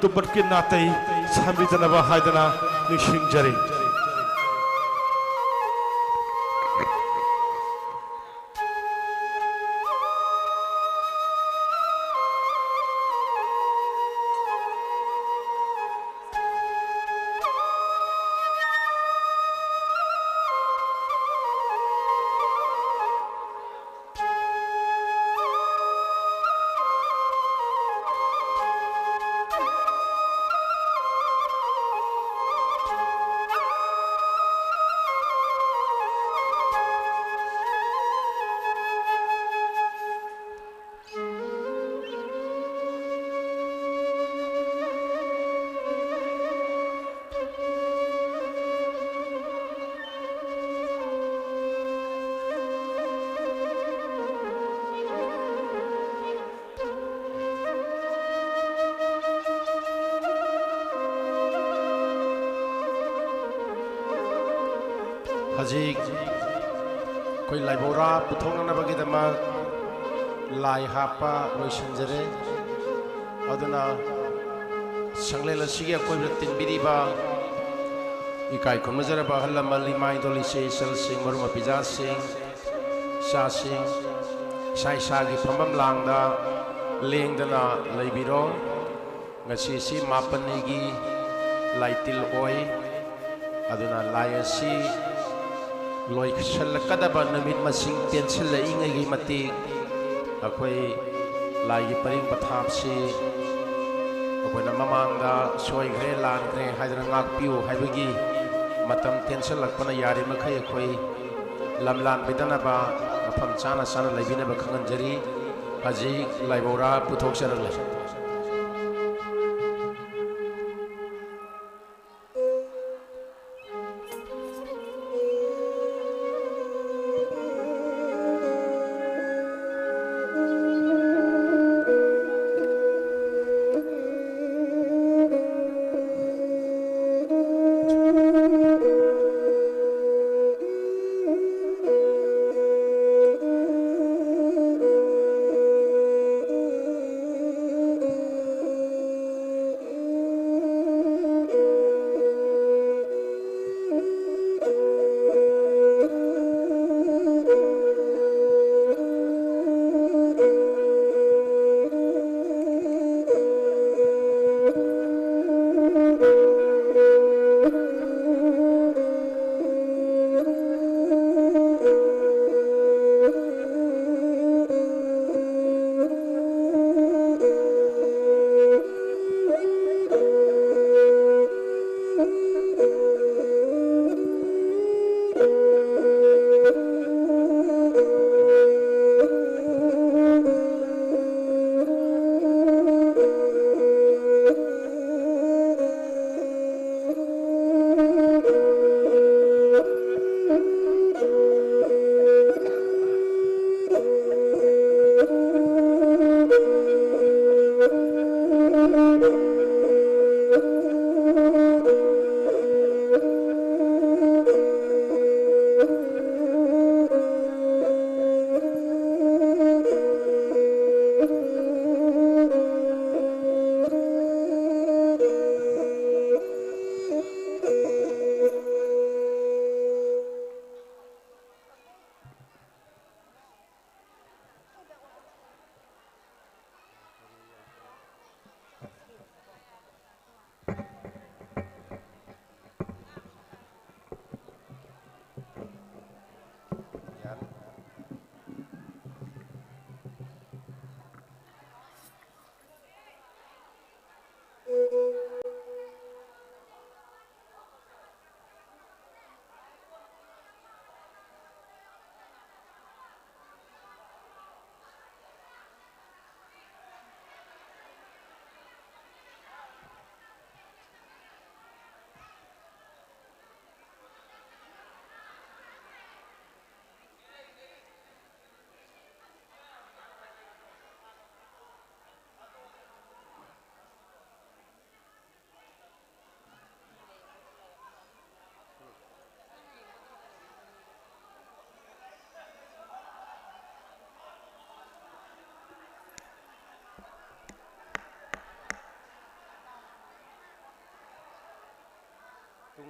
ꯇꯨꯝꯕꯠꯀꯤ ꯅꯥꯇꯩ ꯁꯟꯕꯤꯗꯅꯕ ꯍꯥꯏꯗꯅ ꯅꯤꯡꯁꯤꯡꯖꯔꯤ꯫ ꯍꯧꯖꯤꯛ ꯑꯩꯈꯣꯏ ꯂꯥꯏꯕꯧꯔꯥ ꯄꯨꯊꯣꯛꯅꯅꯕꯒꯤꯗꯃꯛ ꯂꯥꯏ ꯍꯥꯞꯄ ꯂꯣꯏꯁꯤꯟꯖꯔꯦ꯫ ꯑꯗꯨꯅ ꯁꯪꯂꯦꯟ ꯑꯁꯤꯒꯤ ꯑꯀꯣꯏꯕꯗ ꯇꯤꯟꯕꯤꯔꯤꯕ ꯏꯀꯥꯏ ꯈꯨꯝꯅꯖꯔꯕ ꯑꯍꯜ ꯂꯃꯟ, ꯏꯃꯥ ꯏꯗꯣꯜ, ꯏꯆꯦ ꯏꯆꯜꯁꯤꯡ, ꯃꯔꯨꯞ ꯃꯄꯤꯖꯥꯁꯤꯡ, ꯏꯆꯥꯁꯤꯡ, ꯏꯁꯥ ꯏꯁꯥꯒꯤ ꯐꯝꯐꯝ ꯂꯥꯡꯗ ꯂꯦꯡꯗꯅ ꯂꯩꯕꯤꯔꯣ꯫ ꯉꯁꯤꯁꯤ ꯃꯥꯄꯟꯅꯤꯒꯤ ꯂꯥꯏꯇꯤꯜ ꯑꯣꯏ꯫ ꯑꯗꯨꯅ ꯂꯥꯏ ꯑꯁꯤ ꯂꯣꯏꯁꯤꯜꯂꯛꯀꯗꯕ ꯅꯨꯃꯤꯠ ꯃꯁꯤꯡ ꯇꯦꯟꯁꯤꯜꯂꯛꯏꯉꯩꯒꯤ ꯃꯇꯤꯛ ꯑꯩꯈꯣꯏ ꯂꯥꯏꯒꯤ ꯄꯔꯤꯡ ꯄꯊꯥꯞꯁꯤ ꯑꯩꯈꯣꯏꯅ ꯃꯃꯥꯡꯗ ꯁꯣꯏꯈ꯭ꯔꯦ, ꯂꯥꯟꯈ꯭ꯔꯦ ꯍꯥꯏꯗꯅ ꯉꯥꯛꯄꯤꯌꯨ ꯍꯥꯏꯕꯒꯤ ꯃꯇꯝ ꯇꯦꯟꯁꯤꯜꯂꯛꯄꯅ ꯌꯥꯔꯤꯃꯈꯩ ꯑꯩꯈꯣꯏ ꯂꯝ ꯂꯥꯟꯕꯤꯗꯅꯕ, ꯃꯐꯝ ꯆꯥꯅ ꯆꯥꯅ ꯂꯩꯕꯤꯅꯕ ꯈꯪꯍꯟꯖꯔꯤ꯫ ꯍꯧꯖꯤꯛ ꯂꯥꯏꯕꯧꯔꯥ ꯄꯨꯊꯣꯛꯆꯔꯛꯂꯦ꯫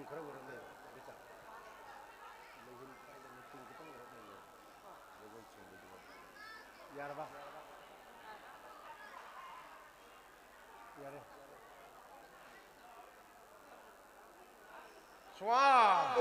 ꯈꯔ ꯑꯣꯏꯔꯞ ꯂꯩꯔꯣ, ꯕꯦꯆꯥ꯫ ꯂꯩꯕꯝ ꯀꯥꯏꯗꯅꯣ, ꯆꯤꯡ ꯈꯤꯇꯪ ꯑꯣꯏꯔꯞ ꯂꯩꯔꯣ꯫ ꯂꯩꯕꯝ ꯆꯤꯡꯗꯗꯤ ꯑꯣꯏꯔꯞ꯫ ꯌꯥꯔꯕ? ꯌꯥꯔꯦ꯫ ꯁ꯭ꯋꯥ꯫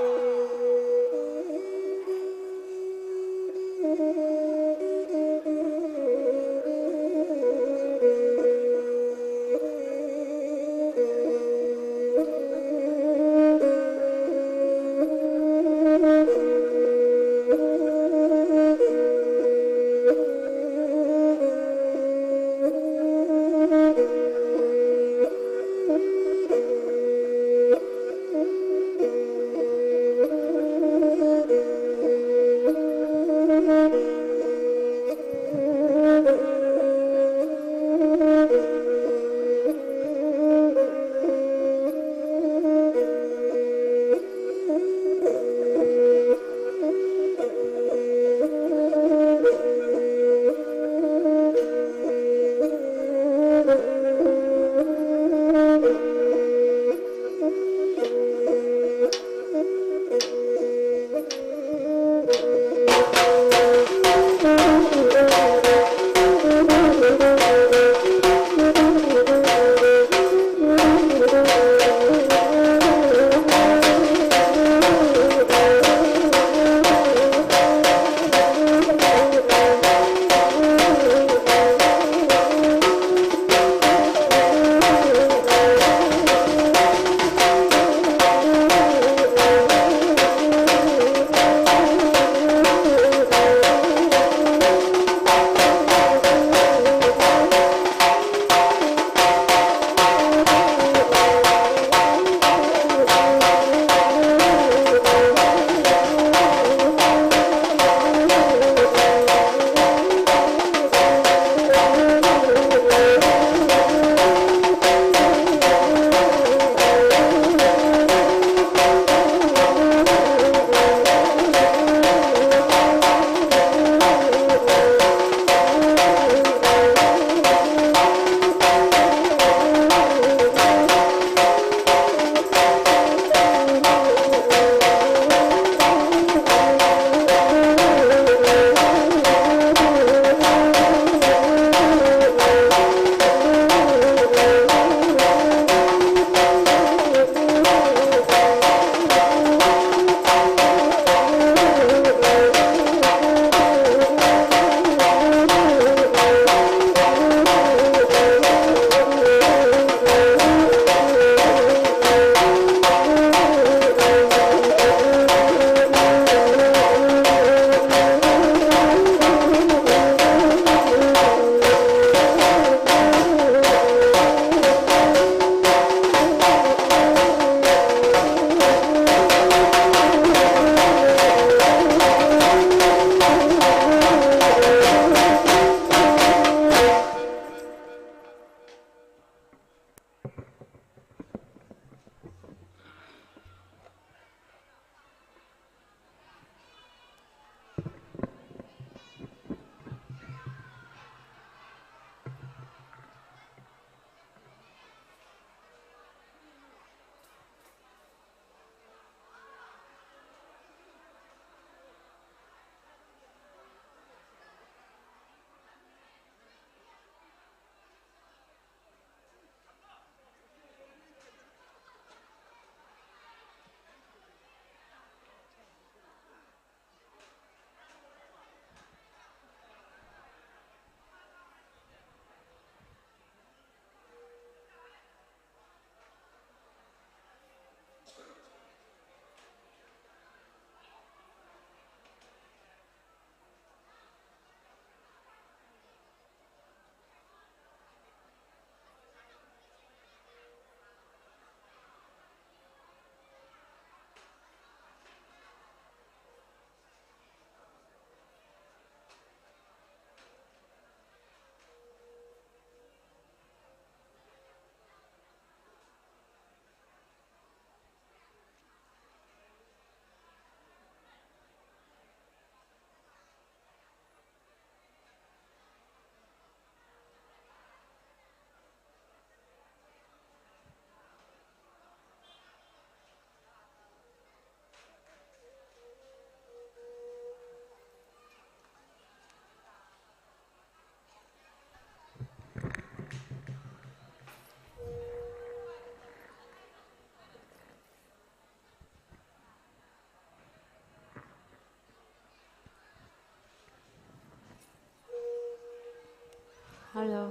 ꯍꯜꯂꯣ꯫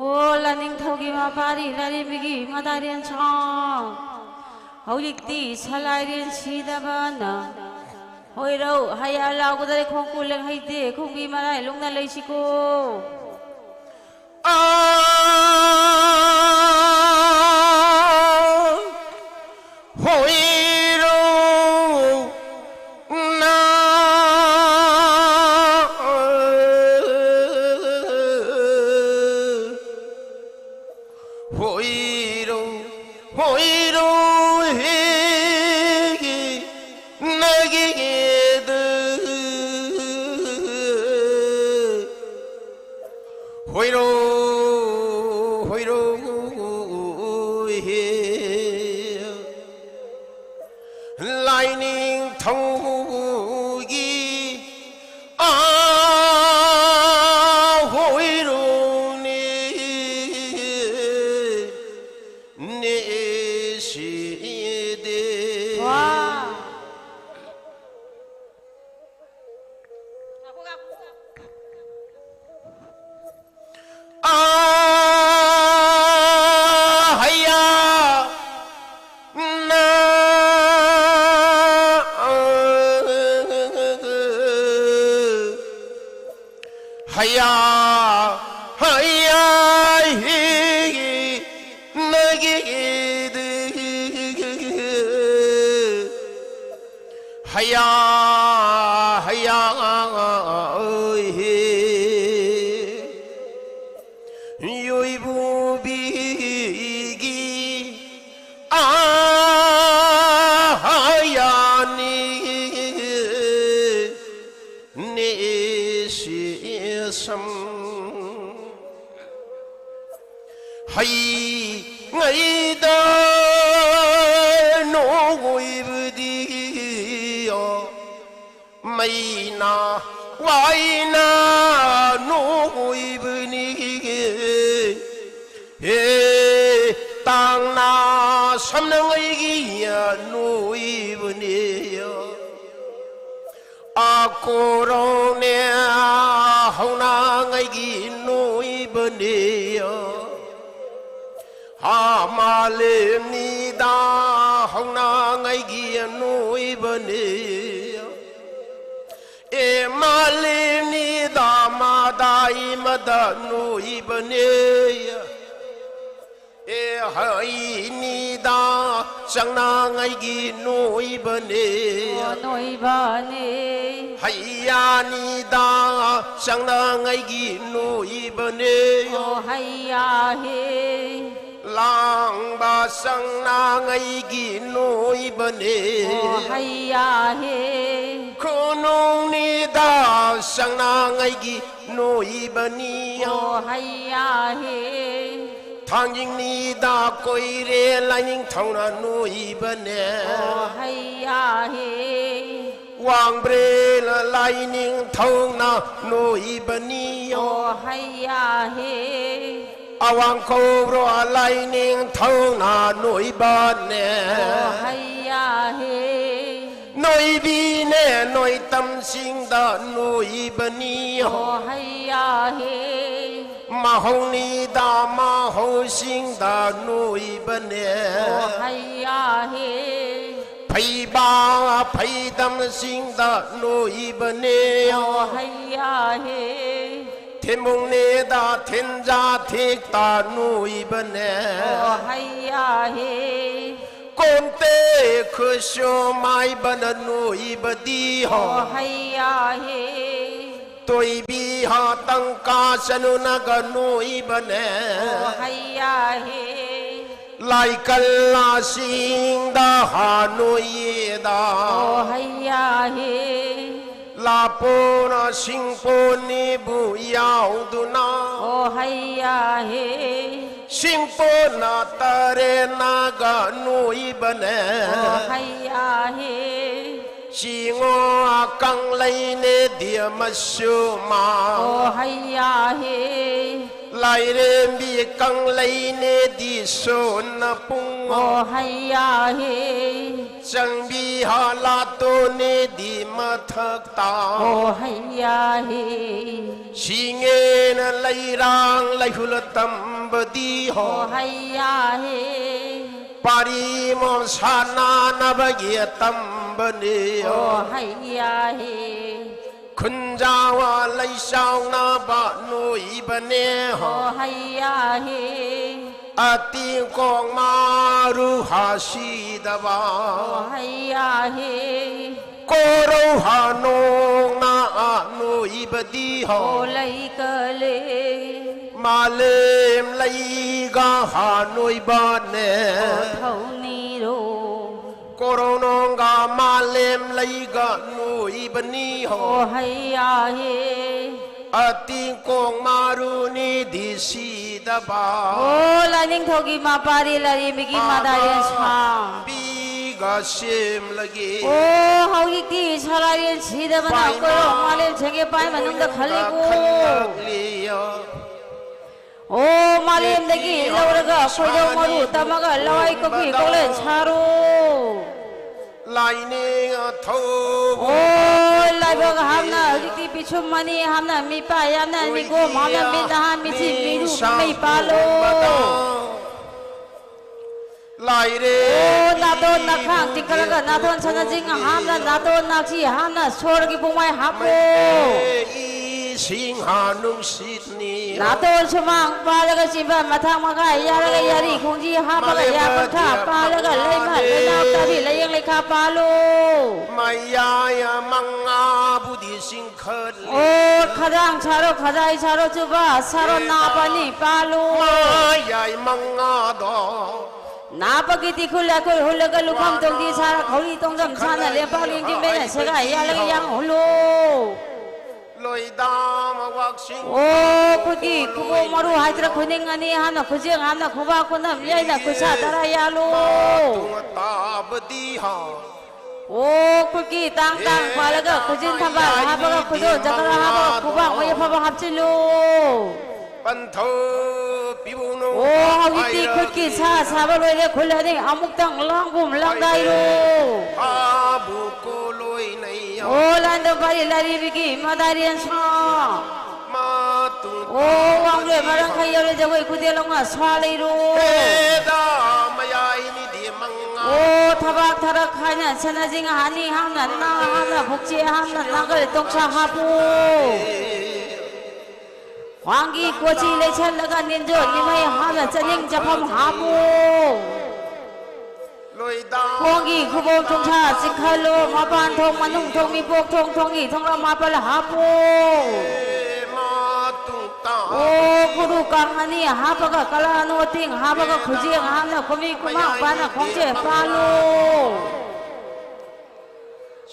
ꯑꯣ, ꯂꯥꯏꯅꯤꯡꯊꯧꯒꯤ ꯃꯄꯥꯔꯤ ꯂꯥꯏꯔꯦꯝꯕꯤꯒꯤ ꯃꯗꯥꯏꯔꯦꯟ ꯁꯥꯡ꯫ ꯍꯧꯖꯤꯛꯇꯤ ꯁꯂꯥꯏꯔꯦꯟ ꯁꯤꯗꯕꯅ ꯍꯣꯏꯔꯧ ꯍꯌꯥ ꯂꯥꯎꯒꯗ꯭ꯔꯦ ꯈꯣꯡꯀꯨ ꯂꯦꯡꯍꯩꯗꯦ ꯈꯣꯡꯕꯤ ꯃꯔꯥꯏ ꯂꯨꯡꯅ ꯂꯩꯁꯤꯀꯣ꯫ ꯑꯥ, ꯍꯣꯏꯔꯣ ꯅꯥ꯫ ꯍꯣꯏꯔꯣ, ꯍꯣꯏꯔꯣ ꯍꯦꯒꯤ ꯅꯒꯤꯗ꯫ ꯍꯣꯏꯔꯣ, ꯍꯣꯏꯔꯣ ꯍꯦ꯫ ꯂꯥꯏꯅꯤꯡꯊꯧꯒꯤ ꯑꯥ ꯍꯣꯏꯔꯣꯅꯦ ꯅꯦꯁꯤꯗꯦ꯫ ꯋꯥ꯫ ꯑꯥ ꯍꯩꯌꯥ ꯅꯥ꯫ ꯍꯩꯌꯥ ꯍꯩꯌꯥ ꯍꯤ ꯅꯒꯤꯗꯤ꯫ ꯍꯩꯌꯥ ꯍꯩꯌꯥ ꯍꯤ꯫ ꯌꯣꯏꯕꯨꯕꯤꯒꯤ ꯑꯥ ꯍꯌꯥꯅꯤ ꯅꯦꯁꯤꯁꯝ꯫ ꯍꯩ ꯉꯩꯗ ꯅꯣꯡ ꯑꯣꯏꯕꯗꯤ ꯃꯩꯅ ꯋꯥꯏꯅ ꯅꯣꯏꯕꯅꯤ꯫ ꯍꯦ ꯇꯥꯡꯅ ꯁꯝꯅꯉꯩꯒꯤ ꯅꯣꯏꯕꯅꯤ꯫ ꯑꯀꯣꯔꯣꯡꯅꯦ ꯍꯧꯅꯉꯩꯒꯤ ꯅꯣꯏꯕꯅꯤ꯫ ꯍꯥ ꯃꯥꯂꯦꯝꯅꯤꯗ ꯍꯧꯅꯉꯥꯏꯒꯤ ꯅꯣꯏꯕꯅꯤ꯫ ꯑꯦ ꯃꯥꯂꯦꯝꯅꯤꯗ ꯃꯗꯥꯏꯃꯗ ꯅꯣꯏꯕꯅꯤ꯫ ꯑꯦ ꯍꯩꯅꯤꯗ ꯆꯪꯅꯉꯥꯏꯒꯤ ꯅꯣꯏꯕꯅꯤ꯫ ꯑꯣ, ꯅꯣꯏꯕꯅꯤ꯫ ꯍꯩꯌꯥꯅꯤꯗ ꯆꯪꯅꯉꯥꯏꯒꯤ ꯅꯣꯏꯕꯅꯤ꯫ ꯑꯣ, ꯍꯩꯌꯥꯍꯦ꯫ ꯂꯥꯡꯕ ꯆꯪꯅꯉꯥꯏꯒꯤ ꯅꯣꯏꯕꯅꯤ꯫ ꯑꯣ, ꯍꯩꯌꯥꯍꯦ꯫ ꯈꯨꯅꯨꯡꯅꯤꯗ ꯆꯪꯅꯉꯥꯏꯒꯤ ꯅꯣꯏꯕꯅꯤ꯫ ꯑꯣ, ꯍꯩꯌꯥꯍꯦ꯫ ꯊꯥꯡꯖꯤꯡꯅꯤꯗ ꯀꯣꯏꯔꯦ ꯂꯥꯏꯅꯤꯡꯊꯧꯅ ꯅꯣꯏꯕꯅꯦ꯫ ꯑꯣ, ꯍꯩꯌꯥꯍꯦ꯫ ꯋꯥꯡꯕ꯭ꯔꯦꯜ ꯂꯥꯏꯅꯤꯡꯊꯧꯅ ꯅꯣꯏꯕꯅꯤ꯫ ꯑꯣ, ꯍꯩꯌꯥꯍꯦ꯫ ꯑꯋꯥꯡ ꯈꯧꯔꯥꯛ ꯂꯥꯏꯅꯤꯡꯊꯧꯅ ꯅꯣꯏꯕꯅꯦ꯫ ꯑꯣ, ꯍꯩꯌꯥꯍꯦ꯫ ꯅꯣꯏꯕꯤꯅꯦ ꯅꯣꯏꯇꯝꯁꯤꯡꯗ ꯅꯣꯏꯕꯅꯤ꯫ ꯑꯣ, ꯍꯩꯌꯥꯍꯦ꯫ ꯃꯍꯧꯅꯤꯗ ꯃꯍꯧꯁꯤꯡꯗ ꯅꯣꯏꯕꯅꯦ꯫ ꯑꯣ, ꯍꯩꯌꯥꯍꯦ꯫ ꯐꯩꯕꯥꯛ ꯐꯩꯗꯝꯁꯤꯡꯗ ꯅꯣꯏꯕꯅꯦ꯫ ꯑꯣ, ꯍꯩꯌꯥꯍꯦ꯫ ꯊꯦꯝꯕꯨꯡꯅꯦꯗ ꯊꯦꯟꯖꯥ ꯊꯦꯛꯇ ꯅꯣꯏꯕꯅꯦ꯫ ꯑꯣ, ꯍꯩꯌꯥꯍꯦ꯫ ꯀꯣꯝꯇꯦ ꯈꯨꯠꯁꯨ ꯃꯥꯏꯕꯅ ꯅꯣꯏꯕꯗꯤ ꯍꯣ꯫ ꯑꯣ, ꯍꯩꯌꯥꯍꯦ꯫ ꯇꯣꯏꯕꯤ ꯍꯥ ꯇꯪꯀꯥ ꯆꯅꯨꯅꯒ ꯅꯣꯏꯕꯅꯦ꯫ ꯑꯣ, ꯍꯩꯌꯥꯍꯦ꯫ ꯂꯥꯏꯀꯜꯂꯥꯁꯤꯡꯗ ꯍꯥ ꯅꯣꯏꯌꯦꯗ꯫ ꯑꯣ, ꯍꯩꯌꯥꯍꯦ꯫ ꯂꯥꯄꯣꯅ ꯁꯤꯡꯄꯣꯅꯤꯕꯨ ꯌꯥꯎꯗꯨꯅ꯫ ꯑꯣ, ꯍꯩꯌꯥꯍꯦ꯫ ꯁꯤꯡꯄꯣꯅ ꯇꯔꯦꯠꯅꯒ ꯅꯣꯏꯕꯅꯦ꯫ ꯑꯣ, ꯍꯩꯌꯥꯍꯦ꯫ ꯆꯤꯡꯉꯣ ꯀꯪꯂꯩꯅꯦꯗꯤ ꯃꯁꯨꯃ꯫ ꯑꯣ, ꯍꯩꯌꯥꯍꯦ꯫ ꯂꯥꯏꯔꯦꯝꯕꯤ ꯀꯪꯂꯩꯅꯦꯗꯤ ꯁꯣꯟꯅ ꯄꯨꯡ ꯑꯣ ꯍꯩꯌꯥ ꯍꯦ꯫ ꯆꯪꯕꯤ ꯍꯥꯂꯥꯇꯣꯅꯦꯗꯤ ꯃꯊꯛꯇ ꯑꯣ ꯍꯩꯌꯥ ꯍꯦ꯫ ꯁꯤꯡꯉꯦꯅ ꯂꯩꯔꯥꯡ ꯂꯩꯍꯨꯜ ꯇꯝꯕꯗꯤ ꯍꯣ ꯑꯣ ꯍꯩꯌꯥ ꯍꯦ꯫ ꯄꯥꯔꯤ ꯃꯣꯟ ꯁꯥꯟꯅꯅꯕꯒꯤ ꯇꯝꯕꯅꯤ ꯑꯣ ꯍꯩꯌꯥ ꯍꯦ꯫ ꯈꯨꯟꯖꯥꯎ ꯂꯩꯆꯥꯎꯅꯕ ꯅꯣꯏꯕꯅꯦ ꯍꯣ꯫ ꯑꯣ ꯍꯩꯌꯥ ꯍꯦ꯫ ꯑꯇꯤꯡ ꯀꯣꯡ ꯃꯥꯔꯨ ꯍꯥꯁꯤꯗꯕ ꯑꯣ ꯍꯩꯌꯥ ꯍꯦ꯫ ꯀꯣꯔꯧ ꯍꯥꯅꯣꯡꯅ ꯅꯣꯏꯕꯗꯤ ꯍꯣ꯫ ꯑꯣ ꯂꯩꯀꯂꯦ꯫ ꯃꯥꯂꯦꯝ ꯂꯩꯒ ꯍꯥꯅꯣꯏꯕꯅꯦ꯫ ꯑꯣ ꯊꯧꯅꯤꯔꯣ꯫ ꯀꯣꯔꯧꯅꯣꯡꯒ ꯃꯥꯂꯦꯝ ꯂꯩꯒ ꯅꯣꯏꯕꯅꯤ ꯍꯣ꯫ ꯑꯣ ꯍꯩꯌꯥ ꯍꯦ꯫ ꯑꯇꯤꯡ ꯀꯣꯡ ꯃꯥꯔꯨꯅꯤꯗꯤ ꯁꯤꯗꯕ ꯑꯣ ꯂꯥꯏꯅꯤꯡꯊꯧꯒꯤ ꯃꯄꯥꯔꯤ ꯂꯥꯏꯔꯦꯝꯕꯤꯒꯤ ꯃꯗꯥ ꯌꯦꯟꯁꯥꯡ꯫ ꯄꯤꯒ ꯁꯦꯝꯂꯒꯦ꯫ ꯑꯣ ꯍꯧꯖꯤꯛꯇꯤ ꯁꯂꯥꯏꯔꯦꯟ ꯁꯤꯗꯕꯅ ꯄꯥꯏꯃ ꯀꯣꯏꯔꯣ ꯃꯥꯂꯦꯝ ꯁꯦꯡꯒꯦ ꯄꯥꯏ ꯃꯅꯨꯡꯗ ꯈꯜꯂꯤꯀꯣ꯫ ꯈꯜꯂꯛꯂꯤꯌꯣ꯫ ꯑꯣ ꯃꯥꯂꯦꯝꯗꯒꯤ ꯂꯧꯔꯒ ꯈꯣꯏꯗꯧ ꯃꯔꯨ ꯇꯝꯃꯒ ꯂꯋꯥꯏ ꯀꯨꯝꯕꯤ ꯀꯣꯛꯂꯦꯟ ꯁꯥꯔꯣ꯫ ꯂꯥꯏꯅꯤꯡ ꯊꯧ ꯑꯣ ꯂꯥꯏꯕꯛ ꯍꯥꯞꯅ ꯍꯧꯖꯤꯛꯇꯤ ꯄꯤꯁꯨꯝ ꯑꯅꯤ ꯍꯥꯞꯅ ꯃꯤꯄꯥ ꯌꯥꯝꯅ ꯃꯤꯒꯣꯝ ꯍꯥꯞꯅ ꯃꯤꯠ ꯅꯍꯥ ꯃꯤꯊꯤ ꯃꯤꯔꯨ ꯃꯩ ꯄꯥꯜꯂꯣ꯫ ꯂꯥꯏꯔꯦ ꯑꯣ ꯅꯥꯇꯣꯟ ꯅꯈꯥꯡ ꯇꯤꯡꯈꯠꯂꯒ ꯅꯥꯇꯣꯟ ꯁꯅꯖꯤꯡ ꯍꯥꯞꯅ ꯅꯥꯇꯣꯟ ꯅꯥꯁꯤ ꯍꯥꯞꯅ ꯁꯣꯔꯒꯤ ꯄꯨꯡꯃꯥꯏ ꯍꯥꯞꯄꯣ꯫ ꯏꯁꯤꯡ ꯍꯥ ꯅꯨꯡꯁꯤꯠꯅꯤ꯫ ꯅꯥꯇꯣꯟ ꯁꯨꯃꯥꯡ ꯄꯥꯜꯂꯒ ꯆꯤꯟꯕꯥꯟ ꯃꯊꯛ ꯃꯈꯥ ꯌꯥꯔꯒ ꯌꯥꯔꯤ ꯈꯣꯡꯖꯤ ꯍꯥꯞꯄꯒ ꯌꯥ ꯃꯈꯥ ꯄꯥꯜꯂꯒ ꯂꯩꯃ ꯂꯩꯅꯥꯎ ꯇꯥꯕꯤ ꯂꯥꯏꯌꯦꯡ ꯂꯩꯈꯥ ꯄꯥꯜꯂꯣ꯫ ꯃꯌꯥꯏ ꯃꯉꯥꯕꯨꯗꯤ ꯆꯤꯡꯈꯠꯂꯤ꯫ ꯑꯣ ꯈꯗꯥꯡ ꯁꯥꯔꯣ ꯈꯖꯥꯏ ꯁꯥꯔꯣ ꯆꯨꯕ ꯁꯥꯔꯣ ꯅꯥꯄꯅꯤ ꯄꯥꯜꯂꯣ꯫ ꯃꯌꯥꯏ ꯃꯉꯥꯗꯣ ꯅꯥꯄꯒꯤ ꯇꯤꯈꯨꯜ ꯂꯥꯏꯈꯨꯜ ꯍꯨꯜꯂꯒ ꯂꯨꯈꯝ ꯇꯣꯡꯗꯤ ꯁꯥꯔ ꯈꯧꯔꯤ ꯇꯣꯡꯗꯝ ꯁꯥꯅ ꯂꯦꯝꯄꯥꯛ ꯂꯦꯡꯗꯤ ꯃꯩꯅ ꯁꯦꯒꯥꯏ ꯌꯥꯜꯂꯒ ꯌꯥꯡ ꯍꯨꯜꯂꯨ꯫ ꯂꯣꯏꯗꯥꯝ ꯋꯥꯛꯁꯤꯡ ꯑꯣ ꯈꯨꯠꯀꯤ ꯈꯨꯕꯣꯛ ꯃꯔꯨ ꯍꯥꯏꯗ꯭ꯔ ꯈꯨꯅꯤꯡ ꯑꯅꯤ ꯍꯥꯞꯅ ꯈꯨꯖꯦꯡ ꯍꯥꯞꯅ ꯈꯨꯕꯥꯛ ꯈꯨꯅꯝ ꯌꯩꯅ ꯈꯨꯠꯁꯥ ꯇꯔꯥ ꯌꯥꯜꯂꯨ꯫ ꯃꯇꯨꯡ ꯇꯥꯕꯗꯤ ꯍꯥ ꯑꯣ ꯈꯨꯠꯀꯤ ꯇꯥꯡ ꯇꯥꯡ ꯄꯥꯜꯂꯒ ꯈꯨꯖꯤꯟ ꯊꯝꯕꯥꯜ ꯍꯥꯞꯄꯒ ꯈꯨꯗꯣꯜ ꯆꯀ꯭ꯔ ꯍꯥꯞꯄꯒ ꯈꯨꯕꯥꯛ ꯃꯩ ꯑꯐꯕ ꯍꯥꯞꯆꯤꯜꯂꯨ꯫ ꯄꯟꯊꯧ ꯄꯤꯕꯨ ꯅꯣꯡ ꯑꯣ, ꯍꯧꯖꯤꯛꯇꯤ ꯈꯨꯠꯀꯤ ꯁꯥ ꯁꯥꯕ ꯂꯣꯏꯔꯦ, ꯈꯨꯜ ꯑꯅꯤ ꯑꯃꯨꯛꯇꯪ ꯂꯥꯡꯒꯨꯝ ꯂꯥꯡꯗꯥꯏꯔꯣ꯫ ꯍꯥꯕꯨ ꯀꯣꯂꯣꯏ ꯅꯩꯌꯣ꯫ ꯑꯣ, ꯂꯥꯏꯟꯗ ꯄꯥꯔꯤ ꯂꯥꯏꯔꯤꯕꯤꯒꯤ ꯃꯗꯥꯏꯔꯦꯟ ꯁꯥ꯫ ꯃꯥ ꯇꯨꯡ ꯑꯣ, ꯋꯥꯡꯂꯦ ꯃꯔꯥꯡꯈꯩ ꯌꯧꯔꯦ, ꯖꯒꯣꯏ ꯈꯨꯗꯦ ꯂꯧꯅ ꯁꯥ ꯂꯩꯔꯣ꯫ ꯍꯦꯗꯥ ꯃꯌꯥꯏ ꯅꯤꯗꯤ ꯃꯉꯥ꯫ ꯑꯣ, ꯊꯕꯥꯛ ꯊꯔꯛ ꯍꯥꯏꯅ ꯁꯅꯥꯖꯤꯡ ꯍꯥꯅꯤ ꯍꯥꯝꯅ ꯅꯥ ꯍꯥꯝꯅ ꯐꯨꯛꯆꯦ ꯍꯥꯝꯅ ꯅꯥꯒꯜ ꯇꯣꯡꯁꯥ ꯍꯥꯞꯄꯨ꯫ ꯈ꯭ꯋꯥꯡꯒꯤ ꯀꯣꯆꯤ ꯂꯩꯁꯜꯂꯒ ꯅꯤꯟꯖꯣ ꯅꯤꯃꯩ ꯍꯥꯞꯅ ꯆꯅꯤꯡ ꯆꯐꯝ ꯍꯥꯞꯄꯨ꯫ ꯈꯣꯡꯒꯤ ꯈꯨꯕꯣꯝ ꯊꯣꯡꯁꯥ ꯆꯤꯡꯈꯠꯂꯣ, ꯃꯄꯥꯟ ꯊꯣꯡ, ꯃꯅꯨꯡ ꯊꯣꯡ, ꯃꯤꯄꯣꯛ ꯊꯣꯡ, ꯊꯣꯡꯒꯤ ꯊꯣꯡꯂ ꯃꯥꯄꯜ ꯍꯥꯞꯄꯨ꯫ ꯑꯣ, ꯈꯨꯔꯨ ꯀꯥꯡ ꯑꯅꯤ ꯍꯥꯞꯄꯒ, ꯀꯂꯥ ꯅꯣꯇꯤꯡ ꯍꯥꯞꯄꯒ, ꯈꯨꯖꯦꯡ ꯍꯥꯞꯅ ꯈꯨꯃꯤ ꯀꯨꯃꯥꯡ ꯄꯥꯅ ꯈꯣꯡꯆꯦ ꯄꯥꯜꯂꯨ꯫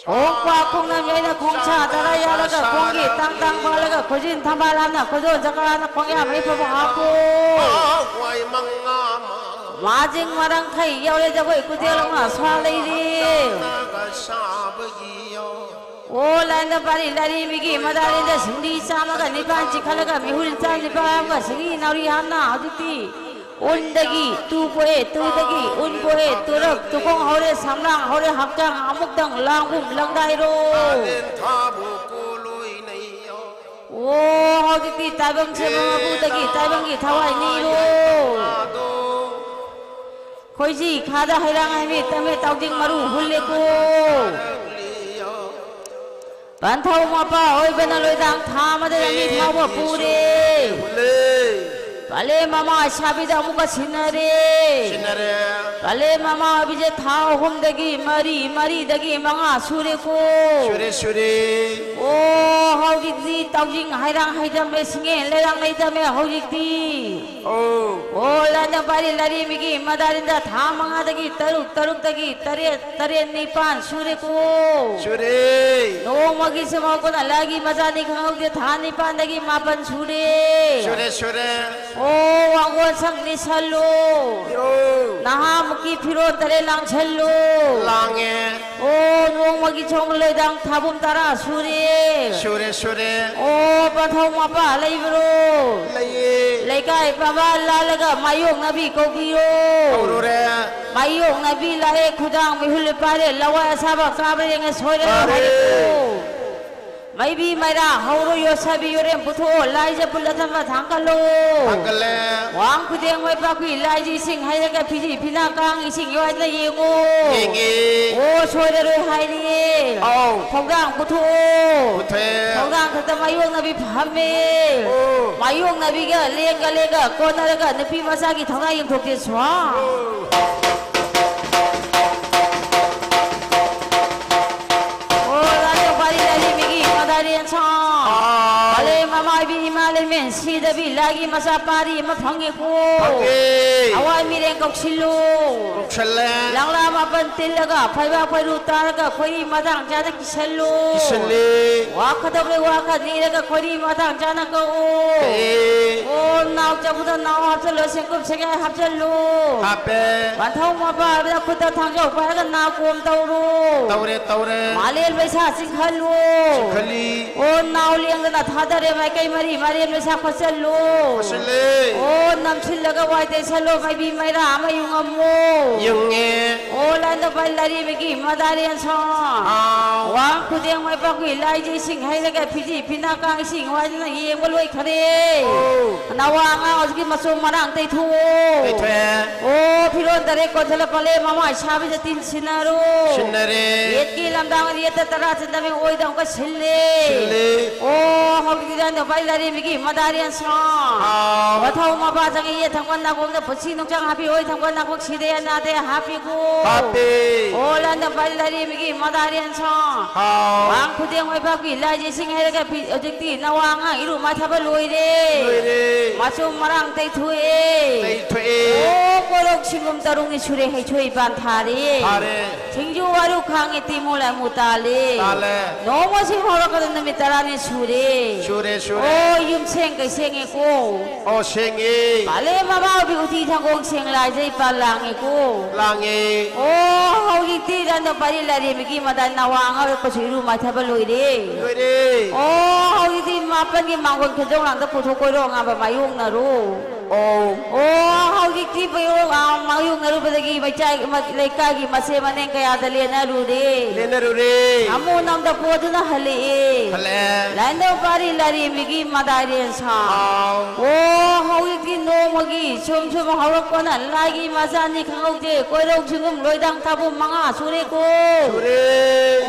ꯈꯣꯡ ꯈ꯭ꯋꯥ ꯈꯣꯡꯅꯝ ꯌꯩꯅ ꯈꯣꯡꯁꯥ ꯇꯔꯥ ꯌꯥꯜꯂꯒ ꯈꯣꯡꯒꯤ ꯇꯥꯡ ꯇꯥꯡ ꯄꯥꯜꯂꯒ ꯈꯨꯖꯤꯟ ꯊꯝꯕꯥꯜ ꯍꯥꯞꯅ ꯈꯨꯗꯣꯜ ꯖꯒꯥꯅ ꯈꯣꯡꯌꯥ ꯃꯩ ꯐꯕ ꯍꯥꯞꯄꯨ꯫ ꯃꯥꯖꯤꯡ ꯃꯔꯥꯡꯈꯩ ꯌꯥꯎꯔꯦ ꯖꯒꯣꯏ ꯈꯨꯊꯦꯜ ꯑꯃ ꯁꯥ ꯂꯩꯔꯤ꯫ ꯑꯣ ꯂꯥꯏꯟꯗ ꯄꯥꯔꯤ ꯂꯥꯏꯔꯤ ꯃꯤꯒꯤ ꯃꯗꯥꯔꯤꯗ ꯁꯤꯡꯂꯤ ꯆꯥꯝꯃꯒ ꯅꯤꯄꯥꯟ ꯆꯤꯈꯠꯂꯒ ꯃꯤꯍꯨꯜ ꯆꯥꯝ ꯅꯤꯄꯥꯟ ꯑꯃꯒ ꯁꯤꯡꯂꯤ ꯅꯥꯎꯔꯤ ꯍꯥꯞꯅ ꯍꯧꯖꯤꯛꯇꯤ ꯎꯟꯗꯒꯤ ꯇꯨ ꯄꯣꯛꯑꯦ, ꯇꯨꯗꯒꯤ ꯎꯟ ꯄꯣꯛꯑꯦ, ꯇꯨꯔꯛ ꯇꯨꯈꯣꯡ ꯍꯧꯔꯦ, ꯁꯝꯂꯥꯡ ꯍꯧꯔꯦ, ꯍꯛꯆꯥꯡ ꯑꯃꯨꯛꯇꯪ ꯂꯥꯡꯒꯨꯝ ꯂꯪꯗꯥꯏꯔꯣ꯫ ꯑꯣ, ꯍꯧꯖꯤꯛꯇꯤ ꯇꯥꯏꯕꯪ ꯁꯦꯝꯕ ꯃꯄꯨꯗꯒꯤ ꯇꯥꯏꯕꯪꯒꯤ ꯊꯋꯥꯏ ꯅꯤꯔꯣ꯫ ꯈꯣꯏꯖꯤ ꯈꯥꯗ ꯍꯩꯔꯥꯡ ꯍꯩꯃꯤ ꯇꯝꯃꯦ ꯇꯥꯎꯖꯤꯡ ꯃꯔꯨ ꯍꯨꯜꯂꯦꯀꯣ꯫ ꯄꯟꯊꯧ ꯃꯄꯥ ꯑꯣꯏꯕꯅ ꯂꯣꯏꯗꯥꯡ ꯊꯥ ꯑꯃꯗ ꯂꯝꯕꯤ ꯐꯥꯎꯕ ꯄꯨꯔꯦ꯫ ꯄꯂꯦꯝ ꯃꯃꯥ ꯁꯥꯕꯤꯗ ꯑꯃꯨꯛꯀ ꯁꯤꯟꯅꯔꯦ꯫ ꯁꯤꯟꯅꯔꯦ꯫ ꯄꯂꯦꯝ ꯃꯃꯥ ꯑꯣꯏꯕꯤꯁꯦ ꯊꯥ ꯑꯍꯨꯝꯗꯒꯤ ꯃꯔꯤ, ꯃꯔꯤꯗꯒꯤ ꯃꯉꯥ ꯁꯨꯔꯦꯀꯣ꯫ ꯁꯨꯔꯦ, ꯁꯨꯔꯦ꯫ ꯑꯣ, ꯍꯧꯖꯤꯛꯇꯤ ꯇꯥꯎꯖꯤꯡ ꯍꯩꯔꯥꯡ ꯍꯩꯗꯝꯃꯦ, ꯁꯤꯡꯉꯦꯟ ꯂꯩꯔꯥꯡ ꯂꯩꯗꯝꯃꯦ ꯍꯧꯖꯤꯛꯇꯤ꯫ ꯑꯣ꯫ ꯑꯣ, ꯂꯥꯏꯅ ꯄꯥꯔꯤ ꯂꯥꯏꯔꯦꯝꯕꯤꯒꯤ ꯃꯗꯥꯔꯤꯟꯗ ꯊꯥ ꯃꯉꯥꯗꯒꯤ ꯇꯔꯨꯛ, ꯇꯔꯨꯛꯇꯒꯤ ꯇꯔꯦꯠ, ꯇꯔꯦꯠ ꯅꯤꯄꯥꯟ ꯁꯨꯔꯦꯀꯣ꯫ ꯁꯨꯔꯦ꯫ ꯅꯣꯡꯃꯒꯤ ꯁꯦꯝꯍꯧꯕꯅ ꯂꯥꯏꯒꯤ ꯃꯆꯥꯅꯤ ꯈꯪꯍꯧꯗꯦ, ꯊꯥ ꯅꯤꯄꯥꯟꯗꯒꯤ ꯃꯥꯄꯟ ꯁꯨꯔꯦ꯫ ꯁꯨꯔꯦ, ꯁꯨꯔꯦ꯫ ꯑꯣ, ꯋꯥꯡꯒꯣꯟ ꯁꯪ ꯂꯤꯁꯜꯂꯨ꯫ ꯌꯣ꯫ ꯅꯍꯥꯃꯨꯛꯀꯤ ꯐꯤꯔꯣꯜ ꯇꯔꯦꯠ ꯂꯥꯡꯁꯜꯂꯨ꯫ ꯂꯥꯡꯉꯦ꯫ ꯑꯣ, ꯅꯣꯡꯃꯒꯤ ꯁꯣꯝ ꯂꯣꯏꯗꯥꯡ ꯊꯥꯕꯨꯝ ꯇꯔꯥ ꯁꯨꯔꯦ꯫ ꯁꯨꯔꯦ, ꯁꯨꯔꯦ꯫ ꯑꯣ, ꯄꯟꯊꯧ ꯃꯄꯥ ꯂꯩꯕ꯭ꯔꯣ? ꯂꯩꯌꯦ꯫ ꯂꯩꯀꯥꯏ ꯄꯥꯕ ꯂꯥꯜꯂꯒ ꯃꯥꯌꯣꯛꯅꯕꯤ ꯀꯧꯕꯤꯔꯣ꯫ ꯀꯧꯔꯨꯔꯦ꯫ ꯃꯥꯌꯣꯛꯅꯕꯤ ꯂꯥꯛꯑꯦ, ꯈꯨꯗꯥꯡ ꯃꯤꯍꯨꯜ ꯄꯥꯏꯔꯦ, ꯂꯋꯥꯏ ꯑꯁꯥꯕ ꯀꯥꯕ ꯌꯦꯡꯉꯦ, ꯁꯣꯏꯔꯦ ꯄꯥꯔꯦ꯫ ꯍꯥꯏꯔꯦꯀꯣ꯫ ꯃꯩꯕꯤ ꯃꯩꯔꯥ ꯍꯧꯔꯣ, ꯌꯣꯠꯁꯕꯤ ꯌꯣꯔꯦꯝ ꯄꯨꯊꯣꯛꯑꯣ, ꯂꯥꯏꯖ ꯄꯨꯜꯂ ꯊꯝꯕ ꯊꯥꯡꯀꯠꯂꯣ꯫ ꯊꯥꯡꯀꯠꯂꯦ꯫ ꯋꯥꯡ ꯈꯨꯗꯦꯡ ꯃꯩ ꯄꯥꯛꯄꯤ ꯂꯥꯏꯖ ꯏꯁꯤꯡ ꯍꯩꯔꯒ ꯐꯤꯖꯤ ꯐꯤꯅꯥ ꯀꯥꯡ ꯏꯁꯤꯡ ꯌꯣꯏꯗ ꯌꯦꯡꯉꯣ꯫ ꯌꯦꯡꯉꯦ꯫ ꯑꯣ, ꯁꯣꯏꯔꯔꯣꯏ ꯍꯥꯏꯔꯤꯌꯦ꯫ ꯑꯧ꯫ ꯊꯧꯗꯥꯡ ꯄꯨꯊꯣꯛꯑꯣ꯫ ꯄꯨꯊꯣꯛꯑꯦ꯫ ꯊꯧꯗꯥꯡ ꯈꯛꯇ ꯃꯥꯌꯣꯛꯅꯕꯤ ꯐꯝꯃꯦ꯫ ꯑꯣ꯫ ꯃꯥꯌꯣꯛꯅꯕꯤꯒ ꯂꯦꯡꯒ ꯂꯦꯡꯒ ꯀꯣꯟꯅꯔꯒ ꯅꯨꯄꯤ ꯃꯆꯥꯒꯤ ꯊꯧꯅꯥ ꯌꯦꯡꯊꯣꯛꯀꯦ ꯁ꯭ꯋꯥ꯫ ꯑꯣ꯫ ꯑꯣ, ꯂꯥꯏꯌꯣꯛ ꯄꯥꯔꯤ ꯂꯥꯏꯔꯦꯝꯕꯤꯒꯤ ꯃꯗꯥꯔꯦꯟ ꯁꯥ꯫ ꯑꯥ꯫ ꯃꯥꯂꯦꯝ ꯃꯃꯥꯏꯕꯤ ꯏꯃꯥ ꯂꯩꯃꯦꯟ ꯁꯤꯗꯕꯤ ꯂꯥꯏꯒꯤ ꯃꯆꯥ ꯄꯥꯔꯤ ꯑꯃ ꯐꯪꯉꯦꯀꯣ꯫ ꯐꯪꯉꯦ꯫ ꯑꯋꯥ ꯃꯤꯔꯦꯟ ꯀꯧꯁꯤꯜꯂꯨ꯫ ꯀꯧꯁꯜꯂꯦ꯫ ꯂꯥꯡꯂꯥ ꯃꯥꯄꯟ ꯇꯤꯜꯂꯒ ꯐꯩꯕꯥꯛ ꯐꯩꯔꯨ ꯇꯥꯔꯒ ꯈꯣꯏꯔꯤ ꯃꯇꯥꯡ ꯆꯥꯗ ꯀꯤꯁꯜꯂꯨ꯫ ꯀꯤꯁꯜꯂꯦ꯫ ꯋꯥ ꯈꯗꯧꯔꯦ ꯋꯥ ꯈ ꯅꯤꯔꯒ ꯈꯣꯏꯔꯤ ꯃꯇꯥꯡ ꯆꯥꯅ ꯀꯛꯎ꯫ ꯀꯛꯑꯦ꯫ ꯑꯣ, ꯅꯥꯎ ꯆꯐꯨꯗ ꯅꯥꯎ ꯍꯥꯞꯆꯜꯂꯣ, ꯁꯦꯡꯀꯨꯞ ꯁꯦꯒꯥꯏ ꯍꯥꯞꯆꯜꯂꯨ꯫ ꯍꯥꯞꯄꯦ꯫ ꯄꯟꯊꯧ ꯃꯄꯥ ꯍꯥꯏꯕꯗ ꯈꯨꯠꯇ ꯊꯥꯡꯖꯧ ꯄꯥꯏꯔꯒ ꯅꯥꯎ ꯀꯣꯝ ꯇꯧꯔꯨ꯫ ꯇꯧꯔꯦ, ꯇꯧꯔꯦ꯫ ꯃꯥꯂꯦꯜ ꯃꯩꯁꯥ ꯆꯤꯡꯈꯠꯂꯨ꯫ ꯆꯤꯡꯈꯠꯂꯤ꯫ ꯑꯣ, ꯅꯥꯎ ꯂꯦꯡꯗꯅ ꯊꯥꯗꯔꯦ, ꯃꯥꯏꯀꯩ ꯃꯔꯤ ꯃꯥꯂꯦꯜ ꯃꯩꯁꯥ ꯈꯣꯠꯆꯜꯂꯨ꯫ ꯈꯣꯠꯆꯜꯂꯦ꯫ ꯑꯣ, ꯅꯝꯁꯤꯜꯂꯒ ꯋꯥꯏ ꯇꯩꯁꯜꯂꯣ, ꯃꯥꯏꯕꯤ ꯃꯩꯔꯥ ꯑꯃ ꯌꯨꯡꯉꯝꯃꯨ꯫ ꯌꯨꯡꯉꯦ꯫ ꯑꯣ, ꯂꯥꯏꯟꯗ ꯄꯥꯏ ꯂꯥꯏꯔꯦꯝꯕꯤꯒꯤ ꯃꯗꯥꯔꯦꯟ ꯁꯥ꯫ ꯑꯥꯎ꯫ ꯋꯥꯡ ꯈꯨꯗꯦꯡ ꯃꯥꯏ ꯄꯥꯛꯄꯤ ꯂꯥꯏꯖ ꯏꯁꯤꯡ ꯍꯩꯔꯒ ꯐꯤꯖꯤ ꯐꯤꯅꯥ ꯀꯥꯡ ꯏꯁꯤꯡ ꯋꯥꯏꯗꯅ ꯌꯦꯡꯕ ꯂꯣꯏꯈꯔꯦ꯫ ꯑꯣ꯫ ꯅꯋꯥ ꯑꯉꯥꯡ ꯍꯧꯖꯤꯛꯀꯤ ꯃꯆꯨꯝ ꯃꯔꯥꯡ ꯇꯩꯊꯣꯛꯑꯣ꯫ ꯇꯩꯊꯣꯛꯑꯦ꯫ ꯑꯣ, ꯐꯤꯔꯣꯟ ꯇꯔꯦꯠ ꯀꯣꯟꯁꯤꯜꯂ ꯄꯂꯦ ꯃꯃꯥꯏ ꯁꯥꯕꯤꯗ ꯇꯤꯟ ꯁꯤꯟꯅꯔꯣ꯫ ꯁꯤꯟꯅꯔꯦ꯫ ꯌꯦꯠꯀꯤ ꯂꯝꯗꯥꯡ ꯌꯦꯠꯇ ꯇꯔꯥ ꯆꯤꯟꯗꯃꯤ ꯑꯣꯏꯗ ꯑꯃꯨꯛꯀ ꯁꯤꯜꯂꯦ꯫ ꯁꯤꯜꯂꯦ꯫ ꯑꯣ, ꯍꯧꯖꯤꯛꯀꯤ ꯂꯥꯏꯟꯗ ꯄꯥꯏ ꯂꯥꯏꯔꯦꯝꯕꯤꯒꯤ ꯃꯗꯥꯔꯦꯟ ꯁꯥ꯫ ꯑꯥꯎ꯫ ꯃꯊꯧ ꯃꯄꯥ ꯆꯪꯉꯤ ꯌꯦꯠ ꯊꯪꯕ ꯅꯥꯀꯣꯡꯗ ꯄꯨꯟꯁꯤ ꯅꯨꯡꯆꯥꯡ ꯍꯥꯞꯄꯤ ꯑꯣꯏ ꯊꯪꯕ ꯅꯥꯀꯣꯡ ꯁꯤꯗꯦ ꯑꯅꯥꯗꯦ ꯍꯥꯞꯄꯤꯀꯣ꯫ ꯍꯥꯞꯄꯤ꯫ ꯑꯣ, ꯂꯥꯏꯟꯗ ꯄꯥꯏ ꯂꯥꯏꯔꯦꯝꯕꯤꯒꯤ ꯃꯗꯥꯔꯦꯟ ꯁꯥ꯫ ꯑꯥꯎ꯫ ꯋꯥꯡ ꯈꯨꯗꯦꯡ ꯑꯣꯏꯕꯒꯤ ꯂꯥꯏꯖ ꯏꯁꯤꯡ ꯍꯩꯔꯒ ꯐꯤ-, ꯍꯧꯖꯤꯛꯇꯤ ꯅꯋꯥ ꯑꯉꯥꯡ ꯏꯔꯨ ꯃꯥꯏꯊꯕ ꯂꯣꯏꯔꯦ꯫ ꯂꯣꯏꯔꯦ꯫ ꯃꯆꯨꯝ ꯃꯔꯥꯡ ꯇꯩꯊꯣꯛꯑꯦ꯫ ꯇꯩꯊꯣꯛꯑꯦ꯫ ꯑꯣ, ꯀꯣꯔꯧ ꯁꯤꯡꯒꯨꯝ ꯇꯔꯨꯛꯅꯤ ꯁꯨꯔꯦ, ꯍꯩꯊꯣꯏ ꯏꯕꯥꯟ ꯊꯥꯔꯦ꯫ ꯊꯥꯔꯦ꯫ ꯁꯤꯡꯖꯨ ꯋꯥꯔꯨ ꯈꯥꯡꯉꯦ, ꯇꯤꯃꯨ ꯂꯥꯏꯃꯨ ꯇꯥꯜꯂꯦ꯫ ꯇꯥꯜꯂꯦ꯫ ꯅꯣꯡꯃ ꯁꯤꯡ ꯍꯧꯔꯛꯀꯗ ꯅꯨꯃꯤꯠ ꯇꯔꯥꯅꯤ ꯁꯨꯔꯦ꯫ ꯁꯨꯔꯦ, ꯁꯨꯔꯦ꯫ ꯑꯣ, ꯌꯨꯝ ꯁꯦꯡ ꯀꯩ ꯁꯦꯡꯉꯦꯀꯣ꯫ ꯑꯣ, ꯁꯦꯡꯉꯦ꯫ ꯄꯥꯂꯦ ꯃꯃꯥ ꯑꯣꯏꯕꯤ ꯎꯇꯤ ꯊꯪꯒꯣꯡ ꯁꯦꯡ ꯂꯥꯏꯖꯩ ꯄꯥꯜ ꯂꯥꯡꯉꯦꯀꯣ꯫ ꯂꯥꯡꯉꯦ꯫ ꯑꯣ, ꯍꯧꯖꯤꯛꯇꯤ ꯂꯟꯗꯣ ꯄꯥꯔꯤ ꯂꯥꯏꯔꯦꯝꯕꯤꯒꯤ ꯃꯇꯥꯏ ꯅꯋꯥ ꯑꯉꯥꯡ ꯑꯣꯏꯔꯛꯄꯁꯨ ꯏꯔꯨ ꯃꯥꯏꯊꯕ ꯂꯣꯏꯔꯦ꯫ ꯂꯣꯏꯔꯦ꯫ ꯑꯣ, ꯍꯧꯖꯤꯛꯇꯤ ꯃꯥꯄꯟꯒꯤ ꯃꯥꯡꯒꯣꯜ ꯈꯦꯟꯖꯣꯡ ꯂꯥꯡꯗ ꯄꯨꯊꯣꯛ ꯀꯣꯏꯔꯣ ꯑꯉꯥꯡꯕ ꯃꯥꯌꯣꯛꯅꯔꯣ꯫ ꯑꯧ꯫ ꯑꯣ, ꯍꯧꯖꯤꯛꯇꯤ ꯃꯌꯣꯡ, ꯑ, ꯃꯥꯌꯣꯛꯅꯔꯨꯕꯗꯒꯤ ꯃꯩꯆꯥꯏ-, ꯃ-, ꯂꯩꯀꯥꯏꯒꯤ ꯃꯁꯦ ꯃꯅꯦꯟ ꯀꯌꯥꯗ ꯂꯦꯟꯅꯔꯨꯔꯦ꯫ ꯂꯦꯟꯅꯔꯨꯔꯦ꯫ ꯁꯥꯃꯨ ꯅꯝꯗ ꯄꯣꯗꯨꯅ ꯍꯜꯂꯛꯑꯦ꯫ ꯍꯜꯂꯛꯑꯦ꯫ ꯂꯥꯏꯟꯗꯧ ꯄꯥꯔꯤ ꯂꯥꯏꯔꯦꯝꯕꯤꯒꯤ ꯃꯗꯥꯏꯔꯦꯟ ꯁꯥ꯫ ꯑꯥꯎ꯫ ꯑꯣ, ꯍꯧꯖꯤꯛꯇꯤ ꯅꯣꯡꯃꯒꯤ ꯁꯨꯝ ꯁꯨꯝ ꯍꯧꯔꯛꯄꯅ ꯂꯥꯏꯒꯤ ꯃꯆꯥꯅꯤ ꯈꯪꯍꯧꯗꯦ꯫ ꯀꯣꯏꯔꯧ ꯆꯤꯡꯒꯨꯝ ꯂꯣꯏꯗꯥꯡ ꯊꯥꯕꯨ ꯃꯉꯥ ꯁꯨꯔꯦꯀꯣ꯫ ꯁꯨꯔꯦ꯫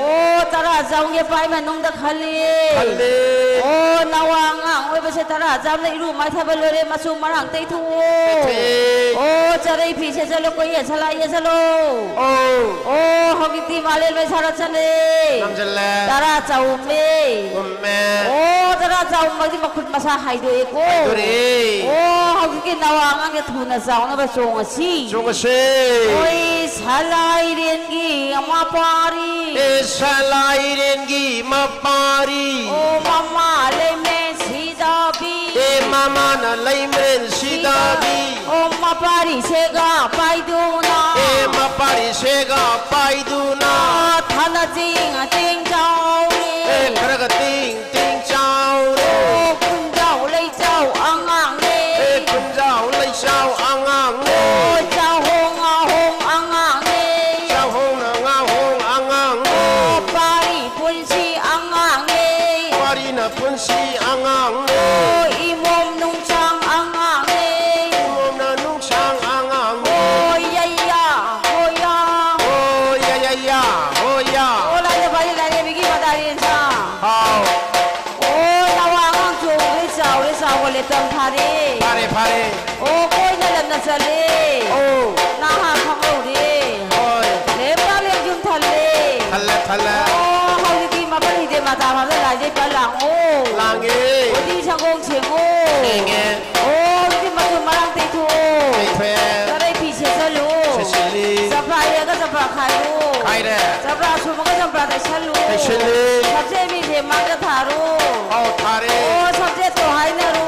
ꯑꯣ, ꯇꯔꯥ ꯆꯥꯝꯒꯦ ꯄꯥꯏ ꯃꯅꯨꯡꯗ ꯈꯜꯂꯦ꯫ ꯈꯜꯂꯦ꯫ ꯑꯣ, ꯅꯋꯥ ꯑꯉꯥꯡ ꯑꯣꯏꯕꯁꯦ ꯇꯔꯥ ꯆꯥꯝꯅ ꯏꯔꯨ ꯃꯥꯏꯊꯕ ꯂꯣꯏꯔꯦ, ꯃꯆꯨ ꯃꯔꯥꯡ ꯇꯩꯊꯣꯛꯑꯣ꯫ ꯇꯩꯊꯣꯛꯑꯦ꯫ ꯑꯣ, ꯆꯔꯩ ꯐꯤ ꯁꯦꯠꯆꯜꯂꯣ, ꯀꯣꯏ ꯌꯦꯠꯁꯜꯂ ꯌꯦꯠꯁꯜꯂꯣ꯫ ꯑꯧ꯫ ꯑꯣ, ꯍꯧꯖꯤꯛꯇꯤ ꯃꯥꯂꯦꯝ ꯂꯣꯏ ꯁꯥꯔ ꯆꯠꯂꯦ꯫ ꯅꯝꯖꯜꯂꯦ꯫ ꯇꯔꯥ ꯆꯥꯎꯝꯃꯦ꯫ ꯎꯝꯃꯦ꯫ ꯑꯣ, ꯇꯔꯥ ꯆꯥꯎꯝꯕꯗꯤ ꯃꯈꯨꯠ ꯃꯁꯥ ꯍꯥꯏꯗꯣꯛꯑꯦꯀꯣ꯫ ꯍꯥꯏꯗꯣꯔꯛꯑꯦ꯫ ꯑꯣ, ꯍꯧꯖꯤꯛꯀꯤ ꯅꯋꯥ ꯑꯉꯥꯡꯁꯦ ꯊꯨꯅ ꯆꯥꯎꯅꯕ ꯆꯣꯡꯉꯁꯤ꯫ ꯆꯣꯡꯉꯁꯦ꯫ ꯍꯣꯏ, ꯁꯂꯥꯏꯔꯦꯟꯒꯤ ꯃꯄꯥꯔꯤ꯫ ꯑꯦ, ꯁꯂꯥꯏꯔꯦꯟꯒꯤ ꯃꯄꯥꯔꯤ꯫ ꯑꯣ, ꯃꯃꯥ ꯂꯩꯃꯦꯟ ꯁꯤꯗꯥꯕꯤ꯫ ꯑꯦ, ꯃꯃꯥꯅ ꯂꯩꯃꯔꯦꯟ ꯁꯤꯗꯥꯕꯤ꯫ ꯑꯣ, ꯃꯄꯥꯔꯤ ꯁꯦꯒꯥ ꯄꯥꯏꯗꯨꯅ꯫ ꯑꯦ, ꯃꯄꯥꯔꯤ ꯁꯦꯒꯥ ꯄꯥꯏꯗꯨꯅ꯫ ꯑꯥ, ꯊꯥꯅ ꯆꯤꯡ ꯆꯤꯡ ꯆꯥꯎꯔꯦ꯫ ꯑꯦ, ꯈꯔꯒ ꯇꯤꯡ ꯇꯤꯡ ꯆꯥꯎꯔꯦ꯫ ꯑꯣ, ꯈꯨꯟꯖꯥꯎ ꯂꯩꯆꯥꯎ ꯑꯉꯥꯡꯅꯦ꯫ ꯑꯦ, ꯈꯨꯟꯖꯥꯎ ꯂꯩꯆꯥꯎ ꯑꯉꯥꯡꯅꯦ꯫ ꯑꯣ, ꯆꯥꯎꯍꯣꯡ ꯉꯥꯍꯣꯡ ꯑꯉꯥꯡꯅꯦ꯫ ꯆꯥꯎꯍꯣꯡꯅ ꯉꯥꯍꯣꯡ ꯑꯉꯥꯡꯅꯦ꯫ ꯑꯣ, ꯄꯥꯔꯤ ꯄꯨꯟꯁꯤ ꯑꯉꯥꯡꯅꯦ꯫ ꯋꯥꯔꯤꯅ ꯄꯨꯟꯁꯤ ꯑꯉꯥꯡꯅꯦ꯫ ꯑꯣ, ꯏꯃꯣꯝ ꯅꯨꯡꯁꯥꯡ ꯑꯉꯥꯡꯅꯦ꯫ ꯏꯃꯣꯝꯅ ꯅꯨꯡꯁꯥꯡ ꯑꯉꯥꯡꯅꯦ꯫ ꯑꯣ, ꯌꯩꯌꯥ, ꯍꯣꯌꯥ꯫ ꯑꯣ, ꯌꯩꯌꯥ, ꯍꯣꯌꯥ꯫ ꯑꯣ, ꯂꯥꯏꯗ ꯐꯔꯦ, ꯂꯥꯏꯔꯦꯝꯕꯤꯒꯤ ꯃꯗꯥꯔꯦꯟꯁꯥ꯫ ꯍꯥꯎ꯫ ꯑꯣ, ꯅꯋꯥ ꯑꯉꯥꯡ ꯆꯣꯡꯉꯨꯔꯦ, ꯆꯥꯎꯔꯦ, ꯆꯥꯎꯕ ꯂꯦꯇꯝ ꯐꯥꯔꯦ꯫ ꯐꯥꯔꯦ, ꯐꯥꯔꯦ꯫ ꯑꯣ, ꯀꯣꯏꯅ ꯂꯝꯅ ꯆꯠꯂꯦ꯫ ꯑꯣ꯫ ꯅꯍꯥ ꯈꯪꯍꯧꯔꯦ꯫ ꯍꯣꯏ꯫ ꯂꯦꯝꯕ ꯂꯦꯝꯖꯨꯝ ꯊꯜꯂꯦ꯫ ꯊꯜꯂꯦ, ꯊꯜꯂꯦ꯫ ꯑꯣ, ꯍꯧꯖꯤꯛꯇꯤ ꯃꯄꯜ ꯍꯤꯗꯦ ꯃꯇꯥ ꯐꯥꯝꯗ ꯂꯥꯏꯖꯩ ꯄꯜ ꯂꯥꯡꯉꯣ꯫ ꯂꯥꯡꯉꯦ꯫ ꯎꯇꯤ ꯁꯪꯒꯣꯝ ꯁꯦꯡꯉꯣ꯫ ꯁꯦꯡꯉꯦ꯫ ꯑꯣ, ꯍꯧꯖꯤꯛꯇꯤ ꯃꯆꯨ ꯃꯔꯥꯡ ꯇꯩꯊꯣꯛꯑꯣ꯫ ꯇꯩꯊꯣꯛꯑꯦ꯫ ꯆꯔꯩ ꯈꯥꯏꯔꯣ꯫ ꯈꯥꯏꯔꯦ꯫ ꯆꯝꯄ꯭ꯔꯥ ꯁꯨꯝꯃꯒ ꯆꯝꯄ꯭ꯔꯥ ꯇꯩꯁꯜꯂꯨ꯫ ꯇꯩꯁꯜꯂꯤ꯫ ꯁꯝꯖꯦꯠ ꯃꯤꯁꯦ ꯃꯥꯡꯗ ꯊꯥꯔꯣ꯫ ꯑꯧ, ꯊꯥꯔꯦ꯫ ꯑꯣ, ꯁꯝꯖꯦꯠꯇꯣ ꯍꯥꯏꯅꯔꯣ꯫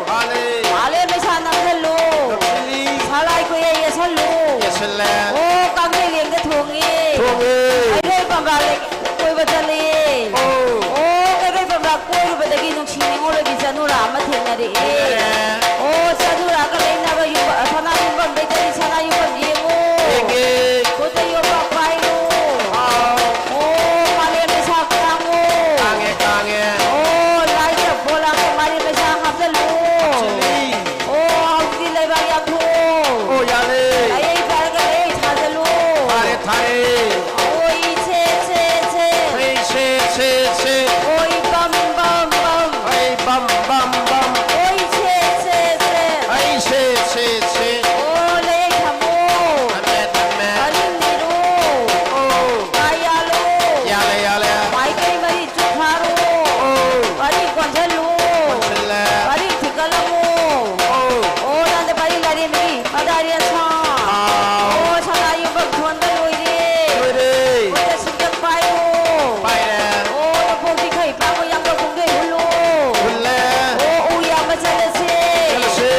ꯊꯥꯔꯦ꯫ ꯃꯥꯂꯦꯝ ꯃꯩꯁꯥ ꯅꯝꯁꯜꯂꯨ꯫ ꯅꯝꯁꯜꯂꯤ꯫ ꯁꯂꯥꯏ ꯀꯣꯏꯌꯦ ꯌꯦꯁꯜꯂꯨ꯫ ꯌꯦꯁꯜꯂꯦ꯫ ꯑꯣ, ꯀꯥꯡꯖꯩ ꯂꯦꯡꯗ ꯊꯣꯡꯉꯤ꯫ ꯊꯣꯡꯉꯤ꯫ ꯍꯩꯔꯣꯏ ꯄꯝꯕ ꯂꯩ-, ꯀꯣꯏꯕ ꯆꯠꯂꯤ꯫ ꯑꯧ꯫ ꯑꯣ, ꯀꯩꯔꯣꯏ ꯄꯝꯕ ꯀꯣꯏꯔꯨꯕꯗꯒꯤ ꯅꯨꯡꯁꯤ ꯅꯤꯉꯣꯜ ꯑꯣꯏꯕꯤ ꯆꯅꯨꯔꯥ ꯑꯃ ꯊꯦꯡꯅꯔꯛꯑꯦ꯫ ꯊꯦꯡꯅꯔꯦ꯫ ꯑꯣ, ꯆꯅꯨꯔꯥꯒ ꯂꯩꯅꯕ ꯌꯨꯝꯕ-, ꯁꯅꯥ ꯌꯨꯝꯕꯝꯗꯩ ꯆꯠꯂꯤ, ꯁꯅꯥ ꯌꯨꯝꯕꯝ ꯌꯦꯡꯉꯨ꯫ ꯌꯦꯡꯒꯦ꯫ ꯈꯨꯠꯇ ꯌꯣꯝꯄꯥꯛ ꯄꯥꯏꯔꯣ꯫ ꯑꯥꯎ꯫ ꯑꯣ, ꯃꯥꯂꯦꯝ ꯃꯩꯁꯥ ꯀꯥꯡꯉꯨ꯫ ꯀꯥꯡꯉꯦ, ꯀꯥꯡꯉꯦ꯫ ꯑꯣ, ꯂꯥꯏꯗ ꯄꯣꯂꯥꯡꯗ ꯃꯥꯂꯦꯝ ꯃꯩꯁꯥ ꯍꯥꯞꯆꯜꯂꯨ꯫ ꯍꯥꯞꯆꯤꯜꯂꯤ꯫ ꯑꯣ, ꯍꯧꯖꯤꯛꯇꯤ ꯂꯩꯕꯥꯛ ꯌꯥꯊꯣꯛꯑꯣ꯫ ꯑꯣ, ꯌꯥꯔꯦ꯫ ꯂꯩꯌꯩ ꯄꯥꯏꯔꯒ ꯂꯩꯌꯩ ꯊꯥꯖꯜꯂꯨ꯫ ꯊꯥꯔꯦ, ꯊꯥꯔꯦ꯫ ꯑꯣ, ꯏꯁꯦ, ꯁꯦ, ꯁꯦ꯫ ꯁꯦ, ꯁꯦ, ꯁꯦ, ꯁꯦ꯫ ꯑꯣ, ꯏꯕꯝ, ꯕꯝ, ꯕꯝ꯫ ꯑꯩ ꯕꯝ, ꯕꯝ, ꯕꯝ꯫ ꯑꯣ, ꯏꯁꯦ, ꯁꯦ, ꯁꯦ꯫ ꯑꯩ ꯁꯦ, ꯁꯦ, ꯁꯦ꯫ ꯑꯣ, ꯂꯩꯌꯩ ꯊꯝꯃꯣ꯫ ꯊꯝꯃꯦ, ꯊꯝꯃꯦ꯫ ꯃꯔꯤꯡ ꯅꯤꯔꯨ꯫ ꯑꯣ꯫ ꯃꯥꯏ ꯌꯥꯜꯂꯨ꯫ ꯌꯥꯜꯂꯦ, ꯌꯥꯜꯂꯦ꯫ ꯃꯥꯏꯀꯩ ꯃꯔꯤ ꯆꯨꯞꯈꯥꯔꯨ꯫ ꯑꯣ꯫ ꯃꯔꯤ ꯀꯣꯟꯁꯤꯜꯂꯨ꯫ ꯀꯣꯟꯁꯤꯜꯂꯦ꯫ ꯃꯔꯤ ꯊꯤꯀꯠꯂꯝꯃꯨ꯫ ꯑꯣ꯫ ꯑꯣ, ꯅꯪꯗ ꯄꯥꯔꯤ ꯂꯥꯏꯔꯦꯝꯕꯤ ꯃꯗꯥꯔꯤ ꯑꯁꯥ꯫ ꯑꯥꯎ꯫ ꯑꯣ, ꯁꯅꯥ ꯌꯨꯝꯕꯝ ꯊꯣꯟꯕ ꯂꯣꯏꯔꯦ꯫ ꯂꯣꯏꯔꯦ꯫ ꯈꯨꯠꯇ ꯁꯤꯡꯖꯪ ꯄꯥꯏꯌꯨ꯫ ꯄꯥꯏꯔꯦ꯫ ꯑꯣ, ꯅꯄꯣꯛꯄꯤ ꯈꯩ ꯄꯥꯛꯄ ꯌꯥꯝꯕ ꯀꯨꯝꯗꯣꯏ ꯍꯨꯜꯂꯨ꯫ ꯍꯨꯜꯂꯦ꯫ ꯑꯣ, ꯎ ꯌꯥꯝꯕ ꯆꯠꯂꯁꯦ꯫ ꯆꯠꯂꯁꯦ꯫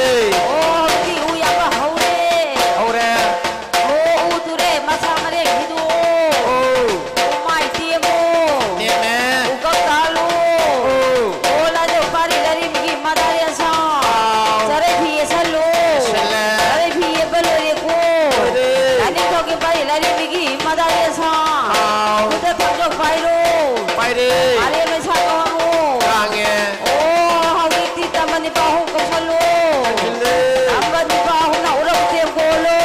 ꯑꯣ, ꯍꯧꯖꯤꯛꯇꯤ ꯎ ꯌꯥꯝꯕ ꯍꯧꯔꯦ꯫ ꯍꯧꯔꯦ꯫ ꯑꯣ, ꯎ ꯇꯨꯔꯦ, ꯃꯁꯥ ꯃꯔꯦꯡ ꯍꯤꯗꯣꯛꯑꯣ꯫ ꯑꯣ꯫ ꯎꯃꯥꯏ ꯇꯦꯝꯃꯣ꯫ ꯇꯦꯝꯃꯦ꯫ ꯎꯀꯛ ꯀꯥꯜꯂꯨ꯫ ꯑꯣ꯫ ꯑꯣ, ꯂꯥꯏꯗ ꯄꯥꯔꯤ ꯂꯥꯏꯔꯦꯝꯕꯤꯒꯤ ꯃꯗꯥꯔꯤ ꯑꯁꯥ꯫ ꯑꯥꯎ꯫ ꯆꯔꯩ ꯐꯤ ꯌꯦꯠꯁꯜꯂꯨ꯫ ꯌꯦꯠꯁꯜꯂꯦ꯫ ꯆꯔꯩ ꯐꯤ ꯌꯦꯠꯄ ꯂꯣꯏꯔꯦꯀꯣ꯫ ꯂꯣꯏꯔꯦ꯫ ꯂꯥꯏꯅꯤꯡꯊꯧꯒꯤ ꯄꯥꯔꯤ ꯂꯥꯏꯔꯦꯝꯕꯤꯒꯤ ꯃꯗꯥꯔꯤ ꯑꯁꯥ꯫ ꯑꯥꯎ꯫ ꯈꯨꯠꯇ ꯊꯥꯡꯖꯧ ꯄꯥꯏꯔꯣ꯫ ꯄꯥꯏꯔꯦ꯫ ꯃꯥꯂꯦꯝ ꯃꯩꯁꯥ ꯀꯥꯡꯉꯨ꯫ ꯀꯥꯡꯉꯦ꯫ ꯑꯣ, ꯍꯧꯖꯤꯛꯇꯤ ꯇꯝꯕ ꯅꯤꯄꯥ ꯑꯍꯨꯝ ꯀꯧꯁꯜꯂꯨ꯫ ꯀꯧꯁꯜꯂꯦ꯫ ꯇꯝꯕ ꯅꯤꯄꯥ ꯑꯍꯨꯝꯅ ꯎꯔꯛ ꯎꯆꯦꯝ ꯀꯣꯜꯂꯨ꯫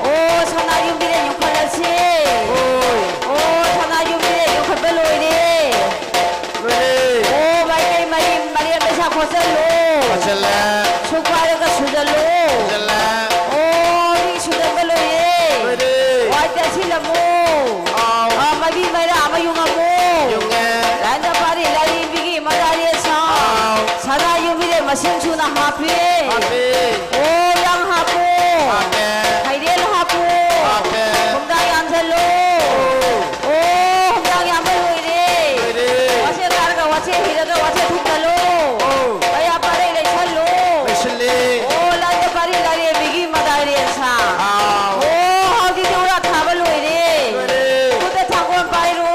ꯑꯣ꯫ ꯑꯣ, ꯁꯅꯥ ꯌꯨꯝꯕꯤꯗ ꯌꯨꯡꯈꯠꯂꯁꯤ꯫ ꯑꯣ꯫ ꯑꯣ, ꯁꯅꯥ ꯌꯨꯝꯕꯤꯗ ꯌꯨꯡꯈꯠꯄ ꯂꯣꯏꯔꯦ꯫ ꯂꯣꯏꯔꯦ꯫ ꯑꯣ, ꯃꯥꯏꯀꯩ ꯃꯔꯤ ꯃꯔꯤ ꯄꯩꯁꯥ ꯈꯣꯠꯆꯜꯂꯨ꯫ ꯈꯣꯠꯆꯜꯂꯦ꯫ ꯁꯨꯛ ꯄꯥꯏꯔꯒ ꯁꯨꯖꯜꯂꯨ꯫ ꯁꯨꯖꯜꯂꯦ꯫ ꯑꯣ, ꯃꯤ ꯁꯨꯖꯟꯕ ꯂꯣꯏꯔꯦ꯫ ꯂꯣꯏꯔꯦ꯫ ꯋꯥꯏ ꯇꯩꯁꯤꯜꯂꯝꯃꯨ꯫ ꯑꯥꯎ꯫ ꯑꯥ, ꯃꯩꯕꯤ ꯃꯩꯔꯥ ꯑꯃ ꯌꯨꯡꯉꯝꯃꯨ꯫ ꯌꯨꯡꯉꯦ꯫ ꯂꯥꯏꯟꯗ ꯄꯥꯔꯤ ꯂꯥꯏꯔꯦꯝꯕꯤꯒꯤ ꯃꯗꯥꯔꯤ ꯑꯁꯥ꯫ ꯑꯥꯎ꯫ ꯁꯅꯥ ꯌꯨꯝꯕꯤꯗ ꯃꯁꯤꯡ ꯁꯨꯅ ꯍꯥꯞꯄꯤ꯫ ꯍꯥꯞꯄꯤ꯫ ꯑꯣ, ꯌꯥꯡ ꯍꯥꯞꯄꯨ꯫ ꯍꯥꯞꯄꯦ꯫ ꯈꯩꯔꯦꯜ ꯍꯥꯞꯄꯨ꯫ ꯍꯥꯞꯄꯦ꯫ ꯈꯣꯡꯗꯥ ꯂꯥꯏꯔꯦꯝꯕꯤꯒꯤ ꯃꯗꯥꯏꯔꯦꯟ ꯁꯥ꯫ ꯑꯥꯎ꯫ ꯑꯣ, ꯍꯧꯖꯤꯛꯇꯤ ꯎꯔꯥ ꯊꯥꯕ ꯂꯣꯏꯔꯦ꯫ ꯂꯣꯏꯔꯦ꯫ ꯈꯨꯠꯇ ꯊꯥꯡꯒꯣꯟ ꯄꯥꯏꯔꯣ꯫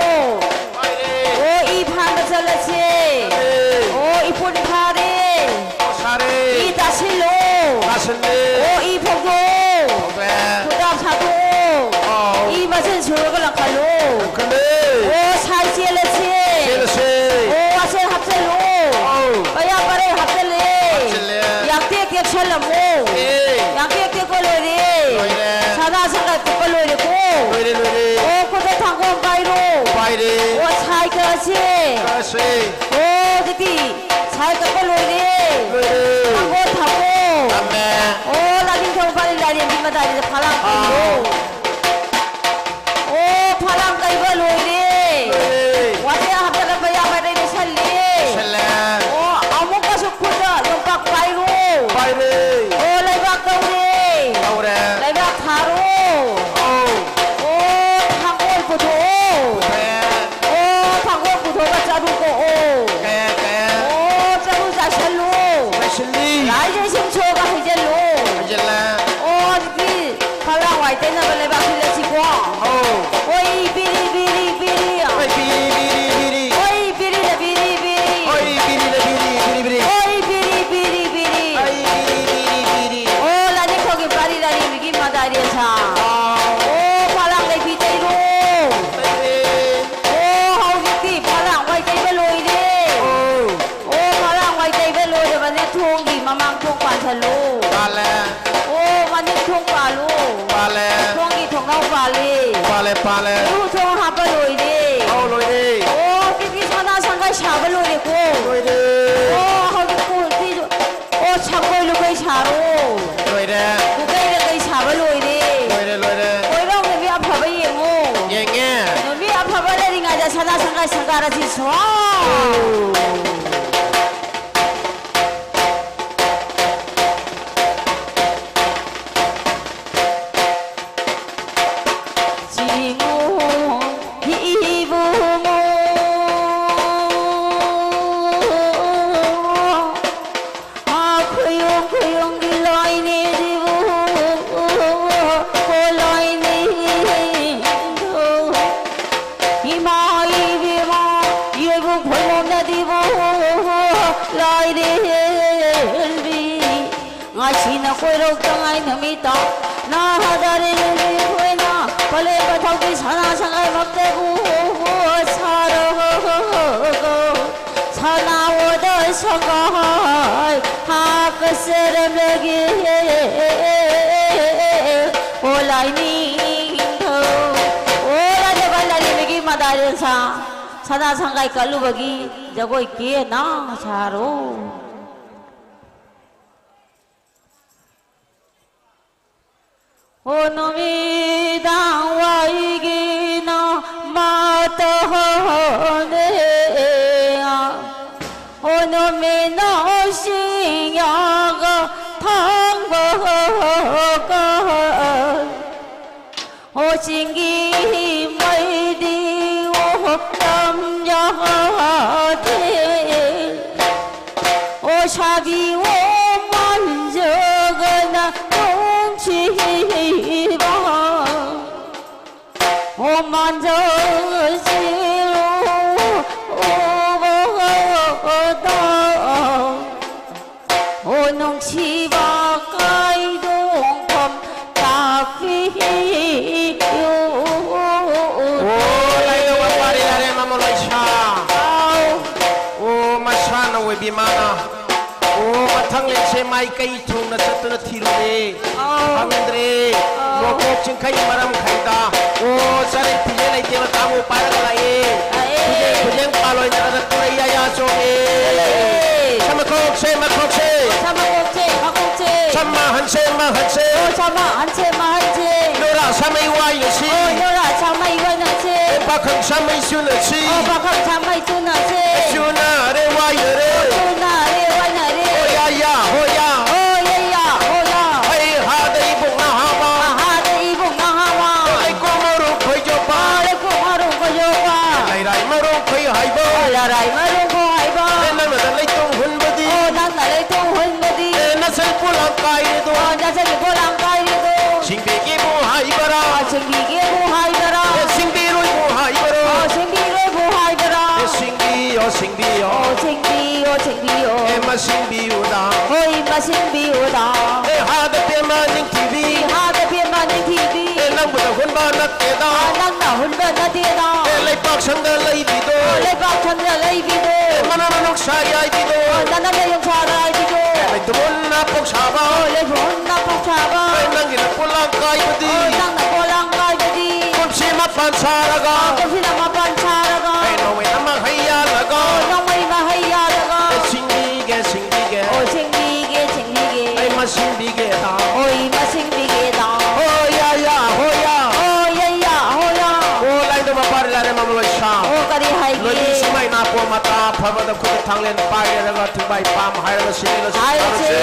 ꯄꯥꯏꯔꯦ꯫ ꯑꯣ, ꯏ ꯐꯥꯟꯕ ꯆꯠꯂꯁꯦ꯫ ꯆꯠꯂꯦ꯫ ꯑꯣ, ꯏꯄꯨꯟ ꯐꯥꯔꯦ꯫ ꯑꯣ, ꯁꯥꯔꯦ꯫ ꯏ ꯇꯥꯁꯤꯜꯂꯣ꯫ ꯇꯥꯁꯤꯜꯂꯦ꯫ ꯑꯣ, ꯏ ꯐꯧꯗꯣꯛꯑꯣ꯫ ꯐꯧꯗꯣꯛꯑꯦ꯫ ꯈꯨꯗꯥꯞ ꯁꯥꯗꯣꯛꯑꯣ꯫ ꯑꯥꯎ꯫ ꯏ ꯃꯆꯤꯟ ꯁꯨꯔꯒ ꯂꯪꯈꯠꯂꯣ꯫ ꯂꯪꯈꯠꯂꯦ꯫ ꯑꯣ, ꯁꯥꯏ ꯆꯦꯜꯂꯁꯦ꯫ ꯆꯦꯜꯂꯁꯦ꯫ ꯑꯣ, ꯋꯥꯁꯦ ꯍꯥꯞꯆꯜꯂꯣ꯫ ꯑꯥꯎ꯫ ꯄꯩꯌꯥ ꯄꯔꯩ ꯍꯥꯞꯆꯜꯂꯦ꯫ ꯍꯥꯞꯆꯜꯂꯦ꯫ ꯌꯥꯡꯇꯦꯛ ꯇꯦꯛꯁꯜꯂꯝꯃꯣ꯫ ꯑꯦ꯫ ꯌꯥꯡꯇꯦꯛ ꯇꯦꯛꯄ ꯂꯣꯏꯔꯦ꯫ ꯂꯣꯏꯔꯦ꯫ ꯁꯅꯥ ꯁꯪꯒꯥꯏ ꯀꯨꯞꯄ ꯂꯣꯏꯔꯦꯀꯣ꯫ ꯂꯣꯏꯔꯦ, ꯂꯣꯏꯔꯦ꯫ ꯑꯣ, ꯈꯨꯠꯇ ꯊꯥꯡꯒꯣꯟ ꯄꯥꯏꯔꯣ꯫ ꯄꯥꯏꯔꯦ꯫ ꯑꯣ, ꯁꯥꯏ ꯀꯛꯑꯁꯦ꯫ ꯀꯛꯑꯁꯦ꯫ ꯑꯣ, ꯑꯗꯨꯗꯤ ꯁꯥꯏ ꯀꯛꯄ ꯂꯣꯏꯔꯦ꯫ ꯂꯣꯏꯔꯦ꯫ ꯊꯥꯡꯒꯣꯟ ꯊꯝꯃꯣ꯫ ꯊꯝꯃꯦ꯫ ꯑꯣ, ꯂꯥꯏꯅꯤꯡꯊꯧ ꯄꯥꯜꯂꯤ ꯂꯥꯏꯔꯦꯝꯕꯤ ꯃꯗꯥꯏꯗ ꯐꯥꯂꯥꯡ ꯑꯥ꯫ ꯀꯩꯔꯣ꯫ ꯑꯣ, ꯐꯥꯂꯥꯡ ꯀꯩꯕ ꯂꯣꯏꯔꯦ꯫ ꯂꯣꯏꯔꯦ꯫ ꯋꯥꯇꯦ ꯍꯥꯞꯆꯜꯂꯕ ꯌꯥꯕ ꯂꯩꯁꯜꯂꯦ꯫ ꯂꯩꯁꯜꯂꯦ꯫ ꯑꯣ, ꯑꯃꯨꯛꯀꯁꯨ ꯈꯨꯠꯇ ꯌꯣꯝꯄꯥꯛ ꯄꯥꯏꯔꯣ꯫ ꯄꯥꯏꯔꯦ꯫ ꯑꯣ, ꯂꯩꯕꯥꯛ ꯇꯧꯔꯦ꯫ ꯇꯧꯔꯦ꯫ ꯂꯩꯕꯥꯛ ꯊꯥꯔꯣ꯫ ꯑꯧ꯫ ꯑꯣ, ꯊꯥꯡꯒꯣꯜ ꯄꯨꯊꯣꯛꯑꯣ꯫ ꯄꯨꯊꯣꯛꯑꯦ꯫ ꯑꯣ, ꯊꯥꯡꯒꯣꯜ ꯄꯨꯊꯣꯛꯑꯒ ꯆꯔꯨ ꯀꯣꯛꯑꯣ꯫ ꯀꯦ, ꯀꯦ꯫ ꯑꯣ, ꯆꯔꯨ ꯆꯥꯏꯁꯜꯂꯨ꯫ ꯆꯥꯏꯁꯤꯜꯂꯤ꯫ ꯂꯥꯏꯁꯦ ꯏꯁꯤꯡ ꯁꯣꯛꯑꯒ ꯍꯩꯖꯤꯜꯂꯨ꯫ ꯍꯩꯖꯤꯜꯂꯦ꯫ ꯑꯣ, ꯑꯗꯨꯗꯤ ꯐꯥꯂꯥꯡ ꯋꯥꯏ ꯇꯩꯅꯕ ꯂꯩꯕꯥꯛ ꯁꯤꯜꯂꯁꯤꯀꯣ꯫ ꯑꯧ꯫ ꯑꯣꯏ ꯕꯤꯔꯤ ꯕꯤꯔꯤ ꯕꯤꯔꯤ꯫ ꯑꯣꯏ ꯕꯤꯔꯤ ꯕꯤꯔꯤ ꯕꯤꯔꯤ꯫ ꯑꯣꯏ ꯕꯤꯔꯤꯅ ꯕꯤꯔꯤ ꯕꯤꯔꯤ꯫ ꯑꯣꯏ ꯕꯤꯔꯤꯅ ꯕꯤꯔꯤ ꯕꯤꯔꯤ ꯕꯤꯔꯤ꯫ ꯑꯣꯏ ꯕꯤꯔꯤ ꯕꯤꯔꯤ ꯕꯤꯔꯤ꯫ ꯑꯣꯏ ꯕꯤꯔꯤ ꯕꯤꯔꯤ ꯕꯤꯔꯤ꯫ ꯑꯣ, ꯂꯥꯏꯅꯤꯡꯊꯧꯒꯤ ꯄꯥꯔꯤ ꯂꯥꯏꯔꯦꯝꯕꯤꯒꯤ ꯃꯗꯥꯏꯔꯦꯟ ꯁꯥ꯫ ꯑꯥꯎ꯫ ꯑꯣ, ꯐꯥꯂꯥꯡ ꯂꯩꯕꯤ ꯇꯩꯔꯣ꯫ ꯇꯩꯔꯦ꯫ ꯑꯣ, ꯍꯧꯖꯤꯛꯇꯤ ꯐꯥꯂꯥꯡ ꯋꯥꯏ ꯇꯩꯕ ꯂꯣꯏꯔꯦ꯫ ꯑꯧ꯫ ꯑꯣ, ꯐꯥꯂꯥꯡ ꯋꯥꯏ ꯇꯩꯕ ꯂꯣꯏꯔꯕꯅꯦ, ꯊꯣꯡꯒꯤ ꯃꯃꯥꯡ ꯊꯣꯡ ꯄꯥꯟꯁꯜꯂꯨ꯫ ꯄꯥꯜꯂꯦ꯫ ꯑꯣ, ꯃꯅꯤꯡ ꯊꯣꯡ ꯄꯥꯜꯂꯨ꯫ ꯄꯥꯜꯂꯦ꯫ ꯊꯣꯡꯒꯤ ꯊꯣꯡꯅꯥꯎ ꯄꯥꯜꯂꯤ꯫ ꯄꯥꯜꯂꯦ, ꯄꯥꯜꯂꯦ꯫ ꯏꯔꯨ ꯊꯣꯡ ꯍꯥꯞꯄ ꯂꯣꯏꯔꯦ꯫ ꯑꯧ, ꯂꯣꯏꯔꯦ꯫ ꯑꯣ, ꯍꯧꯖꯤꯛꯇꯤ ꯁꯅꯥ ꯁꯪꯒꯥꯏ ꯁꯥꯕ ꯂꯣꯏꯔꯦꯀꯣ꯫ ꯂꯣꯏꯔꯦ꯫ ꯑꯣ, ꯍꯧꯖꯤꯛ ꯀꯣꯟꯁꯤ-, ꯑꯣ, ꯁꯪꯒꯣꯏ ꯂꯨꯀꯣꯏ ꯁꯥꯔꯣ꯫ ꯂꯣꯏꯔꯦ꯫ ꯂꯨꯀꯩ ꯂꯨꯀꯩ ꯁꯥꯕ ꯂꯣꯏꯔꯦ꯫ ꯂꯣꯏꯔꯦ, ꯂꯣꯏꯔꯦ꯫ ꯀꯣꯏꯔꯣ, ꯅꯨꯃꯤꯠ ꯑꯐꯕ ꯌꯦꯡꯉꯣ꯫ ꯌꯦꯡꯉꯦ꯫ ꯅꯨꯃꯤꯠ ꯑꯐꯕ ꯂꯩꯔꯤꯉꯩꯗ ꯁꯅꯥ ꯁꯪꯒꯥꯏ ꯁꯪꯒꯥꯔꯁꯤ ꯁ꯭ꯋꯥ꯫ ꯆꯤꯡꯉꯨ ꯏꯕꯨꯡꯉꯣ, ꯃꯥ ꯈꯨꯌꯣꯡ ꯈꯨꯌꯣꯡꯒꯤ ꯂꯥꯏꯅꯦ꯫ ꯉꯁꯤꯅ ꯀꯣꯏꯔꯣꯛꯇꯉꯥꯏ ꯅꯨꯃꯤꯠꯇ ꯅꯍꯥꯗꯔꯤꯅꯤ ꯍꯣꯏꯅ ꯄꯂꯦꯝꯕ ꯊꯧꯗꯤ ꯁꯅꯥ ꯁꯉꯥꯏ ꯃꯛꯇꯕꯨ ꯁꯥꯔꯣ꯫ ꯁꯅꯥ ꯑꯣꯗ ꯁꯉꯥꯏ ꯍꯥꯀꯁꯔꯝꯂꯒꯦ꯫ ꯑꯣ ꯂꯥꯏꯅꯤꯡ ꯊꯧ꯫ ꯑꯣ ꯂꯥꯏꯅꯤꯡ ꯊꯧ꯫ ꯃꯗꯥꯔꯦꯟꯁꯥ ꯁꯅꯥ ꯁꯪꯒꯥꯏ ꯀꯠꯂꯨꯕꯒꯤ ꯖꯒꯣꯏ ꯀꯦꯅ ꯁꯥꯔꯣ꯫ ꯑꯣ ꯅꯨꯃꯤꯗꯥꯡ ꯋꯥꯏꯒꯤꯅ ꯃꯇꯧꯅꯦ꯫ ꯑꯣ ꯅꯨꯃꯤꯠ ꯅꯨꯡꯁꯤꯌꯥꯒ ꯊꯥꯡꯕꯒ꯫ ꯑꯣ ꯆꯤꯡꯒꯤ ꯃꯩꯗꯤ ꯑꯣ ꯇꯝ ꯌꯥꯗꯦ꯫ ꯑꯣ ꯁꯥꯕꯤ ꯑꯣ ꯃꯟꯖꯒꯅ ꯅꯨꯡꯁꯤꯕ꯫ ꯑꯣ ꯃꯟꯖꯁꯤꯔꯣ ꯑꯣ ꯕꯣꯗ꯫ ꯑꯣ ꯅꯨꯡꯁꯤꯕ ꯀꯥꯏꯗꯣꯡꯐꯝ ꯇꯥꯛꯄꯤꯌꯨ꯫ ꯑꯣ ꯂꯥꯏꯅꯧ ꯃꯄꯥꯔꯤ ꯂꯥꯏꯔꯦꯝ ꯃꯃꯣ ꯂꯣꯏꯁꯥ꯫ ꯑꯥꯎ꯫ ꯑꯣ ꯃꯁꯥꯅ ꯑꯣꯏꯕꯤ ꯃꯥꯅ꯫ ꯑꯣ ꯃꯊꯪ ꯂꯦꯟꯁꯦ ꯃꯥꯏꯀꯩ ꯊꯨꯡꯅ ꯆꯠꯇꯨꯅ ꯊꯤꯔꯨꯔꯦ꯫ ꯑꯥꯎ꯫ ꯐꯪꯗ꯭ꯔꯦ꯫ ꯑꯥꯎ꯫ ꯅꯣꯡꯄꯣꯛ ꯆꯤꯡꯈꯩ ꯃꯔꯝ ꯈꯩꯗ꯫ ꯑꯣ ꯆꯔꯦꯡ ꯐꯤꯖꯦ ꯂꯩꯇꯦꯕ ꯇꯥꯃꯨ ꯄꯥꯏꯔꯒ ꯂꯥꯛꯑꯦ꯫ ꯂꯥꯛꯑꯦ꯫ ꯈꯨꯖꯦꯡ ꯈꯨꯖꯦꯡ ꯄꯥꯜꯂꯣꯏꯅ ꯑꯗ ꯇꯨꯔꯩ ꯌꯥꯌꯥ ꯆꯣꯡꯉꯦ꯫ ꯂꯥꯛꯑꯦ꯫ ꯁꯦ ꯃꯈꯣꯛꯁꯦ ꯃꯈꯣꯛꯁꯦ꯫ ꯁꯦ ꯃꯈꯣꯛꯁꯦ ꯃꯈꯣꯛꯁꯦ꯫ ꯁꯝ ꯃꯥꯍꯟꯁꯦ ꯃꯥꯍꯟꯁꯦ꯫ ꯑꯣ ꯁꯝ ꯃꯥꯍꯟꯁꯦ ꯃꯥꯍꯟꯁꯦ꯫ ꯅꯣꯔꯥ ꯁꯥꯃꯩ ꯋꯥꯏꯅꯁꯤ꯫ ꯑꯣ ꯅꯣꯔꯥ ꯁꯥꯃꯩ ꯋꯥꯏꯅꯁꯦ꯫ ꯑꯣ ꯄꯥꯈꯪ ꯁꯥꯃꯩ ꯆꯨꯅꯁꯤ꯫ ꯑꯣ ꯄꯥꯈꯪ ꯁꯥꯃꯩ ꯆꯨꯅꯁꯦ꯫ ꯆꯨꯅꯔꯦ ꯋꯥꯏꯅꯔꯦ꯫ ꯑꯣ ꯆꯨꯅꯔꯦ ꯋꯥꯏꯅꯔꯦ꯫ ꯑꯣ ꯌꯥ ꯌꯥ ꯍꯣ ꯌꯥ꯫ ꯑꯣ ꯌꯥ ꯌꯥ ꯍꯣ ꯌꯥ꯫ ꯍꯩ ꯍꯥꯗ ꯏꯕꯨꯡ ꯅꯍꯥꯕ꯫ ꯑꯍꯥꯗ ꯏꯕꯨꯡ ꯅꯍꯥꯕ꯫ ꯑꯣ ꯂꯩꯀꯣ ꯃꯔꯨ ꯈꯣꯏꯖꯣꯄ꯫ ꯑꯣ ꯂꯩꯀꯣ ꯃꯔꯨ ꯈꯣꯏꯖꯣꯄ꯫ ꯂꯩꯔꯥꯏ ꯃꯔꯨ ꯈꯣꯏ ꯍꯥꯏꯕ꯫ ꯑꯣ ꯂꯩꯔꯥꯏ ꯃꯔꯨ ꯈꯣꯏ ꯍꯥꯏꯕ꯫ ꯑꯦ ꯅꯪꯅ ꯂꯩꯇꯣꯡ ꯍꯨꯟꯕꯗꯤ꯫ ꯑꯣ ꯅꯪꯅ ꯂꯩꯇꯣꯡ ꯍꯨꯟꯕꯗꯤ꯫ ꯑꯦ ꯅꯁꯩ ꯄꯣꯂꯥꯡ ꯀꯥꯏꯔꯦꯗꯣ꯫ ꯑꯣ ꯅꯁꯩ ꯄꯣꯂꯥꯡ ꯀꯥꯏꯔꯦꯗꯣ꯫ ꯁꯤꯡꯕꯤꯒꯦꯕꯨ ꯍꯥꯏꯕꯔꯥ꯫ ꯑꯣ ꯁꯤꯡꯕꯤꯒꯦꯕꯨ ꯍꯥꯏꯕꯔꯥ꯫ ꯑꯦ ꯁꯤꯡꯕꯤꯔꯣꯏꯕꯨ ꯍꯥꯏꯕꯔꯥ꯫ ꯑꯣ ꯁꯤꯡꯕꯤꯔꯣꯏꯕꯨ ꯍꯥꯏꯕꯔꯥ꯫ ꯑꯦ ꯁꯤꯡꯕꯤꯌꯣ ꯁꯤꯡꯕꯤꯌꯣ꯫ ꯑꯣ ꯁꯤꯡꯕꯤꯌꯣ ꯁꯤꯡꯕꯤꯌꯣ꯫ ꯑꯦ ꯃꯁꯤꯡꯕꯤꯌꯨꯗ꯫ ꯍꯣꯏ ꯁꯤꯟꯕꯤꯌꯨꯗ꯫ ꯑꯦ, ꯍꯥꯗ ꯄꯦꯝꯃ ꯅꯤꯡꯊꯤꯕꯤ꯫ ꯍꯥꯗ ꯄꯦꯝꯃ ꯅꯤꯡꯊꯤꯕꯤ꯫ ꯑꯦ, ꯅꯪꯕꯨꯅ ꯍꯨꯟꯕ ꯅꯠꯇꯦꯗ꯫ ꯑ, ꯅꯪꯅ ꯍꯨꯟꯕ ꯅꯠꯇꯦꯗ꯫ ꯑꯦ, ꯂꯩꯄꯥꯛ ꯁꯪꯗ ꯂꯩꯕꯤꯗꯣ꯫ ꯑ, ꯂꯩꯄꯥꯛ ꯁꯪꯗ ꯂꯩꯕꯤꯗꯣ꯫ ꯑꯦ, ꯃꯅꯥ ꯃꯅꯨꯡ ꯁꯥ ꯌꯥꯏꯕꯤꯗꯣ꯫ ꯑ, ꯅꯅꯝ ꯅꯌꯨꯡ ꯁꯥ ꯌꯥꯏꯕꯤꯗꯣ꯫ ꯑꯦ, ꯂꯩꯇꯣꯟꯅ ꯄꯣꯛ ꯁꯥꯕ꯫ ꯑ, ꯂꯩꯇꯣꯟꯅ ꯄꯣꯛ ꯁꯥꯕ꯫ ꯑꯦ, ꯅꯪꯒꯤꯅ ꯄꯣꯂꯥꯡ ꯀꯥꯏꯕꯗꯤ꯫ ꯑ, ꯅꯪꯅ ꯄꯣꯂꯥꯡ ꯀꯥꯏꯕꯗꯤ꯫ ꯀꯨꯝꯁꯤ ꯃꯄꯥꯟ ꯁꯥꯔꯒ꯫ ꯑ, ꯀꯨꯝꯁꯤꯅ ꯃꯄꯥꯟ ꯁꯥꯔꯒ꯫ ꯑꯦ, ꯅꯣꯡꯃꯩ ꯑꯃ ꯍꯩ ꯌꯥꯜꯂꯒ꯫ ꯑ, ꯅꯣꯡꯃꯩ ꯑꯃ ꯍꯩ ꯌꯥꯜꯂꯒ꯫ ꯑꯦ, ꯁꯤꯡꯕꯤꯒꯦ, ꯁꯤꯡꯕꯤꯒꯦ꯫ ꯑꯣ, ꯁꯤꯡꯕꯤꯒꯦ, ꯁꯤꯡꯕꯤꯒꯦ꯫ ꯑꯩ ꯃꯁꯤꯡꯕꯤꯒꯦ ꯇꯥ꯫ ꯑꯣ, ꯏ ꯃꯁꯤꯡꯕꯤꯒꯦ ꯇꯥ꯫ ꯍꯣ ꯌꯥ ꯌꯥ, ꯍꯣ ꯌꯥ꯫ ꯑꯣ, ꯌꯥ ꯌꯥ, ꯍꯣ ꯌꯥ꯫ ꯑꯣ, ꯂꯥꯏꯗ ꯃꯄꯥꯔꯤ ꯂꯥꯏꯔꯦ ꯃꯃ ꯂꯣꯏꯁꯥ꯫ ꯑꯣ, ꯀꯔꯤ ꯍꯥꯏꯒꯦ? ꯂꯣꯏꯕꯤ ꯁꯤꯡꯃꯩ ꯅꯥꯄꯣ ꯃꯇꯥ ꯐꯕꯗ ꯈꯨꯠꯇ ꯊꯥꯡꯂꯦꯟ ꯄꯥꯏꯔꯒ ꯊꯤꯡꯕꯥꯏ ꯄꯥꯝ ꯍꯥꯏꯔꯒ ꯁꯤꯔꯒ ꯍꯥꯏꯔꯁꯦ꯫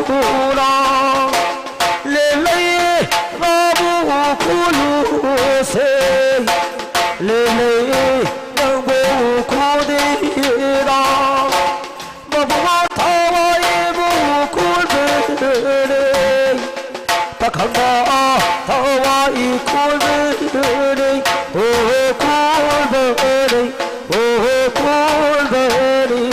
ꯇꯨꯅ ꯂꯦꯂꯩ ꯃꯥꯕꯨ ꯈꯨꯂꯨꯁꯦ, ꯂꯦꯂꯩ ꯅꯪꯕꯨ ꯈꯨꯗꯤꯔ, ꯃꯕꯨ ꯊꯋꯥꯏꯕꯨ ꯈꯨꯜꯕꯦꯔꯦ, ꯄꯥꯈꯪꯕ ꯊꯋꯥꯏ ꯈꯨꯜꯕꯦꯔꯦ, ꯑꯣ ꯈꯨꯜꯕꯦꯔꯦ, ꯑꯣ ꯈꯨꯜꯕꯦꯔꯦ꯫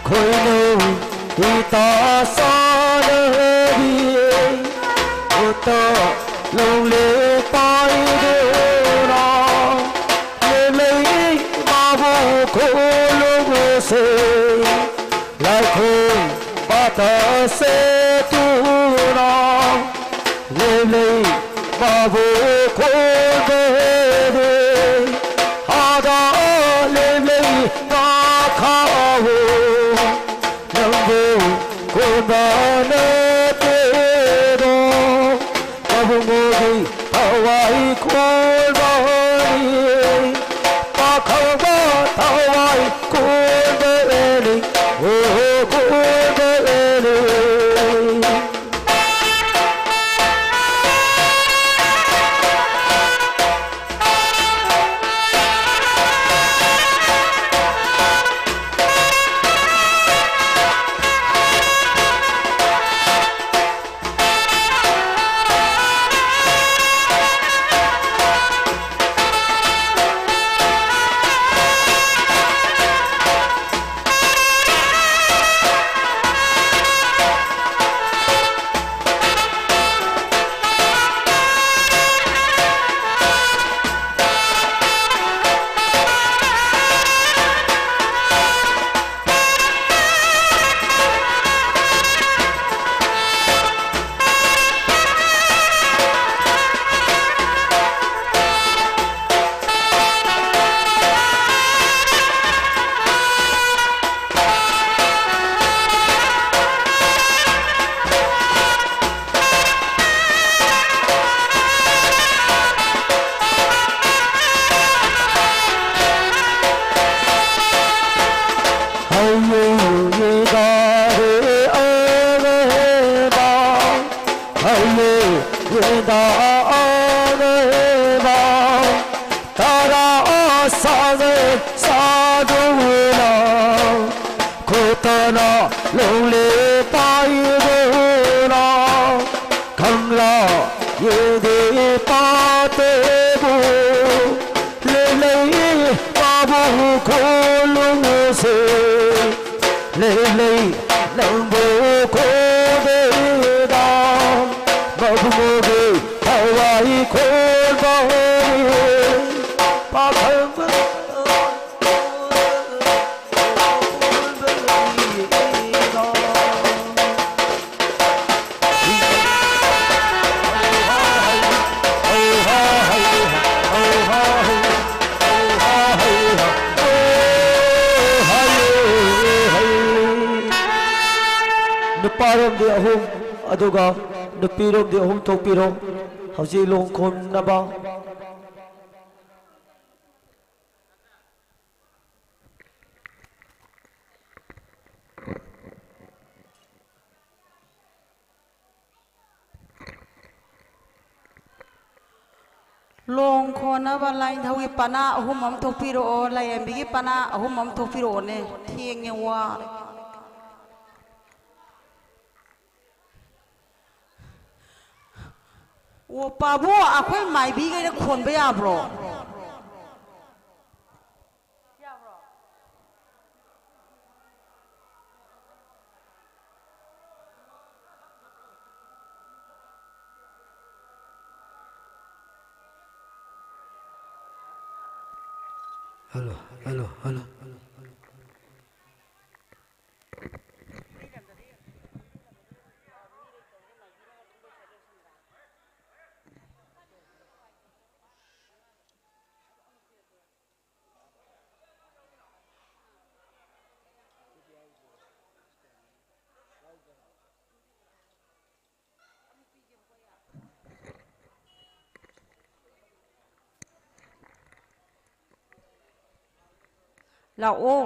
ꯈꯣꯏꯅꯧ ꯏꯇꯥ ꯁꯥꯅꯕꯤ, ꯎꯇ ꯂꯧꯂꯦ ꯄꯥꯏꯗꯨꯅ, ꯂꯦꯂꯩ ꯃꯥꯕꯨ ꯈꯨꯂꯨꯁꯦ, ꯂꯥꯏꯈꯨꯝ ꯄꯥꯇꯁꯦ ꯇꯨꯅ, ꯂꯦꯂꯩ ꯃꯥꯕꯨ ꯈꯨꯜꯕꯦꯔꯦ, ꯑꯥꯗ ꯂꯦꯂꯩ ꯉꯥꯈꯥꯎ, ꯅꯪꯕꯨ ꯈꯨꯜꯕ ꯅꯠꯇꯦꯗꯣ, ꯃꯕꯨꯡꯒꯤ ꯊꯋꯥꯏ ꯀꯣꯟꯕꯅꯤ, ꯄꯥꯈꯪꯕ ꯊꯋꯥꯏ ꯀꯣꯟꯕꯅꯤ, ꯑꯣ ꯀꯣꯟꯕꯅꯤ꯫ ꯈꯣꯠꯇꯅ ꯂꯣꯡꯂꯦ ꯄꯥꯏꯗꯨꯅ ꯀꯪꯂꯥ ꯌꯦꯡꯗꯦ ꯄꯥꯠꯇꯕꯨ ꯂꯩꯂꯩ ꯄꯥꯕꯨ ꯈꯣꯜꯂꯨꯁꯦ ꯂꯩꯂꯩ ꯅꯪꯕꯨ ꯈꯣꯗꯦꯗ ꯃꯕꯨꯡꯒꯤ ꯊꯋꯥꯏ ꯈꯣꯟꯕ ꯄꯥꯈꯪꯕ ꯅꯨꯄꯥꯔꯣꯝꯗꯤ ꯑꯍꯨꯝ, ꯑꯗꯨꯒ ꯅꯨꯄꯤꯔꯣꯝꯗꯤ ꯑꯍꯨꯝ ꯊꯣꯛꯄꯤꯔꯣ꯫ ꯍꯧꯖꯤꯛ ꯂꯣꯡ ꯈꯣꯟꯅꯕ꯫ ꯂꯣꯡ ꯈꯣꯟꯅꯕ ꯂꯥꯏꯅꯤꯡꯊꯧꯒꯤ ꯄꯅꯥ ꯑꯍꯨꯝ ꯑꯃ ꯊꯣꯛꯄꯤꯔꯛꯑꯣ, ꯂꯥꯏꯔꯦꯝꯕꯤꯒꯤ ꯄꯅꯥ ꯑꯍꯨꯝ ꯑꯃ ꯊꯣꯛꯄꯤꯔꯛꯑꯣꯅꯦ, ꯊꯦꯡꯉꯦ, ꯋꯥꯔꯦ꯫ ꯑꯣ, ꯄꯥꯕꯨꯡ, ꯑꯩꯈꯣꯏ ꯃꯥꯏꯕꯤꯈꯩꯅ ꯈꯣꯟꯕ ꯌꯥꯕ꯭ꯔꯣ? ꯍꯜꯂꯣ, ꯍꯜꯂꯣ, ꯍꯜꯂꯣ꯫ ꯂꯥꯛꯑꯣ꯫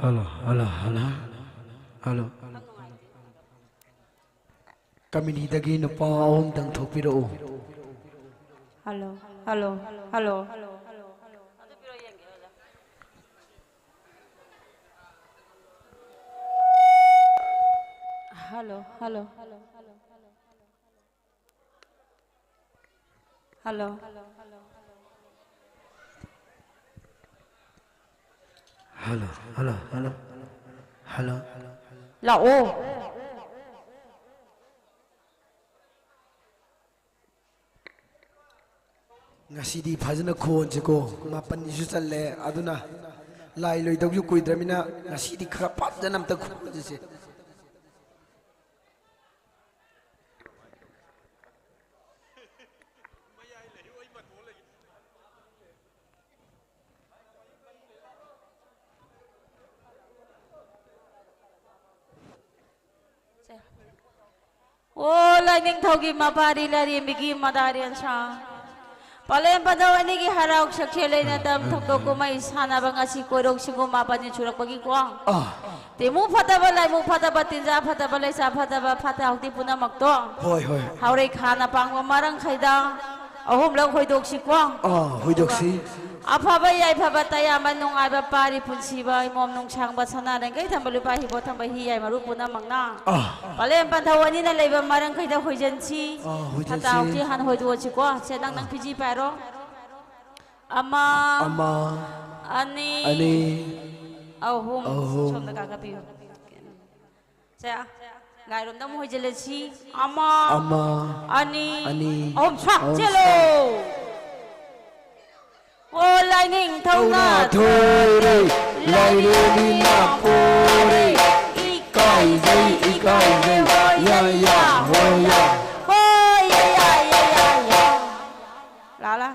ꯍꯜꯂꯣ, ꯍꯜꯂꯣ, ꯍꯜꯂꯣ, ꯍꯜꯂꯣ꯫ ꯀꯃꯤꯅꯤꯗꯒꯤ ꯅꯨꯄꯥ ꯑꯍꯨꯝꯗꯪ ꯊꯣꯛꯄꯤꯔꯛꯎ꯫ ꯍꯜꯂꯣ, hello, hello. Hello, hello, hello. Hello. Hello, hello, hello, hello. Hello, hello, hello, ꯍꯜꯂꯣ꯫ ꯂꯥꯛꯑꯣ꯫ ꯉꯁꯤꯗꯤ ꯐꯖꯅ ꯈꯣꯟꯁꯤꯀꯣ, ꯃꯥꯄꯟꯁꯤꯁꯨ ꯆꯜꯂꯦ, ꯑꯗꯨꯅ ꯂꯥꯏ ꯂꯣꯏꯗꯧꯁꯨ ꯀꯨꯏꯗ꯭ꯔꯃꯤꯅ ꯉꯁꯤꯗꯤ ꯈꯔ ꯐꯖꯅ ꯑꯝꯇ ꯈꯣꯟꯁꯤꯁꯦ꯫ ꯑꯣ, ꯂꯥꯏꯅꯤꯡꯊꯧꯒꯤ ꯃꯄꯥꯔꯤ, ꯂꯥꯏꯔꯦꯝꯕꯤꯒꯤ ꯃꯗꯥꯔꯦꯟꯁꯥ꯫ ꯄꯂꯦꯝ ꯄꯟꯊꯧ ꯑꯅꯤꯒꯤ ꯍꯔꯥꯎ ꯁꯛꯁꯦꯜ ꯂꯩꯅ ꯇꯝ ꯊꯧꯗꯣꯛ ꯀꯨꯝꯍꯩ ꯁꯥꯟꯅꯕ ꯉꯁꯤ ꯀꯣꯏꯔꯣꯛ ꯁꯤꯡꯒꯨꯝ ꯃꯥꯄꯟꯅꯤ ꯁꯨꯔꯛꯄꯒꯤꯀꯣ꯫ ꯑꯥ꯫ ꯇꯤꯃꯨ ꯐꯠꯇꯕ, ꯂꯥꯏꯃꯨ ꯐꯠꯇꯕ, ꯇꯤꯟꯖꯥ ꯐꯠꯇꯕ, ꯂꯩꯁꯥ ꯐꯠꯇꯕ, ꯐꯠꯇ ꯍꯥꯎꯗꯤ ꯄꯨꯝꯅꯃꯛꯇꯣ꯫ ꯍꯣꯏ, ꯍꯣꯏ꯫ ꯍꯥꯎꯔꯩ ꯈꯥꯅ ꯄꯥꯡꯕ ꯃꯔꯪꯈꯩꯗ ꯑꯍꯨꯝꯂꯛ ꯍꯣꯏꯗꯣꯛꯁꯤꯀꯣ꯫ ꯑꯥ, ꯍꯣꯏꯗꯣꯛꯁꯤ꯫ ꯑꯐꯕ ꯌꯥꯏꯐꯕ ꯇꯌꯥꯝꯕ ꯅꯨꯡꯉꯥꯏꯕ ꯄꯥꯔꯤ ꯄꯨꯟꯁꯤꯕ ꯏꯃꯣꯝ ꯅꯨꯡꯁꯥꯡꯕ ꯁꯅꯥ ꯂꯦꯡꯒꯩ ꯊꯝꯕ ꯂꯨꯄꯥ ꯍꯤꯕꯣ ꯊꯝꯕ ꯍꯤ ꯌꯥꯏ ꯃꯔꯨ ꯄꯨꯝꯅꯃꯛꯅ꯫ ꯑꯥ꯫ ꯄꯂꯦꯝ ꯄꯟꯊꯧ ꯑꯅꯤꯅ ꯂꯩꯕ ꯃꯔꯪꯈꯩꯗ ꯍꯣꯏꯖꯟꯁꯤ꯫ ꯑꯥ, ꯍꯣꯏꯖꯟꯁꯤ꯫ ꯐꯠꯇ ꯍꯥꯎꯊꯤ ꯍꯥꯟꯅ ꯍꯣꯏꯗꯣꯛꯑꯁꯤꯀꯣ꯫ ꯁꯦ, ꯅꯪ, ꯅꯪ ꯐꯤꯖꯤ ꯄꯥꯏꯔꯣ꯫ ꯑꯃ, ꯑꯃ, ꯑꯅꯤ, ꯑꯅꯤ, ꯑꯍꯨꯝ꯫ ꯑꯍꯨꯝ꯫ ꯁꯣꯝꯗ ꯀꯥꯈꯠꯄꯤꯌꯨ꯫ ꯁꯦ, ꯂꯥꯏꯔꯣꯝꯗ ꯑꯃꯨꯛ ꯍꯣꯏꯖꯤꯜꯂꯁꯤ꯫ ꯑꯃ, ꯑꯃ, ꯑꯅꯤ, ꯑꯅꯤ, ꯑꯍꯨꯝ, ꯁ꯭ꯋꯥ, ꯑꯍꯨꯝ, ꯆꯦꯜꯂꯣ꯫ ꯁ꯭ꯋꯥ꯫ ꯑꯣ, ꯂꯥꯏꯅꯤꯡꯊꯧꯅ ꯊꯣꯏꯔꯦ, ꯂꯥꯏꯔꯦꯝꯕꯤꯅ ꯄꯣꯔꯦ꯫ ꯏꯀꯥꯏꯖꯩ, ꯏꯀꯥꯏꯖꯩ, ꯌꯥ, ꯌꯥ, ꯍꯣ, ꯌꯥ꯫ ꯍꯣꯏ, ꯌꯥ, ꯌꯥ, ꯌꯥ, ꯌꯥ, ꯌꯥ꯫ ꯂꯥ, ꯂꯥ꯫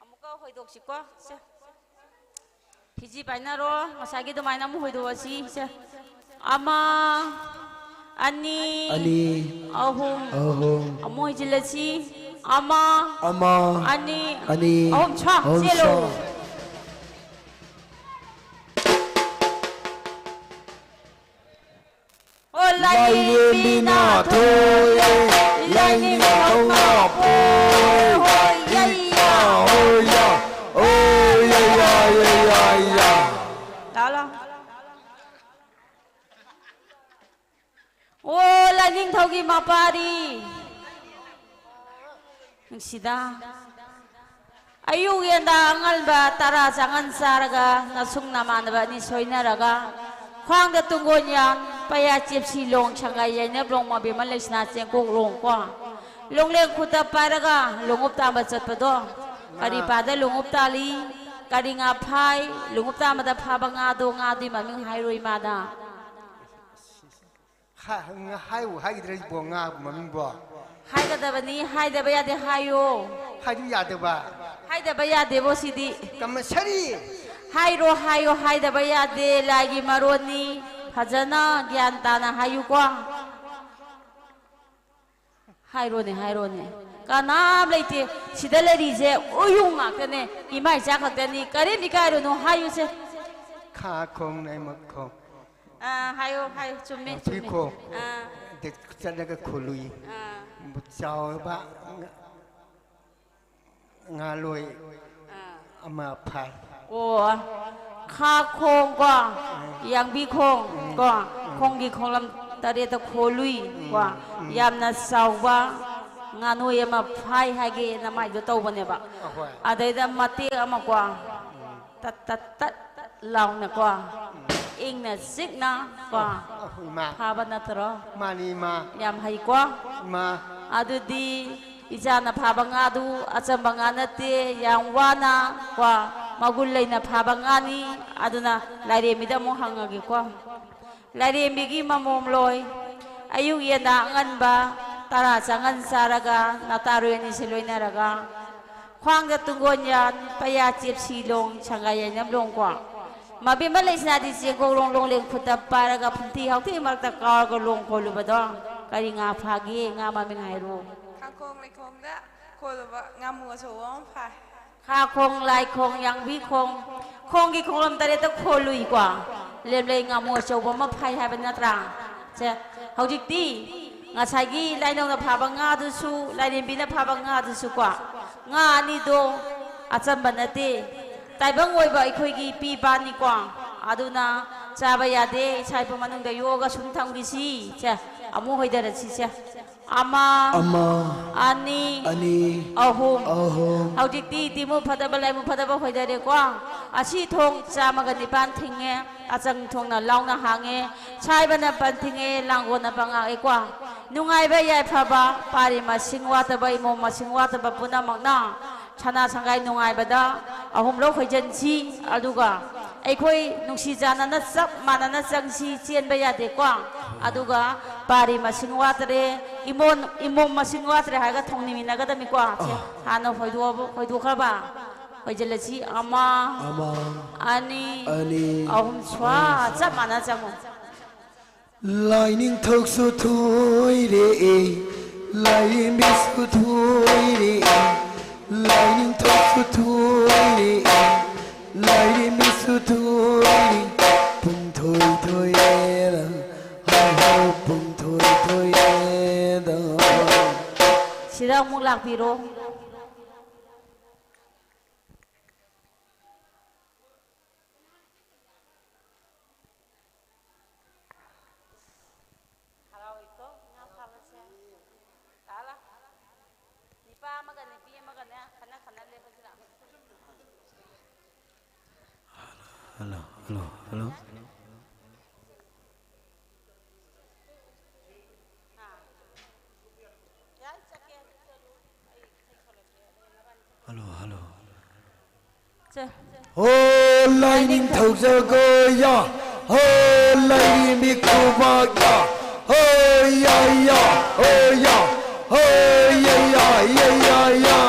ꯑꯃꯨꯛꯀ ꯍꯣꯏꯗꯣꯛꯁꯤꯀꯣ꯫ ꯁꯦ꯫ ꯐꯤꯖꯤ ꯄꯥꯏꯅꯔꯣ꯫ ꯉꯁꯥꯏꯒꯤ ꯑꯗꯨꯃꯥꯏꯅ ꯑꯃꯨꯛ ꯍꯣꯏꯗꯣꯛꯑꯁꯤ꯫ ꯁꯦ꯫ ꯑꯃ, ꯑꯅꯤ, ꯑꯅꯤ, ꯑꯍꯨꯝ꯫ ꯑꯍꯨꯝ꯫ ꯑꯃꯨꯛ ꯍꯣꯏꯖꯤꯜꯂꯁꯤ꯫ ꯑꯃ, ꯑꯃ, ꯑꯅꯤ, ꯑꯅꯤ, ꯑꯍꯨꯝ꯫ ꯁ꯭ꯋꯥ, ꯑꯍꯨꯝ, ꯆꯦꯜꯂꯣ꯫ ꯁ꯭ꯋꯥ꯫ ꯑꯣ, ꯂꯥꯏꯔꯦꯝꯕꯤꯅ ꯊꯣꯏꯔꯦ, ꯂꯥꯏꯅꯤꯡꯊꯧꯅ ꯄꯣꯔꯦ꯫ ꯍꯣꯏ, ꯌꯥ, ꯌꯥ꯫ ꯍꯣꯏ, ꯌꯥ, ꯌꯥ, ꯌꯥ, ꯌꯥ, ꯌꯥ꯫ ꯂꯥꯎ, ꯂꯥꯎ꯫ ꯑꯣ, ꯂꯥꯏꯅꯤꯡꯊꯧꯒꯤ ꯃꯄꯥꯔꯤ꯫ ꯅꯨꯡꯁꯤꯗ꯫ ꯑꯌꯨꯛ ꯌꯦꯟꯗ ꯑꯉꯟꯕ ꯇꯔꯥ ꯆꯥꯉꯟ ꯆꯥꯔꯒ ꯅꯁꯨꯡ ꯅꯃꯥꯟꯅꯕ ꯑꯅꯤ ꯁꯣꯏꯅꯔꯒ ꯈ꯭ꯋꯥꯡꯗ ꯇꯨꯡꯒꯣꯟ ꯌꯥꯟ, ꯄꯩꯌꯥ ꯆꯦꯞꯁꯤ ꯂꯣꯡ, ꯁꯪꯒꯥꯏ ꯌꯩꯅꯕ ꯂꯣꯡ, ꯃꯕꯦꯝꯃ ꯂꯩꯁꯅꯥ ꯆꯦꯡꯀꯣꯛ ꯂꯣꯡ ꯀꯣ꯫ ꯂꯣꯡꯂꯦꯟ ꯈꯨꯠꯇ ꯄꯥꯏꯔꯒ ꯂꯣꯡꯎꯞ ꯇꯥꯟꯕ ꯆꯠꯄꯗꯣ꯫ ꯀꯔꯤ ꯄꯥꯗ ꯂꯣꯡꯎꯞ ꯇꯥꯜꯂꯤ? ꯀꯔꯤ ꯉꯥ ꯐꯥꯏ? ꯂꯣꯡꯎꯞ ꯇꯥꯟꯕꯗ ꯐꯥꯕ ꯉꯥꯗꯣ, ꯉꯥꯗꯨꯒꯤ ꯃꯃꯤꯡ ꯍꯥꯏꯔꯣ ꯏꯃꯥꯗ꯫ ꯍꯥ-, ꯉ-, ꯍꯥꯏꯕꯨ ꯍꯥꯏꯈꯤꯗ꯭ꯔꯦ ꯏꯕꯣ, ꯉꯥ ꯃꯃꯤꯡꯕꯣ꯫ ꯍꯥꯏꯒꯗꯕꯅꯤ, ꯍꯥꯏꯗꯕ ꯌꯥꯗꯦ, ꯍꯥꯏꯌꯣ꯫ ꯍꯥꯏꯗꯕ ꯌꯥꯗꯕ? ꯍꯥꯏꯗꯕ ꯌꯥꯗꯦꯕꯣ ꯁꯤꯗꯤ꯫ ꯀꯝꯄꯜꯁꯔꯤ꯫ ꯍꯥꯏꯔꯣ, ꯍꯥꯏꯌꯣ, ꯍꯥꯏꯗꯕ ꯌꯥꯗꯦ, ꯂꯥꯏꯒꯤ ꯃꯔꯣꯟꯅꯤ꯫ ꯐꯖꯅ ꯒ꯭ꯌꯥꯟ ꯇꯥꯅ ꯍꯥꯏꯌꯨꯀꯣ꯫ ꯍꯥꯏꯔꯣꯅꯦ, ꯍꯥꯏꯔꯣꯅꯦ꯫ ꯀꯅꯥꯝ ꯂꯩꯇꯦ꯫ ꯁꯤꯗ ꯂꯩꯔꯤꯁꯦ ꯎꯌꯨꯡ ꯉꯥꯛꯇꯅꯦ꯫ ꯏꯃꯥ ꯏꯆꯥ ꯈꯛꯇꯅꯤ꯫ ꯀꯔꯤꯝ ꯏꯀꯥꯏꯔꯨꯅꯨ, ꯍꯥꯏꯌꯨꯁꯦ꯫ ꯈꯥ ꯈꯣꯡ ꯂꯩꯃ ꯈꯣꯡ꯫ ꯑꯥ, ꯍꯥꯏꯌꯣ, ꯍꯥꯏꯌꯣ꯫ ꯆꯨꯝꯃꯦ, ꯅꯥꯎꯊꯤ ꯆꯨꯝꯃꯦ꯫ ꯈꯣꯡ꯫ ꯑꯥ꯫ ꯗ ꯆꯠꯂꯒ ꯈꯣꯜꯂꯨꯏ꯫ ꯑꯥ꯫ ꯆꯥꯎꯔꯕ ꯉꯥ-, ꯉꯥꯂꯣꯏ ꯑꯥ꯫ ꯑꯃ ꯐꯥꯏ꯫ ꯑꯣ, ꯈꯥ ꯈꯣꯡ ꯀꯣ, ꯑꯥ꯫ ꯌꯥꯡꯕꯤ ꯈꯣꯡ ꯎꯝ꯫ ꯀꯣ, ꯎꯝ꯫ ꯈꯣꯡꯒꯤ ꯈꯣꯡꯂꯝ ꯇꯔꯦꯠꯇ ꯈꯣꯜꯂꯨꯏ ꯀꯣ, ꯎꯝ꯫ ꯎꯝ꯫ ꯌꯥꯝꯅ ꯆꯥꯎꯕ ꯉꯥꯅꯣꯏ ꯑꯃ ꯐꯥꯏ ꯍꯥꯏꯒꯦ ꯅꯃꯥꯏꯗꯣ ꯇꯧꯕꯅꯦꯕ꯫ ꯑꯍꯣꯏ꯫ ꯑꯗꯩꯗ ꯃꯇꯦꯛ ꯑꯃ ꯀꯣ, ꯎꯝ꯫ ꯇꯠ ꯇꯠ ꯇꯠ ꯂꯥꯎꯅꯀꯣ, ꯎꯝ꯫ ꯏꯪꯅ ꯆꯤꯛꯅ ꯀꯣ, ꯑꯣ, ꯑꯣ, ꯏꯃꯥ꯫ ꯐꯥꯕ ꯅꯠꯇ꯭ꯔꯣ? ꯃꯥꯅꯤ, ꯏꯃꯥ꯫ ꯌꯥꯝ ꯍꯩꯀꯣ? ꯏꯃꯥ꯫ ꯑꯗꯨꯗꯤ ꯏꯆꯥꯅ ꯐꯥꯕ ꯉꯥꯗꯨ ꯑꯆꯝꯕ ꯉꯥ ꯅꯠꯇꯦ, ꯌꯥꯝ ꯋꯥꯅ ꯀꯣ, ꯃꯒꯨꯟ ꯂꯩꯅ ꯐꯥꯕ ꯉꯥꯅꯤ꯫ ꯑꯗꯨꯅ ꯂꯥꯏꯔꯦꯝꯕꯤꯗ ꯑꯃꯨꯛ ꯍꯪꯉꯒꯦꯀꯣ꯫ ꯂꯥꯏꯔꯦꯝꯕꯤꯒꯤ ꯃꯃꯣꯝꯂꯣꯏ, ꯑꯌꯨꯛ ꯌꯦꯟꯗ ꯑꯉꯟꯕ ꯇꯔꯥ ꯆꯪꯉꯟ ꯆꯥꯔꯒ ꯅꯇꯥꯔꯣꯏ ꯑꯅꯤꯁꯦ ꯂꯣꯏꯅꯔꯒ, ꯈ꯭ꯋꯥꯡꯗ ꯇꯨꯡꯒꯣꯟ ꯌꯥꯟ, ꯄꯩꯌꯥ ꯆꯦꯞꯁꯤ ꯂꯣꯡ, ꯁꯪꯒꯥꯏ ꯌꯥꯏꯅꯝ ꯂꯣꯡ ꯀꯣ꯫ ꯃꯕꯦꯝꯃ ꯂꯩꯁꯅꯥꯗꯤ ꯆꯦꯡꯀꯣꯛ ꯂꯣꯡ ꯂꯣꯡꯂꯦꯟ ꯈꯨꯠꯇ ꯄꯥꯏꯔꯒ ꯐꯨꯝꯊꯤ ꯍꯥꯎꯊꯤ ꯃꯔꯛꯇ ꯀꯥꯎꯔꯒ ꯂꯣꯡ ꯈꯣꯜꯂꯨꯕꯗꯣ ꯀꯔꯤ ꯉꯥ ꯐꯥꯒꯦ? ꯉꯥ ꯃꯃꯤꯡ ꯍꯥꯏꯔꯣ꯫ ꯈꯥꯈꯣꯡ ꯂꯩꯈꯣꯡꯗ ꯈꯣꯜꯂꯨꯕ ꯉꯥꯃꯨ ꯑꯆꯧꯕ ꯑꯃ ꯐꯥꯏ꯫ ꯈꯥ ꯈꯣꯡ, ꯂꯥꯏ ꯈꯣꯡ, ꯌꯥꯡꯕꯤ ꯈꯣꯡ, ꯈꯣꯡꯒꯤ ꯈꯣꯡꯂꯝ ꯇꯔꯦꯠꯇ ꯈꯣꯜꯂꯨꯏꯀꯣ꯫ ꯂꯦꯝꯂꯩ ꯉꯥꯃꯨ ꯑꯆꯧꯕ ꯑꯃ ꯐꯥꯏ ꯍꯥꯏꯕ ꯅꯠꯇ꯭ꯔꯥ? ꯁꯦ, ꯍꯧꯖꯤꯛꯇꯤ ꯉꯁꯥꯏꯒꯤ ꯂꯥꯏꯅꯧꯅ ꯐꯥꯕ ꯉꯥꯗꯨꯁꯨ, ꯂꯥꯏꯔꯦꯝꯕꯤꯅ ꯐꯥꯕ ꯉꯥꯗꯨꯁꯨ ꯀꯣ, ꯉꯥ ꯑꯅꯤꯗꯣ ꯑꯆꯝꯕ ꯅꯠꯇꯦ, ꯇꯥꯏꯕꯪ ꯑꯣꯏꯕ ꯑꯩꯈꯣꯏꯒꯤ ꯄꯤꯕꯥꯅꯤꯀꯣ꯫ ꯑꯗꯨꯅ ꯆꯥꯕ ꯌꯥꯗꯦ, ꯏꯁꯥ ꯏꯐꯝ ꯃꯅꯨꯡꯗ ꯌꯣꯛꯑꯒ ꯁꯨꯝ ꯊꯝꯈꯤꯁꯤ꯫ ꯁꯦ, ꯑꯃꯨꯛ ꯍꯣꯏꯊꯔꯁꯤ ꯁꯦ꯫ ꯑꯃ, ꯑꯃ, ꯑꯅꯤ, ꯑꯅꯤ, ꯑꯍꯨꯝ꯫ ꯑꯍꯨꯝ꯫ ꯍꯧꯖꯤꯛꯇꯤ ꯇꯤꯃꯨ ꯐꯗꯕ, ꯂꯥꯏꯃꯨ ꯐꯗꯕ ꯍꯣꯏꯗꯔꯦꯀꯣ꯫ ꯑꯁꯤ ꯊꯣꯡ ꯆꯥꯝꯃꯒ ꯅꯤꯄꯥꯟ ꯊꯤꯡꯉꯦ, ꯑꯆꯪ ꯊꯣꯡꯅ ꯂꯥꯎꯅ ꯍꯥꯡꯉꯦ, ꯁꯥꯏꯕꯅ ꯄꯟ ꯊꯤꯡꯉꯦ, ꯂꯥꯡꯒꯣꯜꯅ ꯄꯉꯥꯛꯑꯦꯀꯣ꯫ ꯅꯨꯡꯉꯥꯏꯕ ꯌꯥꯏꯐꯕ, ꯄꯥꯔꯤ ꯃꯁꯤꯡ ꯋꯥꯠꯇꯕ, ꯏꯃꯣꯝ ꯃꯁꯤꯡ ꯋꯥꯠꯇꯕ ꯄꯨꯝꯅꯃꯛꯅ ꯁꯅꯥ ꯁꯪꯒꯥꯏ ꯅꯨꯡꯉꯥꯏꯕꯗ ꯑꯍꯨꯝꯂꯛ ꯍꯣꯏꯖꯟꯁꯤ, ꯑꯗꯨꯒ ꯑꯩꯈꯣꯏ ꯅꯨꯡꯁꯤ ꯆꯥꯟꯅꯅ ꯆꯞ ꯃꯥꯟꯅꯅ ꯆꯪꯁꯤ, ꯆꯦꯟꯕ ꯌꯥꯗꯦꯀꯣ꯫ ꯑꯗꯨꯒ ꯄꯥꯔꯤ ꯃꯁꯤꯡ ꯋꯥꯠꯇ꯭ꯔꯦ, ꯏꯃꯣꯟ-, ꯏꯃꯣꯝ ꯃꯁꯤꯡ ꯋꯥꯠꯇ꯭ꯔꯦ ꯍꯥꯏꯔꯒ ꯊꯣꯡꯅꯤꯃꯤꯟꯅꯒꯗꯕꯅꯤꯀꯣ꯫ ꯁꯦ, ꯑꯥ꯫ ꯍꯥꯟꯅ ꯍꯣꯏꯗꯣꯛꯑꯕ-, ꯍꯣꯏꯗꯣꯛꯈ꯭ꯔꯕ? ꯍꯣꯏꯖꯤꯜꯂꯁꯤ꯫ ꯑꯃ, ꯑꯃ, ꯑꯅꯤ, ꯑꯅꯤ, ꯑꯍꯨꯝ, ꯁ꯭ꯋꯥ꯫ ꯆꯞ ꯃꯥꯟꯅ ꯆꯪꯉꯨ꯫ ꯂꯥꯏꯅꯤꯡꯊꯧꯁꯨ ꯊꯣꯏꯔꯦ, ꯂꯥꯏꯔꯦꯝꯕꯤꯁꯨ ꯊꯣꯏꯔꯦ, ꯂꯥꯏꯅꯤꯡꯊꯧꯁꯨ ꯊꯣꯏꯔꯦ, ꯂꯥꯏꯔꯦꯝꯕꯤꯁꯨ ꯊꯣꯏꯔꯦ, ꯄꯨꯡꯊꯣꯏ ꯊꯣꯏꯔꯦꯗ, ꯍꯥꯎ ꯍꯥꯎ ꯄꯨꯡꯊꯣꯏ ꯊꯣꯏꯔꯦꯗ꯫ ꯁꯤꯗ ꯑꯃꯨꯛ ꯂꯥꯛꯄꯤꯔꯣ꯫ ꯍꯔꯥꯎꯏꯀꯣ ꯉꯥ ꯐꯥꯕꯁꯦ꯫ ꯂꯥꯛꯑꯣ, ꯂꯥꯛꯑꯣ꯫ ꯅꯤꯄꯥ ꯑꯃꯒ ꯅꯨꯄꯤ ꯑꯃꯒꯅꯦ ꯈꯟꯅ ꯈꯟꯅ ꯂꯦꯞꯄꯁꯤ ꯂꯥꯛꯑꯣ꯫ ꯍꯜꯂꯣ, ꯍꯜꯂꯣ, ꯍꯜꯂꯣ꯫ ꯍꯜꯂꯣ, ꯍꯜꯂꯣ꯫ ꯁꯦ꯫ ꯍꯣ ꯂꯥꯏꯅꯤꯡꯊꯧ ꯖꯒꯣꯏ ꯌꯥ, ꯍꯣ ꯂꯥꯏꯔꯦꯝꯕꯤ ꯈꯨꯕꯥꯛ ꯌꯥ, ꯍꯣ ꯌꯥ ꯌꯥ, ꯍꯣ ꯌꯥ, ꯍꯣ ꯌꯥ ꯌꯥ, ꯌꯥ ꯌꯥ ꯌꯥ꯫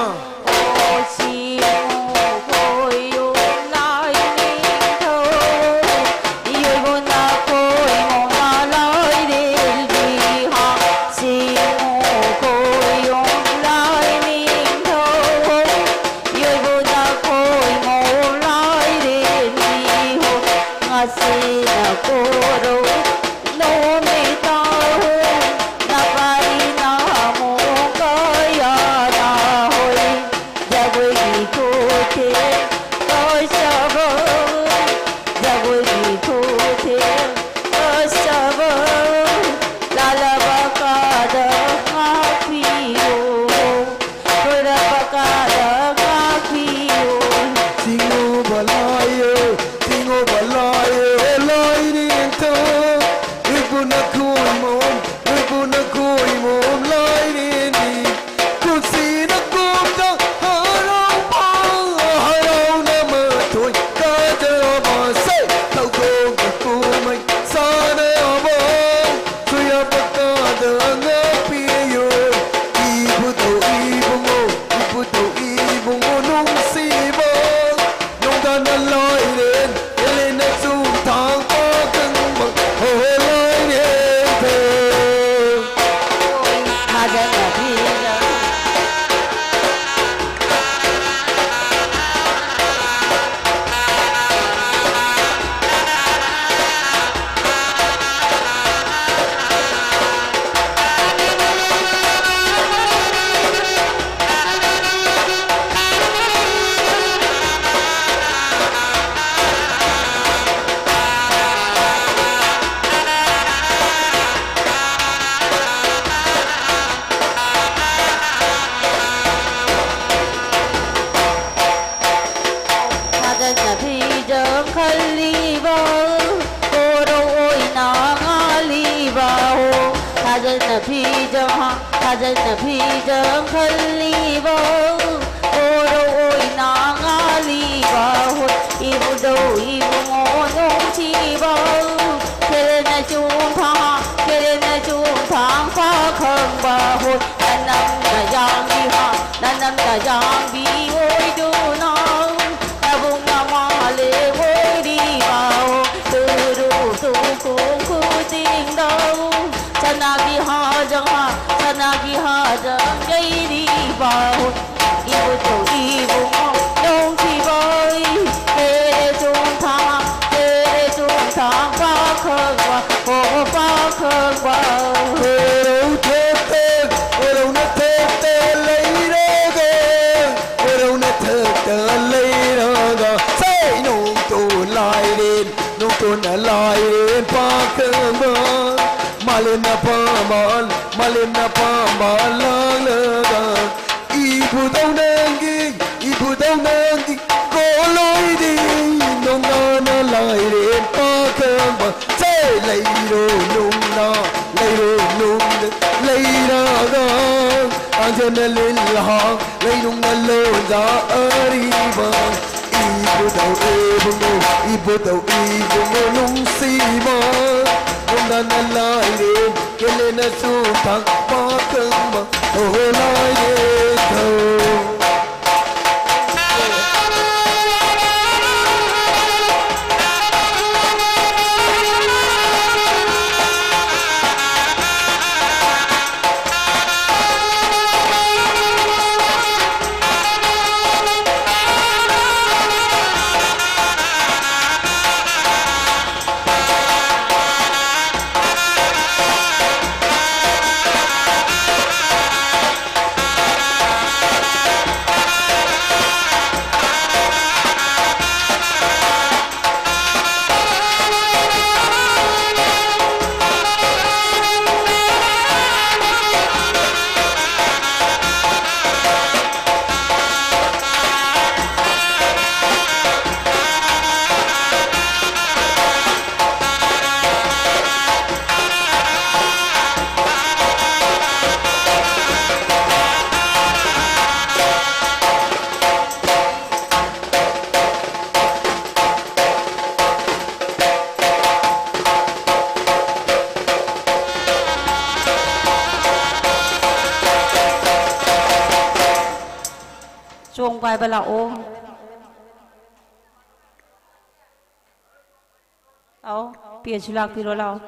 ꯐꯤꯖꯪ ꯍꯥ-, ꯐꯥꯖꯟꯅ ꯐꯤꯖꯪ ꯈꯜꯂꯤꯕ, ꯀꯣꯔꯧ ꯑꯣꯏꯅ ꯉꯥꯜꯂꯤꯕ ꯍꯣꯏ, ꯏꯕꯨꯙꯧ ꯏꯕꯨꯡꯉꯣ ꯅꯨꯡꯁꯤꯕ, ꯈꯦꯂꯦꯟꯅ ꯆꯣꯡꯊꯥ, ꯈꯦꯂꯦꯟꯅ ꯆꯣꯡꯊꯥꯡ ꯄꯥꯈꯪꯕ ꯍꯣꯏ, ꯅꯅꯝꯅ ꯌꯥꯡꯕꯤ ꯍꯥ, ꯅꯅꯝꯅ ꯌꯥꯡꯕꯤ ꯑꯣꯏꯗꯨꯅ, ꯅꯕꯨꯡ ꯅꯃꯥꯂꯦ ꯑꯣꯏꯔꯤꯕ ꯍꯣꯏ, ꯇꯨꯔꯨ ꯇꯨꯈꯣꯡ ꯈꯨꯗꯤꯡꯗ ꯁꯅꯥꯒꯤ ꯍꯥꯖꯪ ꯍꯥ, ꯁꯅꯥꯒꯤ ꯍꯥꯖꯪ ꯌꯩꯔꯤꯕ ꯍꯣꯏ, ꯏꯕꯨꯙꯧ ꯏꯕꯨꯡꯉꯣ ꯅꯨꯡꯁꯤꯕ ꯍꯣꯏ, ꯈꯦꯂꯦꯟ ꯆꯣꯡꯊꯥ, ꯈꯦꯂꯦꯟ ꯆꯣꯡꯊꯥ ꯄꯥꯈꯪꯕ, ꯍꯣ ꯄꯥꯈꯪꯕ꯫ ꯀꯣꯔꯧ ꯊꯛꯇ, ꯀꯣꯔꯧꯅ ꯊꯛꯇ ꯂꯩꯔꯒ, ꯀꯣꯔꯧꯅ ꯊꯛꯇ ꯂꯩꯔꯒ, ꯁꯦ! ꯅꯣꯡꯊꯣꯟ ꯂꯥꯏꯔꯦꯟ, ꯅꯣꯡꯊꯣꯟꯅ ꯂꯥꯏꯔꯦꯟ ꯄꯥꯈꯪꯕ, ꯃꯥꯂꯦꯝꯅ ꯄꯥꯝꯕ, ꯃꯥꯂꯦꯝꯅ ꯄꯥꯝꯕ ꯂꯥꯛꯂꯒ, ꯏꯕꯨꯙꯧ ꯅꯪꯒꯤ, ꯏꯕꯨꯙꯧ ꯅꯪꯒꯤ ꯀꯣꯂꯣꯏꯗꯤ, ꯅꯣꯡꯅꯥꯅ ꯂꯥꯏꯔꯦꯟ ꯄꯥꯈꯪꯕ, ꯁꯦ! ꯂꯩꯔꯣ ꯅꯨꯡꯅ, ꯂꯩꯔꯣ ꯅꯨꯡꯗ ꯂꯩꯔꯒ, ꯇꯥꯡꯖꯅ ꯂꯤꯜꯍꯥꯡ ꯂꯩꯅꯨꯡꯅ ꯂꯣꯟꯗ ꯑꯔꯤꯕ, ꯏꯕꯨꯙꯧ ꯏꯕꯨꯡꯉꯣ, ꯏꯕꯨꯙꯧ ꯏꯕꯨꯡꯉꯣ ꯅꯨꯡꯁꯤꯕ, ꯅꯣꯡꯅꯥꯅ ꯂꯥꯏꯔꯦꯟ ꯈꯦꯂꯦꯟꯅ ꯆꯣꯡꯊꯥꯡ ꯄꯥꯈꯪꯕ, ꯍꯣ ꯂꯥꯏꯔꯦꯟꯊꯧ꯫ ꯄꯥꯏꯕ ꯂꯥꯛꯑꯣ꯫ ꯂꯥꯛꯑꯣ꯫ ꯄꯦꯁꯨ ꯂꯥꯛꯄꯤꯔꯣ, ꯂꯥꯛꯑꯣ꯫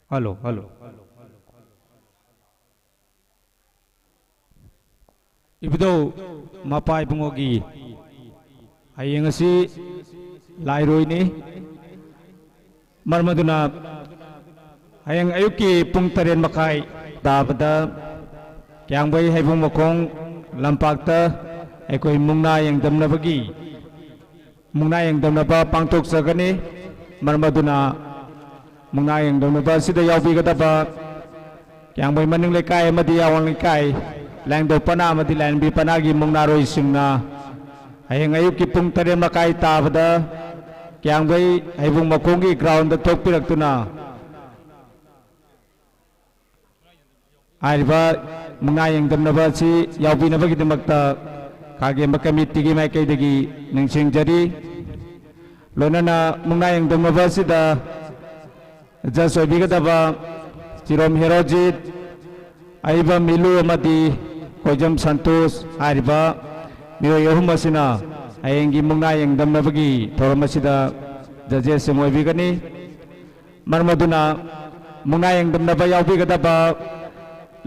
ꯍꯜꯂꯣ, ꯍꯜꯂꯣ꯫ ꯏꯕꯨꯙꯧ ꯃꯄꯥ ꯏꯕꯨꯡꯉꯣꯒꯤ ꯍꯌꯦꯡ ꯑꯁꯤ ꯂꯥꯏꯔꯣꯏꯅꯤ꯫ ꯃꯔꯝ ꯑꯗꯨꯅ ꯍꯌꯦꯡ ꯑꯌꯨꯛꯀꯤ ꯄꯨꯡ ꯇꯔꯦꯠ ꯃꯈꯥꯏ ꯇꯥꯕꯗ ꯀꯤꯌꯥꯡꯕꯩ ꯍꯩꯕꯨꯡ ꯃꯈꯣꯡ ꯂꯝꯄꯥꯛꯇ ꯑꯩꯈꯣꯏ ꯃꯨꯛꯅꯥ ꯌꯦꯡꯗꯝꯅꯕꯒꯤ ꯃꯨꯛꯅꯥ ꯌꯦꯡꯗꯝꯅꯕ ꯄꯥꯡꯊꯣꯛꯆꯒꯅꯤ꯫ ꯃꯔꯝ ꯑꯗꯨꯅ ꯃꯨꯛꯅꯥ ꯌꯦꯡꯗꯝꯅꯕ ꯑꯁꯤꯗ ꯌꯥꯎꯕꯤꯒꯗꯕ ꯀꯤꯌꯥꯡꯕꯩ ꯃꯅꯤꯡ ꯂꯩꯀꯥꯏ ꯑꯃꯗꯤ ꯑꯋꯥꯡ ꯂꯩꯀꯥꯏ, ꯂꯥꯏꯅꯤꯡꯊꯧ ꯄꯅꯥ ꯑꯃꯗꯤ ꯂꯥꯏꯔꯦꯝꯕꯤ ꯄꯅꯥꯒꯤ ꯃꯨꯛꯅꯥꯔꯣꯏꯁꯤꯡꯅ ꯍꯌꯦꯡ ꯑꯌꯨꯛꯀꯤ ꯄꯨꯡ ꯇꯔꯦꯠ ꯃꯈꯥꯏ ꯇꯥꯕꯗ ꯀꯤꯌꯥꯡꯕꯩ ꯍꯩꯕꯨꯡ ꯃꯈꯣꯡꯒꯤ ꯒ꯭ꯔꯥꯎꯟꯗ ꯊꯣꯛꯄꯤꯔꯛꯇꯨꯅ ꯍꯥꯏꯔꯤꯕ ꯃꯨꯛꯅꯥ ꯌꯦꯡꯗꯝꯅꯕ ꯑꯁꯤ ꯌꯥꯎꯕꯤꯅꯕꯒꯤꯗꯃꯛꯇ ꯈꯥꯒꯦꯝꯕ ꯀꯃꯤꯇꯤꯒꯤ ꯃꯥꯏꯀꯩꯗꯒꯤ ꯅꯤꯡꯁꯤꯡꯖꯔꯤ꯫ ꯂꯣꯏꯅꯅ ꯃꯨꯛꯅꯥ ꯌꯦꯡꯗꯝꯅꯕ ꯑꯁꯤꯗ ꯖꯖ ꯑꯣꯏꯕꯤꯒꯗꯕ ꯆꯤꯔꯣꯝ ꯍꯦꯔꯣꯖꯤꯠ, ꯑꯏꯕꯝ ꯃꯤꯂꯨ ꯑꯃꯗꯤ ꯀꯣꯏꯖꯝ ꯁꯟꯇꯣꯁ ꯍꯥꯏꯔꯤꯕ ꯃꯤꯑꯣꯏ ꯑꯍꯨꯝ ꯑꯁꯤꯅ ꯍꯌꯦꯡꯒꯤ ꯃꯨꯛꯅꯥ ꯌꯦꯡꯗꯝꯅꯕꯒꯤ ꯊꯧꯔꯝ ꯑꯁꯤꯗ ꯖꯖꯦꯁꯁꯤꯡ ꯑꯣꯏꯕꯤꯒꯅꯤ꯫ ꯃꯔꯝ ꯑꯗꯨꯅ ꯃꯨꯛꯅꯥ ꯌꯦꯡꯗꯝꯅꯕ ꯌꯥꯎꯕꯤꯒꯗꯕ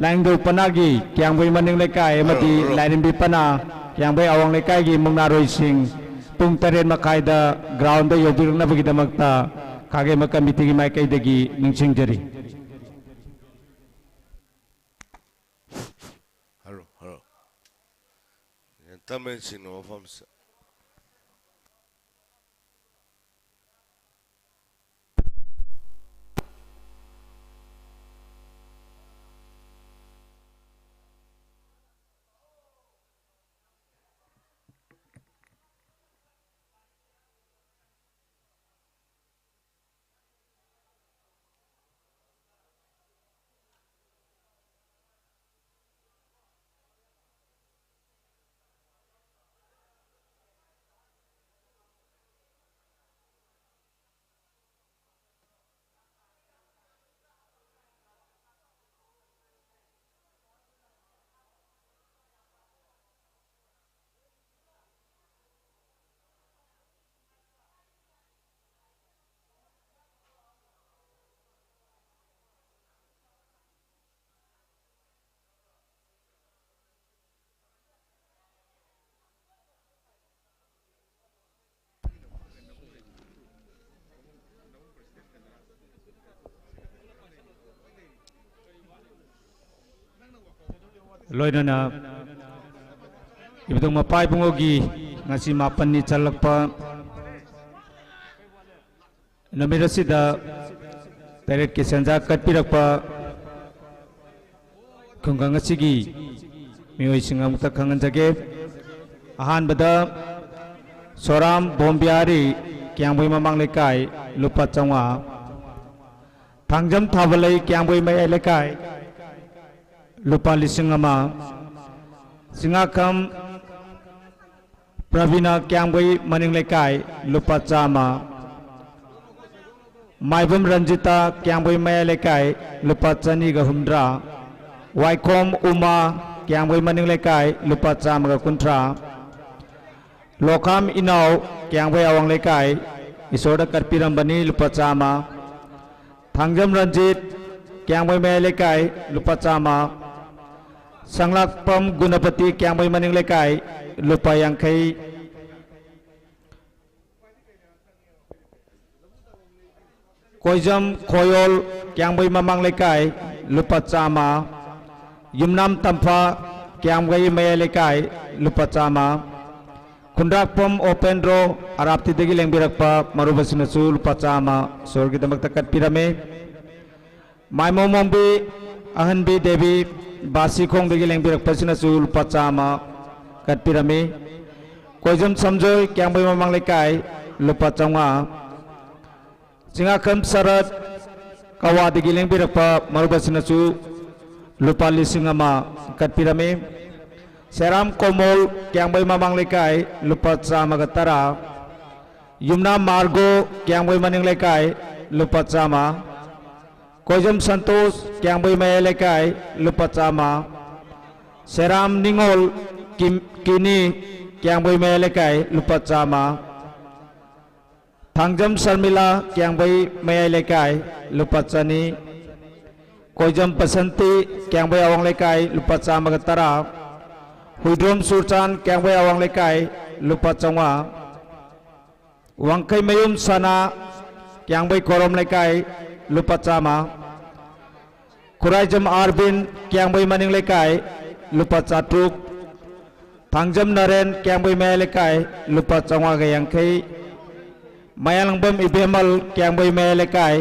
ꯂꯥꯏꯅꯤꯡꯊꯧ ꯄꯅꯥꯒꯤ ꯀꯤꯌꯥꯡꯕꯩ ꯃꯅꯤꯡ ꯂꯩꯀꯥꯏ ꯑꯃꯗꯤ ꯂꯥꯏꯔꯦꯝꯕꯤ ꯄꯅꯥ ꯀꯤꯌꯥꯡꯕꯩ ꯑꯋꯥꯡ ꯂꯩꯀꯥꯏꯒꯤ ꯃꯨꯛꯅꯥꯔꯣꯏꯁꯤꯡ ꯄꯨꯡ ꯇꯔꯦꯠ ꯃꯈꯥꯏꯗ ꯒ꯭ꯔꯥꯎꯟꯗ ꯌꯧꯕꯤꯔꯛꯅꯕꯒꯤꯗꯃꯛꯇ ꯈꯥꯒꯦꯝꯕ ꯀꯃꯤꯇꯤꯒꯤ ꯃꯥꯏꯀꯩꯗꯒꯤ ꯅꯤꯡꯁꯤꯡꯖꯔꯤ꯫ ꯍꯜꯂꯣ, ꯍꯜꯂꯣ꯫ ꯌꯦꯟꯇꯥꯃꯦꯟꯁꯤꯡꯅ ꯋꯥꯐꯝꯁꯦ꯫ ꯂꯣꯏꯅꯅ ꯏꯕꯨꯙꯧ ꯃꯄꯥ ꯏꯕꯨꯡꯉꯣꯒꯤ ꯉꯁꯤ ꯃꯥꯄꯟꯅꯤ ꯆꯜꯂꯛꯄ ꯅꯨꯃꯤꯠ ꯑꯁꯤꯗ ꯇꯔꯦꯠꯀꯤ ꯁꯦꯟꯖꯥ ꯀꯠꯄꯤꯔꯛꯄ ꯈꯨꯡꯒꯪ ꯑꯁꯤꯒꯤ ꯃꯤꯑꯣꯏꯁꯤꯡ ꯑꯃꯨꯛꯇ ꯈꯪꯍꯟꯖꯒꯦ꯫ ꯑꯍꯥꯟꯕꯗ ꯁꯣꯔꯥꯝ ꯕꯣꯝꯕꯤꯌꯥꯔꯤ, ꯀꯤꯌꯥꯝꯕꯩ ꯃꯃꯥꯡ ꯂꯩꯀꯥꯏ, ꯂꯨꯄꯥ ꯆꯥꯝꯃꯉꯥ꯫ ꯊꯥꯡꯖꯝ ꯊꯥꯕꯂꯩ, ꯀꯤꯌꯥꯝꯕꯩ ꯃꯌꯥꯏ ꯂꯩꯀꯥꯏ, ꯂꯨꯄꯥ ꯂꯤꯁꯤꯡ ꯑꯃ꯫ ꯆꯤꯡꯉꯥꯈꯝ ꯄ꯭ꯔꯕꯤꯅꯥ, ꯀꯤꯌꯥꯝꯕꯩ ꯃꯅꯤꯡ ꯂꯩꯀꯥꯏ, ꯂꯨꯄꯥ ꯆꯥꯝꯃ꯫ ꯃꯥꯏꯕꯝ ꯔꯟꯖꯤꯇꯥ, ꯀꯤꯌꯥꯝꯕꯩ ꯃꯌꯥꯏ ꯂꯩꯀꯥꯏ, ꯂꯨꯄꯥ ꯆꯅꯤꯒ ꯍꯨꯝꯗ꯭ꯔꯥ꯫ ꯋꯥꯏꯈꯣꯝ ꯎꯃꯥ, ꯀꯤꯌꯥꯝꯕꯩ ꯃꯅꯤꯡ ꯂꯩꯀꯥꯏ, ꯂꯨꯄꯥ ꯆꯥꯝꯃꯒ ꯀꯨꯟꯊ꯭ꯔꯥ꯫ ꯂꯣꯈꯥꯝ ꯏꯅꯥꯎ, ꯀꯤꯌꯥꯝꯕꯩ ꯑꯋꯥꯡ ꯂꯩꯀꯥꯏ, ꯏꯁꯣꯔꯗ ꯀꯠꯄꯤꯔꯝꯕꯅꯤ, ꯂꯨꯄꯥ ꯆꯥꯝꯃ꯫ ꯊꯥꯡꯖꯝ ꯔꯟꯖꯤꯠ, ꯀꯤꯌꯥꯝꯕꯩ ꯃꯌꯥꯏ ꯂꯩꯀꯥꯏ, ꯂꯨꯄꯥ ꯆꯥꯝꯃ꯫ ꯁꯪꯂꯥꯛꯄꯝ ꯒꯨꯅꯄꯇꯤ, ꯀꯤꯌꯥꯝꯕꯩ ꯃꯅꯤꯡ ꯂꯩꯀꯥꯏ, ꯂꯨꯄꯥ ꯌꯥꯡꯈꯩ꯫ ꯀꯣꯏꯖꯝ ꯈꯣꯌꯣꯜ, ꯀꯤꯌꯥꯝꯕꯩ ꯃꯃꯥꯡ ꯂꯩꯀꯥꯏ, ꯂꯨꯄꯥ ꯆꯥꯝꯃ꯫ ꯌꯨꯝꯅꯥꯝ ꯇꯝꯐꯥ, ꯀꯤꯌꯥꯝꯕꯩ ꯃꯌꯥꯏ ꯂꯩꯀꯥꯏ, ꯂꯨꯄꯥ ꯆꯥꯝꯃ꯫ ꯈꯨꯟꯗ꯭ꯔꯥꯛꯄꯝ ꯑꯣꯄꯦꯟꯗ꯭ꯔꯣ, ꯑꯔꯥꯞꯇꯤꯗꯒꯤ ꯂꯦꯡꯕꯤꯔꯛꯄ ꯃꯔꯨꯞ ꯑꯁꯤꯅꯁꯨ ꯂꯨꯄꯥ ꯆꯥꯝꯃ ꯏꯁꯣꯔꯒꯤꯗꯃꯛꯇ ꯀꯠꯄꯤꯔꯝꯃꯤ꯫ ꯃꯥꯏꯃꯣꯝꯕꯤ ꯑꯍꯟꯕꯤ ꯗꯦꯕꯤ, ꯕꯥꯁꯤꯈꯣꯡꯗꯒꯤ ꯂꯦꯡꯕꯤꯔꯛꯄꯁꯤꯅꯁꯨ ꯂꯨꯄꯥ ꯆꯥꯝꯃ ꯀꯠꯄꯤꯔꯝꯃꯤ꯫ ꯀꯣꯏꯖꯝ ꯁꯝꯖꯣꯏ, ꯀꯤꯌꯥꯝꯕꯩ ꯃꯃꯥꯡ ꯂꯩꯀꯥꯏ, ꯂꯨꯄꯥ ꯆꯥꯝꯃꯉꯥ꯫ ꯆꯤꯡꯉꯥꯈꯝ ꯁꯔꯠ, ꯀꯋꯥꯗꯒꯤ ꯂꯦꯡꯕꯤꯔꯛꯄ ꯃꯔꯨꯞ ꯑꯁꯤꯅꯁꯨ ꯂꯨꯄꯥ ꯂꯤꯁꯤꯡ ꯑꯃ ꯀꯠꯄꯤꯔꯝꯃꯤ꯫ ꯁꯦꯔꯥꯝ ꯀꯣꯃꯣꯜ, ꯀꯤꯌꯥꯝꯕꯩ ꯃꯃꯥꯡ ꯂꯩꯀꯥꯏ, ꯂꯨꯄꯥ ꯆꯥꯝꯃꯒ ꯇꯔꯥ꯫ ꯌꯨꯝꯅꯥꯝ ꯃꯥꯔꯒꯣ, ꯀꯤꯌꯥꯝꯕꯩ ꯃꯅꯤꯡ ꯂꯩꯀꯥꯏ, ꯂꯨꯄꯥ ꯆꯥꯝꯃ꯫ ꯀꯣꯏꯖꯝ ꯁꯟꯇꯣꯁ, ꯀꯤꯌꯥꯝꯕꯩ ꯃꯌꯥꯏ ꯂꯩꯀꯥꯏ, ꯂꯨꯄꯥ ꯆꯥꯝꯃ꯫ ꯁꯦꯔꯥꯝ ꯅꯤꯉꯣꯜ, ꯀꯤꯝ-, ꯀꯤꯅꯤ, ꯀꯤꯌꯥꯝꯕꯩ ꯃꯌꯥꯏ ꯂꯩꯀꯥꯏ, ꯂꯨꯄꯥ ꯆꯥꯝꯃ꯫ ꯊꯥꯡꯖꯝ ꯁꯔꯃꯤꯂꯥ, ꯀꯤꯌꯥꯡꯕꯩ ꯃꯌꯥꯏ ꯂꯩꯀꯥꯏ, ꯂꯨꯄꯥ ꯆꯅꯤ꯫ ꯀꯣꯏꯖꯝ ꯕꯁꯟꯇꯤ, ꯀꯤꯌꯥꯡꯕꯩ ꯑꯋꯥꯡ ꯂꯩꯀꯥꯏ, ꯂꯨꯄꯥ ꯆꯥꯝꯃꯒ ꯇꯔꯥ꯫ ꯍꯨꯏꯗ꯭ꯔꯣꯝ ꯁꯨꯔꯆꯥꯟ, ꯀꯤꯌꯥꯡꯕꯩ ꯑꯋꯥꯡ ꯂꯩꯀꯥꯏ, ꯂꯨꯄꯥ ꯆꯥꯝꯃꯉꯥ꯫ ꯋꯥꯡꯈꯩꯃꯌꯨꯝ ꯁꯅꯥ, ꯀꯤꯌꯥꯡꯕꯩ ꯈꯣꯔꯣꯝ ꯂꯩꯀꯥꯏ, ꯂꯨꯄꯥ ꯆꯥꯝꯃ꯫ ꯈꯨꯔꯥꯏꯖꯝ ꯑꯥꯔꯕꯤꯟ, ꯀꯤꯌꯥꯡꯕꯩ ꯃꯅꯤꯡ ꯂꯩꯀꯥꯏ, ꯂꯨꯄꯥ ꯆꯥꯇ꯭ꯔꯨꯛ, ꯊꯥꯡꯖꯝ ꯅꯔꯦꯟ, ꯀꯤꯌꯥꯝꯕꯩ ꯃꯌꯥꯏ ꯂꯩꯀꯥꯏ, ꯂꯨꯄꯥ ꯆꯥꯝꯃꯉꯥꯒ ꯌꯥꯡꯈꯩ, ꯃꯌꯥꯡꯂꯪꯕꯝ ꯏꯕꯦꯝꯃꯜ, ꯀꯤꯌꯥꯝꯕꯩ ꯃꯌꯥꯏ ꯂꯩꯀꯥꯏ,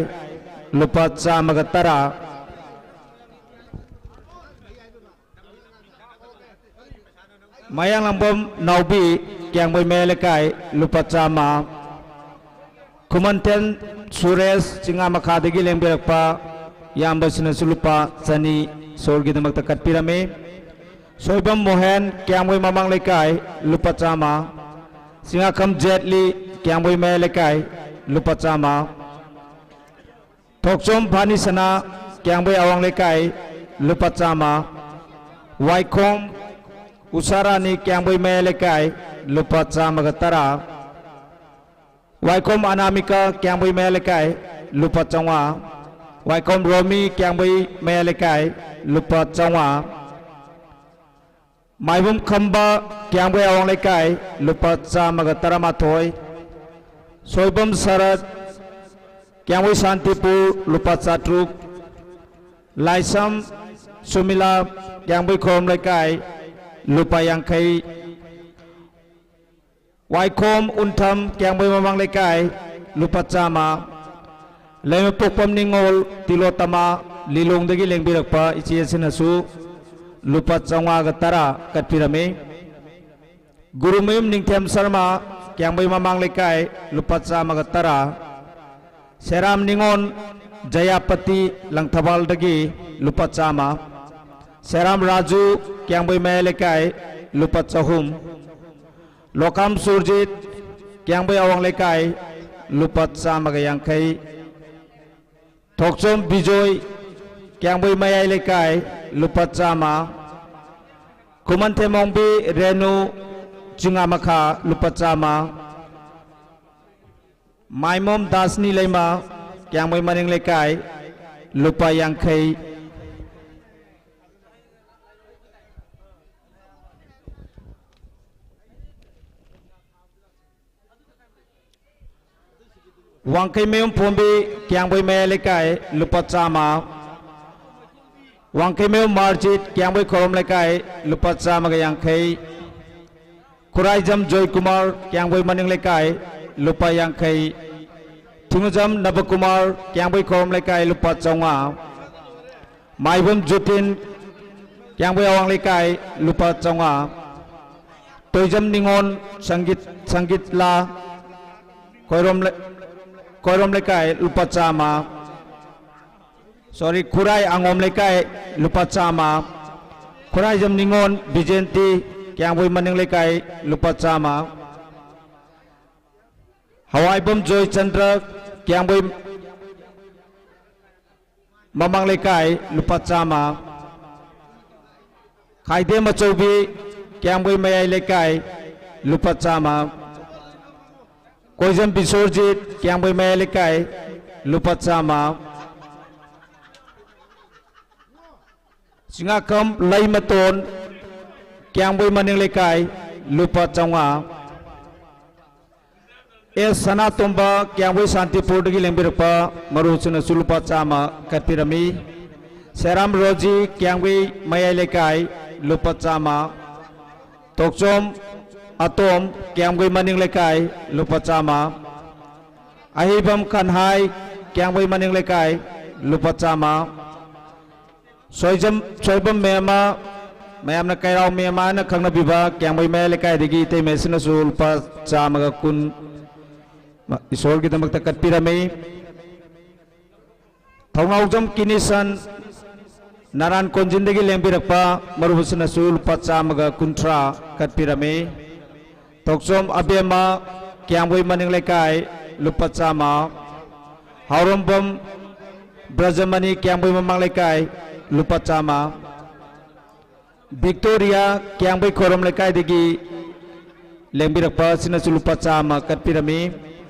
ꯂꯨꯄꯥ ꯆꯥꯝꯃꯒ ꯇꯔꯥ, ꯃꯌꯥꯡꯂꯪꯕꯝ ꯅꯥꯎꯕꯤ, ꯀꯤꯌꯥꯝꯕꯩ ꯃꯌꯥꯏ ꯂꯩꯀꯥꯏ, ꯂꯨꯄꯥ ꯆꯥꯝꯃ, ꯈꯨꯃꯟꯊꯦꯝ ꯁꯨꯔꯦꯁ, ꯆꯤꯡꯉꯥ ꯃꯈꯥꯗꯒꯤ ꯂꯦꯡꯕꯤꯔꯛꯄ ꯏꯌꯥꯝꯕꯁꯤꯅꯁꯨ ꯂꯨꯄꯥ ꯆꯅꯤ ꯁꯣꯔꯒꯤꯗꯃꯛꯇ ꯀꯠꯄꯤꯔꯝꯃꯤ꯫ ꯁꯣꯏꯕꯝ ꯃꯣꯍꯦꯟ, ꯀꯤꯌꯥꯝꯕꯩ ꯃꯃꯥꯡ ꯂꯩꯀꯥꯏ, ꯂꯨꯄꯥ ꯆꯥꯝꯃ, ꯆꯤꯡꯉꯥꯈꯝ ꯖꯦꯠꯂꯤ, ꯀꯤꯌꯥꯝꯕꯩ ꯃꯌꯥꯏ ꯂꯩꯀꯥꯏ, ꯂꯨꯄꯥ ꯆꯥꯝꯃ, ꯊꯣꯛꯆꯣꯝ ꯚꯥꯅꯤꯁꯅꯥ, ꯀꯤꯌꯥꯝꯕꯩ ꯑꯋꯥꯡ ꯂꯩꯀꯥꯏ, ꯂꯨꯄꯥ ꯆꯥꯝꯃ, ꯋꯥꯏꯈꯣꯝ ꯎꯁꯥꯔꯥꯅꯤ, ꯀꯤꯌꯥꯝꯕꯩ ꯃꯌꯥꯏ ꯂꯩꯀꯥꯏ, ꯂꯨꯄꯥ ꯆꯥꯝꯃꯒ ꯇꯔꯥ, ꯋꯥꯏꯈꯣꯝ ꯑꯅꯥꯃꯤꯀꯥ, ꯀꯤꯌꯥꯝꯕꯩ ꯃꯌꯥꯏ ꯂꯩꯀꯥꯏ, ꯂꯨꯄꯥ ꯆꯥꯝꯃꯉꯥ, ꯋꯥꯏꯈꯣꯝ ꯔꯣꯃꯤ, ꯀꯤꯌꯥꯝꯕꯩ ꯃꯌꯥꯏ ꯂꯩꯀꯥꯏ, ꯂꯨꯄꯥ ꯆꯥꯝꯃꯉꯥ, ꯃꯥꯏꯕꯝ ꯈꯝꯕ, ꯀꯤꯌꯥꯝꯕꯩ ꯑꯋꯥꯡ ꯂꯩꯀꯥꯏ, ꯂꯨꯄꯥ ꯆꯥꯝꯃꯒ ꯇꯔꯥꯃꯥꯊꯣꯏ, ꯁꯣꯏꯕꯝ ꯁꯔꯠ, ꯀꯤꯌꯥꯝꯕꯩ ꯁꯥꯟꯇꯤꯄꯨꯔ, ꯂꯨꯄꯥ ꯆꯥꯇ꯭ꯔꯨꯛ, ꯂꯥꯏꯁꯝ ꯁꯨꯃꯤꯂꯥ, ꯀꯤꯌꯥꯝꯕꯩ ꯈꯣꯝ ꯂꯩꯀꯥꯏ, ꯂꯨꯄꯥ ꯌꯥꯡꯈꯩ, ꯋꯥꯏꯈꯣꯝ ꯎꯟꯊꯝ, ꯀꯤꯌꯥꯝꯕꯩ ꯃꯃꯥꯡ ꯂꯩꯀꯥꯏ, ꯂꯨꯄꯥ ꯆꯥꯝꯃ, ꯂꯩꯃꯄꯣꯛꯄꯝ ꯅꯤꯉꯣꯜ, ꯇꯤꯂꯣꯇꯃꯥ, ꯂꯤꯂꯣꯡꯗꯒꯤ ꯂꯦꯡꯕꯤꯔꯛꯄ ꯏꯆꯦ ꯑꯁꯤꯅꯁꯨ ꯂꯨꯄꯥ ꯆꯥꯝꯃꯉꯥꯒ ꯇꯔꯥ ꯀꯠꯄꯤꯔꯝꯃꯤ꯫ ꯒꯨꯔꯨꯃꯌꯨꯝ ꯅꯤꯡꯊꯦꯝ ꯁꯔꯃ, ꯀꯤꯌꯥꯝꯕꯩ ꯃꯃꯥꯡ ꯂꯩꯀꯥꯏ, ꯂꯨꯄꯥ ꯆꯥꯝꯃꯒ ꯇꯔꯥ, ꯁꯦꯔꯥꯝ ꯅꯤꯉꯣꯟ, ꯖꯌꯥꯄꯇꯤ, ꯂꯪꯊꯕꯥꯜꯗꯒꯤ ꯂꯨꯄꯥ ꯆꯥꯝꯃ, ꯁꯦꯔꯥꯝ ꯔꯥꯖꯨ, ꯀꯤꯌꯥꯝꯕꯩ ꯃꯌꯥꯏ ꯂꯩꯀꯥꯏ, ꯂꯨꯄꯥ ꯆꯍꯨꯝ, ꯂꯣꯀꯥꯝ ꯁꯨꯔꯖꯤꯠ, ꯀꯤꯌꯥꯝꯕꯩ ꯑꯋꯥꯡ ꯂꯩꯀꯥꯏ, ꯂꯨꯄꯥ ꯆꯥꯝꯃꯒ ꯌꯥꯡꯈꯩ, ꯊꯣꯛꯆꯣꯝ ꯕꯤꯖꯣꯏ, ꯀꯤꯌꯥꯝꯕꯩ ꯃꯌꯥꯏ ꯂꯩꯀꯥꯏ, ꯂꯨꯄꯥ ꯆꯥꯝꯃ, ꯈꯨꯃꯟꯊꯦꯝ ꯑꯣꯡꯕꯤ ꯔꯦꯅꯨ, ꯆꯤꯡꯉꯥ ꯃꯈꯥ, ꯂꯨꯄꯥ ꯆꯥꯝꯃ, ꯃꯥꯏꯃꯣꯝ ꯗꯥꯁꯅꯤ ꯂꯩꯃ, ꯀꯤꯌꯥꯝꯕꯩ ꯃꯅꯤꯡ ꯂꯩꯀꯥꯏ, ꯂꯨꯄꯥ ꯌꯥꯡꯈꯩ꯫ ꯋꯥꯡꯈꯩꯃꯌꯨꯝ ꯐꯣꯝꯕꯤ, ꯀꯤꯌꯥꯝꯕꯩ ꯃꯌꯥꯏ ꯂꯩꯀꯥꯏ, ꯂꯨꯄꯥ ꯆꯥꯝꯃ꯫ ꯋꯥꯡꯈꯩꯃꯌꯨꯝ ꯃꯥꯔꯖꯤꯠ, ꯀꯤꯌꯥꯝꯕꯩ ꯈꯣꯏꯔꯣꯝ ꯂꯩꯀꯥꯏ, ꯂꯨꯄꯥ ꯆꯥꯝꯃꯒ ꯌꯥꯡꯈꯩ꯫ ꯈꯨꯔꯥꯏꯖꯝ ꯖꯣꯏꯀꯨꯃꯥꯔ, ꯀꯤꯌꯥꯝꯕꯩ ꯃꯅꯤꯡ ꯂꯩꯀꯥꯏ, ꯂꯨꯄꯥ ꯌꯥꯡꯈꯩ꯫ ꯊꯤꯡꯉꯨꯖꯝ ꯅꯕꯀꯨꯃꯥꯔ, ꯀꯤꯌꯥꯝꯕꯩ ꯈꯣꯏꯔꯣꯝ ꯂꯩꯀꯥꯏ, ꯂꯨꯄꯥ ꯆꯥꯝꯃꯉꯥ꯫ ꯃꯥꯏꯕꯝ ꯖꯨꯇꯤꯟ, ꯀꯤꯌꯥꯝꯕꯩ ꯑꯋꯥꯡ ꯂꯩꯀꯥꯏ, ꯂꯨꯄꯥ ꯆꯥꯝꯃꯉꯥ꯫ ꯇꯣꯏꯖꯝ ꯅꯤꯉꯣꯟ, ꯁꯪꯒꯤꯠ, ꯁꯪꯒꯤꯠꯂꯥ, ꯈꯣꯏꯔꯣꯝ ꯂꯩ-, ꯈꯣꯏꯔꯣꯝ ꯂꯩꯀꯥꯏ, ꯂꯨꯄꯥ ꯆꯥꯝꯃ꯫ Sorry, ꯈꯨꯔꯥꯏ ꯑꯉꯣꯝ ꯂꯩꯀꯥꯏ, ꯂꯨꯄꯥ ꯆꯥꯝꯃ꯫ ꯈꯨꯔꯥꯏꯖꯝ ꯅꯤꯉꯣꯟ ꯕꯤꯖꯦꯟꯇꯤ, ꯀꯤꯌꯥꯝꯕꯩ ꯃꯅꯤꯡ ꯂꯩꯀꯥꯏ, ꯂꯨꯄꯥ ꯆꯥꯝꯃ꯫ ꯍꯋꯥꯏꯕꯝ ꯖꯣꯏꯆꯟꯗ꯭ꯔ, ꯀꯤꯌꯥꯝꯕꯩ ꯃꯃꯥꯡ ꯂꯩꯀꯥꯏ, ꯂꯨꯄꯥ ꯆꯥꯝꯃ꯫ ꯈꯥꯏꯗꯦꯝ ꯑꯆꯧꯕꯤ, ꯀꯤꯌꯥꯝꯕꯩ ꯃꯌꯥꯏ ꯂꯩꯀꯥꯏ, ꯂꯨꯄꯥ ꯆꯥꯝꯃ꯫ ꯀꯣꯏꯖꯝ ꯕꯤꯁꯣꯔꯖꯤꯠ, ꯀꯤꯌꯥꯝꯕꯩ ꯃꯌꯥꯏ ꯂꯩꯀꯥꯏ, ꯂꯨꯄꯥ ꯆꯥꯝꯃ꯫ ꯆꯤꯡꯉꯥꯈꯝ ꯂꯩꯃꯇꯣꯟ, ꯀꯤꯌꯥꯝꯕꯩ ꯃꯅꯤꯡ ꯂꯩꯀꯥꯏ, ꯂꯨꯄꯥ ꯆꯥꯝꯃꯉꯥ꯫ ꯑꯦꯁ ꯁꯅꯥꯇꯣꯝꯕ, ꯀꯤꯌꯥꯝꯕꯩ ꯁꯥꯟꯇꯤꯄꯨꯔꯗꯒꯤ ꯂꯦꯡꯕꯤꯔꯛꯄ ꯃꯔꯨꯞꯁꯤꯡꯅꯁꯨ ꯂꯨꯄꯥ ꯆꯥꯝꯃ ꯀꯠꯄꯤꯔꯝꯃꯤ꯫ ꯁꯦꯔꯥꯝ ꯔꯣꯖꯤ, ꯀꯤꯌꯥꯝꯕꯩ ꯃꯌꯥꯏ ꯂꯩꯀꯥꯏ, ꯂꯨꯄꯥ ꯆꯥꯝꯃ꯫ ꯇꯣꯛꯆꯣꯝ ꯑꯇꯣꯝ, ꯀꯤꯌꯥꯝꯕꯩ ꯃꯅꯤꯡ ꯂꯩꯀꯥꯏ, ꯂꯨꯄꯥ ꯆꯥꯝꯃ꯫ ꯑꯍꯩꯕꯝ ꯀꯟꯍꯥꯏ, ꯀꯤꯌꯥꯝꯕꯩ ꯃꯅꯤꯡ ꯂꯩꯀꯥꯏ, ꯂꯨꯄꯥ ꯆꯥꯝꯃ꯫ ꯁꯣꯏꯖꯝ, ꯁꯣꯏꯕꯝ ꯃꯦꯝꯃ, ꯃꯌꯥꯝꯅ ꯀꯩꯔꯥꯎ ꯃꯦꯝꯃ ꯍꯥꯏꯅ ꯈꯪꯅꯕꯤꯕ ꯀꯤꯌꯥꯝꯕꯩ ꯃꯌꯥꯏ ꯂꯩꯀꯥꯏꯗꯒꯤ ꯏꯇꯩꯃ ꯑꯁꯤꯅꯁꯨ ꯂꯨꯄꯥ ꯆꯥꯝꯃꯒ ꯀꯨꯟ ꯏꯁꯣꯔꯒꯤꯗꯃꯛꯇ ꯀꯠꯄꯤꯔꯝꯃꯤ꯫ ꯊꯧꯅꯥꯎꯖꯝ ꯀꯤꯅꯤꯁꯟ, ꯅꯔꯥꯟ ꯀꯣꯟꯖꯤꯟꯗꯒꯤ ꯂꯦꯡꯕꯤꯔꯛꯄ ꯃꯔꯨꯞ ꯑꯁꯤꯅꯁꯨ ꯂꯨꯄꯥ ꯆꯥꯝꯃꯒ ꯀꯨꯟꯊ꯭ꯔꯥ ꯀꯠꯄꯤꯔꯝꯃꯤ꯫ ꯇꯣꯛꯆꯣꯝ ꯑꯕꯦꯝꯃ, ꯀꯤꯌꯥꯝꯕꯩ ꯃꯅꯤꯡ ꯂꯩꯀꯥꯏ, ꯂꯨꯄꯥ ꯆꯥꯝꯃ꯫ ꯍꯥꯎꯔꯝꯕꯝ ꯕ꯭ꯔꯖꯃꯅꯤ, ꯀꯤꯌꯥꯝꯕꯩ ꯃꯃꯥꯡ ꯂꯩꯀꯥꯏ, ꯂꯨꯄꯥ ꯆꯥꯝꯃ꯫ ꯚꯤꯛꯇꯣꯔꯤꯌꯥ, ꯀꯤꯌꯥꯝꯕꯩ ꯈꯣꯏꯔꯣꯝ ꯂꯩꯀꯥꯏꯗꯒꯤ ꯂꯦꯡꯕꯤꯔꯛꯄ ꯑꯁꯤꯅꯁꯨ ꯂꯨꯄꯥ ꯆꯥꯝꯃ ꯀꯠꯄꯤꯔꯝꯃꯤ꯫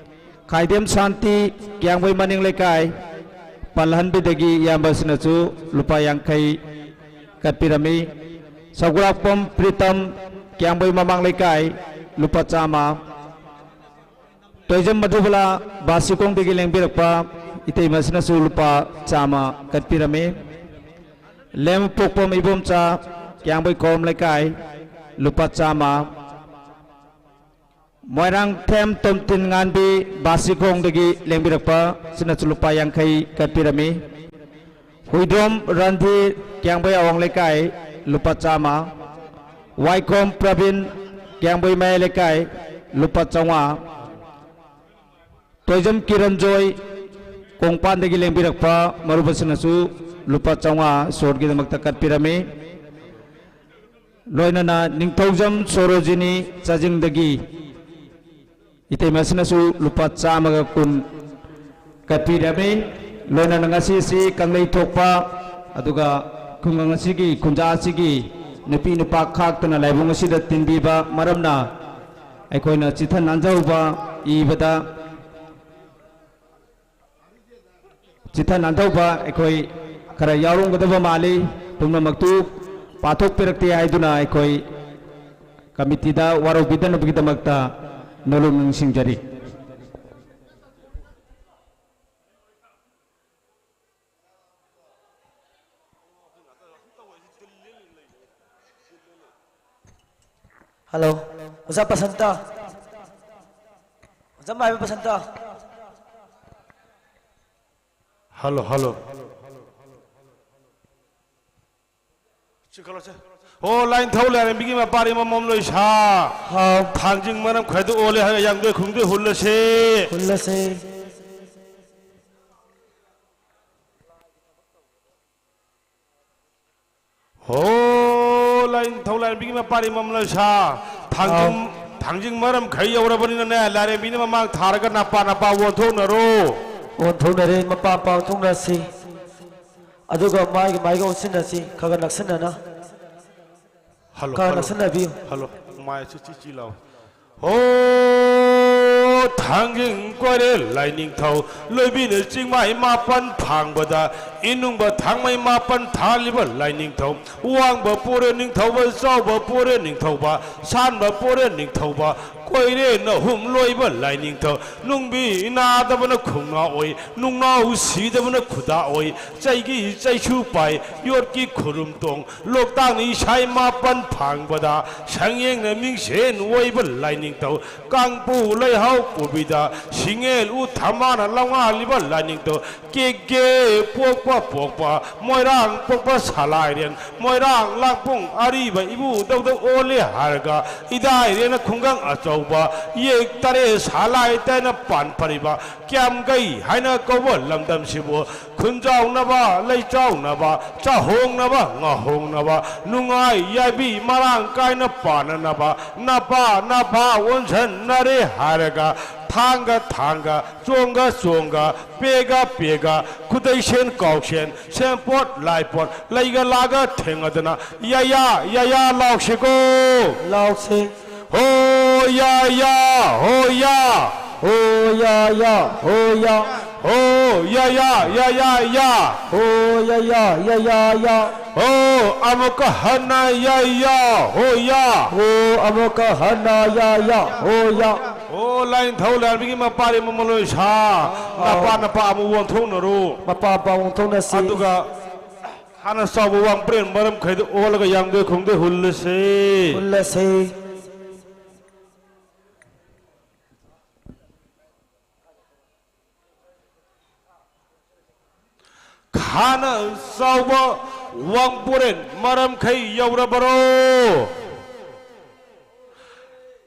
ꯈꯥꯏꯗꯦꯝ ꯁꯥꯟꯇꯤ, ꯀꯤꯌꯥꯝꯕꯩ ꯃꯅꯤꯡ ꯂꯩꯀꯥꯏ, ꯄꯜꯍꯟꯕꯤꯗꯒꯤ ꯏꯌꯥꯝꯕ ꯑꯁꯤꯅꯁꯨ ꯂꯨꯄꯥ ꯌꯥꯡꯈꯩ ꯀꯠꯄꯤꯔꯝꯃꯤ꯫ ꯁꯧꯒ꯭ꯔꯥꯛꯄꯝ ꯄ꯭ꯔꯤꯇꯝ, ꯀꯤꯌꯥꯝꯕꯩ ꯃꯃꯥꯡ ꯂꯩꯀꯥꯏ, ꯂꯨꯄꯥ ꯆꯥꯝꯃ꯫ ꯇꯣꯏꯖꯝ ꯃꯙꯨꯕꯂꯥ, ꯕꯥꯁꯤꯈꯣꯡꯗꯒꯤ ꯂꯦꯡꯕꯤꯔꯛꯄ ꯏꯇꯩꯃ ꯑꯁꯤꯅꯁꯨ ꯂꯨꯄꯥ ꯆꯥꯝꯃ ꯀꯠꯄꯤꯔꯝꯃꯤ꯫ ꯂꯦꯝꯄꯣꯛꯄꯝ ꯏꯕꯣꯝꯆꯥ, ꯀꯤꯌꯥꯡꯕꯩ ꯈꯣꯝ ꯂꯩꯀꯥꯏ, ꯂꯨꯄꯥ ꯆꯥꯝꯃ꯫ ꯃꯣꯏꯔꯥꯡꯊꯦꯝ ꯇꯣꯝꯊꯤꯟ ꯉꯥꯟꯕꯤ, ꯕꯥꯁꯤꯈꯣꯡꯗꯒꯤ ꯂꯦꯡꯕꯤꯔꯛꯄ, ꯁꯤꯅꯁꯨ ꯂꯨꯄꯥ ꯌꯥꯡꯈꯩ ꯀꯠꯄꯤꯔꯝꯃꯤ꯫ ꯍꯨꯏꯗ꯭ꯔꯣꯝ ꯔꯟꯙꯤꯔ, ꯀꯤꯌꯥꯡꯕꯩ ꯑꯋꯥꯡ ꯂꯩꯀꯥꯏ, ꯂꯨꯄꯥ ꯆꯥꯝꯃ꯫ ꯋꯥꯏꯈꯣꯝ ꯄ꯭ꯔꯕꯤꯟ, ꯀꯤꯌꯥꯡꯕꯩ ꯃꯌꯥꯏ ꯂꯩꯀꯥꯏ, ꯂꯨꯄꯥ ꯆꯥꯝꯃꯉꯥ꯫ ꯇꯣꯏꯖꯝ ꯀꯤꯔꯟꯖꯣꯏ, ꯀꯣꯡꯄꯥꯟꯗꯒꯤ ꯂꯦꯡꯕꯤꯔꯛꯄ ꯃꯔꯨꯞ ꯑꯁꯤꯅꯁꯨ ꯂꯨꯄꯥ ꯆꯥꯝꯃꯉꯥ ꯏꯁꯣꯔꯒꯤꯗꯃꯛꯇ ꯀꯠꯄꯤꯔꯝꯃꯤ꯫ ꯂꯣꯏꯅꯅ ꯅꯤꯡꯊꯧꯖꯝ ꯁꯣꯔꯣꯖꯤꯅꯤ, ꯆꯥꯖꯤꯡꯗꯒꯤ ꯏꯇꯩꯃ ꯑꯁꯤꯅꯁꯨ ꯂꯨꯄꯥ ꯆꯥꯝꯃꯒ ꯀꯨꯟ ꯀꯠꯄꯤꯔꯝꯃꯤ꯫ ꯂꯣꯏꯅꯅ ꯉꯁꯤꯁꯤ ꯀꯪꯂꯩ ꯊꯣꯛꯄ, ꯑꯗꯨꯒ ꯈꯨꯡꯒꯪ ꯑꯁꯤꯒꯤ, ꯈꯨꯟꯖꯥ ꯑꯁꯤꯒꯤ ꯅꯨꯄꯤ ꯅꯨꯄꯥ ꯈꯥꯛꯇꯅ ꯂꯥꯏꯕꯨꯡ ꯑꯁꯤꯗ ꯇꯤꯟꯕꯤꯕ ꯃꯔꯝꯅ ꯑꯩꯈꯣꯏꯅ ꯆꯤꯊ ꯅꯥꯟꯖꯧꯕ ꯏꯕꯗ, ꯆꯤꯊ ꯅꯥꯟꯊꯧꯕ ꯑꯩꯈꯣꯏ ꯈꯔ ꯌꯥꯎꯔꯝꯒꯗꯕ ꯃꯥꯜꯂꯤ꯫ ꯄꯨꯝꯅꯃꯛꯇꯨ ꯄꯥꯊꯣꯛꯄꯤꯔꯛꯇꯦ ꯍꯥꯏꯗꯨꯅ ꯑꯩꯈꯣꯏ ꯀꯃꯤꯇꯤꯗ ꯋꯥꯔꯧꯕꯤꯗꯅꯕꯒꯤꯗꯃꯛꯇ ꯅꯣꯂꯨꯛ ꯅꯤꯡꯁꯤꯡꯖꯔꯤ꯫ ꯍꯜꯂꯣ, ꯑꯣꯖꯥ ꯕꯁꯟꯇ꯫ ꯑꯣꯖꯥ ꯃꯥꯏꯕ ꯕꯁꯟꯇ꯫ Hello, hello. ꯆꯤꯛꯈꯠꯂꯣꯁꯦ꯫ ꯑꯣ, ꯂꯥꯏꯅꯤꯡꯊꯧ ꯂꯥꯏꯔꯦꯝꯕꯤꯒꯤ ꯃꯄꯥꯔꯤ ꯃꯃꯣꯝ ꯂꯣꯏꯁꯥ꯫ ꯍꯥꯎ꯫ ꯊꯥꯡꯖꯤꯡ ꯃꯔꯝ ꯈꯥꯏꯗꯣꯛ ꯑꯣꯜꯂꯦ ꯍꯥꯏ, ꯌꯥꯡꯗꯣꯏ ꯈꯨꯡꯗꯣꯏ ꯍꯨꯜꯂꯁꯦ꯫ ꯍꯨꯜꯂꯁꯦ꯫ ꯍꯣ, ꯂꯥꯏꯅꯤꯡꯊꯧ ꯂꯥꯏꯔꯦꯝꯕꯤꯒꯤ ꯃꯄꯥꯔꯤ ꯃꯃꯣꯝ ꯂꯣꯏꯁꯥ꯫ ꯊꯥꯡꯖꯤꯡ, ꯍꯥꯎ꯫ ꯊꯥꯡꯖꯤꯡ ꯃꯔꯝ ꯈꯩ ꯌꯧꯔꯕꯅꯤꯅꯅꯦ, ꯂꯥꯏꯔꯦꯝꯕꯤꯅ ꯃꯃꯥꯡ ꯊꯥꯔꯒ ꯅꯄꯥ ꯅꯄꯥ ꯑꯣꯟꯊꯣꯛꯅꯔꯣ꯫ ꯑꯣꯟꯊꯣꯛꯅꯔꯦ, ꯃꯄꯥ ꯃꯄꯥ ꯑꯣꯟꯊꯣꯛꯅꯔꯁꯤ꯫ ꯑꯗꯨꯒ ꯃꯥꯏꯒ ꯃꯥꯏꯒ ꯑꯣꯟꯁꯤꯟꯅꯁꯤ, ꯈꯔ ꯈꯔ ꯅꯛꯁꯤꯟꯅꯅ꯫ ꯍꯜꯂꯣ, ꯈꯔ ꯍꯜꯂꯣ꯫ ꯅꯛꯁꯤꯟꯅꯕꯤꯌꯨ꯫ ꯍꯜꯂꯣ, ꯃꯥꯏꯁꯨ ꯆꯤ ꯆꯤ ꯂꯥꯎ꯫ ꯍꯣ, ꯊꯥꯡꯖꯤꯡ ꯀꯣꯏꯔꯦ ꯂꯥꯏꯅꯤꯡꯊꯧ, ꯂꯣꯏꯕꯤꯅ ꯆꯤꯡꯃꯥꯏ ꯃꯥꯄꯟ ꯊꯥꯡꯕꯗ, ꯏꯅꯨꯡꯕ ꯊꯥꯡꯃꯩ ꯃꯥꯄꯟ ꯊꯥꯜꯂꯤꯕ ꯂꯥꯏꯅꯤꯡꯊꯧ, ꯋꯥꯡꯕ ꯄꯣꯔꯦ ꯅꯤꯡꯊꯧꯕ, ꯆꯥꯎꯕ ꯄꯣꯔꯦ ꯅꯤꯡꯊꯧꯕ, ꯁꯥꯟꯕ ꯄꯣꯔꯦ ꯅꯤꯡꯊꯧꯕ, ꯀꯣꯏꯔꯦꯟ ꯑꯍꯨꯝ ꯂꯣꯏꯕ ꯂꯥꯏꯅꯤꯡꯊꯧ, ꯅꯨꯡꯕꯤ ꯅꯥꯗꯕꯅ ꯈꯣꯡꯅꯥ ꯑꯣꯏ, ꯅꯨꯡꯅꯥꯎ ꯁꯤꯗꯕꯅ ꯈꯨꯗꯥ ꯑꯣꯏ, ꯆꯩꯒꯤ ꯆꯩꯁꯨ ꯄꯥꯏ, ꯌꯣꯠꯀꯤ ꯈꯨꯔꯨꯝ ꯇꯣꯡ, ꯂꯣꯛꯇꯥꯛꯅ ꯏꯁꯥꯏ ꯃꯥꯄꯟ ꯐꯥꯡꯕꯗ, ꯁꯪꯌꯦꯡꯅ ꯃꯤꯡꯁꯦꯟ ꯑꯣꯏꯕ ꯂꯥꯏꯅꯤꯡꯊꯧ, ꯀꯥꯡꯄꯨ ꯂꯩꯍꯥꯎ ꯄꯨꯕꯤꯗ, ꯁꯤꯡꯉꯦꯜ ꯎ ꯊꯝꯕꯥꯜꯅ ꯂꯧꯉꯥꯜꯂꯤꯕ ꯂꯥꯏꯅꯤꯡꯊꯧ, ꯀꯦꯛ ꯀꯦꯛ ꯄꯣꯛꯄ ꯄꯣꯛꯄ, ꯃꯣꯏꯔꯥꯡ ꯄꯣꯛꯄ ꯁꯂꯥꯏꯔꯦꯟ, ꯃꯣꯏꯔꯥꯡ ꯂꯥꯡꯄꯣꯡ ꯑꯔꯤꯕ ꯏꯕꯨꯙꯧꯗ ꯑꯣꯜꯂꯦ ꯍꯥꯏꯔꯒ, ꯏꯗꯥꯏꯔꯦꯟꯅ ꯈꯨꯡꯒꯪ ꯑꯆꯧꯕ, ꯌꯦꯛ ꯇꯔꯦꯠ ꯁꯂꯥꯏ ꯇꯥꯏꯅ ꯄꯥꯟ ꯐꯔꯤꯕ, ꯀ꯭ꯌꯥꯝꯒꯩ ꯍꯥꯏꯅ ꯀꯧꯕ ꯂꯝꯗꯝꯁꯤꯕꯨ, ꯈꯨꯟꯖꯥꯎꯅꯕ, ꯂꯩꯆꯥꯎꯅꯕ, ꯆꯥꯍꯣꯡꯅꯕ, ꯉꯥꯍꯣꯡꯅꯕ, ꯅꯨꯡꯉꯥꯏ ꯌꯥꯏꯕꯤ ꯃꯔꯥꯡ ꯀꯥꯏꯅ ꯄꯥꯟꯅꯅꯕ, ꯅꯄꯥ ꯅꯄꯥ ꯑꯣꯟꯁꯟꯅꯔꯦ ꯍꯥꯏꯔꯒ, ꯊꯥꯡꯒ ꯊꯥꯡꯒ, ꯆꯣꯡꯒ ꯆꯣꯡꯒ, ꯄꯦꯒ ꯄꯦꯒ, ꯈꯨꯗꯩꯁꯦꯟ ꯀꯥꯎꯁꯦꯟ, ꯁꯦꯟꯄꯣꯠ ꯂꯥꯏꯄꯣꯠ, ꯂꯩꯒ ꯂꯥꯒ ꯊꯦꯡꯅꯗꯅ, ꯌꯥꯌꯥ ꯌꯥꯌꯥ ꯂꯥꯎꯁꯤꯀꯣ꯫ ꯂꯥꯎꯁꯤ꯫ ꯍꯣ ꯌꯥ ꯌꯥ, ꯍꯣ ꯌꯥ꯫ ꯍꯣ ꯌꯥ ꯌꯥ, ꯍꯣ ꯌꯥ꯫ ꯍꯣ ꯌꯥ ꯌꯥ, ꯌꯥ ꯌꯥ, ꯌꯥ꯫ ꯍꯣ ꯌꯥ ꯌꯥ, ꯌꯥ ꯌꯥ, ꯌꯥ꯫ ꯍꯣ ꯑꯃꯨꯛꯀ ꯍꯟꯅ ꯌꯥ ꯌꯥ, ꯍꯣ ꯌꯥ꯫ ꯍꯣ ꯑꯃꯨꯛꯀ ꯍꯟꯅ ꯌꯥ ꯌꯥ, ꯍꯣ ꯌꯥ꯫ ꯍꯣ ꯂꯥꯏꯅꯤꯡꯊꯧ ꯂꯥꯏꯔꯦꯝꯕꯤꯒꯤ ꯃꯄꯥꯔꯤ ꯃꯃꯜ ꯂꯣꯏ ꯁꯥ꯫ ꯑꯥꯎ꯫ ꯅꯄꯥ ꯅꯄꯥ ꯑꯃꯨꯛ ꯑꯣꯟꯊꯣꯛꯅꯔꯨ꯫ ꯃꯄꯥ ꯃꯄꯥ ꯑꯣꯟꯊꯣꯛꯅꯁꯤ꯫ ꯑꯗꯨꯒ ꯍꯥꯟꯅ ꯆꯥꯎꯕ ꯋꯥꯡ ꯄ꯭ꯔꯦꯟ ꯃꯔꯝ ꯈꯩꯗ ꯑꯣꯜꯂꯒ ꯌꯥꯡꯗꯣꯏ ꯈꯨꯡꯗꯣꯏ ꯍꯨꯜꯂꯁꯤ꯫ ꯍꯨꯜꯂꯁꯤ꯫ ꯈꯥꯅ ꯆꯥꯎꯕ ꯋꯥꯡꯄꯨꯔꯦꯟ ꯃꯔꯝꯈꯩ ꯌꯧꯔꯕꯔꯣ?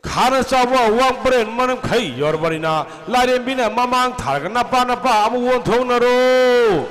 ꯈꯥꯅ ꯆꯥꯎꯕ ꯋꯥꯡꯄꯨꯔꯦꯟ ꯃꯔꯝꯈꯩ ꯌꯧꯔꯕꯅꯤꯅ, ꯂꯥꯏꯔꯦꯝꯕꯤꯅ ꯃꯃꯥꯡ ꯊꯥꯔꯒ ꯅꯄꯥ ꯅꯄꯥ ꯑꯃꯨꯛ ꯑꯣꯟꯊꯣꯛꯅꯔꯣ꯫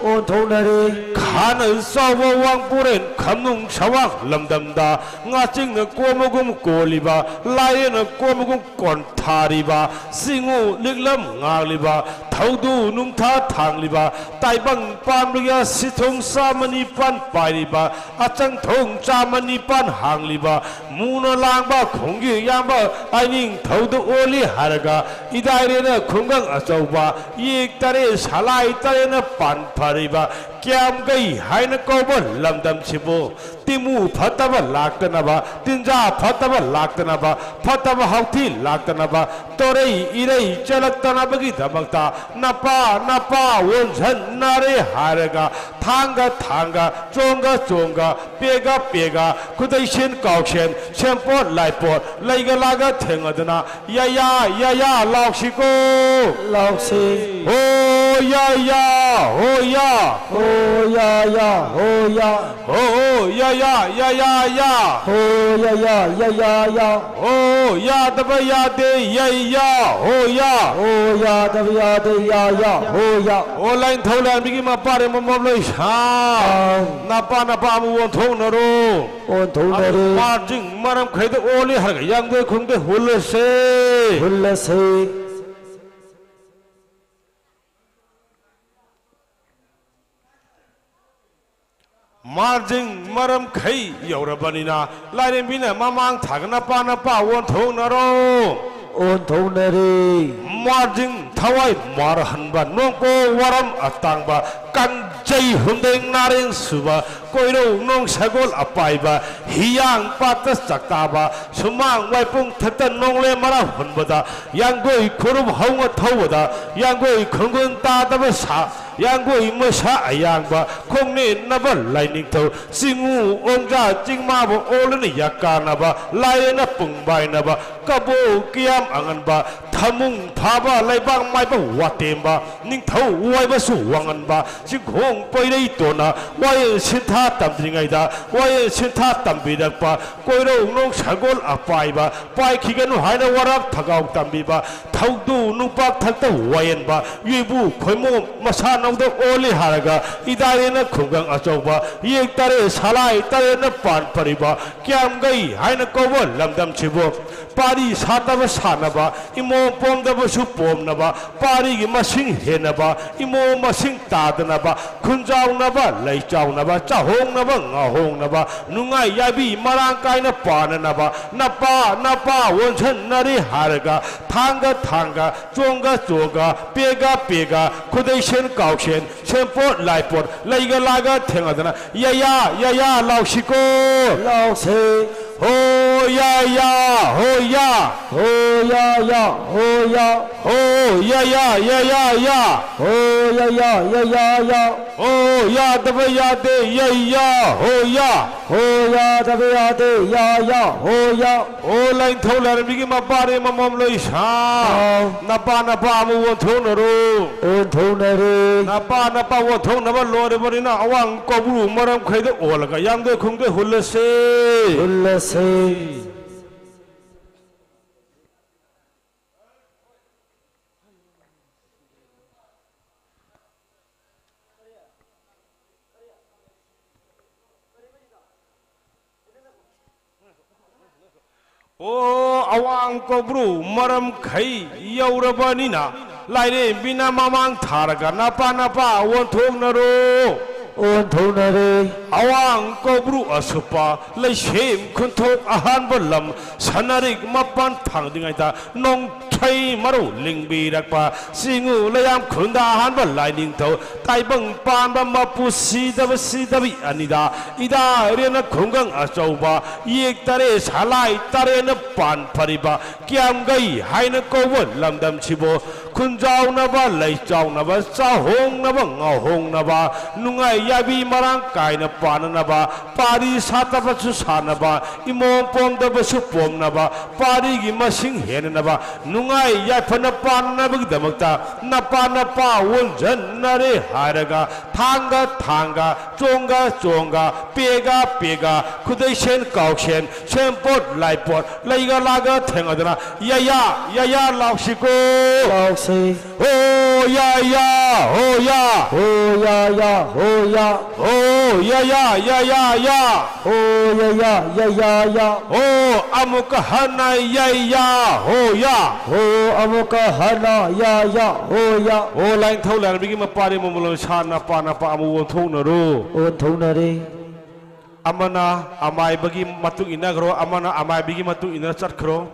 ꯑꯣꯟꯊꯣꯛꯅꯔꯦ꯫ ꯈꯥꯅ ꯆꯥꯎꯕ ꯋꯥꯡꯄꯨꯔꯦꯟ ꯈꯝꯅꯨꯡ ꯁꯋꯥꯡ ꯂꯝꯗꯝꯗ, ꯉꯥꯆꯤꯡꯅ ꯀꯣꯝꯕꯒꯨꯝ ꯀꯣꯜꯂꯤꯕ, ꯂꯥꯏꯔꯦꯟꯅ ꯀꯣꯝꯕꯒꯨꯝ ꯀꯣꯟꯊꯥꯔꯤꯕ, ꯆꯤꯡꯉꯨ ꯂꯤꯛꯂꯝ ꯉꯥꯡꯂꯤꯕ, ꯊꯧꯗꯨ ꯅꯨꯡꯊꯥ ꯊꯥꯡꯂꯤꯕ, ꯇꯥꯏꯕꯪ ꯄꯥꯟꯕꯒꯤ ꯁꯤꯊꯣꯡ ꯆꯥꯝꯃ ꯅꯤꯄꯥꯟ ꯄꯥꯏꯔꯤꯕ, ꯑꯆꯪ ꯊꯣꯡ ꯆꯥꯝꯃ ꯅꯤꯄꯥꯟ ꯍꯥꯡꯂꯤꯕ, ꯃꯨꯅ ꯂꯥꯡꯕ ꯈꯣꯡꯒꯤ ꯌꯥꯝꯕ ꯂꯥꯏꯅꯤꯡꯊꯧꯗ ꯑꯣꯜꯂꯤ ꯍꯥꯏꯔꯒ, ꯏꯗꯥꯏꯔꯦꯅ ꯈꯨꯡꯒꯪ ꯑꯆꯧꯕ, ꯌꯦꯛ ꯇꯔꯦꯠ ꯁꯂꯥꯏ ꯇꯔꯦꯠꯅ ꯄꯥꯟ ꯐꯔꯤꯕ, ꯀ꯭ꯌꯥꯝꯒꯩ ꯍꯥꯏꯅ ꯀꯧꯕ ꯂꯝꯗꯝꯁꯤꯕꯨ, ꯇꯤꯃꯨ ꯐꯠꯇꯕ ꯂꯥꯛꯇꯅꯕ, ꯇꯤꯟꯖꯥ ꯐꯠꯇꯕ ꯂꯥꯛꯇꯅꯕ, ꯐꯠꯇꯕ ꯍꯥꯎꯊꯤ ꯂꯥꯛꯇꯅꯕ, ꯇꯣꯔꯩ ꯏꯔꯩ ꯆꯦꯜꯂꯛꯇꯅꯕꯒꯤꯗꯃꯛꯇ ꯅꯄꯥ ꯅꯄꯥ ꯑꯣꯟꯁꯟꯅꯔꯦ ꯍꯥꯏꯔꯒ ꯊꯥꯡꯒ ꯊꯥꯡꯒ, ꯆꯣꯡꯒ ꯆꯣꯡꯒ, ꯄꯦꯒ ꯄꯦꯒ, ꯈꯨꯗꯩꯁꯦꯟ ꯀꯥꯎꯁꯦꯟ, ꯁꯦꯝꯄꯣꯠ ꯂꯥꯏꯄꯣꯠ, ꯂꯩꯒ ꯂꯥꯒ ꯊꯦꯡꯅꯗꯨꯅ ꯌꯥꯌꯥ ꯌꯥꯌꯥ ꯂꯥꯎꯁꯤꯀꯣ꯫ ꯂꯥꯎꯁꯤ꯫ ꯍꯣ ꯌꯥ ꯌꯥ, ꯍꯣ ꯌꯥ꯫ ꯍꯣ ꯌꯥ ꯌꯥ, ꯍꯣ ꯌꯥ꯫ ꯍꯣ ꯍꯣ ꯌꯥ ꯌꯥ, ꯌꯥ ꯌꯥ ꯌꯥ꯫ ꯍꯣ ꯌꯥ ꯌꯥ, ꯌꯥ ꯌꯥ ꯌꯥ꯫ ꯍꯣ ꯌꯥꯗꯕ ꯌꯥꯗꯦ, ꯌꯥ ꯌꯥ, ꯍꯣ ꯌꯥ꯫ ꯍꯣ ꯌꯥꯗꯕ ꯌꯥꯗꯦ, ꯌꯥ ꯌꯥ, ꯍꯣ ꯌꯥ꯫ ꯑꯣꯟꯂꯥꯏꯟ ꯊꯧ ꯂꯥꯟꯃꯤꯒꯤ ꯃꯄꯥꯔꯦ ꯃꯃꯣꯝ ꯂꯩ ꯁꯥ꯫ ꯑꯥ꯫ ꯅꯄꯥ ꯅꯄꯥ ꯑꯃꯨꯛ ꯑꯣꯟꯊꯣꯛꯅꯔꯣ꯫ ꯑꯣꯟꯊꯣꯛꯅꯔꯦ꯫ ꯃꯥꯔꯖꯤꯡ ꯃꯔꯝ ꯈꯩꯗ ꯑꯣꯜꯂꯤ ꯍꯥꯏꯔꯒ ꯌꯥꯡꯒꯣꯏ ꯈꯨꯟꯗ ꯍꯨꯜꯂꯁꯦ꯫ ꯍꯨꯜꯂꯁꯦ꯫ ꯃꯥꯔꯖꯤꯡ ꯃꯔꯝꯈꯩ ꯌꯧꯔꯕꯅꯤꯅ ꯂꯥꯏꯔꯦꯝꯕꯤꯅ ꯃꯃꯥꯡ ꯊꯥꯒ ꯅꯄꯥ ꯅꯄꯥ ꯑꯣꯟꯊꯣꯛꯅꯔꯣ꯫ ꯑꯣꯟꯊꯣꯛꯅꯔꯦ꯫ ꯃꯥꯔꯖꯤꯡ ꯊꯋꯥꯏ ꯃꯥꯔꯍꯟꯕ ꯅꯣꯡꯄꯣ ꯋꯥꯔꯝ ꯑꯇꯥꯡꯕ ꯀꯟꯖꯩ ꯍꯨꯝꯗꯦꯡ ꯅꯥꯔꯦꯡ ꯁꯨꯕ ꯀꯣꯏꯔꯧ ꯅꯣꯡ ꯁꯒꯣꯜ ꯑꯄꯥꯏꯕ ꯍꯤꯌꯥꯡ ꯄꯥꯠꯇ ꯆꯥꯛꯇꯥꯕ ꯁꯨꯃꯥꯡ ꯋꯥꯏꯄꯨꯡ ꯊꯛꯇ ꯅꯣꯡꯂꯦ ꯃꯔꯥ ꯍꯨꯟꯕꯗ ꯌꯥꯡꯒꯣꯏ ꯈꯨꯔꯨꯝ ꯍꯧꯅ ꯊꯧꯕꯗ ꯌꯥꯡꯒꯣꯏ ꯈꯨꯡꯒꯨꯟ ꯇꯥꯗꯕ ꯁꯥ ꯌꯥꯡꯒꯣꯏ ꯃꯩꯁꯥ ꯑꯌꯥꯡꯕ ꯈꯣꯡꯅꯦꯠꯅꯕ ꯂꯥꯏꯅꯤꯡꯊꯧ ꯆꯤꯡꯉꯨ ꯑꯣꯡꯖꯥ ꯆꯤꯡꯃꯥꯕ ꯑꯣꯜꯂꯅ ꯌꯥꯀꯥꯅꯕ ꯂꯥꯏꯔꯦꯅ ꯄꯨꯡꯕꯥꯏꯅꯕ ꯀꯕꯣꯛ ꯀꯤꯌꯥꯝ ꯑꯉꯟꯕ ꯊꯃꯨꯡ ꯐꯥꯕ ꯂꯩꯕꯥꯛ ꯃꯥꯏꯕ ꯋꯥꯇꯦꯝꯕ ꯅꯤꯡꯊꯧ ꯋꯥꯏꯕꯁꯨ ꯋꯥꯉꯟꯕ ꯆꯤꯡꯈꯣꯡ ꯄꯣꯏꯔꯩ ꯇꯣꯟꯅ ꯋꯥꯌꯦꯜ ꯁꯤꯟꯊꯥ ꯇꯝꯗ꯭ꯔꯤꯉꯩꯗ ꯋꯥꯌꯦꯜ ꯁꯤꯟꯊꯥ ꯇꯝꯕꯤꯔꯛꯄ ꯀꯣꯏꯔꯧ ꯅꯣꯡ ꯁꯒꯣꯜ ꯑꯄꯥꯏꯕ ꯄꯥꯏꯈꯤꯒꯅꯨ ꯍꯥꯏꯅ ꯋꯥꯔꯥꯛ ꯊꯒꯥꯎ ꯇꯝꯕꯤꯕ ꯊꯧꯗꯨ ꯅꯨꯡꯄꯥꯛ ꯊꯛꯇ ꯋꯥꯌꯦꯟꯕ ꯌꯨꯏꯕꯨ ꯈꯣꯏꯃꯣꯝ ꯃꯁꯥꯅꯧꯗ ꯑꯣꯜꯂꯤ ꯍꯥꯏꯔꯒ ꯏꯗꯥꯏꯔꯦꯅ ꯈꯨꯡꯒꯪ ꯑꯆꯧꯕ ꯌꯦꯛ ꯇꯔꯦꯠ ꯁꯂꯥꯏ ꯇꯔꯦꯠꯅ ꯄꯥꯟ ꯄꯔꯤꯕ ꯀ꯭ꯌꯥꯝꯒꯩ ꯍꯥꯏꯅ ꯀꯧꯕ ꯂꯝꯗꯝꯁꯤꯕꯨ ꯄꯥꯔꯤ ꯁꯥꯠꯇꯕ ꯁꯥꯠꯅꯕ, ꯏꯃꯣꯝ ꯄꯣꯝꯗꯕꯁꯨ ꯄꯣꯝꯅꯕ, ꯄꯥꯔꯤꯒꯤ ꯃꯁꯤꯡ ꯍꯦꯟꯅꯕ, ꯏꯃꯣꯝ ꯃꯁꯤꯡ ꯇꯥꯗꯅꯕ, ꯈꯨꯟꯖꯥꯎꯅꯕ, ꯂꯩꯆꯥꯎꯅꯕ, ꯆꯥꯍꯣꯡꯅꯕ, ꯉꯥꯍꯣꯡꯅꯕ, ꯅꯨꯡꯉꯥꯏ ꯌꯥꯏꯕꯤ ꯃꯔꯥꯡ ꯀꯥꯏꯅ ꯄꯥꯟꯅꯅꯕ, ꯅꯄꯥ ꯅꯄꯥ ꯑꯣꯟꯁꯟꯅꯔꯦ ꯍꯥꯏꯔꯒ, ꯊꯥꯡꯒ ꯊꯥꯡꯒ, ꯆꯣꯡꯒ ꯆꯣꯡꯒ, ꯄꯦꯒ ꯄꯦꯒ, ꯈꯨꯗꯩ ꯁꯦꯟ ꯀꯥꯎꯁꯦꯟ, ꯁꯦꯝꯄꯣꯠ ꯂꯥꯏꯄꯣꯠ, ꯂꯩꯒ ꯂꯥꯒ ꯊꯦꯡꯅꯗꯅ, ꯌꯥꯌꯥ ꯌꯥꯌꯥ ꯂꯥꯎꯁꯤꯀꯣ꯫ ꯂꯥꯎꯁꯦ꯫ ꯍꯣ ꯌꯥ ꯌꯥ, ꯍꯣ ꯌꯥ꯫ ꯍꯣ ꯌꯥ ꯌꯥ, ꯍꯣ ꯌꯥ꯫ ꯍꯣ ꯌꯥ ꯌꯥ, ꯌꯥ ꯌꯥ ꯌꯥ꯫ ꯍꯣ ꯌꯥ ꯌꯥ, ꯌꯥ ꯌꯥ ꯌꯥ꯫ ꯍꯣ ꯌꯥꯗꯕ ꯌꯥꯗꯦ, ꯌꯥ ꯌꯥ, ꯍꯣ ꯌꯥ꯫ ꯍꯣ ꯌꯥꯗꯕ ꯌꯥꯗꯦ, ꯌꯥ ꯌꯥ, ꯍꯣ ꯌꯥ꯫ ꯑꯣ ꯂꯥꯏꯅꯤꯡꯊꯧ ꯂꯥꯏꯔꯦꯝꯕꯤꯒꯤ ꯃꯄꯥꯔꯦ ꯃꯃꯣꯝ ꯂꯣꯏꯁꯥ꯫ ꯑꯥꯎ꯫ ꯅꯄꯥ ꯅꯄꯥ ꯑꯃꯨꯛ ꯑꯣꯟꯊꯣꯛꯅꯔꯣ꯫ ꯑꯣꯟꯊꯣꯛꯅꯔꯦ꯫ ꯅꯄꯥ ꯅꯄꯥ ꯑꯣꯟꯊꯣꯛꯅꯕ ꯂꯣꯏꯔꯕꯅꯤꯅ ꯑꯋꯥꯡ ꯀꯧꯕ꯭ꯔꯨ ꯃꯔꯝꯈꯩꯗ ꯑꯣꯜꯂꯒ ꯌꯥꯡꯗꯣꯏ ꯈꯨꯡꯗꯣꯏ ꯍꯨꯜꯂꯁꯦ꯫ ꯍꯨꯜꯂꯁꯦ꯫ ꯑꯣ ꯑꯋꯥꯡ ꯀꯧꯕ꯭ꯔꯨ ꯃꯔꯝꯈꯩ ꯌꯧꯔꯕꯅꯤꯅ ꯂꯥꯏꯔꯦꯝꯕꯤꯅ ꯃꯃꯥꯡ ꯊꯥꯔꯒ ꯅꯄꯥ ꯅꯄꯥ ꯑꯣꯟꯊꯣꯛꯅꯔꯣ꯫ ꯑꯣꯟꯊꯣꯛꯅꯔꯦ꯫ ꯑꯋꯥꯡ ꯀꯧꯕ꯭ꯔꯨ ꯑꯁꯨꯞꯄ ꯂꯩꯁꯦꯝ ꯈꯨꯟꯊꯣꯛ ꯑꯍꯥꯟꯕ ꯂꯝ ꯁꯅꯔꯤꯛ ꯃꯄꯥꯟ ꯊꯥꯡꯗ꯭ꯔꯤꯉꯩꯗ ꯅꯣꯡ ꯊꯩ ꯃꯔꯨ ꯂꯤꯡꯕꯤꯔꯛꯄ ꯆꯤꯡꯉꯨ ꯂꯩꯌꯥꯝ ꯈꯨꯟꯗ ꯑꯍꯥꯟꯕ ꯂꯥꯏꯅꯤꯡꯊꯧ ꯇꯥꯏꯕꯪ ꯄꯥꯟꯕ ꯃꯄꯨ ꯁꯤꯗꯕ ꯁꯤꯗꯕꯤ ꯑꯅꯤꯗ ꯏꯗꯥ ꯏꯔꯦꯟꯅ ꯈꯨꯡꯒꯪ ꯑꯆꯧꯕ ꯌꯦꯛ ꯇꯔꯦꯠ ꯁꯂꯥꯏ ꯇꯔꯦꯠꯅ ꯄꯥꯟ ꯐꯔꯤꯕ ꯀꯤꯌꯥꯝꯒꯩ ꯍꯥꯏꯅ ꯀꯧꯕ ꯂꯝꯗꯝꯁꯤꯕꯨ ꯈꯨꯟꯖꯥꯎꯅꯕ ꯂꯩꯆꯥꯎꯅꯕ ꯆꯥꯍꯣꯡꯅꯕ ꯉꯥꯍꯣꯡꯅꯕ ꯅꯨꯡꯉꯥꯏ ꯌꯥꯏꯕꯤ ꯃꯔꯥꯡ ꯀꯥꯏꯅ ꯄꯥꯟꯅꯅꯕ ꯄꯥꯔꯤ ꯁꯥꯠꯇꯕꯁꯨ ꯁꯥꯟꯅꯕ ꯏꯃꯣꯝ ꯄꯣꯝꯗꯕꯁꯨ ꯄꯣꯝꯅꯕ ꯄꯥꯔꯤꯒꯤ ꯃꯁꯤꯡ ꯍꯦꯟꯅꯅꯕ ꯅꯨꯡꯉꯥꯏ ꯌꯥꯏꯐꯅ ꯄꯥꯟꯅꯕꯒꯤꯗꯃꯛꯇ ꯅꯄꯥ ꯅꯄꯥ ꯑꯣꯟꯖꯟꯅꯔꯦ ꯍꯥꯏꯔꯒ ꯊꯥꯡꯒ ꯊꯥꯡꯒ ꯆꯣꯡꯒ ꯆꯣꯡꯒ ꯄꯦꯒ ꯄꯦꯒ ꯈꯨꯗꯩꯁꯦꯟ ꯀꯥꯎꯁꯦꯟ ꯁꯦꯝꯄꯣꯠ ꯂꯥꯏꯄꯣꯠ ꯂꯩ ꯂꯥꯛꯑꯒ ꯊꯦꯡꯅꯗꯅ ꯌꯥꯌꯥ, ꯌꯥꯌꯥ ꯂꯥꯎꯁꯤꯀꯣ꯫ ꯂꯥꯎꯁꯤ꯫ ꯍꯣ ꯌꯥꯌꯥ, ꯍꯣ ꯌꯥ꯫ ꯍꯣ ꯌꯥꯌꯥ, ꯍꯣ ꯌꯥ꯫ ꯍꯣ ꯌꯥꯌꯥ, ꯌꯥꯌꯥ, ꯌꯥ꯫ ꯍꯣ ꯌꯥꯌꯥ, ꯌꯥꯌꯥ, ꯌꯥ꯫ ꯍꯣ ꯑꯃꯨꯛꯀ ꯍꯟꯅ ꯌꯥꯌꯥ, ꯍꯣ ꯌꯥ꯫ ꯍꯣ ꯑꯃꯨꯛꯀ ꯍꯟꯅ ꯌꯥꯌꯥ, ꯍꯣ ꯌꯥ꯫ ꯍꯣ ꯂꯥꯏꯅꯤꯡꯊꯧ ꯂꯥꯏꯔꯦꯝꯕꯤꯒꯤ ꯃꯄꯥꯔꯤ ꯃꯃꯨꯂꯣꯟ ꯁꯥ ꯅꯄꯥ ꯅꯄꯥ ꯑꯃꯨꯛ ꯑꯣꯟꯊꯣꯛꯅꯔꯣ꯫ ꯑꯣꯟꯊꯣꯛꯅꯔꯦ꯫ ꯑꯃꯅ ꯑꯃꯥꯏꯕꯒꯤ ꯃꯇꯨꯡ ꯏꯟꯅꯈ꯭ꯔꯣ, ꯑꯃꯅ ꯑꯃꯥꯏꯕꯤꯒꯤ ꯃꯇꯨꯡ ꯏꯟꯅ ꯆꯠꯈ꯭ꯔꯣ꯫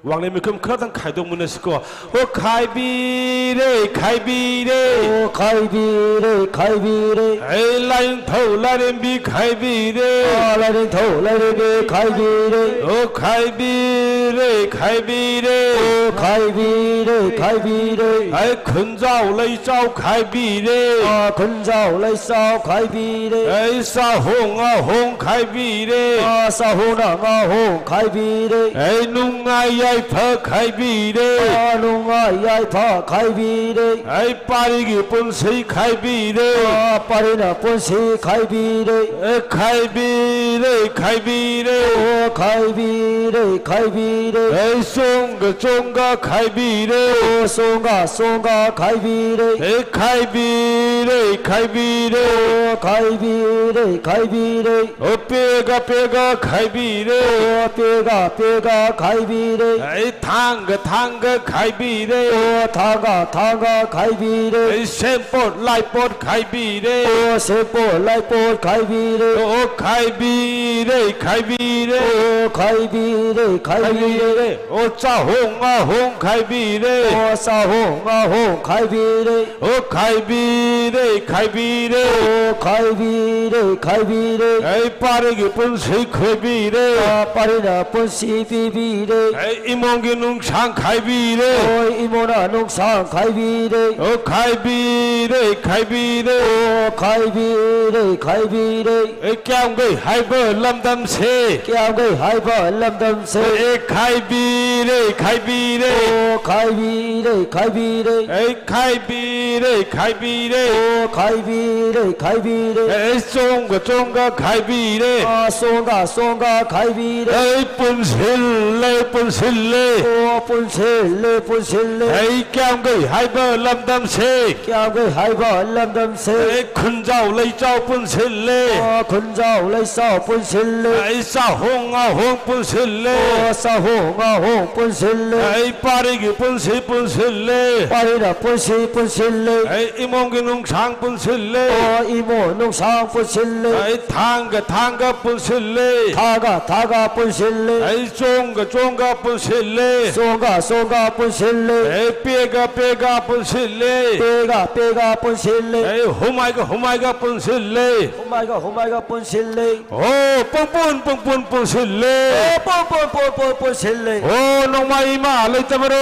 ꯋꯥꯡꯂꯦꯟ ꯃꯤꯈꯨꯝ ꯈꯔꯗꯪ ꯈꯥꯏꯗꯣꯛꯃꯤꯟꯅꯁꯤꯀꯣ꯫ ꯑꯣ ꯈꯥꯏꯕꯤꯔꯦ, ꯈꯥꯏꯕꯤꯔꯦ꯫ ꯑꯣ ꯈꯥꯏꯕꯤꯔꯦ, ꯈꯥꯏꯕꯤꯔꯦ꯫ ꯑꯩ ꯂꯥꯏꯅꯤꯡꯊꯧ ꯂꯥꯏꯔꯦꯝꯕꯤ ꯈꯥꯏꯕꯤꯔꯦ꯫ ꯑꯥ, ꯂꯥꯏꯅꯤꯡꯊꯧ ꯂꯥꯏꯔꯦꯝꯕꯤ ꯈꯥꯏꯕꯤꯔꯦ꯫ ꯑꯣ ꯈꯥꯏꯕꯤꯔꯦ, ꯈꯥꯏꯕꯤꯔꯦ꯫ ꯑꯣ ꯈꯥꯏꯕꯤꯔꯦ, ꯈꯥꯏꯕꯤꯔꯦ꯫ ꯑꯩ ꯈꯨꯟꯖꯥꯎ ꯂꯩꯆꯥꯎ ꯈꯥꯏꯕꯤꯔꯦ꯫ ꯑꯥ, ꯈꯨꯟꯖꯥꯎ ꯂꯩꯆꯥꯎ ꯈꯥꯏꯕꯤꯔꯦ꯫ ꯑꯩ ꯆꯥꯍꯣꯡ ꯉꯥꯍꯣꯡ ꯈꯥꯏꯕꯤꯔꯦ꯫ ꯑꯥ, ꯆꯥꯍꯣꯡꯅ ꯉꯥꯍꯣꯡ ꯈꯥꯏꯕꯤꯔꯦ꯫ ꯑꯩ ꯅꯨꯡꯉꯥꯏ ꯌꯥꯏꯐ ꯈꯥꯏꯕꯤꯔꯦ꯫ ꯑꯥ, ꯅꯨꯡꯉꯥꯏ ꯌꯥꯏꯐ ꯈꯥꯏꯕꯤꯔꯦ꯫ ꯑꯩ ꯄꯥꯔꯤꯒꯤ ꯄꯨꯟꯁꯤ ꯈꯥꯏꯕꯤꯔꯦ꯫ ꯑꯥ, ꯄꯥꯔꯤꯅ ꯄꯨꯟꯁꯤ ꯈꯥꯏꯕꯤꯔꯦ꯫ ꯑꯦ, ꯈꯥꯏꯕꯤꯔꯦ, ꯈꯥꯏꯕꯤꯔꯦ꯫ ꯑꯣ, ꯈꯥꯏꯕꯤꯔꯦ, ꯈꯥꯏꯕꯤꯔꯦ꯫ ꯑꯩ ꯆꯣꯡꯒ ꯆꯣꯡꯒ ꯈꯥꯏꯕꯤꯔꯦ꯫ ꯑꯣ, ꯆꯣꯡꯒ ꯆꯣꯡꯒ ꯈꯥꯏꯕꯤꯔꯦ꯫ ꯑꯦ, ꯈꯥꯏꯕꯤꯔꯦ, ꯈꯥꯏꯕꯤꯔꯦ꯫ ꯑꯣ, ꯈꯥꯏꯕꯤꯔꯦ, ꯈꯥꯏꯕꯤꯔꯦ꯫ ꯑꯣ, ꯄꯦꯒ ꯄꯦꯒ ꯈꯥꯏꯕꯤꯔꯦ꯫ ꯑꯣ, ꯄꯦꯒ ꯄꯦꯒ ꯈꯥꯏꯕꯤꯔꯦ꯫ ꯑꯩ ꯊꯥꯡꯒ ꯊꯥꯡꯒ ꯈꯥꯏꯕꯤꯔꯦ꯫ ꯑꯣ, ꯊꯥꯡꯒ ꯊꯥꯡꯒ ꯈꯥꯏꯕꯤꯔꯦ꯫ ꯑꯩ ꯁꯦꯝꯄꯣꯠ ꯂꯥꯏꯄꯣꯠ ꯈꯥꯏꯕꯤꯔꯦ꯫ ꯑꯣ, ꯁꯦꯝꯄꯣꯠ ꯂꯥꯏꯄꯣꯠ ꯈꯥꯏꯕꯤꯔꯦ꯫ ꯑꯣ, ꯈꯥꯏꯕꯤꯔꯦ, ꯈꯥꯏꯕꯤꯔꯦ꯫ ꯑꯣ, ꯈꯥꯏꯕꯤꯔꯦ, ꯈꯥꯏꯕꯤꯔꯦ꯫ ꯈꯥꯏꯕꯤꯔꯦ꯫ ꯑꯣ, ꯆꯥꯍꯣꯡ ꯉꯥꯍꯣꯡ ꯈꯥꯏꯕꯤꯔꯦ꯫ ꯑꯣ, ꯆꯥꯍꯣꯡ ꯉꯥꯍꯣꯡ ꯈꯥꯏꯕꯤꯔꯦ꯫ ꯑꯣ, ꯈꯥꯏꯕꯤꯔꯦ, ꯈꯥꯏꯕꯤꯔꯦ꯫ ꯑꯣ, ꯈꯥꯏꯕꯤꯔꯦ, ꯈꯥꯏꯕꯤꯔꯦ꯫ ꯑꯩ ꯄꯥꯔꯤꯒꯤ ꯄꯨꯟꯁꯤ ꯈꯣꯏꯕꯤꯔꯦ꯫ ꯑꯥ, ꯄꯥꯔꯤꯅ ꯄꯨꯟꯁꯤ ꯄꯤꯕꯤꯔꯦ꯫ ꯑꯩ ꯏꯃꯣꯡꯒꯤ ꯅꯨꯡꯁꯥꯡ ꯈꯥꯏꯕꯤꯔꯦ꯫ ꯑꯣ, ꯏꯃꯣꯡꯅ ꯅꯨꯡꯁꯥꯡ ꯈꯥꯏꯕꯤꯔꯦ꯫ ꯑꯣ, ꯈꯥꯏꯕꯤꯔꯦ, ꯈꯥꯏꯕꯤꯔꯦ꯫ ꯑꯣ, ꯈꯥꯏꯕꯤꯔꯦ, ꯈꯥꯏꯕꯤꯔꯦ꯫ ꯑꯦ, ꯀ꯭ꯌꯥꯝꯒꯩ ꯍꯥꯏꯕ ꯂꯝꯗꯝꯁꯦ꯫ ꯀ꯭ꯌꯥꯝꯒꯩ ꯍꯥꯏꯕ ꯂꯝꯗꯝꯁꯦ꯫ ꯑꯦ, ꯈꯥꯏꯕꯤꯔꯦ, ꯈꯥꯏꯕꯤꯔꯦ꯫ ꯑꯣ, ꯈꯥꯏꯕꯤꯔꯦ, ꯈꯥꯏꯕꯤꯔꯦ꯫ ꯑꯦ, ꯈꯥꯏꯕꯤꯔꯦ, ꯈꯥꯏꯕꯤꯔꯦ꯫ ꯑꯣ, ꯈꯥꯏꯕꯤꯔꯦ, ꯈꯥꯏꯕꯤꯔꯦ꯫ ꯑꯩ ꯆꯣꯡꯒ ꯆꯣꯡꯒ ꯈꯥꯏꯕꯤꯔꯦ꯫ ꯑꯥ, ꯆꯣꯡꯒ ꯆꯣꯡꯒ ꯈꯥꯏꯕꯤꯔꯦ꯫ ꯑꯩ ꯄꯨꯟꯁꯤꯜꯂꯦ, ꯄꯨꯟꯁꯤꯜꯂꯦ꯫ ꯑꯣ, ꯄꯨꯟꯁꯤꯜꯂꯦ, ꯄꯨꯟꯁꯤꯜꯂꯦ꯫ ꯑꯩ ꯀ꯭ꯌꯥꯝꯒꯩ ꯍꯥꯏꯕ ꯂꯝꯗꯝꯁꯦ꯫ ꯀ꯭ꯌꯥꯝꯒꯩ ꯍꯥꯏꯕ ꯂꯝꯗꯝꯁꯦ꯫ ꯑꯩ ꯈꯨꯟꯖꯥꯎ ꯂꯩꯆꯥꯎ ꯄꯨꯟꯁꯤꯜꯂꯦ꯫ ꯑꯣ, ꯈꯨꯟꯖꯥꯎ ꯂꯩꯆꯥꯎ ꯄꯨꯟꯁꯤꯜꯂꯦ꯫ ꯑꯩ ꯆꯥꯍꯣꯡ ꯉꯥꯍꯣꯡ ꯄꯨꯟꯁꯤꯜꯂꯦ꯫ ꯑꯣ, ꯆꯥꯍꯣꯡ ꯉꯥꯍꯣꯡ ꯄꯨꯟꯁꯤꯜꯂꯦ꯫ ꯑꯩ ꯄꯥꯔꯤꯒꯤ ꯄꯨꯟꯁꯤ ꯄꯨꯟꯁꯤꯜꯂꯦ꯫ ꯄꯥꯔꯤꯅ ꯄꯨꯟꯁꯤ ꯄꯨꯟꯁꯤꯜꯂꯦ꯫ ꯑꯩ ꯏꯃꯣꯝꯒꯤ ꯅꯨꯡꯁꯥꯡ ꯄꯨꯟꯁꯤꯜꯂꯦ꯫ ꯑꯣ, ꯏꯃꯣ ꯅꯨꯡꯁꯥꯡ ꯄꯨꯟꯁꯤꯜꯂꯦ꯫ ꯑꯩ ꯊꯥꯡꯒ ꯊꯥꯡꯒ ꯄꯨꯟꯁꯤꯜꯂꯦ꯫ ꯊꯥꯒ ꯊꯥꯒ ꯄꯨꯟꯁꯤꯜꯂꯦ꯫ ꯑꯩ ꯆꯣꯡꯒ ꯆꯣꯡꯒ ꯄꯨꯟꯁꯤꯜꯂꯦ꯫ ꯆꯣꯡꯒ ꯆꯣꯡꯒ ꯄꯨꯟꯁꯤꯜꯂꯦ꯫ ꯑꯩ ꯄꯦꯒ ꯄꯦꯒ ꯄꯨꯟꯁꯤꯜꯂꯦ꯫ ꯄꯦꯒ ꯄꯦꯒ ꯄꯨꯟꯁꯤꯜꯂꯦ꯫ ꯑꯩ ꯍꯨꯃꯥꯏꯒ ꯍꯨꯃꯥꯏꯒ ꯄꯨꯟꯁꯤꯜꯂꯦ꯫ ꯍꯨꯃꯥꯏꯒ ꯍꯨꯃꯥꯏꯒ ꯄꯨꯟꯁꯤꯜꯂꯦ꯫ ꯑꯣ, ꯄꯨꯡꯄꯨꯟ ꯄꯨꯡꯄꯨꯟ ꯄꯨꯟꯁꯤꯜꯂꯦ꯫ ꯑꯣ, ꯄꯨꯡꯄꯨꯟ ꯄꯨꯡꯄꯨꯟ ꯄꯨꯟꯁꯤꯜꯂꯦ꯫ ꯑꯣ, ꯅꯣꯡꯃꯥꯏ ꯏꯃꯥ ꯂꯩꯇꯕꯔꯣ?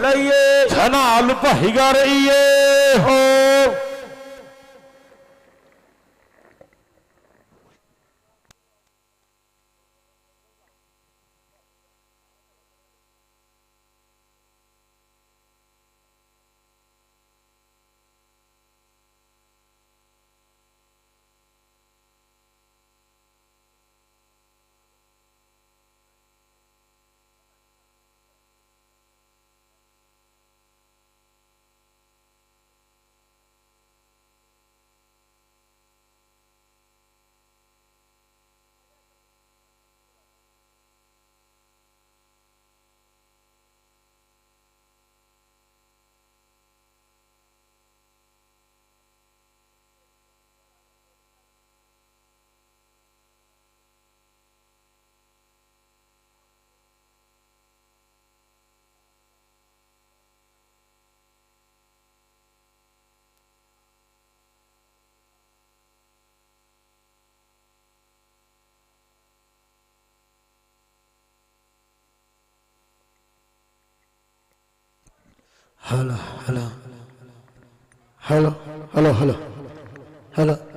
ꯂꯩꯌꯦ꯫ ꯁꯅꯥ ꯂꯨꯄꯥ ꯍꯤꯒꯥꯔꯛꯏꯌꯦ꯫ ꯑꯣ꯫ Hello, hello. Hello, hello, hello. Hello.